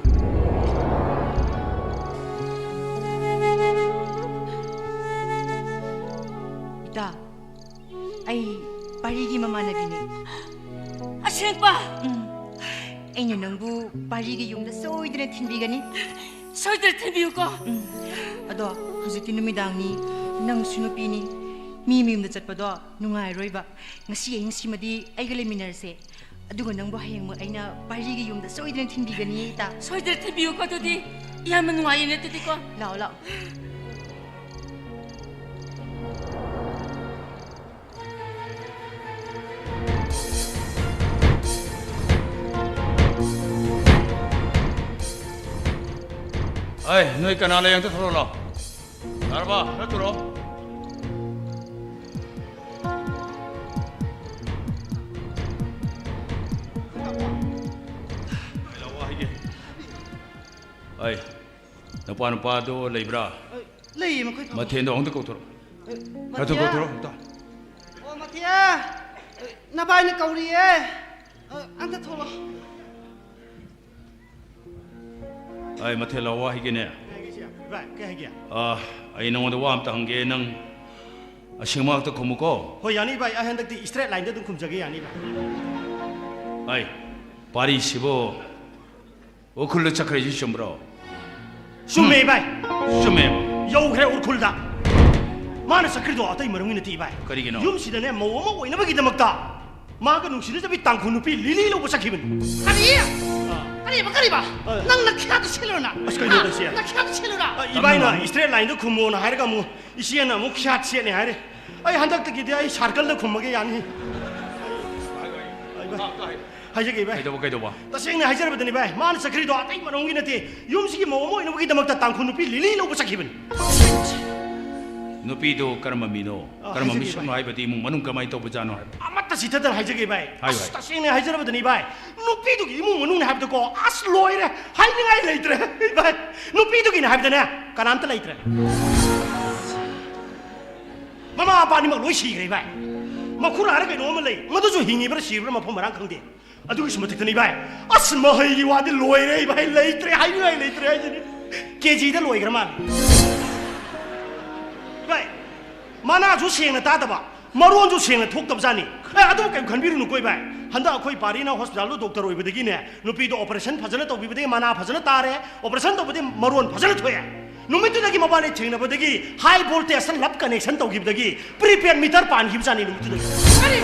ꯏꯇꯥ, ꯑꯩ ꯄꯥꯔꯤꯒꯤ ꯃꯃꯥꯟꯅꯕꯤꯅꯦ꯫ ꯑꯁꯦꯡꯕ? ꯎꯝ꯫ ꯑꯩꯅ ꯅꯪꯕꯨ ꯄꯥꯔꯤꯒꯤ ꯌꯨꯝꯗ ꯁꯣꯏꯗꯅ ꯊꯤꯟꯕꯤꯒꯅꯤ꯫ ꯁꯣꯏꯗꯅ ꯊꯤꯟꯕꯤꯌꯨꯀꯣ꯫ ꯎꯝ꯫ ꯑꯗꯣ ꯍꯧꯖꯤꯛꯇꯤ ꯅꯨꯃꯤꯗꯥꯡꯅꯤ, ꯅꯪꯁꯨ ꯅꯨꯄꯤꯅꯤ, ꯃꯤ ꯃꯌꯨꯝꯗ ꯆꯠꯄꯗꯣ ꯅꯨꯡꯉꯥꯏꯔꯣꯏꯕ꯫ ꯉꯁꯤ ꯑꯍꯤꯡꯁꯤꯃꯗꯤ ꯑꯩꯒ ꯂꯩꯃꯤꯟꯅꯔꯁꯦ꯫ ꯑꯗꯨꯒ ꯅꯪꯕꯨ ꯍꯌꯦꯡꯃꯛ ꯑꯩꯅ ꯄꯥꯔꯤꯒꯤ ꯌꯨꯝꯗ ꯁꯣꯏꯗꯅ ꯊꯤꯟꯕꯤꯒꯅꯤ, ꯏꯇꯥ꯫ ꯁꯣꯏꯗꯅ ꯊꯤꯟꯕꯤꯌꯨꯀꯣ꯫ ꯑꯗꯨꯗꯤ ꯏꯌꯥꯝꯕ ꯅꯨꯡꯉꯥꯏꯌꯦꯅꯦ ꯑꯗꯨꯗꯤꯀꯣ꯫ ꯂꯥꯛꯑꯣ, ꯂꯥꯛꯑꯣ꯫ ꯑꯩ, ꯅꯣꯏ ꯀꯅꯥ ꯂꯩ? ꯑꯝꯇ ꯊꯣꯛꯂꯛꯑꯣ ꯂꯥꯎ꯫ ꯌꯥꯔꯕ? ꯈꯔ ꯊꯨꯔꯣ꯫ ꯑꯩ, ꯅꯨꯄꯥ ꯅꯨꯄꯥꯗꯣ ꯂꯩꯕ꯭ꯔꯥ? ꯑ, ꯂꯩꯌꯦ, ꯃꯈꯣꯏ ꯐꯝꯃꯤ꯫ ꯃꯊꯦꯜꯗꯣ ꯑꯝꯇ ꯀꯧꯊꯣꯔꯛꯑꯣ꯫ ꯑ, ꯈꯔ ꯊꯨ ꯃꯊꯦꯜ? ꯀꯧꯊꯣꯔꯛꯑꯣ ꯑꯝꯇ꯫ ꯑꯣ, ꯃꯊꯦꯜ! ꯑ, ꯅꯚꯥꯏꯅ ꯀꯧꯔꯤꯌꯦ꯫ ꯑ, ꯑꯝꯇ ꯊꯣꯛꯂꯛꯑꯣ꯫ ꯑꯩ ꯃꯊꯦꯜ ꯂꯥꯎ ꯋꯥ ꯍꯥꯏꯒꯦꯅꯦ꯫ ꯀꯩ ꯍꯥꯏꯒꯦ ꯏꯆꯦ? ꯏꯕꯥꯏ, ꯀꯩ ꯍꯥꯏꯒꯦ? ꯑ, ꯑꯩ ꯅꯉꯣꯟꯗ ꯋꯥ ꯑꯝꯇ ꯍꯪꯒꯦ, ꯅꯪ ꯑꯁꯦꯡꯕ ꯉꯥꯛꯇ ꯈꯨꯝꯃꯨꯀꯣ꯫ ꯍꯣꯏ, ꯌꯥꯅꯤ ꯏꯕꯥꯏ, ꯑꯩ ꯍꯟꯗꯛꯇꯤ straight line ꯗ ꯑꯗꯨꯝ ꯈꯨꯝꯖꯒꯦ, ꯌꯥꯅꯤ ꯏꯕꯥꯏ꯫ ꯑꯩ, ꯄꯥꯔꯤꯁꯤꯕꯨ ꯎꯈ꯭ꯔꯨꯜꯗ ꯆꯠꯈ꯭ꯔꯤꯁꯤ ꯆꯨꯝꯕ꯭ꯔꯣ? ꯆꯨꯝꯃꯦ ꯏꯕꯥꯏ꯫ ꯆꯨꯝꯃꯦꯕ? ꯌꯧꯈ꯭ꯔꯦ ꯎꯈ꯭ꯔꯨꯜꯗ꯫ ꯃꯥꯅ ꯆꯠꯈ꯭ꯔꯤꯗꯣ ꯑꯇꯩ ꯃꯔꯝꯒꯤ ꯅꯠꯇꯦ ꯏꯕꯥꯏ꯫ ꯀꯔꯤꯒꯤꯅꯣ? ꯌꯨꯝꯁꯤꯗꯅꯦ ꯃꯧ ꯑꯃ ꯑꯣꯏꯅꯕꯒꯤꯗꯃꯛꯇ ꯃꯥꯒ ꯅꯨꯡꯁꯤꯅꯖꯕꯤ ꯇꯥꯡꯈꯨꯜ ꯅꯨꯄꯤ ꯂꯤꯂꯤ ꯂꯧꯕ ꯆꯠꯈꯤꯕꯅꯤ꯫ ꯀꯔꯤ? ꯑꯥ꯫ ꯀꯔꯤꯕ, ꯀꯔꯤꯕ? ꯑꯥ꯫ ꯅꯪ ꯅꯈ꯭ꯌꯥꯠꯇ ꯁꯤꯜꯂꯨꯔ ꯅꯪ? ꯑꯁ, ꯀꯩꯅꯣ ꯍꯥ? ꯇꯧꯁꯦ? ꯅꯈ꯭ꯌꯥꯠꯇ ꯁꯤꯜꯂꯨꯔ? ꯑꯥ, ꯏꯕꯥꯏꯅ ꯀꯔꯝꯕ? Straight line ꯗ ꯈꯨꯝꯃꯣꯅ ꯍꯥꯏꯔꯒ ꯑꯃꯨꯛ ꯏꯆꯦꯅ ꯑꯃꯨꯛ ꯈ꯭ꯌꯥꯠ ꯁꯦꯠꯅꯤ ꯍꯥꯏꯔꯦ꯫ ꯑꯩ ꯍꯟꯗꯛꯇꯒꯤꯗꯤ ꯑꯩ circle ꯗ ꯈꯨꯝꯃꯒꯦ, ꯌꯥꯅꯤ? ꯍꯥꯏꯖꯒꯦ ꯏꯕꯥꯏ꯫ ꯀꯩꯗꯧꯕ, ꯀꯩꯗꯧꯕ? ꯇꯁꯦꯡꯅ ꯍꯥꯏꯖꯔꯕꯗꯅꯤ ꯏꯕꯥꯏ, ꯃꯥꯅ ꯆꯠꯈ꯭ꯔꯤꯗꯣ ꯑꯇꯩ ꯃꯔꯝꯒꯤ ꯅꯠꯇꯦ, ꯌꯨꯝꯁꯤꯒꯤ ꯃꯧ ꯑꯃ ꯑꯣꯏꯅꯕꯒꯤꯗꯃꯛꯇ ꯇꯥꯡꯈꯨꯜ ꯅꯨꯄꯤ ꯂꯤꯂꯤ ꯂꯧꯕ ꯆꯠꯈꯤꯕꯅꯤ꯫ ꯅꯨꯄꯤꯗꯣ ꯀꯔꯝꯕ ꯃꯤꯅꯣ? ꯑ, ꯀꯔꯝꯕ ꯍꯥꯏꯖꯒꯦ ꯃꯤꯁꯛꯅꯣ ꯏꯕꯥꯏ꯫ ꯍꯥꯏꯕꯗꯤ ꯏꯃꯨꯡ ꯃꯅꯨꯡ ꯀꯃꯥꯏꯅ ꯇꯧꯕꯖꯥꯠꯅꯣ ꯍꯥꯏꯕ꯫ ꯑꯃꯠꯇ ꯆꯤꯊꯗꯅ ꯍꯥꯏꯖꯒꯦ ꯏꯕꯥꯏ꯫ ꯍꯥꯏꯌꯨ, ꯑꯁ, ꯍꯥꯏꯌꯨ꯫ ꯇꯁꯦꯡꯅ ꯍꯥꯏꯖꯔꯕꯗꯅꯤ ꯏꯕꯥꯏ, ꯅꯨꯄꯤꯗꯨꯒꯤ ꯏꯃꯨꯡ ꯃꯅꯨꯡꯅꯦ ꯍꯥꯏꯕꯗꯀꯣ, ꯑꯁ, ꯂꯣꯏꯔꯦ, ꯍꯥꯏꯅꯤꯡꯉꯥꯏ ꯂꯩꯇ꯭ꯔꯦ ꯏꯕꯥꯏ꯫ ꯅꯨꯄꯤꯗꯨꯒꯤꯅꯦ ꯍꯥꯏꯕꯗꯅꯦ, ꯀꯅꯥꯝꯇ ꯂꯩꯇ꯭ꯔꯦ꯫ ꯃꯃꯥ ꯃꯄꯥ ꯑꯅꯤꯃꯛ ꯂꯣꯏ ꯁꯤꯈ꯭ꯔꯦ ꯏꯕꯥꯏ꯫ ꯃꯈꯨꯔꯥꯔ ꯀꯩꯅꯣ ꯑꯃ ꯂꯩ, ꯃꯗꯨꯁꯨ ꯍꯤꯡꯉꯤꯕ꯭ꯔꯥ ꯁꯤꯕ꯭ꯔꯥ ꯃꯐꯝ ꯃꯔꯥꯡ ꯈꯪꯗꯦ꯫ ꯑꯗꯨꯒꯤꯁꯨ ꯃꯊꯛꯇꯅꯤ ꯏꯕꯥꯏ, ꯑꯁ, ꯃꯍꯩꯒꯤ ꯋꯥꯗꯤ ꯂꯣꯏꯔꯦ ꯏꯕꯥꯏ, ꯂꯩꯇ꯭ꯔꯦ, ꯍꯥꯏꯅꯤꯡꯉꯥꯏ ꯂꯩꯇ꯭ꯔꯦ ꯍꯥꯏꯁꯤꯅꯤ꯫ ꯀꯦ ꯖꯤꯗ ꯂꯣꯏꯈ꯭ꯔ ꯃꯥꯜꯂꯦ ꯏꯕꯥꯏ꯫ ꯃꯅꯥꯁꯨ ꯁꯦꯡꯅ ꯇꯥꯗꯕ, ꯃꯔꯣꯟꯁꯨ ꯁꯦꯡꯅ ꯊꯣꯛꯇꯕꯖꯥꯠꯅꯤ꯫ ꯑꯦ, ꯑꯗꯨ ꯀꯩꯝ ꯈꯟꯕꯤꯔꯨꯅꯨꯀꯣ ꯏꯕꯥꯏ꯫ ꯍꯟꯗꯛ ꯑꯩꯈꯣꯏ ꯄꯥꯔꯤꯅ ꯍꯣꯁꯄꯤꯇꯥꯜꯗ ꯗꯣꯛꯇꯔ ꯑꯣꯏꯕꯗꯒꯤꯅꯦ, ꯅꯨꯄꯤꯗꯣ ꯑꯣꯄꯔꯦꯁꯟ ꯐꯖꯅ ꯇꯧꯕꯤꯕꯗꯒꯤ ꯃꯅꯥ ꯐꯖꯅ ꯇꯥꯔꯦ, ꯑꯣꯄꯔꯦꯁꯟ ꯇꯧꯕꯗꯒꯤ ꯃꯔꯣꯟ ꯐꯖꯅ ꯊꯣꯛꯑꯦ꯫ ꯅꯨꯃꯤꯠꯇꯨꯗꯒꯤ ꯃꯕꯥꯅꯤ ꯊꯦꯡꯅꯕꯗꯒꯤ ꯍꯥꯏ ꯚꯣꯜꯇꯦꯖꯇ ꯂꯞ ꯀꯅꯦꯛꯁꯟ ꯇꯧꯈꯤꯕꯗꯒꯤ ꯄ꯭ꯔꯤꯄꯦꯗ ꯃꯤꯇꯔ ꯄꯥꯟꯈꯤꯕꯖꯥꯠꯅꯤ ꯅꯨꯃꯤꯠꯇꯨꯗꯒꯤ꯫ ꯀꯔꯤ?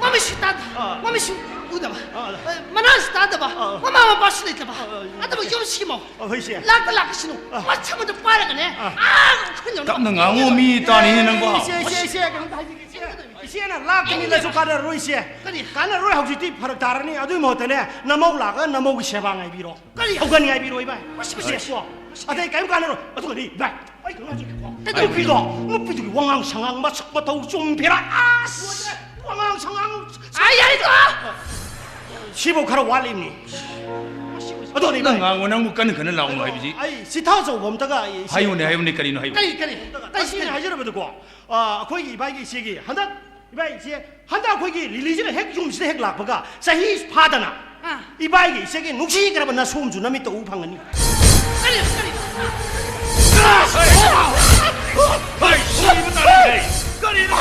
ꯃꯃꯤꯠꯁꯨ ꯇꯥꯗ, ꯑꯥ꯫ ꯃꯃꯤꯠꯁꯨ ꯎꯗꯕ, ꯑꯥ꯫ ꯃꯅꯥꯁꯨ ꯇꯥꯗꯕ, ꯑꯥ꯫ ꯃꯃꯥ ꯃꯄꯥꯁꯨ ꯂꯩꯇꯕ, ꯑꯥ, ꯑꯥ, ꯑꯥ꯫ ꯑꯗꯨꯕꯨ ꯌꯨꯝꯁꯤꯃꯣ ꯑꯥ, ꯍꯣꯏ, ꯏꯆꯦ꯫ ꯂꯥꯛꯇ ꯂꯥꯛꯀꯁꯤꯅꯨ꯫ ꯑꯥ꯫ ꯃꯁꯝ ꯑꯗꯨ ꯄꯥꯏꯔꯒꯅꯦ, ꯑꯥ꯫ ꯑꯥ, ꯎꯈ꯭ꯔꯨꯜ ꯌꯧꯅ ꯇꯞꯅ ꯉꯥꯡꯉꯣ, ꯃꯤ ꯇꯥꯅꯤꯅꯦ ꯅꯪꯕꯣ꯫ ꯏꯆꯦ, ꯏꯆꯦ, ꯏꯆꯦ, ꯀꯩꯅꯣꯝꯇ ꯍꯥꯏꯖꯒꯦ, ꯏꯆꯦ꯫ ꯏꯆꯦꯅ ꯂꯥꯛꯇ ꯃꯤꯅꯁꯨ ꯀꯥꯟꯅꯔꯔꯣꯏ, ꯏꯆꯦ꯫ ꯀꯔꯤ? ꯀꯥꯟꯅꯔꯔꯣꯏ, ꯍꯧꯖꯤꯛꯇꯤ ꯐꯔꯛ ꯇꯥꯔꯅꯤ꯫ ꯑꯗꯨꯏ ꯃꯍꯨꯠꯇꯅꯦ, ꯅꯃꯧ ꯂꯥꯛꯑꯒ ꯅꯃꯧꯒꯤ ꯁꯦꯕꯥ ꯉꯥꯏꯕꯤꯔꯣ꯫ ꯀꯔꯤ? ꯍꯧꯒꯠ ꯉꯥꯏꯕꯤꯔꯣ, ꯏꯕꯥꯏ꯫ ꯃꯁꯤ, ꯃꯁꯤ꯫ ꯏꯆꯦ, ꯀꯣ꯫ ꯑꯇꯩ ꯀꯔꯤꯝ ꯀꯥꯟꯅꯔꯣꯏ꯫ ꯑꯗꯨꯒꯗꯤ, ꯏꯕꯥꯏ, ꯑꯩ ꯀꯩꯅꯣ ꯍꯥꯏꯖꯒꯦꯀꯣ꯫ ꯀꯩꯗꯧꯔꯒꯦ? ꯅꯨꯄꯤꯗꯣ, ꯅꯨꯄꯤꯗꯨꯒꯤ ꯋꯥꯉꯥꯡ ꯁꯉꯥꯡ, ꯃꯁꯛ ꯃꯇꯧ ꯆꯨꯝ ꯐꯤꯔꯥ, ꯑꯁ! ꯋꯥꯉꯥꯡ ꯁꯉꯥꯡ ꯑꯥ, ꯌꯥꯔꯦꯀꯣ! ꯁꯤꯐꯧ ꯈꯔ ꯋꯥꯠꯂꯤꯕꯅꯤ꯫ ꯑꯗꯨꯅꯤ, ꯅꯪ ꯏꯕꯥꯏ꯫ ꯉꯥꯡꯉꯣ, ꯅꯪꯕꯨ ꯀꯟꯅ ꯀꯟꯅ ꯂꯥꯎꯅꯨ ꯍꯥꯏꯕꯁꯤ꯫ ꯑꯩ ꯆꯤꯊ ꯑꯆꯧꯕ ꯑꯝꯇꯒ, ꯑꯩ ꯍꯥꯏꯌꯨꯅꯦ, ꯍꯥꯏꯌꯨꯅꯦ, ꯀꯔꯤꯅꯣ ꯍꯥꯏꯌꯨ꯫ ꯀꯔꯤ, ꯀꯔꯤ? ꯀꯔꯤ, ꯇꯁꯦꯡꯅ ꯀꯔꯤ? ꯍꯥꯏꯖꯔꯕꯗꯀꯣ, ꯑ, ꯑꯩꯈꯣꯏꯒꯤ ꯏꯕꯥꯏꯒꯤ ꯏꯆꯦꯒꯤ ꯍꯟꯗꯛ, ꯏꯕꯥꯏ ꯏꯆꯦ, ꯍꯟꯗꯛ ꯑꯩꯈꯣꯏꯒꯤ ꯔꯤꯂꯤꯖꯟ ꯍꯦꯛ ꯌꯨꯝꯁꯤꯗ ꯍꯦꯛ ꯂꯥꯛꯄꯒ ꯆꯍꯤ ꯐꯥꯗꯅ ꯑꯥ꯫ ꯏꯕꯥꯏꯒꯤ ꯏꯆꯦꯒꯤ ꯅꯨꯡꯁꯤꯈ꯭ꯔꯕ ꯅꯁꯣꯝꯁꯨ ꯅꯃꯤꯠꯇ ꯎ ꯐꯪꯒꯅꯤ꯫ ꯀꯔꯤ, ꯀꯔꯤ? ꯑꯩ ꯁꯤꯕ ꯇꯥꯔꯦ꯫ ꯀꯔꯤꯅꯣ?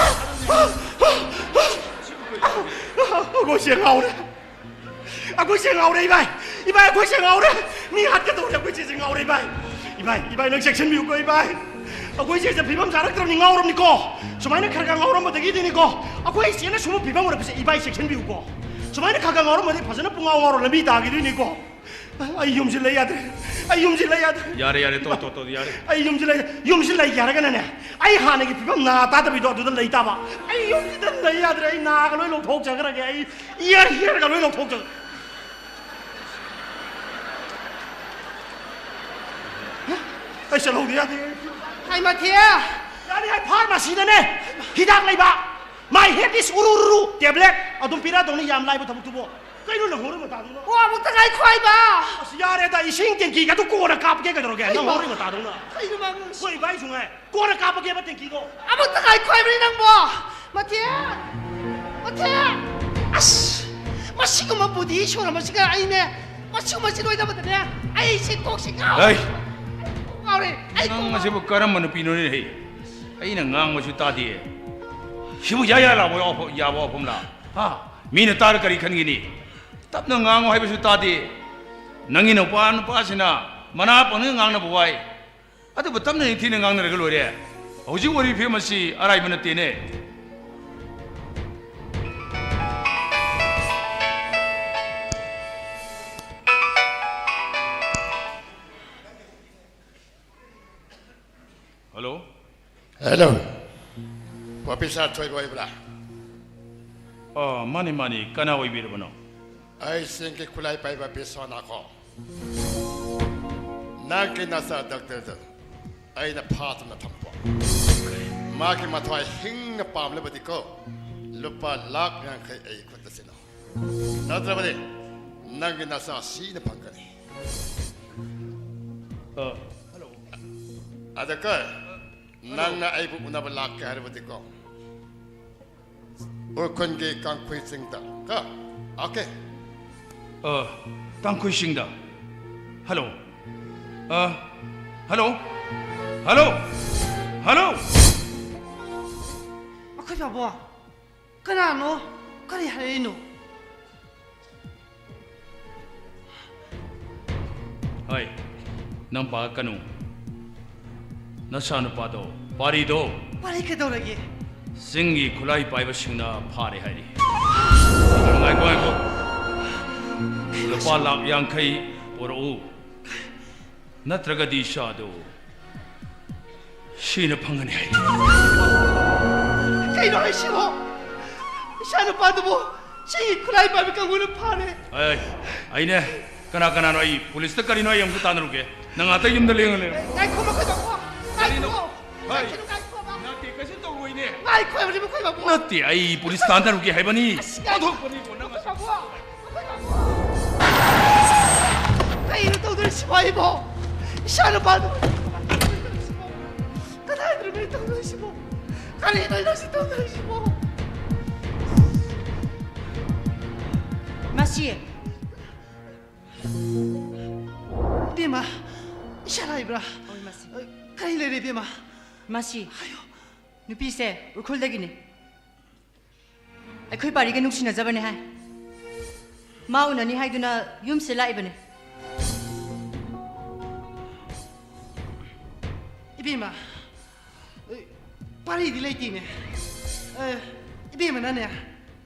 ꯑꯩꯈꯣꯏ ꯆꯦ ꯉꯥꯎꯔꯦ꯫ ꯑꯩꯈꯣꯏ ꯆꯦ ꯉꯥꯎꯔꯦ, ꯏꯕꯥꯏ꯫ ꯏꯕꯥꯏ, ꯑꯩꯈꯣꯏ ꯆꯦ ꯉꯥꯎꯔꯦ꯫ ꯃꯤ ꯍꯥꯠꯀꯗꯧꯔꯦ, ꯑꯩꯈꯣꯏ ꯆꯦꯁꯦ ꯉꯥꯎꯔꯦ, ꯏꯕꯥꯏ꯫ ꯏꯕꯥꯏ, ꯏꯕꯥꯏ, ꯅꯪ ꯆꯦꯛꯁꯤꯟꯕꯤꯌꯨꯀꯣ, ꯏꯕꯥꯏ꯫ ꯑꯩꯈꯣꯏ ꯆꯦꯁꯦ ꯐꯤꯕꯝ ꯆꯥꯔꯛꯇ꯭ꯔꯕꯅꯤ, ꯉꯥꯎꯔꯕꯅꯤꯀꯣ꯫ ꯁꯨꯃꯥꯏꯅ ꯈꯔ ꯈꯔ ꯉꯥꯎꯔꯝꯕꯗꯒꯤꯗꯤꯅꯤꯀꯣ꯫ ꯑꯩꯈꯣꯏ ꯆꯦꯅ ꯁꯨꯝꯕ ꯐꯤꯕꯝ ꯑꯣꯏꯔꯛꯄꯁꯦ, ꯏꯕꯥꯏ, ꯆꯦꯛꯁꯤꯟꯕꯤꯌꯨꯀꯣ꯫ ꯁꯨꯃꯥꯏꯅ ꯈꯔ ꯈꯔ ꯉꯥꯎꯔꯝꯃꯗꯤ ꯐꯖꯅ ꯄꯨꯡꯉꯥꯎ ꯉꯥꯎꯔ ꯂꯝꯕꯤ ꯇꯥꯈꯤꯗꯣꯏꯅꯤꯀꯣ꯫ ꯑꯩ ꯌꯨꯝꯁꯤ ꯂꯩ ꯌꯥꯗ꯭ꯔꯦ꯫ ꯑꯩ ꯌꯨꯝꯁꯤ ꯂꯩ ꯌꯥꯗ꯭ꯔꯦ꯫ ꯌꯥꯔꯦ, ꯌꯥꯔꯦ, ꯇꯣ, ꯇꯣ, ꯇꯣ, ꯌꯥꯔꯦ꯫ ꯑꯩ ꯌꯨꯝꯁꯤ ꯂꯩ, ꯌꯨꯝꯁꯤ ꯂꯩꯒꯦ ꯍꯥꯏꯔꯒꯅꯅꯦ, ꯑꯩ ꯍꯥꯟꯅꯒꯤ ꯐꯤꯕꯝ ꯅꯥ ꯇꯥꯗꯕꯤꯗꯣ ꯑꯗꯨꯗ ꯂꯩ ꯇꯥꯕ꯫ ꯑꯩ ꯌꯨꯝꯁꯤꯗ ꯂꯩ ꯌꯥꯗ꯭ꯔꯦ꯫ ꯑꯩ ꯅꯥꯒ ꯂꯣꯏ ꯂꯧꯊꯣꯛꯆꯈ꯭ꯔꯒꯦ꯫ ꯑꯩ ꯏꯌꯔ, ꯏꯌꯔꯒ ꯂꯣꯏ ꯂꯧꯊꯣꯛꯆꯈ꯭ꯔꯦ꯫ ꯑꯩ ꯆꯠꯍꯧꯗ ꯌꯥꯗꯦ꯫ ꯍꯥꯏ ꯃꯊꯦ! ꯌꯥꯅꯤ, ꯑꯩ ꯐꯥꯔꯃꯥꯁꯤꯗꯅꯦ ꯍꯤꯗꯥꯛ ꯂꯩꯕ꯫ My head is ꯎꯔꯨ ꯎꯔꯨ ꯇꯦꯕ꯭ꯂꯦꯠ ꯑꯗꯨꯝ ꯄꯤꯔꯛꯑꯗꯧꯅꯤ, ꯌꯥꯝ ꯂꯥꯏꯕ ꯊꯕꯛꯇꯨꯕꯨ꯫ ꯀꯩꯅꯣ ꯅꯪ ꯍꯧꯔ ꯃꯇꯥꯗꯨꯅ? ꯑꯣ, ꯑꯃꯨꯛꯇ ꯉꯥꯏꯈꯣ ꯍꯥꯏꯕ꯫ ꯑꯁ, ꯌꯥꯔꯦꯗ, ꯏꯁꯤꯡ ꯇꯦꯡꯀꯤꯒ ꯑꯗꯨ ꯀꯣꯟꯅ ꯀꯥꯞꯀꯦ ꯀꯩꯗꯧꯔꯒꯦ? ꯅꯪ ꯍꯩꯃꯥ꯫ ꯍꯧꯔ ꯃꯇꯥꯗꯧꯅ꯫ ꯀꯩꯅꯣ ꯃꯥ ꯉꯥꯡꯉꯤꯁꯤ? ꯍꯣꯏ, ꯏꯕꯥꯏꯁꯨ ꯉꯥꯏ꯫ ꯀꯣꯟꯅ ꯀꯥꯞꯄꯒꯦꯕ ꯇꯦꯡꯀꯤꯗꯣ꯫ ꯑꯃꯨꯛꯇ ꯉꯥꯏꯈꯣ ꯍꯥꯏꯕꯅꯤ ꯅꯪꯕꯣ꯫ ꯃꯊꯦ! ꯃꯊꯦ! ꯑꯁ! ꯃꯁꯤꯒꯨꯝꯕ ꯕꯨꯙꯤ ꯏꯁꯣꯔ ꯑꯃꯁꯤꯒ ꯑꯩꯅꯦ, ꯃꯁꯤꯒꯨꯝꯕꯁꯤ ꯂꯣꯏꯅꯕꯗꯅꯦ, ꯑꯩꯁꯦ ꯀꯣꯛꯁꯤ ꯉꯥꯎꯔꯦ꯫ ꯑꯩ! ꯑꯩ ꯀꯣꯛ ꯉꯥꯎꯔꯦ꯫ ꯑꯩ ꯀꯣꯛ ꯅꯪ ꯉꯥꯎꯔꯦ꯫ ꯑꯁꯤꯕꯨ ꯀꯔꯝꯕ ꯅꯨꯄꯤꯅꯣꯅꯦ, ꯍꯩ? ꯑꯩꯅ ꯉꯥꯡꯕꯁꯨ ꯇꯥꯗꯦ꯫ ꯁꯤꯕꯨ ꯌꯥ ꯌꯥ ꯂꯥꯎꯕ ꯋꯥꯐꯝ, ꯌꯥꯕ ꯋꯥꯐꯝꯂꯥ? ꯍꯥ? ꯃꯤꯅ ꯇꯥꯔ ꯀꯔꯤ ꯈꯟꯒꯅꯤ? ꯇꯞꯅ ꯉꯥꯡꯉꯨ ꯍꯥꯏꯕꯁꯨ ꯇꯥꯗꯦ꯫ ꯅꯪꯒꯤ ꯅꯨꯄꯥ, ꯅꯨꯄꯥꯁꯤꯅ ꯃꯅꯥ ꯄꯪꯉꯒ ꯉꯥꯡꯅꯕ ꯋꯥꯏ꯫ ꯑꯗꯨꯕꯨ ꯇꯞꯅ ꯏꯪꯊꯤꯅ ꯉꯥꯡꯅꯔꯒ ꯂꯣꯏꯔꯦ꯫ ꯍꯧꯖꯤꯛ ꯑꯣꯏꯔꯤꯕ ꯐꯤꯕꯝ ꯑꯁꯤ ꯑꯔꯥꯏꯕ ꯅꯠꯇꯦꯅꯦ꯫ ꯍꯜꯂꯣ꯫ ꯍꯦꯜꯂꯣ꯫ ꯑꯣꯐꯤꯁꯥꯔ ꯊꯣꯏꯕ ꯑꯣꯏꯕ꯭ꯔꯥ? ꯑ, ꯃꯥꯅꯤ, ꯃꯥꯅꯤ꯫ ꯀꯅꯥ ꯑꯣꯏꯕꯤꯔꯕꯅꯣ? ꯑꯩ ꯆꯤꯡꯒꯤ ꯈꯨꯠꯂꯥꯏ ꯄꯥꯏꯕ ꯕꯤꯁ꯭ꯋꯥꯅꯥꯊꯀꯣ꯫ ꯅꯪꯒꯤ ꯅꯆꯥ ꯗꯥꯛꯇꯔꯗꯨ ꯑꯩꯅ ꯐꯥꯗꯨꯅ ꯊꯝꯕ꯫ ꯃꯥꯒꯤ ꯃꯊ꯭ꯋꯥꯏ ꯍꯤꯡꯅ ꯄꯥꯝꯂꯕꯗꯤꯀꯣ, ꯂꯨꯄꯥ ꯂꯥꯈ ꯌꯥꯡꯈꯩ ꯑꯩ ꯈꯨꯠꯇ ꯁꯤꯟꯅꯧ꯫ ꯅꯠꯇ꯭ꯔꯕꯗꯤ ꯅꯪꯒꯤ ꯅꯆꯥ ꯁꯤꯅ ꯐꯪꯒꯅꯤ꯫ ꯑ, ꯍꯜꯂꯣ꯫ ꯑꯗꯨꯒ ꯅꯪꯅ ꯑꯩꯕꯨ ꯎꯅꯕ ꯂꯥꯛꯀꯦ ꯍꯥꯏꯔꯕꯗꯤꯀꯣ, ꯎꯈ꯭ꯔꯨꯜꯒꯤ ꯀꯥꯡꯈꯨꯏ ꯆꯤꯡꯗ ꯀꯣ꯫ ꯑꯣꯀꯦ꯫ ꯑ, ꯀꯥꯡꯈꯨꯏ ꯆꯤꯡꯗ꯫ ꯍꯜꯂꯣ꯫ ꯑ, ꯍꯜꯂꯣ꯫ ꯍꯜꯂꯣ꯫ ꯍꯜꯂꯣ꯫ ꯑꯩꯈꯣꯏ ꯄꯥꯕꯣ, ꯀꯅꯥꯅꯣ? ꯀꯔꯤ ꯍꯥꯏꯔꯛꯏꯅꯣ? ꯍꯣꯏ, ꯅꯪ ꯄꯥꯈꯠꯀꯅꯨ꯫ ꯅꯆꯥꯅꯨꯄꯥꯗꯣ, ꯄꯥꯔꯤꯗꯣ꯫ ꯄꯥꯔꯤ ꯀꯩꯗꯧꯔꯒꯦ? ꯆꯤꯡꯒꯤ ꯈꯨꯠꯂꯥꯏ ꯄꯥꯏꯕꯁꯤꯡꯅ ꯐꯥꯔꯦ ꯍꯥꯏꯔꯤ꯫ ꯉꯥꯏꯈꯣ, ꯉꯥꯏꯈꯣ꯫ ꯂꯨꯄꯥ ꯂꯥꯈ ꯌꯥꯡꯈꯩ ꯄꯨꯔꯛꯎ꯫ ꯅꯠꯇ꯭ꯔꯒꯗꯤ ꯏꯆꯥꯗꯨ ꯁꯤꯅ ꯐꯪꯒꯅꯤ ꯍꯥꯏ꯫ ꯀꯩꯅꯣ ꯍꯥꯏꯁꯤꯕꯣ? ꯏꯆꯥ ꯅꯨꯄꯥꯗꯨꯕꯨ ꯁꯤ ꯈꯨꯠꯂꯥꯏ ꯄꯥꯏꯕ ꯀꯥꯡꯕꯨꯅ ꯐꯥꯔꯦ꯫ ꯑꯩ, ꯑꯩꯅꯦ, ꯀꯅꯥ ꯀꯅꯥꯅꯣ? ꯑꯩ ꯄꯨꯂꯤꯁꯇ ꯀꯔꯤꯅꯣ ꯑꯩ ꯑꯃꯨꯛꯇ ꯇꯥꯟꯅꯔꯨꯒꯦ꯫ ꯅꯪ ꯉꯥꯛꯇ ꯌꯨꯝꯗ ꯂꯦꯡꯉ ꯂꯩꯔꯣ꯫ ꯉꯥꯏꯈꯣ, ꯃꯈꯣꯏ ꯕꯥꯕꯨ꯫ ꯀꯔꯤꯅꯣ? ꯉꯥꯏꯈꯣ꯫ ꯍꯣꯏ꯫ ꯉꯥꯏꯈꯣ, ꯉꯥꯏꯈꯣ, ꯕꯥꯕꯨ꯫ ꯅꯠꯇꯦ, ꯀꯩꯁꯨ ꯇꯧꯔꯣꯏꯅꯦ꯫ ꯉꯥꯏꯈꯣ ꯍꯥꯏꯕꯅꯤ, ꯃꯈꯣꯏ ꯕꯥꯕꯨ꯫ ꯅꯠꯇꯦ, ꯑꯩ ꯄꯨꯂꯤꯁ ꯇꯥꯟꯅꯔꯨꯒꯦ ꯍꯥꯏꯕꯅꯤ꯫ ꯑꯁ, ꯉꯥꯏꯈꯣ꯫ ꯑꯣꯟꯊꯣꯛꯄꯅꯤꯀꯣ ꯅꯪ ꯑꯁꯤ꯫ ꯃꯈꯣꯏ ꯕꯥꯕꯨ꯫ ꯀꯩꯅꯣ ꯇꯧꯗꯣꯔꯤꯁꯤꯕꯣ ꯑꯩꯕꯣ? ꯏꯆꯥ ꯅꯨꯄꯥꯗꯣ ꯀꯗꯥꯏꯗꯅꯣ ꯇꯧꯗꯣꯔꯤꯁꯤꯕꯣ? ꯀꯔꯤꯅꯣ ꯅꯪꯁꯤ ꯇꯧꯗꯣꯔꯤꯁꯤꯕꯣ? ꯃꯁꯤ꯫ ꯏꯕꯦꯝꯃ, ꯏꯆꯥ ꯂꯥꯛꯏꯕ꯭ꯔꯥ? ꯍꯣꯏ, ꯃꯁꯤ꯫ ꯀꯔꯤ ꯂꯩꯔꯦ ꯏꯕꯦꯝꯃ? ꯃꯁꯤ꯫ ꯍꯥꯏꯌꯣ꯫ ꯅꯨꯄꯤꯁꯦ ꯎꯈ꯭ꯔꯨꯜꯗꯒꯤꯅꯤ꯫ ꯑꯩꯈꯣꯏ ꯄꯥꯔꯤꯒ ꯅꯨꯡꯁꯤꯅꯖꯕꯅꯦ ꯍꯥꯏ꯫ ꯃꯥ ꯎꯅꯅꯤ ꯍꯥꯏꯗꯨꯅ ꯌꯨꯝꯁꯤꯗ ꯂꯥꯛꯏꯕꯅꯦ꯫ ꯏꯕꯦꯝꯃ, ꯑ, ꯄꯥꯔꯤꯗꯤ ꯂꯩꯇꯦꯅꯦ꯫ ꯑ, ꯏꯕꯦꯝꯃꯅꯅꯦ,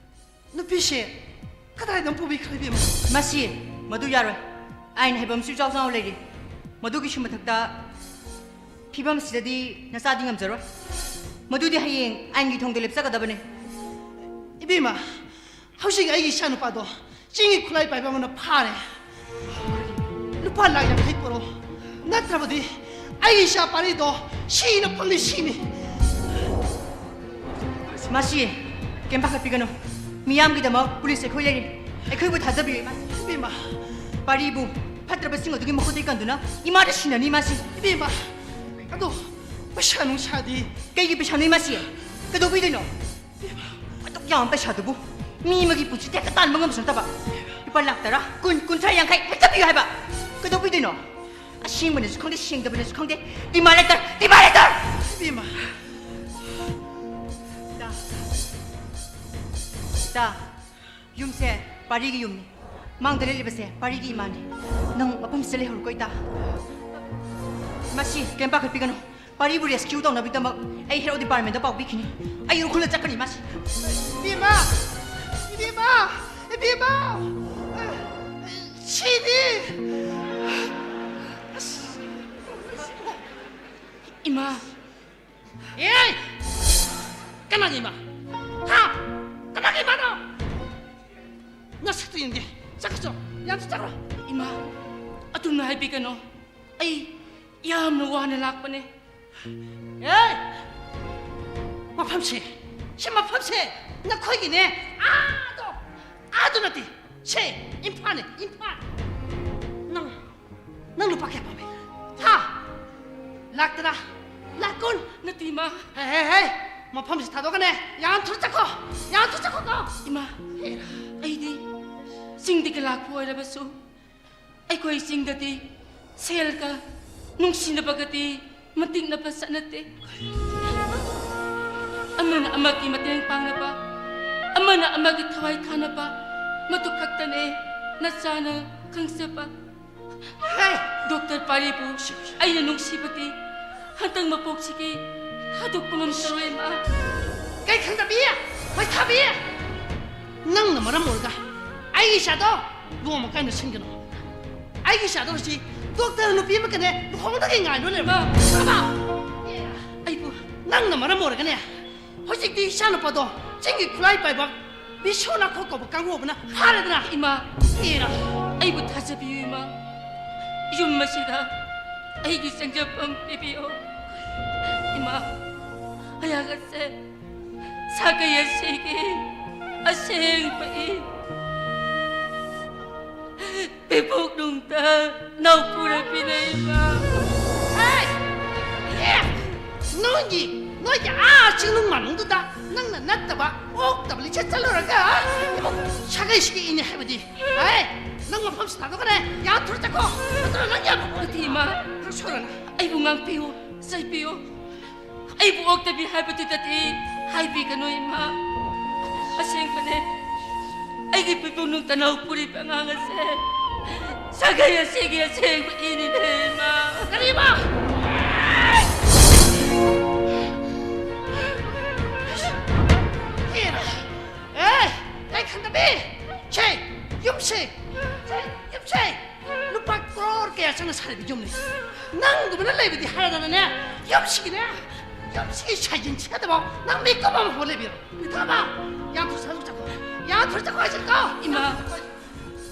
ꯅꯨꯄꯤꯁꯦ ꯀꯗꯥꯏꯗ ꯑꯃꯨꯛ ꯄꯨꯕꯤꯈ꯭ꯔꯦ, ꯏꯕꯦꯝꯃ? ꯃꯁꯤ, ꯃꯗꯨ ꯌꯥꯔꯣꯏ꯫ ꯑꯥꯏꯟ ꯍꯥꯏꯕ ꯑꯃꯁꯨ ꯏꯆꯥꯎ ꯆꯥꯎꯅ ꯂꯩꯔꯤ꯫ ꯃꯗꯨꯒꯤꯁꯨ ꯃꯊꯛꯇ ꯐꯤꯕꯝꯁꯤꯗꯗꯤ ꯅꯆꯥꯗꯤ ꯉꯝꯖꯔꯣꯏ꯫ ꯃꯗꯨꯗꯤ ꯍꯌꯦꯡ ꯑꯥꯏꯟꯒꯤ ꯊꯣꯡꯗ ꯂꯦꯞꯆꯒꯗꯕꯅꯦ꯫ ꯏꯕꯦꯝꯃ, ꯍꯧꯖꯤꯛ ꯑꯩꯒꯤ ꯏꯆꯥꯅꯨꯄꯥꯗꯣ ꯆꯤꯡꯒꯤ ꯈꯨꯠꯂꯥꯏ ꯄꯥꯏꯕ ꯑꯃꯅ ꯐꯥꯔꯦ꯫ ꯂꯨꯄꯥ ꯂꯥꯈ ꯌꯥꯡꯈꯩ ꯄꯨꯔꯛꯑꯣ, ꯅꯠꯇ꯭ꯔꯕꯗꯤ ꯑꯩꯒꯤ ꯏꯆꯥ ꯄꯥꯔꯤꯗꯣ ꯁꯤꯅ ꯐꯪꯅꯤ, ꯁꯤꯅꯤ꯫ ꯃꯥꯁꯤ, ꯀꯩꯝ ꯄꯥꯈꯠꯄꯤꯒꯅꯨ꯫ ꯃꯤꯌꯥꯝꯒꯤꯗꯃꯛ ꯄꯨꯂꯤꯁ ꯑꯩꯈꯣꯏ ꯂꯩꯔꯤ꯫ ꯑꯩꯈꯣꯏꯕꯨ ꯊꯥꯖꯕꯤꯌꯨ, ꯏꯃꯥ꯫ ꯏꯕꯦꯝꯃ꯫ ꯄꯥꯔꯤꯕꯨ ꯐꯠꯇ꯭ꯔꯕꯁꯤꯡ ꯑꯗꯨꯒꯤ ꯃꯈꯨꯠꯇꯒꯤ ꯀꯟꯗꯨꯅ ꯏꯃꯥꯗ ꯁꯤꯟꯅꯅꯤ, ꯃꯥꯁꯤ꯫ ꯏꯕꯦꯝꯃ, ꯑꯗꯣ ꯄꯩꯁꯥ ꯅꯨꯡꯁꯥꯗꯤ? ꯀꯩꯒꯤ ꯄꯩꯁꯥꯅꯣ, ꯏꯃꯥꯁꯤ? ꯀꯩꯗꯧꯕꯤꯗꯣꯏꯅꯣ? ꯑꯗꯨꯛ ꯌꯥꯝꯕ ꯄꯩꯁꯥꯗꯨꯕꯨ ꯃꯤ ꯑꯃꯒꯤ ꯄꯨꯟꯁꯤꯗ ꯍꯦꯛꯇ ꯇꯥꯟꯕ ꯉꯝꯕꯁꯨ ꯅꯠꯇꯕ꯫ ꯂꯨꯄꯥ ꯂꯥꯛ ꯇꯔꯥ, ꯀꯨꯟ, ꯀꯨꯟꯊ꯭ꯔꯥ, ꯌꯥꯡꯈꯩ ꯍꯦꯛꯇ ꯄꯤꯌꯨ ꯍꯥꯏꯕ꯫ ꯀꯩꯗꯧꯕꯤꯗꯣꯏꯅꯣ? ꯑꯁꯦꯡꯕꯅꯁꯨ ꯈꯪꯗꯦ, ꯁꯦꯡꯗꯕꯅꯁꯨ ꯈꯪꯗꯦ꯫ ꯗꯤꯃꯥꯟ ꯂꯦꯇꯔ, ꯗꯤꯃꯥꯟ ꯂꯦꯇꯔ! ꯏꯕꯦꯝꯃ꯫ ꯇꯥ꯫ ꯇꯥ꯫ ꯌꯨꯝꯁꯦ ꯄꯥꯔꯤꯒꯤ ꯌꯨꯝꯅꯤ꯫ ꯃꯥꯡꯗ ꯂꯦꯞꯂꯤꯕꯁꯦ ꯄꯥꯔꯤꯒꯤ ꯏꯃꯥꯅꯤ꯫ ꯅꯪ ꯃꯐꯝꯁꯤꯗ ꯂꯩꯍꯧꯔꯣꯀꯣ, ꯏꯇꯥ꯫ ꯃꯁꯤ ꯀꯩꯝ ꯄꯥꯈꯠꯄꯤꯒꯅꯨ꯫ ꯄꯥꯔꯤꯕꯨ ꯔꯦꯁꯀ꯭ꯌꯨ ꯇꯧꯅꯕꯒꯤꯗꯃꯛ ꯑꯩ ꯍꯦꯔꯣ ꯗꯤꯄꯥꯔꯠꯃꯦꯟꯗ ꯄꯥꯎ ꯄꯤꯈꯤꯅꯤ꯫ ꯑꯩ ꯎꯈ꯭ꯔꯨꯜꯗ ꯆꯠꯀꯅꯤ, ꯃꯁꯤ꯫ ꯏꯕꯦꯝꯃ! ꯏꯕꯦꯝꯃ! ꯏꯕꯦꯝꯃ! ꯁꯤꯗꯤ! ꯑꯁ! ꯏꯃꯥ! ꯑꯦ! ꯀꯅꯥꯒꯤ ꯏꯃꯥ? ꯍꯥ? ꯀꯅꯥꯒꯤ ꯏꯃꯥꯅꯣ? ꯅꯁꯛꯇꯨ ꯌꯦꯡꯒꯦ꯫ ꯆꯠꯈ꯭ꯔꯣ, ꯆꯠꯈ꯭ꯔꯣ꯫ ꯌꯥꯝ ꯆꯠꯈ꯭ꯔꯣ꯫ ꯏꯃꯥ, ꯑꯗꯨꯝꯅ ꯍꯥꯏꯕꯤꯒꯅꯣ꯫ ꯑꯩ ꯌꯥꯝꯅ ꯋꯥꯅ ꯂꯥꯛꯄꯅꯦ꯫ ꯑꯦ! ꯃꯐꯝꯁꯦ, ꯁꯤ ꯃꯐꯝꯁꯦ ꯅꯈꯣꯏꯒꯤꯅꯦ꯫ ꯑꯥꯗꯣ, ꯑꯥꯗꯣ ꯅꯠꯇꯦ꯫ ꯁꯦ, ꯏꯝꯐꯥꯜꯅꯦ, ꯏꯝꯐꯥꯜ꯫ ꯅꯪ, ꯅꯪ ꯂꯨꯄꯥ ꯀꯌꯥ ꯄꯥꯝꯃꯦ? ꯍꯥ? ꯂꯥꯛ ꯇꯔꯥ? ꯂꯥꯛ ꯀꯨꯟ? ꯅꯠꯇꯦ, ꯏꯃꯥ꯫ ꯍꯦ, ꯍꯦ, ꯍꯦ! ꯃꯐꯝꯁꯤ ꯊꯥꯗꯣꯛꯀꯅꯦ꯫ ꯌꯥꯝ ꯊꯨꯅ ꯆꯠꯈꯣ꯫ ꯌꯥꯝ ꯊꯨꯅ ꯆꯠꯈꯣꯀꯣ꯫ ꯏꯃꯥ, ꯍꯦꯔꯥ꯫ ꯑꯩꯗꯤ ꯆꯤꯡꯗꯒꯤ ꯂꯥꯛꯄ ꯑꯣꯏꯔꯕꯁꯨ, ꯑꯩꯈꯣꯏ ꯆꯤꯡꯗꯗꯤ ꯁꯦꯜꯒ ꯅꯨꯡꯁꯤꯅꯕꯒꯗꯤ ꯃꯇꯤꯛꯅꯕ ꯆꯠꯅꯗꯦ꯫ ꯑꯃꯅ ꯑꯃꯒꯤ ꯃꯇꯦꯡ ꯄꯥꯡꯅꯕ, ꯑꯃꯅ ꯑꯃꯒꯤ ꯊꯋꯥꯏ ꯊꯥꯅꯕ, ꯃꯗꯨ ꯈꯛꯇꯅꯦ ꯅꯆꯥꯅ ꯈꯪꯖꯕ꯫ ꯍꯦ! ꯗꯣꯛꯇꯔ ꯄꯥꯔꯤꯕꯨ ꯑꯩꯅ ꯅꯨꯡꯁꯤꯕꯗꯤ ꯍꯟꯗꯛ ꯃꯄꯣꯛꯁꯤꯒꯤ ꯊꯥꯗꯣꯛꯄ ꯉꯝꯖꯔꯣꯏ, ꯏꯃꯥ꯫ ꯀꯩ ꯈꯪꯗꯕꯤ? ꯃꯩꯊꯥꯕꯤ! ꯅꯪꯅ ꯃꯔꯝ ꯑꯣꯏꯔꯒ ꯑꯩꯒꯤ ꯏꯆꯥꯗꯣ ꯂꯨꯍꯣꯡꯕ ꯀꯥꯏꯅ ꯁꯤꯟꯒꯅꯨ꯫ ꯑꯩꯒꯤ ꯏꯆꯥꯗꯣ ꯍꯧꯖꯤꯛ ꯗꯣꯛꯇꯔ ꯅꯨꯄꯤ ꯑꯃꯒꯅꯦ ꯂꯨꯍꯣꯡꯗꯒꯤ ꯉꯥꯏꯗꯨꯅ ꯂꯩꯔꯕ꯫ ꯏꯃꯥ! ꯑꯩꯕꯨ ꯅꯪꯅ ꯃꯔꯝ ꯑꯣꯏꯔꯒꯅꯦ ꯍꯧꯖꯤꯛꯇꯤ ꯏꯆꯥꯅꯨꯄꯥꯗꯣ ꯆꯤꯡꯒꯤ ꯈꯨꯠꯂꯥꯏ ꯄꯥꯏꯕ ꯕꯤꯁ꯭ꯋꯅꯥꯊ ꯀꯧꯕ ꯀꯥꯡꯕꯨ ꯑꯃꯅ ꯐꯥꯔꯦꯗꯅ꯫ ꯏꯃꯥ, ꯏꯔꯥ꯫ ꯑꯩꯕꯨ ꯊꯥꯖꯕꯤꯌꯨ, ꯏꯃꯥ꯫ ꯌꯨꯝ ꯑꯁꯤꯗ ꯑꯩꯒꯤ ꯆꯪꯖꯐꯝ ꯄꯤꯕꯤꯌꯨ꯫ ꯏꯃꯥ, ꯑꯩꯍꯥꯛ ꯑꯁꯦ ꯁꯥꯒꯩ ꯑꯁꯤꯒꯤ ꯑꯁꯦꯡꯕ ꯏ ꯄꯤꯕꯣꯛ ꯅꯨꯡꯗ ꯅꯧꯄꯨꯔꯕꯤꯅ, ꯏꯃꯥ꯫ ꯍꯦ! ꯑꯦ! ꯅꯣꯏꯒꯤ, ꯅꯣꯏꯒꯤ ꯑꯥ ꯆꯤꯡꯅꯨꯡ ꯃꯥꯅꯨꯡꯗꯨꯗ ꯅꯪꯅ ꯅꯠꯇꯕ ꯑꯣꯛꯇꯕ ꯂꯤꯆꯠ ꯆꯠꯂꯨꯔꯒ ꯏꯃꯨꯡ ꯁꯥꯒꯩꯁꯤꯒꯤ ꯏꯅꯦ ꯍꯥꯏꯕꯗꯤ꯫ ꯍꯦ! ꯅꯪ ꯃꯐꯝꯁꯤ ꯊꯥꯗꯣꯛꯈ꯭ꯔꯦ꯫ ꯌꯥꯝ ꯊꯨꯅ ꯆꯠꯈꯣ꯫ ꯅꯠꯇ꯭ꯔ ꯅꯪ ꯌꯥꯝ ꯅꯠꯇꯦ, ꯏꯃꯥ꯫ ꯅꯪ ꯁꯣꯏꯔꯅ꯫ ꯑꯩꯕꯨ ꯉꯥꯛꯄꯤꯌꯨ, ꯆꯩꯕꯤꯌꯨ꯫ ꯑꯩꯕꯨ ꯑꯣꯛꯇꯕꯤ ꯍꯥꯏꯕꯗꯨꯗꯗꯤ ꯍꯥꯏꯕꯤꯒꯅꯨ, ꯏꯃꯥ꯫ ꯑꯁꯦꯡꯕꯅꯦ, ꯑꯩꯒꯤ ꯄꯤꯕꯨꯡꯅꯨꯡ ꯇꯅꯧ ꯄꯨꯔꯤꯕ ꯑꯉꯥꯡ ꯑꯁꯦ ꯁꯥꯒꯩ ꯑꯁꯤꯒꯤ ꯑꯁꯦꯡꯕ ꯏꯅꯤꯅꯦ, ꯏꯃꯥ꯫ ꯀꯔꯤꯕ? ꯍꯦꯔꯥ! ꯑꯦ, ꯀꯩ ꯈꯟꯗꯕꯤ? ꯁꯦ, ꯌꯨꯝꯁꯦ, ꯁꯦ, ꯌꯨꯝꯁꯦ꯫ ꯂꯨꯄꯥ ꯀ꯭ꯔꯣꯔ ꯀꯌꯥ ꯆꯪꯅ ꯁꯥꯔꯤꯕ ꯌꯨꯝꯅꯤ꯫ ꯅꯪꯒꯨꯝꯕꯅ ꯂꯩꯕꯗꯤ ꯍꯥꯏꯔꯗꯅꯅꯦ, ꯌꯨꯝꯁꯤꯒꯤꯅꯦ, ꯌꯨꯝꯁꯤꯒꯤ ꯁꯥꯏꯖꯤꯟ ꯁꯦꯠꯇꯕ ꯅꯪ ꯃꯤꯀꯨꯞ ꯑꯃ ꯐꯥꯎ ꯂꯩꯕꯤꯔꯣ꯫ ꯄꯤꯊꯕ, ꯌꯥꯝ ꯊꯨꯅ ꯆꯠꯈꯣ꯫ ꯌꯥꯝ ꯊꯨꯅ ꯆꯠꯈꯣ ꯍꯥꯏꯁꯤꯀꯣ꯫ ꯏꯃꯥ,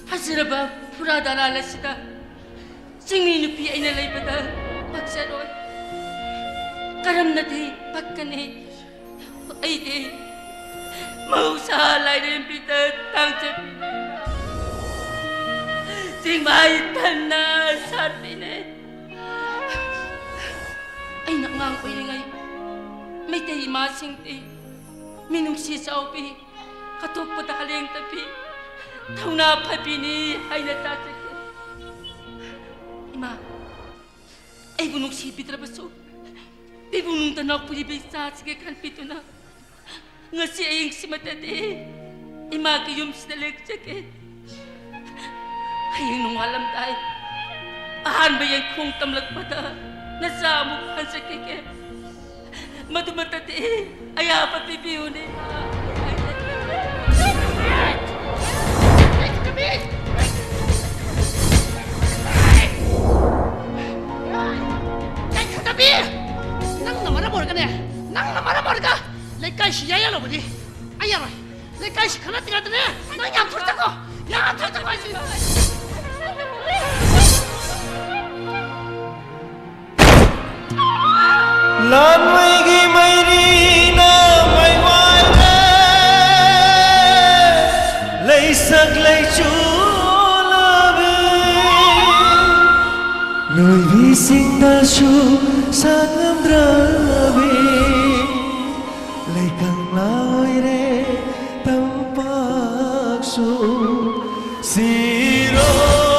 ꯐꯖꯔꯕ ꯐꯨꯔꯥ ꯗꯂꯥꯜ ꯑꯁꯤꯗ ꯆꯤꯡꯃꯤ ꯅꯨꯄꯤ ꯑꯩꯅ ꯂꯩꯕꯗ ꯄꯛꯆꯔꯣꯏ꯫ ꯀꯔꯝꯅꯗꯤ ꯄꯛꯀꯅꯤ? ꯑꯩꯗꯤ ꯃꯍꯧꯁꯥ ꯂꯥꯏꯔꯦꯝꯕꯤꯗ ꯇꯥꯡꯖꯕꯤꯅꯦ꯫ ꯆꯤꯡꯃꯥꯏ ꯊꯟꯅ ꯁꯥꯠꯄꯤꯅꯦ꯫ ꯑꯩꯅ ꯑꯉꯥꯡ ꯑꯣꯏꯔꯤꯉꯩ ꯃꯩꯇꯩ ꯏꯃꯥꯁꯤꯡꯗꯤ ꯃꯤꯅꯨꯡꯁꯤ ꯆꯥꯎꯕꯤ, ꯑꯇꯣꯞꯄꯗ ꯍꯂꯦꯡꯗꯕꯤ, ꯊꯧꯅꯥ ꯐꯕꯤꯅꯤ ꯍꯥꯏꯅ ꯇꯥꯖꯈꯤ꯫ ꯏꯃꯥ, ꯑꯩꯕꯨ ꯅꯨꯡꯁꯤꯕꯤꯗ꯭ꯔꯕꯁꯨ ꯄꯤꯕꯨꯡꯅꯨꯡꯗ ꯅꯧꯄꯨꯔꯤꯕ ꯏꯆꯥꯁꯤꯒꯤ ꯈꯟꯕꯤꯗꯨꯅ ꯉꯁꯤ ꯑꯍꯤꯡꯁꯤꯃꯇꯗꯤ ꯏꯃꯥꯒꯤ ꯌꯨꯝꯁꯤꯗ ꯂꯦꯛꯆꯒꯦ꯫ ꯍꯌꯦꯡ ꯅꯣꯡꯉꯥꯜꯂꯝꯗꯥꯏ ꯑꯍꯥꯟꯕ ꯌꯦꯡꯈꯣꯡ ꯇꯝꯂꯛꯄꯗ ꯅꯆꯥ ꯑꯃꯨꯛ ꯍꯟꯖꯈꯤꯒꯦ꯫ ꯃꯗꯨꯃꯛꯇꯗꯤ ꯑꯌꯥꯕ ꯄꯤꯕꯤꯌꯨꯅꯦ꯫ ꯌꯥꯏꯐꯅꯕꯤ! ꯅꯪꯅ ꯃꯔꯝ ꯑꯣꯏꯔꯒꯅꯦ, ꯅꯪꯅ ꯃꯔꯝ ꯑꯣꯏꯔꯒ ꯂꯩꯀꯥꯏꯁꯤ ꯌꯥꯏꯌꯥ ꯂꯧꯕꯗꯤ ꯑꯩ ꯌꯥꯔꯣꯏ꯫ ꯂꯩꯀꯥꯏꯁꯤ ꯈꯪꯅ ꯇꯤꯟꯅꯗꯅꯦ, ꯅꯪ ꯌꯥꯝ ꯊꯨꯔꯇꯀꯣ, ꯌꯥꯝ ꯊꯨꯔꯇꯀꯣ ꯍꯥꯏꯁꯤ꯫ ꯂꯥꯟꯃꯩꯒꯤ ꯃꯩꯔꯤꯅ ꯃꯩ ꯋꯥꯏꯔꯦ, ꯂꯩꯁꯛ ꯂꯩꯆꯨ ꯂꯥꯕꯤ, ꯂꯣꯏꯕꯤꯁꯤꯡꯗꯁꯨ ꯁꯛꯉꯝꯗ꯭ꯔꯕꯤ, ꯂꯩꯀꯪꯂꯥ ꯑꯣꯏꯔꯦ ꯇꯝꯄꯥꯛꯁꯨ꯫ ꯁꯤꯔꯣꯏ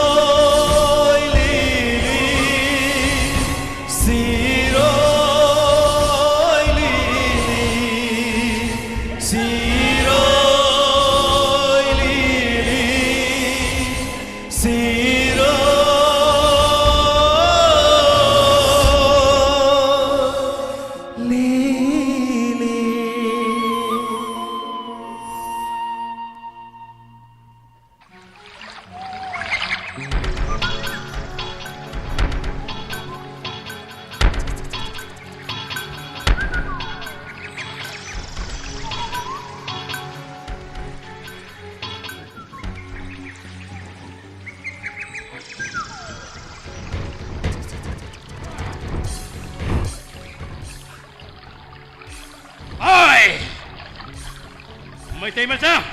ꯂꯤꯂꯤ, ꯁꯤꯔꯣꯏ ꯂꯤꯂꯤ, ꯁꯤꯔꯣꯏ ꯂꯤꯂꯤ, ꯁꯤꯔꯣꯏ ꯂꯤꯂꯤ꯫ ꯑꯣꯏ! ꯃꯩꯇꯩ ꯃꯆꯥ,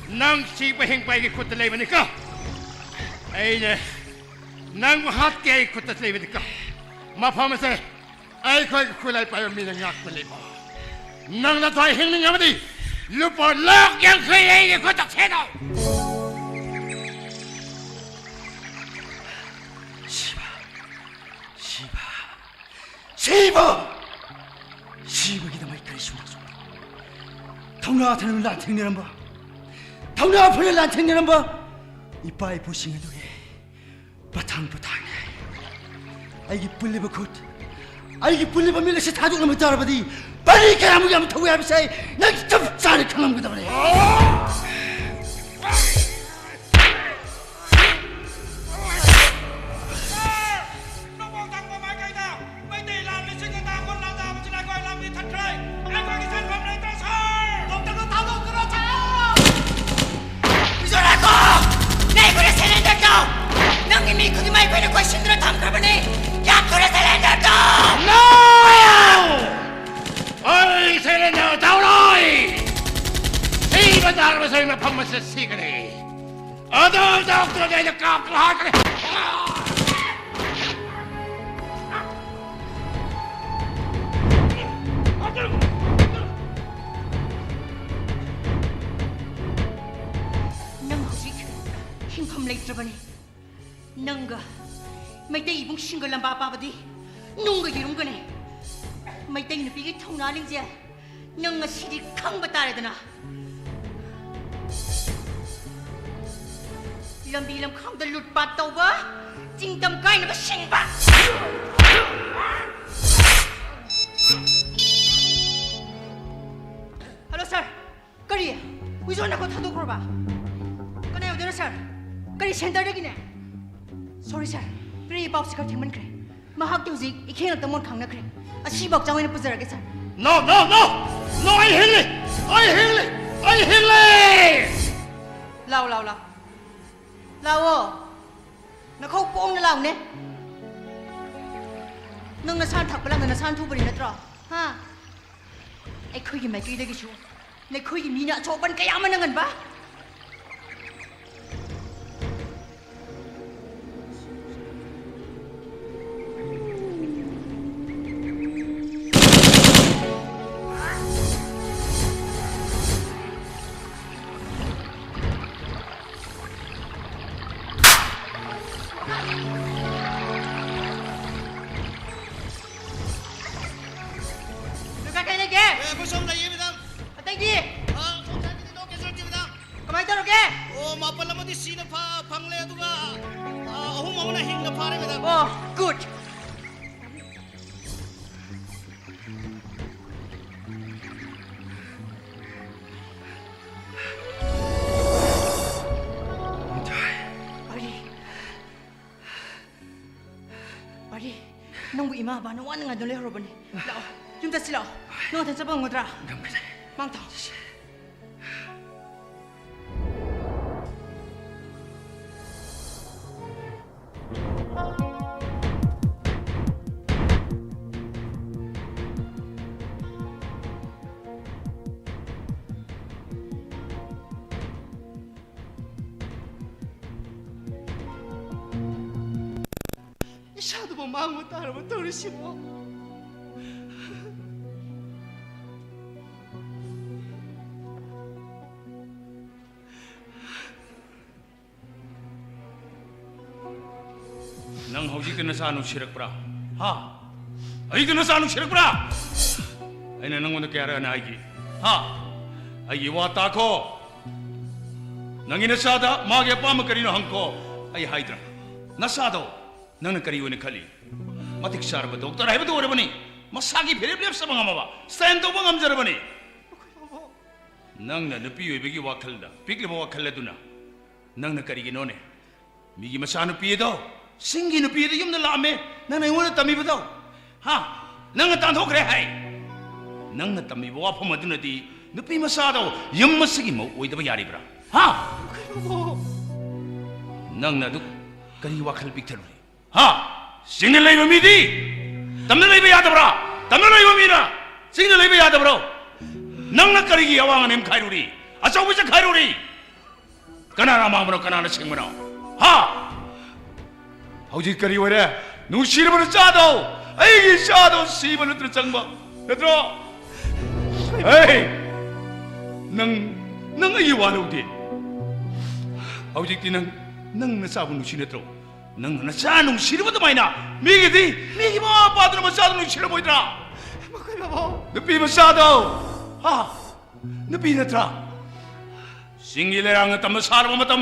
ꯅꯪ ꯁꯤꯕ ꯍꯤꯡꯕ ꯑꯩꯒꯤ ꯈꯨꯠꯇ ꯂꯩꯕꯅꯤꯀꯣ꯫ ꯑꯩꯅ ꯅꯪꯕꯨ ꯍꯥꯠꯀꯦ ꯑꯩ ꯈꯨꯠꯇ ꯂꯩꯕꯅꯤꯀꯣ꯫ ꯃꯐꯝ ꯑꯁꯦ ꯑꯩꯈꯣꯏꯒꯤ ꯈꯨꯠꯂꯥꯏ ꯄꯥꯏꯕ ꯃꯤꯅ ꯉꯥꯛꯄ ꯂꯩꯕ꯫ ꯅꯪ ꯅꯊ꯭ꯋꯥꯏ ꯍꯤꯡꯅꯤꯡꯉꯕꯗꯤ ꯂꯨꯄꯥ ꯂꯥꯈ ꯌꯥꯡꯈꯩ ꯑꯩꯒꯤ ꯈꯨꯠꯇ ꯊꯦꯗꯧ꯫ ꯁꯤꯕ, ꯁꯤꯕ, ꯁꯤꯕ! ꯁꯤꯕꯒꯤꯗꯃꯛ ꯀꯔꯤꯁꯨ ꯅꯪꯁꯨ ꯊꯧꯅꯥ ꯐꯅ ꯂꯥꯟꯊꯦꯡꯅꯔꯝꯕ, ꯊꯧꯅꯥ ꯐꯅ ꯂꯥꯟꯊꯦꯡꯅꯔꯝꯕ ꯏꯄꯥ ꯏꯄꯨꯁꯤꯡ ꯑꯗꯨꯒꯤ ꯄꯊꯥꯡ ꯄꯊꯥꯡꯅꯦ꯫ ꯑꯩꯒꯤ ꯄꯨꯜꯂꯤꯕ ꯈꯨꯠ, ꯑꯩꯒꯤ ꯄꯨꯜꯂꯤꯕ ꯃꯤꯠ ꯑꯁꯤ ꯊꯥꯗꯣꯛꯂꯝꯕ ꯇꯥꯔꯕꯗꯤ ꯄꯔꯤ ꯀꯌꯥꯃꯨꯛ ꯌꯥꯝ ꯊꯧꯏ ꯍꯥꯏꯕꯁꯦ ꯑꯩ ꯅꯪ ꯆꯞ ꯆꯥꯅ ꯈꯪꯂꯝꯒꯗꯕꯅꯤ꯫ ꯅꯣꯡꯄꯣꯛ ꯊꯪꯕ ꯃꯥꯏꯀꯩꯗ ꯃꯩꯇꯩ ꯂꯥꯟꯃꯤꯁꯤꯡꯅ ꯇꯥꯡꯈꯨꯜ ꯂꯥꯟꯗꯥꯕꯁꯤꯅ ꯑꯩꯈꯣꯏ ꯂꯝꯕꯤ ꯊꯠꯈ꯭ꯔꯦ꯫ ꯑꯩꯈꯣꯏꯒꯤ ꯆꯪꯐꯝ ꯂꯩꯇ꯭ꯔꯦ, ꯁꯥꯔ꯫ ꯗꯣꯛꯇꯔꯗꯣ ꯊꯥꯗꯣꯛꯈ꯭ꯔꯣ, ꯁꯥꯔ꯫ ꯏꯖꯣꯔꯥꯀꯣ! ꯅꯪ ꯑꯩꯈꯣꯏꯗ surrender ꯇꯧ! ꯅꯪꯒꯤ ꯃꯤ ꯈꯨꯗꯤꯡꯃꯛ ꯑꯩꯈꯣꯏꯅ ꯀꯣꯏꯁꯤꯟꯗꯨꯅ ꯊꯝꯈ꯭ꯔꯕꯅꯤ꯫ ꯌꯥꯝ ꯊꯨꯅ surrender ꯇꯧ! No! ꯑꯩ surrender ꯇꯧꯔꯣꯏ! ꯁꯤꯕ ꯇꯥꯔꯕꯁꯨ ꯑꯩ ꯃꯐꯝ ꯑꯁꯤꯗ ꯁꯤꯒꯅꯤ꯫ ꯑꯗꯨ ꯗꯣꯛꯇꯔꯗ ꯑꯩꯅ ꯀꯥꯞꯀꯅꯨ ꯍꯥꯏꯈ꯭ꯔꯦ꯫ ꯅꯪ ꯍꯧꯖꯤꯛ ꯍꯤꯡꯐꯝ ꯂꯩꯇ꯭ꯔꯕꯅꯤ꯫ ꯅꯪꯒ ꯃꯩꯇꯩ ꯏꯕꯨꯡꯁꯤꯡꯒ ꯂꯝꯕꯥ ꯄꯥꯕꯗꯤ ꯅꯨꯡꯒ ꯌꯦꯔꯨꯝꯒꯅꯤ꯫ ꯃꯩꯇꯩ ꯅꯨꯄꯤꯒꯤ ꯊꯧꯅꯥ ꯂꯤꯡꯖꯦꯜ ꯅꯪ ꯉꯁꯤꯗꯤ ꯈꯪꯕ ꯇꯥꯔꯦꯗꯅ꯫ ꯂꯝꯕꯤ ꯂꯝꯈꯥꯡꯗ ꯂꯨꯠꯄꯥꯠ ꯇꯧꯕ, ꯆꯤꯡꯗꯝ ꯀꯥꯏꯅꯕ ꯁꯤꯡꯕ꯫ Hello, sir. ꯀꯔꯤ? ꯋꯤꯖꯣꯟ ꯅꯈꯣ ꯊꯥꯗꯣꯛꯈ꯭ꯔꯕ? ꯀꯅꯥ ꯑꯣꯏꯗꯣꯏꯅꯣ, sir? ꯀꯔꯤ centreꯗꯒꯤꯅꯦ? Sorry, sir. ꯄꯤꯔꯛꯏ ꯄꯥꯎꯁꯤ ꯈꯔ ꯊꯦꯡꯃꯟꯈ꯭ꯔꯦ꯫ ꯃꯍꯥꯛꯇꯤ ꯍꯧꯖꯤꯛ ꯏꯈꯦꯡꯂꯛꯇ ꯃꯣꯟ ꯈꯥꯡꯅꯈ꯭ꯔꯦ꯫ ꯑꯁꯤꯐꯥꯎ ꯆꯥꯡ ꯑꯣꯏꯅ ꯄꯨꯖꯔꯒꯦ, sir꯫ No, no, no! No, ꯑꯩ ꯍꯤꯡꯂꯤ! ꯑꯩ ꯍꯤꯡꯂꯤ! ꯑꯩ ꯍꯤꯡꯂꯤ! ꯂꯥꯎ, ꯂꯥꯎ, ꯂꯥꯎ꯫ ꯂꯥꯎꯑꯣ꯫ ꯅꯈꯧ ꯄꯣꯡꯅ ꯂꯥꯎꯅꯦ꯫ ꯅꯪ ꯅꯁꯥꯅ ꯊꯛꯄ ꯂꯝꯗ ꯅꯁꯥꯅ ꯊꯨꯕꯅꯤ ꯅꯠꯇ꯭ꯔꯣ? ꯍꯥ? ꯑꯩꯈꯣꯏꯒꯤ ꯃꯥꯏꯀꯩꯗꯒꯤꯁꯨ ꯅꯈꯣꯏꯒꯤ ꯃꯤꯅ ꯑꯁꯣꯛ ꯑꯄꯟ ꯀꯌꯥ ꯑꯃ ꯅꯪꯍꯟꯕ꯫ ꯗꯔꯀꯥꯔ ꯀꯩ ꯂꯩꯒꯦ? ꯑꯦ, ꯑꯩꯈꯣꯏ ꯁꯣꯝ ꯂꯩꯌꯦ, ꯃꯦꯗꯥꯝ꯫ ꯑꯇꯩꯗꯤ? ꯁꯤꯅ ꯐ-, ꯐꯪꯂꯦ, ꯑꯗꯨꯒ, ꯑ, ꯑꯍꯨꯝ ꯑꯃꯅ ꯍꯤꯡꯅ ꯐꯥꯔꯦ, ꯃꯦꯗꯥꯝ꯫ ꯑꯣ, ꯒꯨꯗ꯫ ꯑꯔꯤ꯫ ꯑꯔꯤ, ꯅꯪꯕꯨ ꯏꯃꯥ ꯕꯕꯥꯅ ꯋꯥꯅ ꯉꯥꯏꯗꯨꯅ ꯂꯩꯍꯧꯔꯕꯅꯦ꯫ ꯂꯥꯛꯑꯣ, ꯌꯨꯝꯗ ꯆꯠꯁꯤ ꯂꯥꯛꯑꯣ꯫ ꯅꯪ ꯅꯊꯟ ꯆꯠꯄ ꯉꯝꯒꯗ꯭ꯔꯥ? ꯉꯝꯒꯅꯤ꯫ ꯃꯥꯡ ꯊꯥꯎ꯫ ꯏꯁꯥꯗꯨꯕꯨ ꯃꯥꯡꯕ ꯇꯥꯔꯕ ꯇꯧꯔꯤꯁꯤꯕꯣ? ꯅꯪ ꯍꯧꯖꯤꯛꯇ ꯅꯆꯥ ꯅꯨꯡꯁꯤꯔꯛꯄ꯭ꯔꯥ? ꯍꯥ? ꯍꯧꯖꯤꯛꯇ ꯅꯆꯥ ꯅꯨꯡꯁꯤꯔꯛꯄ꯭ꯔꯥ? ꯑꯩꯅ ꯅꯪꯉꯣꯟꯗ ꯀꯌꯥꯔꯛ ꯍꯥꯏꯒꯦ? ꯍꯥ? ꯑꯩꯒꯤ ꯋꯥ ꯇꯥꯈꯣ꯫ ꯅꯪꯒꯤ ꯅꯆꯥꯗ ꯃꯥꯒꯤ ꯑꯄꯥꯝꯕ ꯀꯔꯤꯅꯣ ꯍꯪꯈꯣ꯫ ꯑꯩ ꯍꯥꯏꯗ꯭ꯔꯥ? ꯅꯆꯥꯗꯣ ꯅꯪꯅ ꯀꯔꯤ ꯑꯣꯏꯅ ꯈꯜꯂꯤ? ꯃꯇꯤꯛ ꯆꯥꯔꯕ ꯗꯣꯛꯇꯔ ꯍꯥꯏꯕꯗꯨ ꯑꯣꯏꯔꯕꯅꯤ꯫ ꯃꯁꯥꯒꯤ ꯐꯤꯔꯦꯞ ꯂꯦꯞꯆꯕ ꯉꯝꯃꯕ, ꯁ꯭ꯇꯦꯟ ꯇꯧꯕ ꯉꯝꯖꯔꯕꯅꯤ꯫ ꯅꯪꯅ ꯅꯨꯄꯤ ꯑꯣꯏꯕꯒꯤ ꯋꯥꯈꯜꯗ, ꯄꯤꯛꯂꯤꯕ ꯋꯥꯈꯜ ꯑꯗꯨꯅ ꯅꯪꯅ ꯀꯔꯤꯒꯤꯅꯣꯅꯦ? ꯃꯤꯒꯤ ꯃꯆꯥꯅꯨꯄꯤ ꯑꯗꯣ, ꯆꯤꯡꯒꯤ ꯅꯨꯄꯤ ꯑꯗꯣ ꯌꯨꯝꯗ ꯂꯥꯛꯑꯝꯃꯦ, ꯅꯪꯅ ꯑꯩꯉꯣꯟꯗ ꯇꯝꯕꯤꯕꯗꯣ, ꯍꯥ? ꯅꯪꯅ ꯇꯥꯟꯊꯣꯛꯈ꯭ꯔꯦ ꯍꯥꯏ꯫ ꯅꯪꯅ ꯇꯝꯕꯤꯕ ꯋꯥꯐꯝ ꯑꯗꯨꯅꯗꯤ ꯅꯨꯄꯤ ꯃꯆꯥꯗꯣ ꯌꯨꯝ ꯑꯁꯤꯒꯤ ꯃꯧ ꯑꯣꯏꯗꯕ ꯌꯥꯔꯤꯕ꯭ꯔꯥ? ꯍꯥ? ꯅꯪꯅ ꯑꯗꯨ ꯀꯔꯤ ꯋꯥꯈꯜ ꯄꯤꯛꯊꯔꯨꯔꯤ? ꯍꯥ? ꯆꯤꯡꯗ ꯂꯩꯕ ꯃꯤꯗꯤ ꯇꯝꯗ ꯂꯩꯕ ꯌꯥꯗꯕ꯭ꯔꯥ? ꯇꯝꯗ ꯂꯩꯕ ꯃꯤꯅ ꯆꯤꯡꯗ ꯂꯩꯕ ꯌꯥꯗꯕ꯭ꯔꯣ? ꯅꯪꯅ ꯀꯔꯤꯒꯤ ꯑꯋꯥꯡ ꯑꯅꯦꯝ ꯈꯥꯏꯔꯨꯔꯤ? ꯑꯆꯧꯕ ꯆꯠꯈꯥꯏꯔꯨꯔꯤ? ꯀꯅꯥꯅ ꯑꯃꯥꯡꯕꯅꯣ, ꯀꯅꯥꯅ ꯁꯤꯡꯕꯅꯣ? ꯍꯥ? ꯍꯧꯖꯤꯛ ꯀꯔꯤ ꯑꯣꯏꯔꯦ? ꯅꯨꯡꯁꯤꯔꯕ ꯅꯆꯥꯗꯣ, ꯑꯩꯒꯤ ꯏꯆꯥꯗꯣ ꯁꯤꯕ ꯅꯠꯇ꯭ꯔ ꯆꯪꯕ ꯅꯠꯇ꯭ꯔꯣ? ꯍꯦ! ꯅꯪ, ꯅꯪ ꯑꯩꯒꯤ ꯋꯥ ꯂꯧꯗꯦ꯫ ꯍꯧꯖꯤꯛꯇꯤ ꯅꯪ, ꯅꯪ ꯅꯆꯥꯕꯨ ꯅꯨꯡꯁꯤ ꯅꯠꯇ꯭ꯔꯣ? ꯅꯪ ꯅꯆꯥ ꯅꯨꯡꯁꯤꯔꯕ ꯑꯗꯨꯃꯥꯏꯅ ꯃꯤꯒꯤꯗꯤ, ꯃꯤꯒꯤ ꯃꯃꯥ ꯃꯄꯥꯗꯨꯅ ꯃꯆꯥꯗꯨ ꯅꯨꯡꯁꯤꯔꯝꯃꯣꯏꯗ꯭ꯔꯥ? ꯃꯈꯣꯏ ꯕꯥꯕꯥ꯫ ꯅꯨꯄꯤ ꯃꯆꯥꯗꯣ, ꯍꯥ? ꯅꯨꯄꯤ ꯅꯠꯇ꯭ꯔꯥ? ꯆꯤꯡꯒꯤ ꯂꯩꯔꯥꯡꯅ ꯇꯝꯕ ꯁꯥꯔꯕ ꯃꯇꯝ,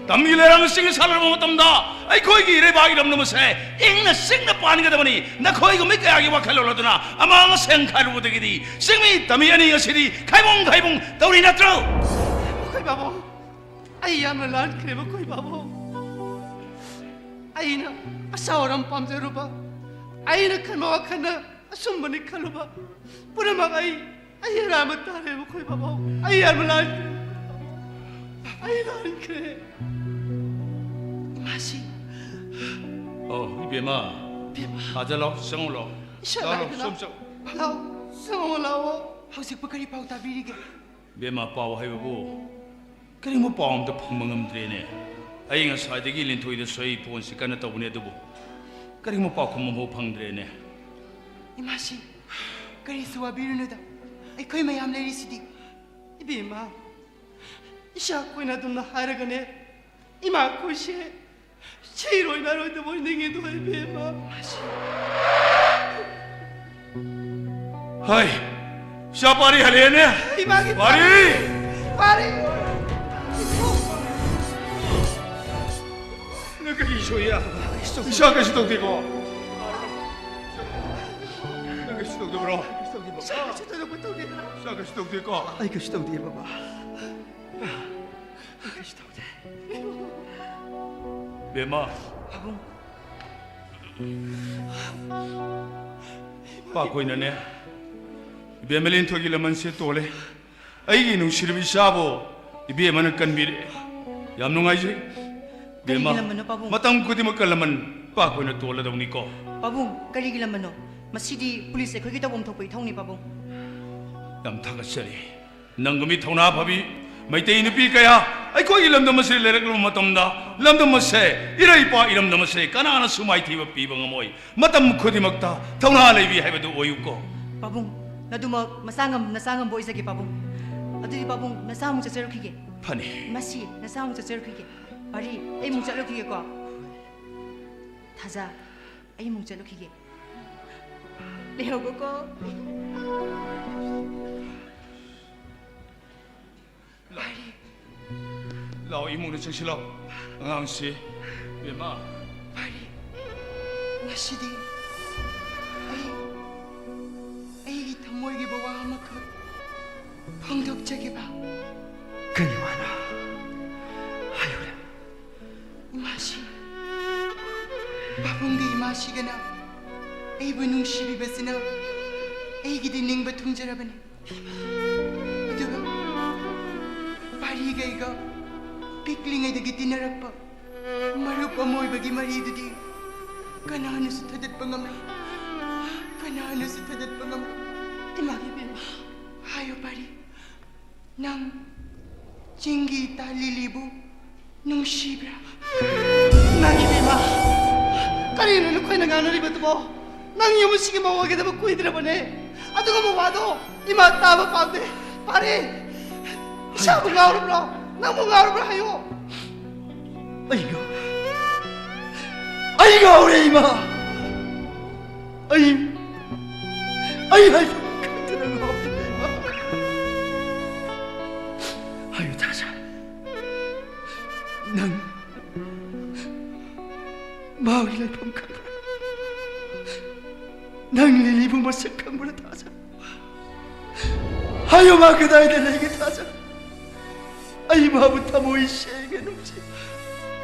ꯇꯝꯒꯤ ꯂꯩꯔꯥꯡꯁꯤꯡ ꯁꯥꯟꯅꯔꯕ ꯃꯇꯝꯗ ꯑꯩꯈꯣꯏꯒꯤ ꯏꯔꯩꯕꯥꯛ ꯏꯔꯝꯗꯝ ꯑꯁꯦ ꯏꯪꯅ ꯆꯤꯛꯅ ꯄꯥꯟꯒꯗꯕꯅꯤ꯫ ꯅꯈꯣꯏꯒꯨꯝꯕꯤ ꯀꯌꯥꯒꯤ ꯋꯥꯈꯜꯂꯣꯟ ꯑꯗꯨꯅ ꯑꯃꯥꯡ ꯑꯁꯦꯡ ꯈꯥꯏꯔꯨꯕꯗꯒꯤꯗꯤ ꯆꯤꯡꯃꯤ ꯇꯝꯃꯤ ꯑꯅꯤ ꯑꯁꯤꯗꯤ ꯈꯥꯏꯕꯨꯡ ꯈꯥꯏꯕꯨꯡ ꯇꯧꯔꯤ ꯅꯠꯇ꯭ꯔꯣ? ꯃꯈꯣꯏ ꯕꯥꯕꯣ, ꯑꯩ ꯌꯥꯝꯅ ꯂꯥꯟꯈ꯭ꯔꯦ ꯃꯈꯣꯏ ꯕꯥꯕꯣ꯫ ꯑꯩꯅ ꯑꯆꯥꯎ ꯑꯔꯝ ꯄꯥꯝꯖꯔꯨꯕ, ꯑꯩꯅ ꯈꯟꯕ ꯋꯥꯈꯜꯅ ꯑꯆꯨꯝꯕꯅꯤ ꯈꯜꯂꯨꯕ ꯄꯨꯝꯅꯃꯛ ꯑꯩ, ꯑꯩ ꯑꯔꯥꯟꯕ ꯇꯥꯔꯦ ꯃꯈꯣꯏ ꯕꯥꯕꯣ꯫ ꯑꯩ ꯌꯥꯝꯅ ꯂꯥꯟꯈ꯭ꯔꯦ꯫ ꯑꯩ ꯂꯥꯟꯈ꯭ꯔꯦ꯫ ꯏꯃꯥꯁꯤ꯫ ꯑꯣ, ꯏꯕꯦꯝꯃ꯫ ꯏꯕꯦꯝꯃ꯫ ꯑꯥꯗ ꯂꯥꯎ, ꯆꯪꯉꯨ ꯂꯥꯎ꯫ ꯏꯁꯥ ꯂꯥꯎ, ꯂꯥꯎ, ꯂꯥꯏꯗ ꯁꯣꯝ ꯂꯥꯎ꯫ ꯆꯪꯉꯨ꯫ ꯂꯥꯎ, ꯆꯪꯉꯨ ꯂꯥꯎꯑꯣ꯫ ꯍꯧꯖꯤꯛꯄꯨ ꯀꯔꯤ ꯄꯥꯎ ꯇꯥꯕꯤꯔꯤꯒꯦ? ꯏꯕꯦꯝꯃ, ꯄꯥꯎ ꯍꯥꯏꯕꯕꯨ ꯀꯔꯤꯒꯨꯝꯕ ꯄꯥꯎ ꯑꯝꯇ ꯐꯪꯕ ꯉꯝꯗ꯭ꯔꯦꯅꯦ꯫ ꯑꯩ ꯉꯁꯥꯏꯗꯒꯤ ꯂꯤꯟꯊꯣꯏꯗꯁꯨ ꯑꯩ ꯐꯣꯟꯁꯤ ꯀꯟꯅ ꯇꯧꯕꯅꯦ, ꯑꯗꯨꯕꯨ ꯀꯔꯤꯒꯨꯝꯕ ꯄꯥꯎꯈꯨꯝ ꯑꯃꯐꯥꯎ ꯐꯪꯗ꯭ꯔꯦꯅꯦ꯫ ꯏꯃꯥꯁꯤ, ꯀꯔꯤꯁꯨ ꯋꯥꯕꯤꯔꯨꯅꯨꯗ, ꯑꯩꯈꯣꯏ ꯃꯌꯥꯝ ꯂꯩꯔꯤꯁꯤꯗꯤ꯫ ꯏꯕꯦꯝꯃ, ꯏꯆꯥ ꯑꯩꯈꯣꯏꯅ ꯑꯗꯨꯝꯅ ꯍꯥꯏꯔꯒꯅꯦ, ꯏꯃꯥ ꯑꯩꯈꯣꯏꯁꯦ ꯁꯤꯔꯣꯏ ꯅꯥꯔꯣꯏꯗꯕ ꯑꯣꯏꯅꯤꯡꯉꯤꯗꯣ ꯏꯕꯦꯝꯃ꯫ ꯍꯥꯏ, ꯏꯆꯥ ꯄꯥꯔꯤ ꯍꯜꯂꯛꯑꯦꯅꯦ꯫ ꯏꯃꯥꯒꯤ ꯄꯥꯔꯤ! ꯄꯥꯔꯤ! ꯅꯪ ꯀꯔꯤ ꯁꯣꯏꯌꯦ? ꯏꯆꯥ ꯀꯩꯁꯨ ꯇꯧꯗꯦꯀꯣ? ꯅꯪ ꯀꯩꯁꯨ ꯇꯧꯗꯕ꯭ꯔꯣ? ꯏꯆꯥ ꯀꯩꯁꯨ ꯊꯣꯏꯗꯣꯛꯄ ꯇꯧꯗꯦꯗꯅ꯫ ꯏꯆꯥ ꯀꯩꯁꯨ ꯇꯧꯗꯦꯀꯣ? ꯑꯩ ꯀꯩꯁꯨ ꯇꯧꯗꯦ, ꯕꯕꯥ꯫ ꯑꯩ ꯀꯩꯁꯨ ꯇꯧꯗꯦ꯫ ꯕꯦꯝꯃ꯫ ꯄꯥꯕꯨꯡ꯫ ꯄꯥꯈꯣꯏꯅꯅꯦ, ꯏꯕꯦꯝꯃ ꯂꯤꯟꯊꯣꯏꯒꯤ ꯂꯃꯟꯁꯦ ꯇꯣꯜꯂꯦ꯫ ꯑꯩꯒꯤ ꯅꯨꯡꯁꯤꯔꯕ ꯏꯆꯥꯕꯨ ꯏꯕꯦꯝꯃꯅ ꯀꯟꯕꯤꯔꯦ꯫ ꯌꯥꯝ ꯅꯨꯡꯉꯥꯏꯖꯩ꯫ ꯀꯔꯤꯒꯤ ꯕꯦꯝꯃ, ꯂꯃꯟꯅꯣ, ꯄꯥꯕꯨꯡ? ꯃꯇꯝ ꯈꯨꯗꯤꯡꯃꯛꯀ ꯂꯃꯟ ꯄꯥꯈꯣꯏꯅ ꯇꯣꯜꯂꯗꯧꯅꯤꯀꯣ꯫ ꯄꯥꯕꯨꯡ, ꯀꯔꯤꯒꯤ ꯂꯃꯟꯅꯣ? ꯃꯁꯤꯗꯤ ꯄꯨꯂꯤꯁ ꯑꯩꯈꯣꯏꯒꯤ ꯇꯧꯐꯝ ꯊꯣꯛꯄ ꯏꯊꯧꯅꯤ, ꯄꯥꯕꯨꯡ꯫ ꯌꯥꯝ ꯊꯥꯒꯠꯆꯔꯤ꯫ ꯅꯪꯒꯨꯝꯕꯤ ꯊꯧꯅꯥ ꯐꯕꯤ ꯃꯩꯇꯩ ꯅꯨꯄꯤ ꯀꯌꯥ ꯑꯩꯈꯣꯏꯒꯤ ꯂꯝꯗꯝ ꯑꯁꯤꯗ ꯂꯩꯔꯛꯂꯕ ꯃꯇꯝꯗ, ꯂꯝꯗꯝ ꯑꯁꯦ, ꯏꯔꯩ ꯏꯄꯥ ꯏꯔꯝꯗꯝ ꯑꯁꯦ ꯀꯅꯥꯅꯁꯨ ꯃꯥꯏꯊꯤꯕ ꯄꯤꯕ ꯉꯝꯃꯣꯏ꯫ ꯃꯇꯝ ꯈꯨꯗꯤꯡꯃꯛꯇ ꯊꯧꯅꯥ ꯂꯩꯕꯤ ꯍꯥꯏꯕꯗꯨ ꯑꯣꯏꯌꯨꯀꯣ꯫ ꯄꯥꯕꯨꯡ, ꯅꯗꯨꯃꯛ ꯃꯆꯥ ꯉꯝ-, ꯅꯆꯥ ꯉꯝꯕ ꯑꯣꯏꯖꯒꯦ, ꯄꯥꯕꯨꯡ꯫ ꯑꯗꯨꯗꯤ, ꯄꯥꯕꯨꯡ, ꯅꯆꯥ ꯑꯃꯨꯛ ꯆꯠꯆꯔꯨꯈꯤꯒꯦ꯫ ꯐꯅꯤ꯫ ꯃꯁꯤ, ꯅꯆꯥ ꯑꯃꯨꯛ ꯆꯠꯆꯔꯨꯈꯤꯒꯦ꯫ ꯄꯥꯔꯤ, ꯑꯩ ꯑꯃꯨꯛ ꯆꯠꯂꯨꯈꯤꯒꯦꯀꯣ꯫ ꯊꯥꯖ, ꯑꯩ ꯑꯃꯨꯛ ꯆꯠꯂꯨꯈꯤꯒꯦ꯫ ꯂꯩꯍꯧꯒꯣꯀꯣ꯫ ꯄꯥꯔꯤ꯫ ꯂꯥꯛꯑꯣ, ꯏꯃꯨꯡꯗ ꯆꯪꯁꯤꯜꯂꯣ꯫ ꯑꯉꯥꯡꯁꯤ, ꯏꯕꯦꯝꯃ꯫ ꯄꯥꯔꯤ, ꯉꯁꯤꯗꯤ ꯑꯩ, ꯑꯩꯒꯤ ꯊꯃꯣꯏꯒꯤ ꯋꯥ ꯑꯃꯈꯛ ꯐꯣꯡꯗꯣꯛꯆꯒꯦꯕ꯫ ꯀꯔꯤ ꯋꯥꯅꯣ? ꯍꯥꯏꯌꯨꯅꯦ꯫ ꯏꯃꯥꯁꯤ, ꯄꯥꯕꯨꯡꯒꯤ ꯏꯃꯥꯁꯤꯒꯅ ꯑꯩꯕꯨ ꯅꯨꯡꯁꯤꯕꯤꯕꯁꯤꯅ ꯑꯩꯒꯤꯗꯤ ꯅꯤꯡꯕ ꯊꯨꯡꯖꯔꯕꯅꯤ꯫ ꯑꯗꯨꯒ ꯄꯥꯔꯤꯒꯩꯒ ꯄꯤꯛꯂꯤꯉꯩꯗꯒꯤ ꯇꯤꯟꯅꯔꯛꯄ ꯃꯔꯨꯞ ꯑꯃ ꯑꯣꯏꯕꯒꯤ ꯃꯔꯤꯗꯨꯗꯤ ꯀꯅꯥꯅꯁꯨ ꯊꯗꯠꯄ ꯉꯝꯂꯣꯏ, ꯀꯅꯥꯅꯁꯨ ꯊꯗꯠꯄ ꯉꯝꯂꯣꯏ꯫ ꯏꯃꯥꯒꯤ ꯏꯕꯦꯝꯃ꯫ ꯍꯥꯏꯌꯣ ꯄꯥꯔꯤ, ꯅꯪ ꯆꯤꯡꯒꯤ ꯏꯇꯥ ꯂꯤꯂꯤꯕꯨ ꯅꯨꯡꯁꯤꯕ꯭ꯔꯥ? ꯏꯃꯥꯒꯤ ꯏꯕꯦꯝꯃ, ꯀꯔꯤꯅꯣ ꯅꯈꯣꯏꯅ ꯉꯥꯡꯅꯔꯤꯕꯗꯨꯕꯣ? ꯅꯪ ꯌꯨꯝ ꯑꯁꯤꯒꯤ ꯃꯧ ꯑꯣꯏꯒꯗꯕ ꯀꯨꯏꯗ꯭ꯔꯕꯅꯦ꯫ ꯑꯗꯨꯒꯨꯝꯕ ꯋꯥꯗꯣ ꯏꯃꯥ ꯇꯥꯕ ꯄꯥꯝꯗꯦ꯫ ꯄꯥꯔꯤ, ꯏꯁꯥꯕꯨ ꯉꯥꯎꯔꯕ꯭ꯔꯣ? ꯅꯪꯕꯨ ꯉꯥꯎꯔꯕ꯭ꯔꯥ ꯍꯥꯏꯌꯣ꯫ ꯑꯩ ꯉꯥꯎꯔꯦ꯫ ꯑꯩ ꯉꯥꯎꯔꯦ, ꯏꯃꯥ꯫ ꯑꯩ, ꯑꯩ ꯍꯥꯏꯐꯝ ꯈꯪꯗꯅ ꯉꯥꯎꯔꯦ, ꯏꯃꯥ꯫ ꯍꯥꯏꯌꯨ, ꯇꯥꯖꯥ꯫ ꯅꯪ ꯃꯥꯒꯤ ꯂꯩꯐꯝ ꯈꯪꯕ꯭ꯔꯥ? ꯅꯪ ꯂꯤꯂꯤꯕꯨ ꯃꯁꯛ ꯈꯪꯕ꯭ꯔꯥ, ꯇꯥꯖꯥ? ꯍꯥꯏꯌꯨ, ꯃꯥ ꯀꯗꯥꯏꯗ ꯂꯩꯒꯦ, ꯇꯥꯖꯥ? ꯑꯩ ꯃꯥꯕꯨ ꯊꯃꯣꯏ ꯁꯦꯡꯅ ꯅꯨꯡꯁꯤ꯫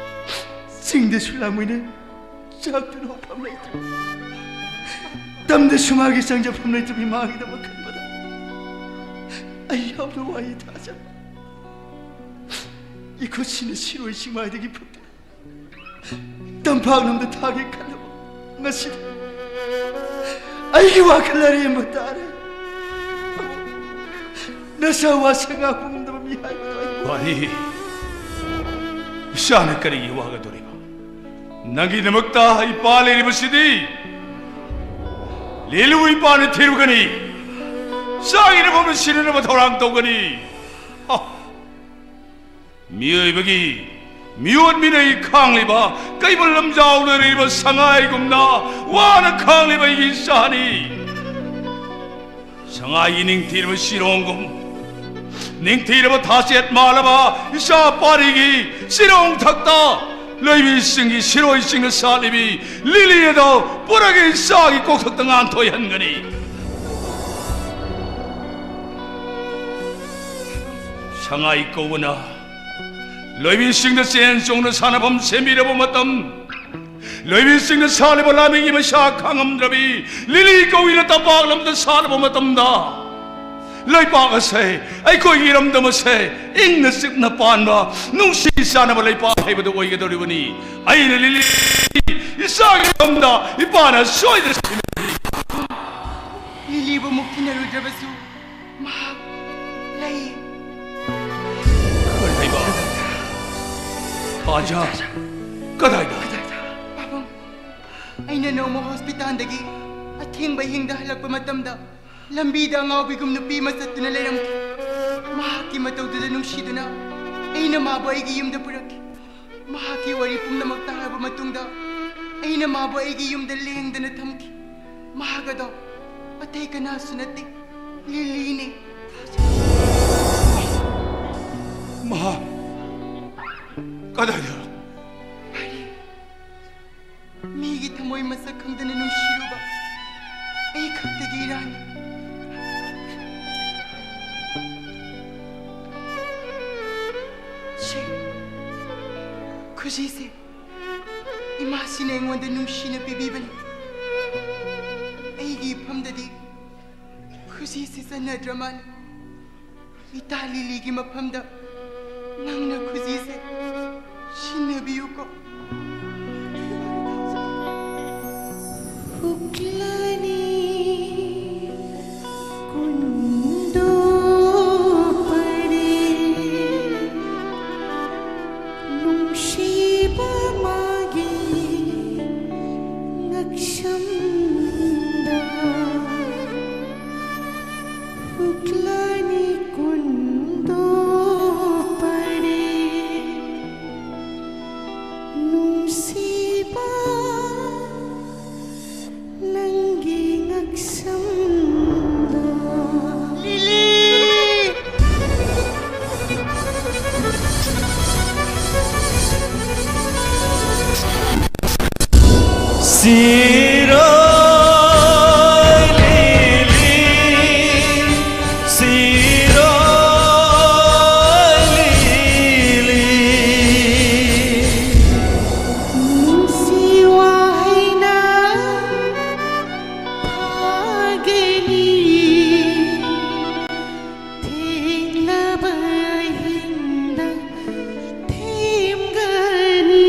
ꯆꯤꯡꯗꯁꯨ ꯂꯥꯡꯃꯤꯟꯅꯩ, ꯆꯥꯛꯇꯨꯅ ꯍꯧꯐꯝ ꯂꯩꯇ꯭ꯔꯦ꯫ ꯇꯝꯗꯁꯨ ꯃꯥꯒꯤ ꯆꯪꯖꯐꯝ ꯂꯩꯇ꯭ꯔꯕꯤ ꯃꯥꯒꯤꯗꯃꯛ ꯈꯟꯕꯗ ꯑꯩ ꯌꯥꯝꯅ ꯋꯥꯏ, ꯇꯥꯖꯥ꯫ ꯏꯈꯨꯠꯁꯤꯅ ꯁꯤꯔꯣꯏ ꯆꯤꯡꯃꯥꯏꯗꯒꯤ ꯐꯨꯛꯇꯨꯅ ꯇꯝꯄꯥꯛꯂꯝꯗ ꯊꯥꯒꯦ ꯈꯜꯂꯕ ꯉꯁꯤꯗꯤ ꯑꯩꯒꯤ ꯋꯥꯈꯜ ꯑꯔꯦꯝꯕ ꯇꯥꯔꯦ꯫ ꯅꯁꯥ ꯋꯥꯁꯛ ꯉꯥꯛꯄ ꯉꯝꯗꯕ ꯃꯤ ꯍꯥꯏꯕꯗꯣ ꯑꯩ꯫ ꯋꯥꯔꯤ ꯏꯆꯥꯅ ꯀꯔꯤꯒꯤ ꯋꯥꯒꯗꯧꯔꯤꯕ? ꯅꯪꯒꯤꯗꯃꯛꯇ ꯏꯄꯥ ꯂꯩꯔꯤꯕꯁꯤꯗꯤ ꯂꯤꯂꯨ ꯏꯄꯥꯅ ꯊꯤꯔꯨꯒꯅꯤ꯫ ꯆꯥꯈꯤꯅꯕ ꯁꯤꯟꯅꯅꯕ ꯊꯧꯔꯥꯡ ꯇꯧꯒꯅꯤ꯫ ꯍ! ꯃꯤꯑꯣꯏꯕꯒꯤ ꯃꯤꯑꯣꯠ ꯃꯤꯅꯩ ꯈꯥꯡꯂꯤꯕ ꯀꯩꯕꯨꯜ ꯂꯝꯖꯥꯎꯗ ꯂꯩꯔꯤꯕ ꯁꯉꯥꯏꯒꯨꯝꯅ ꯋꯥꯅ ꯈꯥꯡꯂꯤꯕ ꯑꯩꯒꯤ ꯏꯆꯥꯅꯤ꯫ ꯁꯉꯥꯏꯒꯤ ꯅꯤꯡꯊꯤꯔꯕ ꯁꯤꯔꯣꯡꯒꯨꯝ ꯅꯤꯡꯊꯤꯔꯕ ꯊꯥꯆꯦꯠ ꯃꯥꯜꯂꯕ ꯏꯆꯥ ꯄꯥꯔꯤꯒꯤ ꯆꯤꯔꯣꯡꯊꯛꯇ ꯂꯣꯏꯕꯤꯁꯤꯡꯒꯤ ꯁꯤꯔꯣꯏꯁꯤꯡꯅ ꯁꯥꯠꯂꯤꯕꯤ ꯂꯤꯂꯤ ꯑꯗꯣ ꯄꯨꯔꯒ ꯏꯆꯥꯒꯤ ꯀꯣꯛꯊꯛꯇ ꯉꯥꯟꯊꯣꯏꯍꯟꯒꯅꯤ꯫ ꯁꯉꯥꯏ ꯀꯧꯕꯅ ꯂꯣꯏꯕꯤꯁꯤꯡꯗ ꯆꯦꯟ ꯆꯣꯡꯅ ꯁꯥꯟꯅꯐꯝ ꯁꯦꯝꯕꯤꯔꯕ ꯃꯇꯝ, ꯂꯣꯏꯕꯤꯁꯤꯡꯅ ꯁꯥꯠꯂꯤꯕ ꯂꯥꯃꯤꯒꯤ ꯃꯩꯁꯥ ꯈꯥꯡꯉꯝꯗ꯭ꯔꯕꯤ ꯂꯤꯂꯤ ꯀꯧꯏꯅ ꯇꯝꯄꯥꯛ ꯂꯝꯗ ꯁꯥꯠꯂꯕ ꯃꯇꯝꯗ, ꯂꯩꯄꯥꯛ ꯑꯁꯦ ꯑꯩꯈꯣꯏꯒꯤ ꯏꯔꯝꯗꯝ ꯑꯁꯦ ꯏꯪꯅ ꯆꯤꯛꯅ ꯄꯥꯟꯕ ꯅꯨꯡꯁꯤ ꯆꯥꯟꯅꯕ ꯂꯩꯄꯥꯛ ꯍꯥꯏꯕꯗꯨ ꯑꯣꯏꯒꯗꯧꯔꯤꯕꯅꯤ꯫ ꯑꯩꯅ ꯂꯤꯂꯤ ꯏꯆꯥꯒꯤ ꯃꯐꯝꯗ ꯏꯄꯥꯅ ꯁꯣꯏꯗꯅ ꯁꯤꯟꯅꯕꯤꯔꯤ꯫ ꯂꯤꯂꯤꯕꯨ ꯃꯨꯛ ꯊꯤꯅꯔꯨꯗ꯭ꯔꯕꯁꯨ ꯃꯍꯥꯛ ꯂꯩ꯫ ꯀꯔꯤ ꯍꯥꯏꯕ? ꯊꯥꯖ? ꯀꯗꯥꯏꯗ? ꯄꯥꯕꯨꯡ, ꯑꯩꯅ ꯅꯣꯡꯃ ꯍꯣꯁꯄꯤꯇꯥꯜꯗꯒꯤ ꯑꯊꯦꯡꯕ ꯑꯍꯤꯡꯗ ꯍꯜꯂꯛꯄ ꯃꯇꯝꯗ ꯂꯝꯕꯤꯗ ꯑꯉꯥꯎꯕꯤꯒꯨꯝ ꯅꯨꯄꯤ ꯑꯃ ꯆꯠꯇꯨꯅ ꯂꯩꯔꯝꯈꯤ꯫ ꯃꯍꯥꯛꯀꯤ ꯃꯇꯧꯗꯨꯗ ꯅꯨꯡꯁꯤꯗꯨꯅ ꯑꯩꯅ ꯃꯥꯕꯨ ꯑꯩꯒꯤ ꯌꯨꯝꯗ ꯄꯨꯔꯛꯈꯤ꯫ ꯃꯍꯥꯛꯀꯤ ꯋꯥꯔꯤ ꯄꯨꯝꯅꯃꯛ ꯇꯥꯔꯕ ꯃꯇꯨꯡꯗ ꯑꯩꯅ ꯃꯥꯕꯨ ꯑꯩꯒꯤ ꯌꯨꯝꯗ ꯂꯦꯡꯗꯅ ꯊꯝꯈꯤ꯫ ꯃꯍꯥꯛ ꯑꯗꯣ ꯑꯇꯩ ꯀꯅꯥꯁꯨ ꯅꯠꯇꯦ, ꯂꯤꯂꯤꯅꯤ꯫ ꯃꯍꯥꯛ ꯀꯗꯥꯏꯗ? ꯃꯤꯒꯤ ꯊꯃꯣꯏ ꯃꯁꯛ ꯈꯪꯗꯅ ꯅꯨꯡꯁꯤꯔꯨꯕ ꯑꯩ ꯈꯛꯇꯒꯤ ꯏꯔꯥꯅꯤ꯫ ꯁꯦ, ꯈꯨꯖꯤꯁꯦ ꯏꯃꯥꯁꯤꯅ ꯑꯩꯉꯣꯟꯗ ꯅꯨꯡꯁꯤꯅ ꯄꯤꯕꯤꯕꯅꯤ꯫ ꯑꯩꯒꯤ ꯏꯐꯝꯗꯗꯤ ꯈꯨꯖꯤꯁꯦ ꯆꯟꯅꯗ꯭ꯔ ꯃꯥꯜꯂꯦ꯫ ꯏꯇꯥ ꯂꯤꯂꯤꯒꯤ ꯃꯐꯝꯗ ꯅꯪꯅ ꯈꯨꯖꯤꯁꯦ ꯁꯤꯟꯅꯕꯤꯌꯨꯀꯣ꯫ ꯐꯨꯛꯂꯅꯤ ꯀꯨꯟꯗꯣ ꯄꯔꯦ, ꯅꯨꯡꯁꯤꯕ ꯃꯥꯒꯤ ꯉꯛꯁꯝꯗ꯫ ꯐꯨꯛꯂꯅꯤ ꯀꯨꯟꯗꯣ ꯄꯔꯦ꯫ ꯁꯤꯔꯣꯏ ꯂꯤꯂꯤ, ꯁꯤꯔꯣꯏ ꯂꯤꯂꯤ꯫ ꯅꯨꯡꯁꯤ ꯋꯥꯍꯩꯅ ꯐꯥꯒꯅꯤ꯫ ꯊꯦꯡꯂꯕ ꯑꯍꯤꯡꯗ ꯊꯦꯝꯒꯅꯤ꯫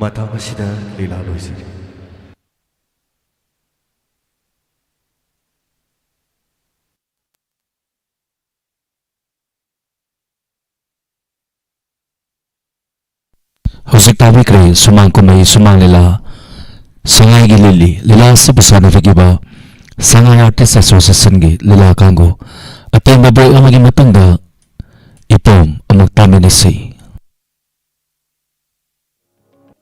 ꯃꯇꯥꯡ ꯑꯁꯤꯗ ꯂꯤꯂꯥ ꯂꯣꯏꯁꯤꯜꯂꯤ꯫ ꯍꯧꯖꯤꯛ ꯇꯥꯕꯤꯈ꯭ꯔꯦ ꯁꯨꯃꯥꯡ ꯀꯨꯝꯍꯩ ꯁꯨꯃꯥꯡ ꯂꯤꯂꯥ ꯁꯉꯥꯏꯒꯤ ꯂꯤꯂꯤ꯫ ꯂꯤꯂꯥ ꯑꯁꯤꯕꯨ ꯁꯥꯟꯅꯕꯤꯈꯤꯕ ꯁꯉꯥꯏ ꯑꯥꯔꯇꯤꯁ ꯑꯦꯁꯣꯁꯤꯌꯦꯁꯟꯒꯤ ꯂꯤꯂꯥ ꯀꯥꯡꯕꯨ꯫ ꯑꯇꯦꯟꯕ ꯕ꯭ꯔꯦꯛ ꯑꯃꯒꯤ ꯃꯇꯨꯡꯗ ꯏꯄꯣꯝ ꯑꯃꯨꯛ ꯇꯥꯃꯤꯟꯅꯁꯤ꯫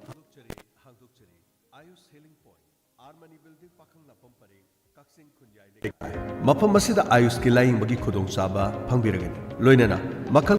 ꯍꯥꯡꯗꯣꯛꯆꯔꯤ, ꯍꯥꯡꯗꯣꯛꯆꯔꯤ꯫ Ayush healing point, R Mani building, ꯄꯥꯈꯪꯂꯥꯛꯄꯝ ꯄꯔꯦꯡ, ꯀꯛꯆꯤꯡ ꯈꯨꯟꯌꯥꯏ ꯂꯩꯀꯥꯏ꯫ ꯃꯐꯝ ꯑꯁꯤꯗ ꯑꯥꯌꯨꯁꯀꯤ ꯂꯥꯌꯦꯡꯕꯒꯤ ꯈꯨꯗꯣꯡꯆꯥꯕ ꯐꯪꯕꯤꯔꯒꯅꯤ꯫ ꯂꯣꯏꯅꯅ ꯃꯈꯜ